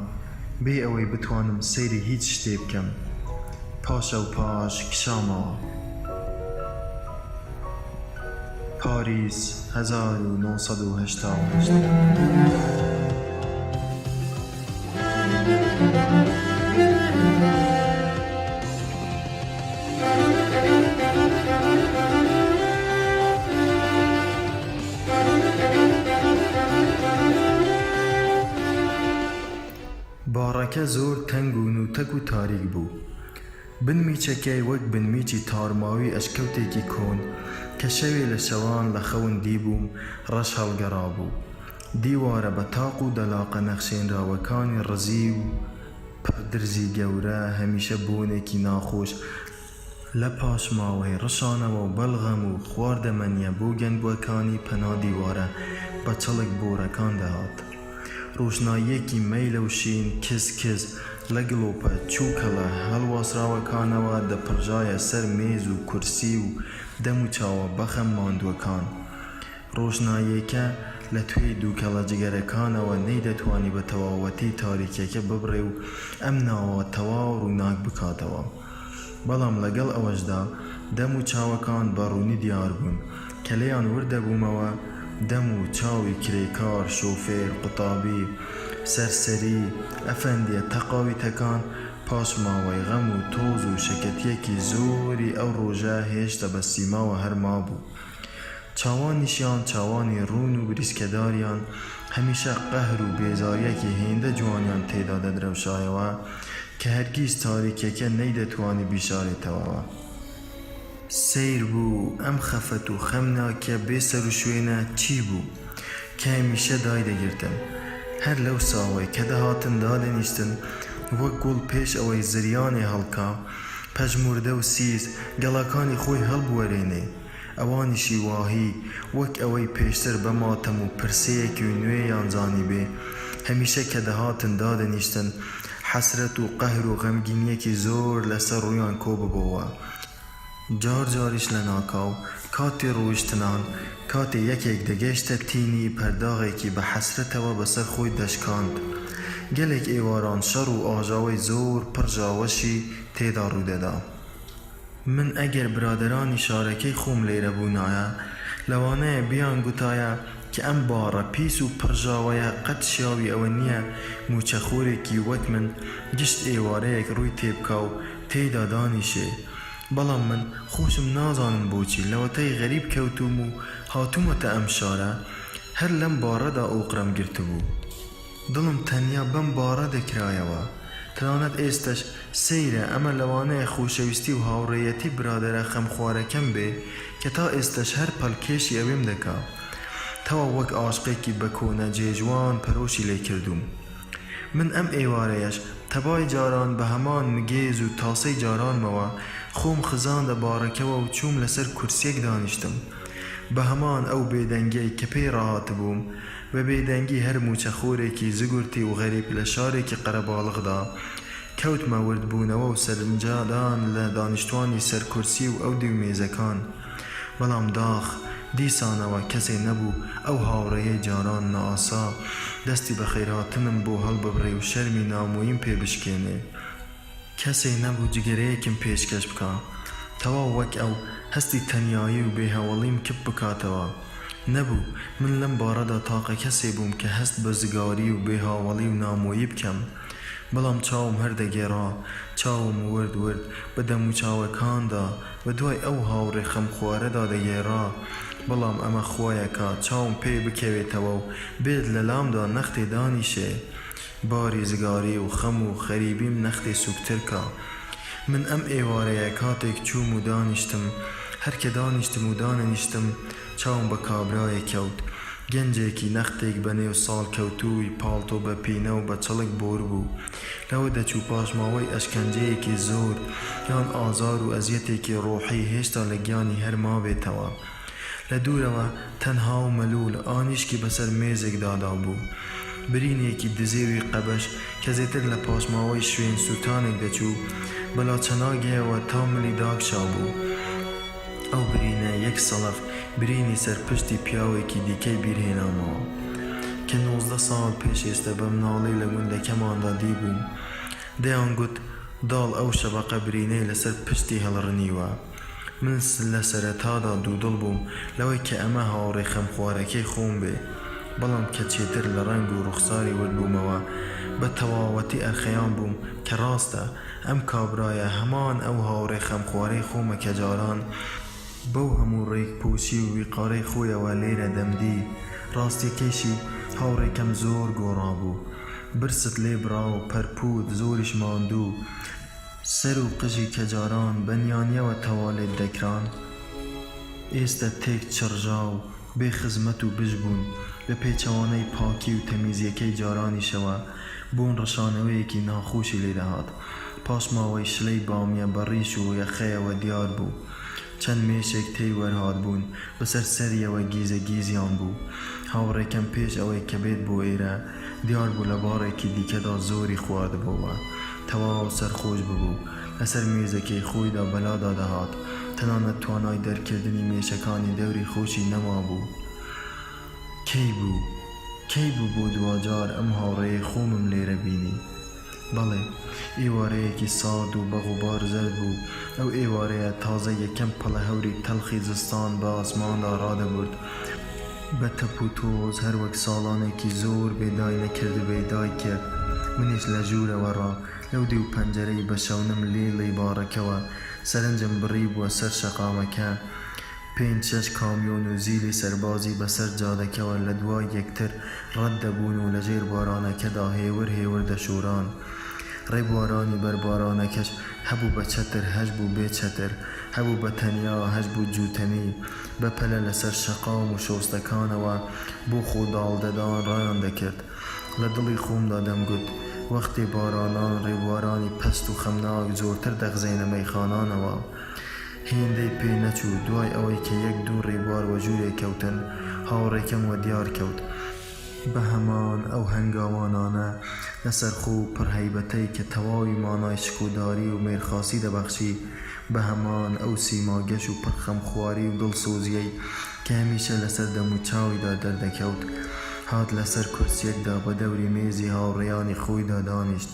بێ ئەوەی بتوانم سەیری هیچ شتێ بکەم. پاشەوپاش کشامەوە. پاریس 1988. باڕەکە زۆر تەنگ و نووتەک و تاریک بوو. بنمیچەکەی وەک بنمیچی تارماوی ئەشکەوتێکی کۆن کە شەوێ لە شەوان لە خەون دیبووم ڕەش هەڵگەڕابوو. دیوارە بە تاق و دەلاقە نەخشێنراوەکانی ڕزیو و پڕ درزی گەورە هەمیشە بۆنێکی ناخۆش لە پاشماوەی ڕشانەوە و بەڵغەم و خواردەمەنیە بۆگەنبوەکانی پەنا دیوارە بە چڵک بۆرەکان دەهات. ڕۆشناییەکی مەیلەو شین کز کز لە گڵۆپە چووکەڵە هەڵواسراوەکانەوە دەپڕژایە سەر مێز و کورسی و دەم و چاوە بەخەم ماندووەکان. ڕۆشناییەکە لە توێی دووکەڵە جگەرەکانەوە نەیدەتوانی بە تەواوەتی تاریکیەکە ببڕێ و ئەم ناوە تەواو ڕووناک بکاتەوە. بەڵام لەگەڵ ئەوەشدا دەم و چاوەکان بە ڕوونی دیار بوون. کە لێیان ورد دەبوومەوە، دەم و چاوی کرێکار، شۆفێر، قوتابی، سەرسەری، ئەفەندییە تەقاویتەکان، پاشماوەی غەم و تۆز و شەکەتییەکی زۆری ئەو ڕۆژە هێشتا بە سیماوە هەر مابوو. چاوانیشیان، چاوانی ڕوون و بریسکەداریان، هەمیشە قەهر و بێزارییەکی هێندە جوانیان تێدا دەدرەوشایەوە کە هەرگیز تاریکییەکە نەیدەتوانی بیشارێتەوە. سەیر بوو ئەم خەفەت و خەمناکیە بێ سەروشوێنە چی بوو کە هەمیشە دایدەگرتم. هەر لەو ساوەی کە دەهاتن دادەنیشتن وەک گوڵ پێش ئەوەی زریانێ هەڵکا پەژموردە و سیس گەڵاکانی خۆی هەڵبوەرێنێ ئەوانیشی واهی وەک ئەوەی پێشتر بە ماتەم و پرسەیەکی نوێیان زانیبێ هەمیشە کە دەهاتن دادەنیشتن حەسرەت و قەهر و غەمگینیەکی زۆر لەسەر ڕوویان کۆ ببۆوە. جار جاریش لەناکاو کاتی ڕۆیشتنان، کاتێ یەکێک دەگەیشتە تینی پەرداغێکی بە حەسرەتەوە بەسەر خۆی دەشکاند. گەلێک ئێواران شەڕ و ئاژاوەی زۆر پڕ ژاوەشی تێدا ڕوودەدا. من ئەگەر برادەرانی شارەکەی خۆم لێرە بوونایە، لەوانەیە بیانگوتایە کە ئەم باڕە پیس و پڕ ژاوەیە قەت شیاوی ئەوە نییە مووچەخۆرێکی وەک من گشت ئێوارەیەک ڕووی تێبکا و تێیدا دانیشێ. بەڵام من خۆشم نازانم بۆچی لەوەتای غەریب کەوتووم و هاتوومەتە ئەم شارە، هەر لەم باڕەدا ئۆقرەم گرتبوو. دڵم تەنیا بەم باڕە دەکرایەوە. تەنانەت ئێستەش، سەیرە، ئەمە لەوانەیە خۆشەویستی و هاوڕێیەتی برادەرە خەمخوارەکەم بێ کە تا ئێستەش هەر پەڵکێشی ئەوێم دەکا. تەواو وەک عاشقێکی بە کۆنە جێژوان پەرۆشی لێ کردووم. من ئەم ئێوارەیەش تەبای جاران بە هەمان مگێز و تاسەی جارانمەوە خۆم خزاندە باڕەکەوە و چووم لەسەر کورسییەک دانیشتم. بە هەمان ئەو بێدەنگیەی کە پێی ڕاهاتبووم، بە بێدەنگی هەر مووچەخۆرێکی زگورتی و غەریب لە شارێکی قەرەباڵغدا، کەوتمە وردبوونەوە و سەرنجدان لە دانیشتوانی سەر کورسی و ئەودیو مێزەکان. بەڵام داخ، دیسانەوە کەسێ نەبوو ئەو هاوڕێیەی جاران نائاسا دەستی بەخێرهاتنم بۆ هەڵببڕێ و شەرمی نامۆییم پێ بشکێنێ. کەسێ نەبوو جگەرەیەکم پێشکەش بکا، تەواو وەک ئەو، هەستی تەنیایی و بێهەوەڵیم کپ بکاتەوە. نەبوو، من لەم بارەدا تاقە کەسێ بووم کە هەست بە زگاری و بێهاوەڵی و نامۆیی بکەم. بەڵام چاوم هەر دەگێڕا، چاوم ورد ورد بە دەموچاوەکاندا بە دوای ئەو هاوڕێ خەمخوارەدا دەگێڕا، بەڵام ئەمە خوایەکا چاوم پێی بکەوێتەوە و بێت لە لامدا نەختێ دانیشێ، باری زگاری و خەم و خەریبیم نەختێ سووکتر کا. من ئەم ئێوارەیە کاتێک چووم و دانیشتم، هەر کە دانیشتم و دانەنیشتم، چاوم بە کابرایەک کەوت. گەنجێکی نەختێک بە نێو ساڵ کەوتووی پاڵتۆ بە پینە و بە چڵک بۆر بوو. لەوە دەچوو پاشماوەی ئەشکەنجەیەکی زۆر یان ئازار و ئەزیەتێکی ڕۆحی هێشتا لە گیانی هەر مابێتەوە. لە دوورەوە تەنها و مەلوول ئانیشکی بەسەر مێزێکدا دابوو. برینێکی دزێوی قەبەش کە زێتر لە پاشماوەی شوێن سووتانێک دەچوو، بە لاچەناگەیەوە تا ملی داکشابوو. ئەو برینە یەک سەڵەف برینی سەر پشتی پیاوێکی دیکەی بیر هێنامەوە کە 19 ساڵ پێش ئێستە بە مناڵی لە گوندەکەماندا دیبووم. دەیانگوت داڵ ئەو شەبەقە برینەی لەسەر پشتی هەڵڕنیوە. من لە سەرەتادا دوودڵ بووم لەوەی کە ئەمە هاوڕێ خەمخوارەکەی خۆم بێ، بەڵام کە چێتر لە ڕەنگ و ڕوخساری ورد بوومەوە، بە تەواوەتی ئەرخەیان بووم کە ڕاستە ئەم کابرایە هەمان ئەو هاوڕێ خەمخوارەی خۆمە کە جاران، بەو هەموو ڕێکپۆشی و ویقارەی خۆیەوە لێرە دەمدی. ڕاستیەکەیشی هاوڕێکەم زۆر گۆڕابوو. برست لێ بڕا و پەرپووت، زۆریش ماندوو. سەر و قژی کە جاران بە نیانیەوە تەوالێت دەکران، ئێستە تێک چڕژا و بێ خزمەت و بژ بوون، بە پێچەوانەی پاکی و تەمیزیەکەی جارانیشەوە، بۆن ڕشانەوەیەکی ناخۆشی لێ دەهات. پاشماوەی شلەی بامیە بە ڕیش و یەخەیەوە دیار بوو. چەند مێشێک تێی وەرهاتبوون، بەسەر سەریەوە گیزە گیزیان بوو. هاوڕێکەم پێش ئەوەی کە بێت بۆ ئێرە، دیار بوو لە باڕێکی دیکەدا زۆری خواردبۆوە. تەواو سەرخۆش ببوو. لەسەر مێزەکەی خۆیدا بەلادا دەهات. تەنانەت توانای دەرکردنی مێشەکانی دەوری خۆشی نەمابوو. کەی بوو؟ کەی بوو بۆ دواجار ئەم هاوڕێیەی خۆمم لێرە بینی؟ بەڵێ، ئێوارەیەکی سارد و بە غوبار زەرد بوو. ئەو ئێوارەیە تازە یەکەم پەڵەهەوری تەڵخی زستان بە ئاسماندا ڕادەبرد. بە تەپ و تۆز هەر وەک ساڵانێکی زۆر بێ دای نەکردبێ دای کرد. منیش لە ژوورەوە ڕا، لەو دیو پەنجەرەی بە شەونم لیڵی باڕەکەوە، سەرنجم بڕیبووە سەر شەقامەکە. پێنج شەش کامیۆن و زیلی سەربازی بە سەر جادەکەوە لە دوای یەکتر ڕەت دەبوون و لە ژێر بارانەکەدا هێور هێور دەشۆران. ڕێبوارانی بەر بارانەکەش هەبوو بە چەتر هەشبوو بێ چەتر، هەبوو بە تەنیا هەشبوو جووتەمی، بە پەلە لە سەر شەقام و شۆستەکانەوە بۆ خۆ داڵدەدان ڕایان دەکرد. لە دڵی خۆمدا دەمگوت، وەختی بارانان ڕێبوارانی پەست و خەمناک زۆرتر دەخزێنە مەیخانانەوە. هێندەی پێ نەچوو، دوای ئەوەی کە یەک دوو ڕێبوار وەژوورێ کەوتن، هاوڕێکەم وەدیار کەوت. بە هەمان ئەو هەنگاوانانە لەسەرخۆ و پڕ هەیبەتەی کە تەواوی مانای شکۆداری و مێرخاسی دەبەخشی، بە هەمان ئەو سیما گەش و پڕ خەمخواری و دڵسۆزییەی کە هەمیشە لەسەر دەموچاویدا دەردەکەوت، هات لەسەر کورسییەکدا بە دەوری مێزی هاوڕێیانی خۆیدا دانیشت.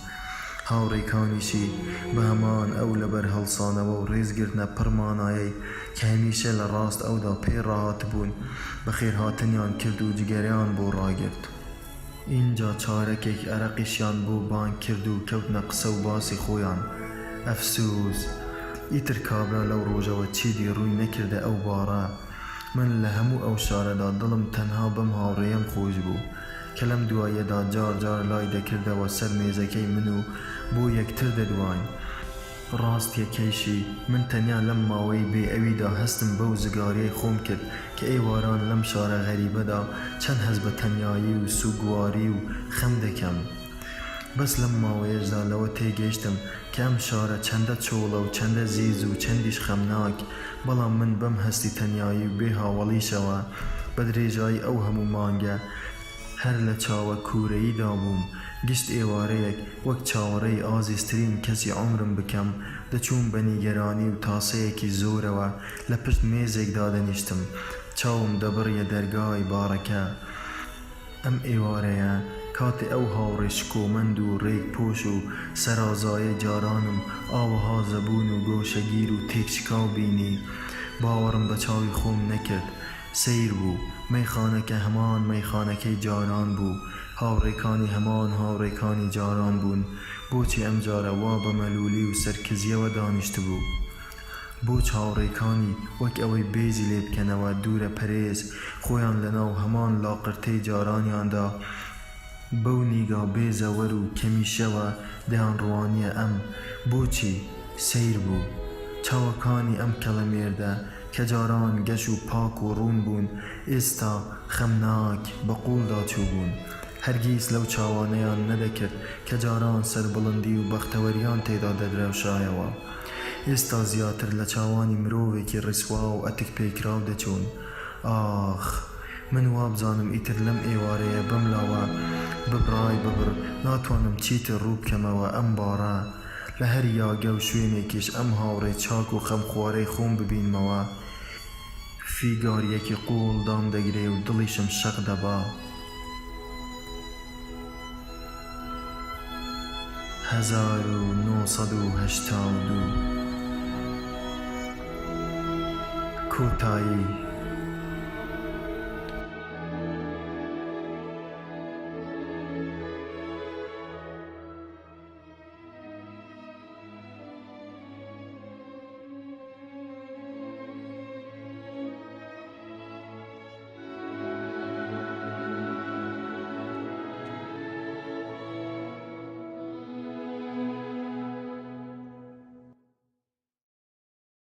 هاوڕێکانیشی بە هەمان ئەو لەبەرهەڵسانەوە و ڕێزگرتنە پڕ مانایەی کە هەمیشە لە ڕاست ئەودا پێی ڕاهاتبوون، بەخێرهاتنیان کرد و جگەرەیان بۆ ڕاگرت. ئینجا چارەکێک ئەرەقیشیان بۆ بانگ کرد و کەوتنە قسە و باسی خۆیان. ئەفسووس! ئیتر کابرا لەو ڕۆژەوە چیدی ڕووی نەکردە ئەو باڕە. من لە هەموو ئەو شارەدا دڵم تەنها بەم هاوڕێیەم خۆش بوو. کە لەم دواییەدا جار جار لای دەکردەوە سەر مێزەکەی من و بۆ یەکتر دەدواین. ڕاستیەکەیشی من تەنیا لەم ماوەی بێ ئەویدا هەستم بەو زگاریەی خۆم کرد کە ئێواران لەم شارە غەریبەدا چەند هەست بە تەنیایی و سوگواری و خەم دەکەم. بەس لەم ماوەیەشدا لەوە تێگەیشتم کە ئەم شارە چەندە چۆڵە و چەندە زیز و چەندیش خەمناک، بەڵام من بەم هەستی تەنیایی و بێ هاوەڵیشەوە بە درێژایی ئەو هەموو مانگە هەر لە چاوە کوورەییدا بووم، گشت ئێوارەیەک وەک چاوەڕێی ئازیزترین کەسی عومرم بکەم، دەچووم بە نیگەرانی و تاسەیەکی زۆرەوە لە پشت مێزێک دادەنیشتم، چاوم دەبڕیە دەرگای باڕەکە. ئەم ئێوارەیە کاتێ ئەو هاوڕێ شکۆمەند و ڕێک پۆش و سەرازایەی جارانم ئاوەها زەبوون و گۆشەگیر و تێکشکاو بینی، باوەڕم بە چاوی خۆم نەکرد. سەیر بوو، مەیخانەکە هەمان مەیخانەکەی جاران بوو، هاوڕێکانی هەمان هاوڕێکانی جاران بوون، بۆچی ئەمجارە وا بە مەلوولی و سەرکزییەوە دانیشتبوو؟ بۆچ هاوڕێکانی وەک ئەوەی بێزی لێ بکەنەوە دوورە پەرێز خۆیان لەناو هەمان لاقرتەی جارانیاندا بەو نیگا بێزەوەر و کەمیشەوە دەیانڕوانیە ئەم؟ بۆچی؟ سەیر بوو. چاوەکانی ئەم کەڵەمێردە کە جاران گەش و پاک و ڕوون بوون ئێستا خەمناک بە قووڵدا چووبوون. هەرگیز لەو چاوانەیان نەدەکرد کە جاران سەربڵندی و بەختەوەریان تێدا دەدرەوشایەوە. ئێستا زیاتر لە چاوانی مرۆڤێکی ڕیسوا و ئەتکپێکراو دەچوون. ئاخ! من وابزانم ئیتر لەم ئێوارەیە بەم لاوە ببڕای ببڕ ناتوانم چیتر ڕوو بکەمەوە ئەم باڕە. لە هەر یاگە و شوێنێکیش ئەم هاوڕێ چاک و خەمخوارەی خۆم ببینمەوە، فیگارییەکی قووڵ دامدەگرێ و دڵیشم شەق دەبا. 1982 کۆتایی.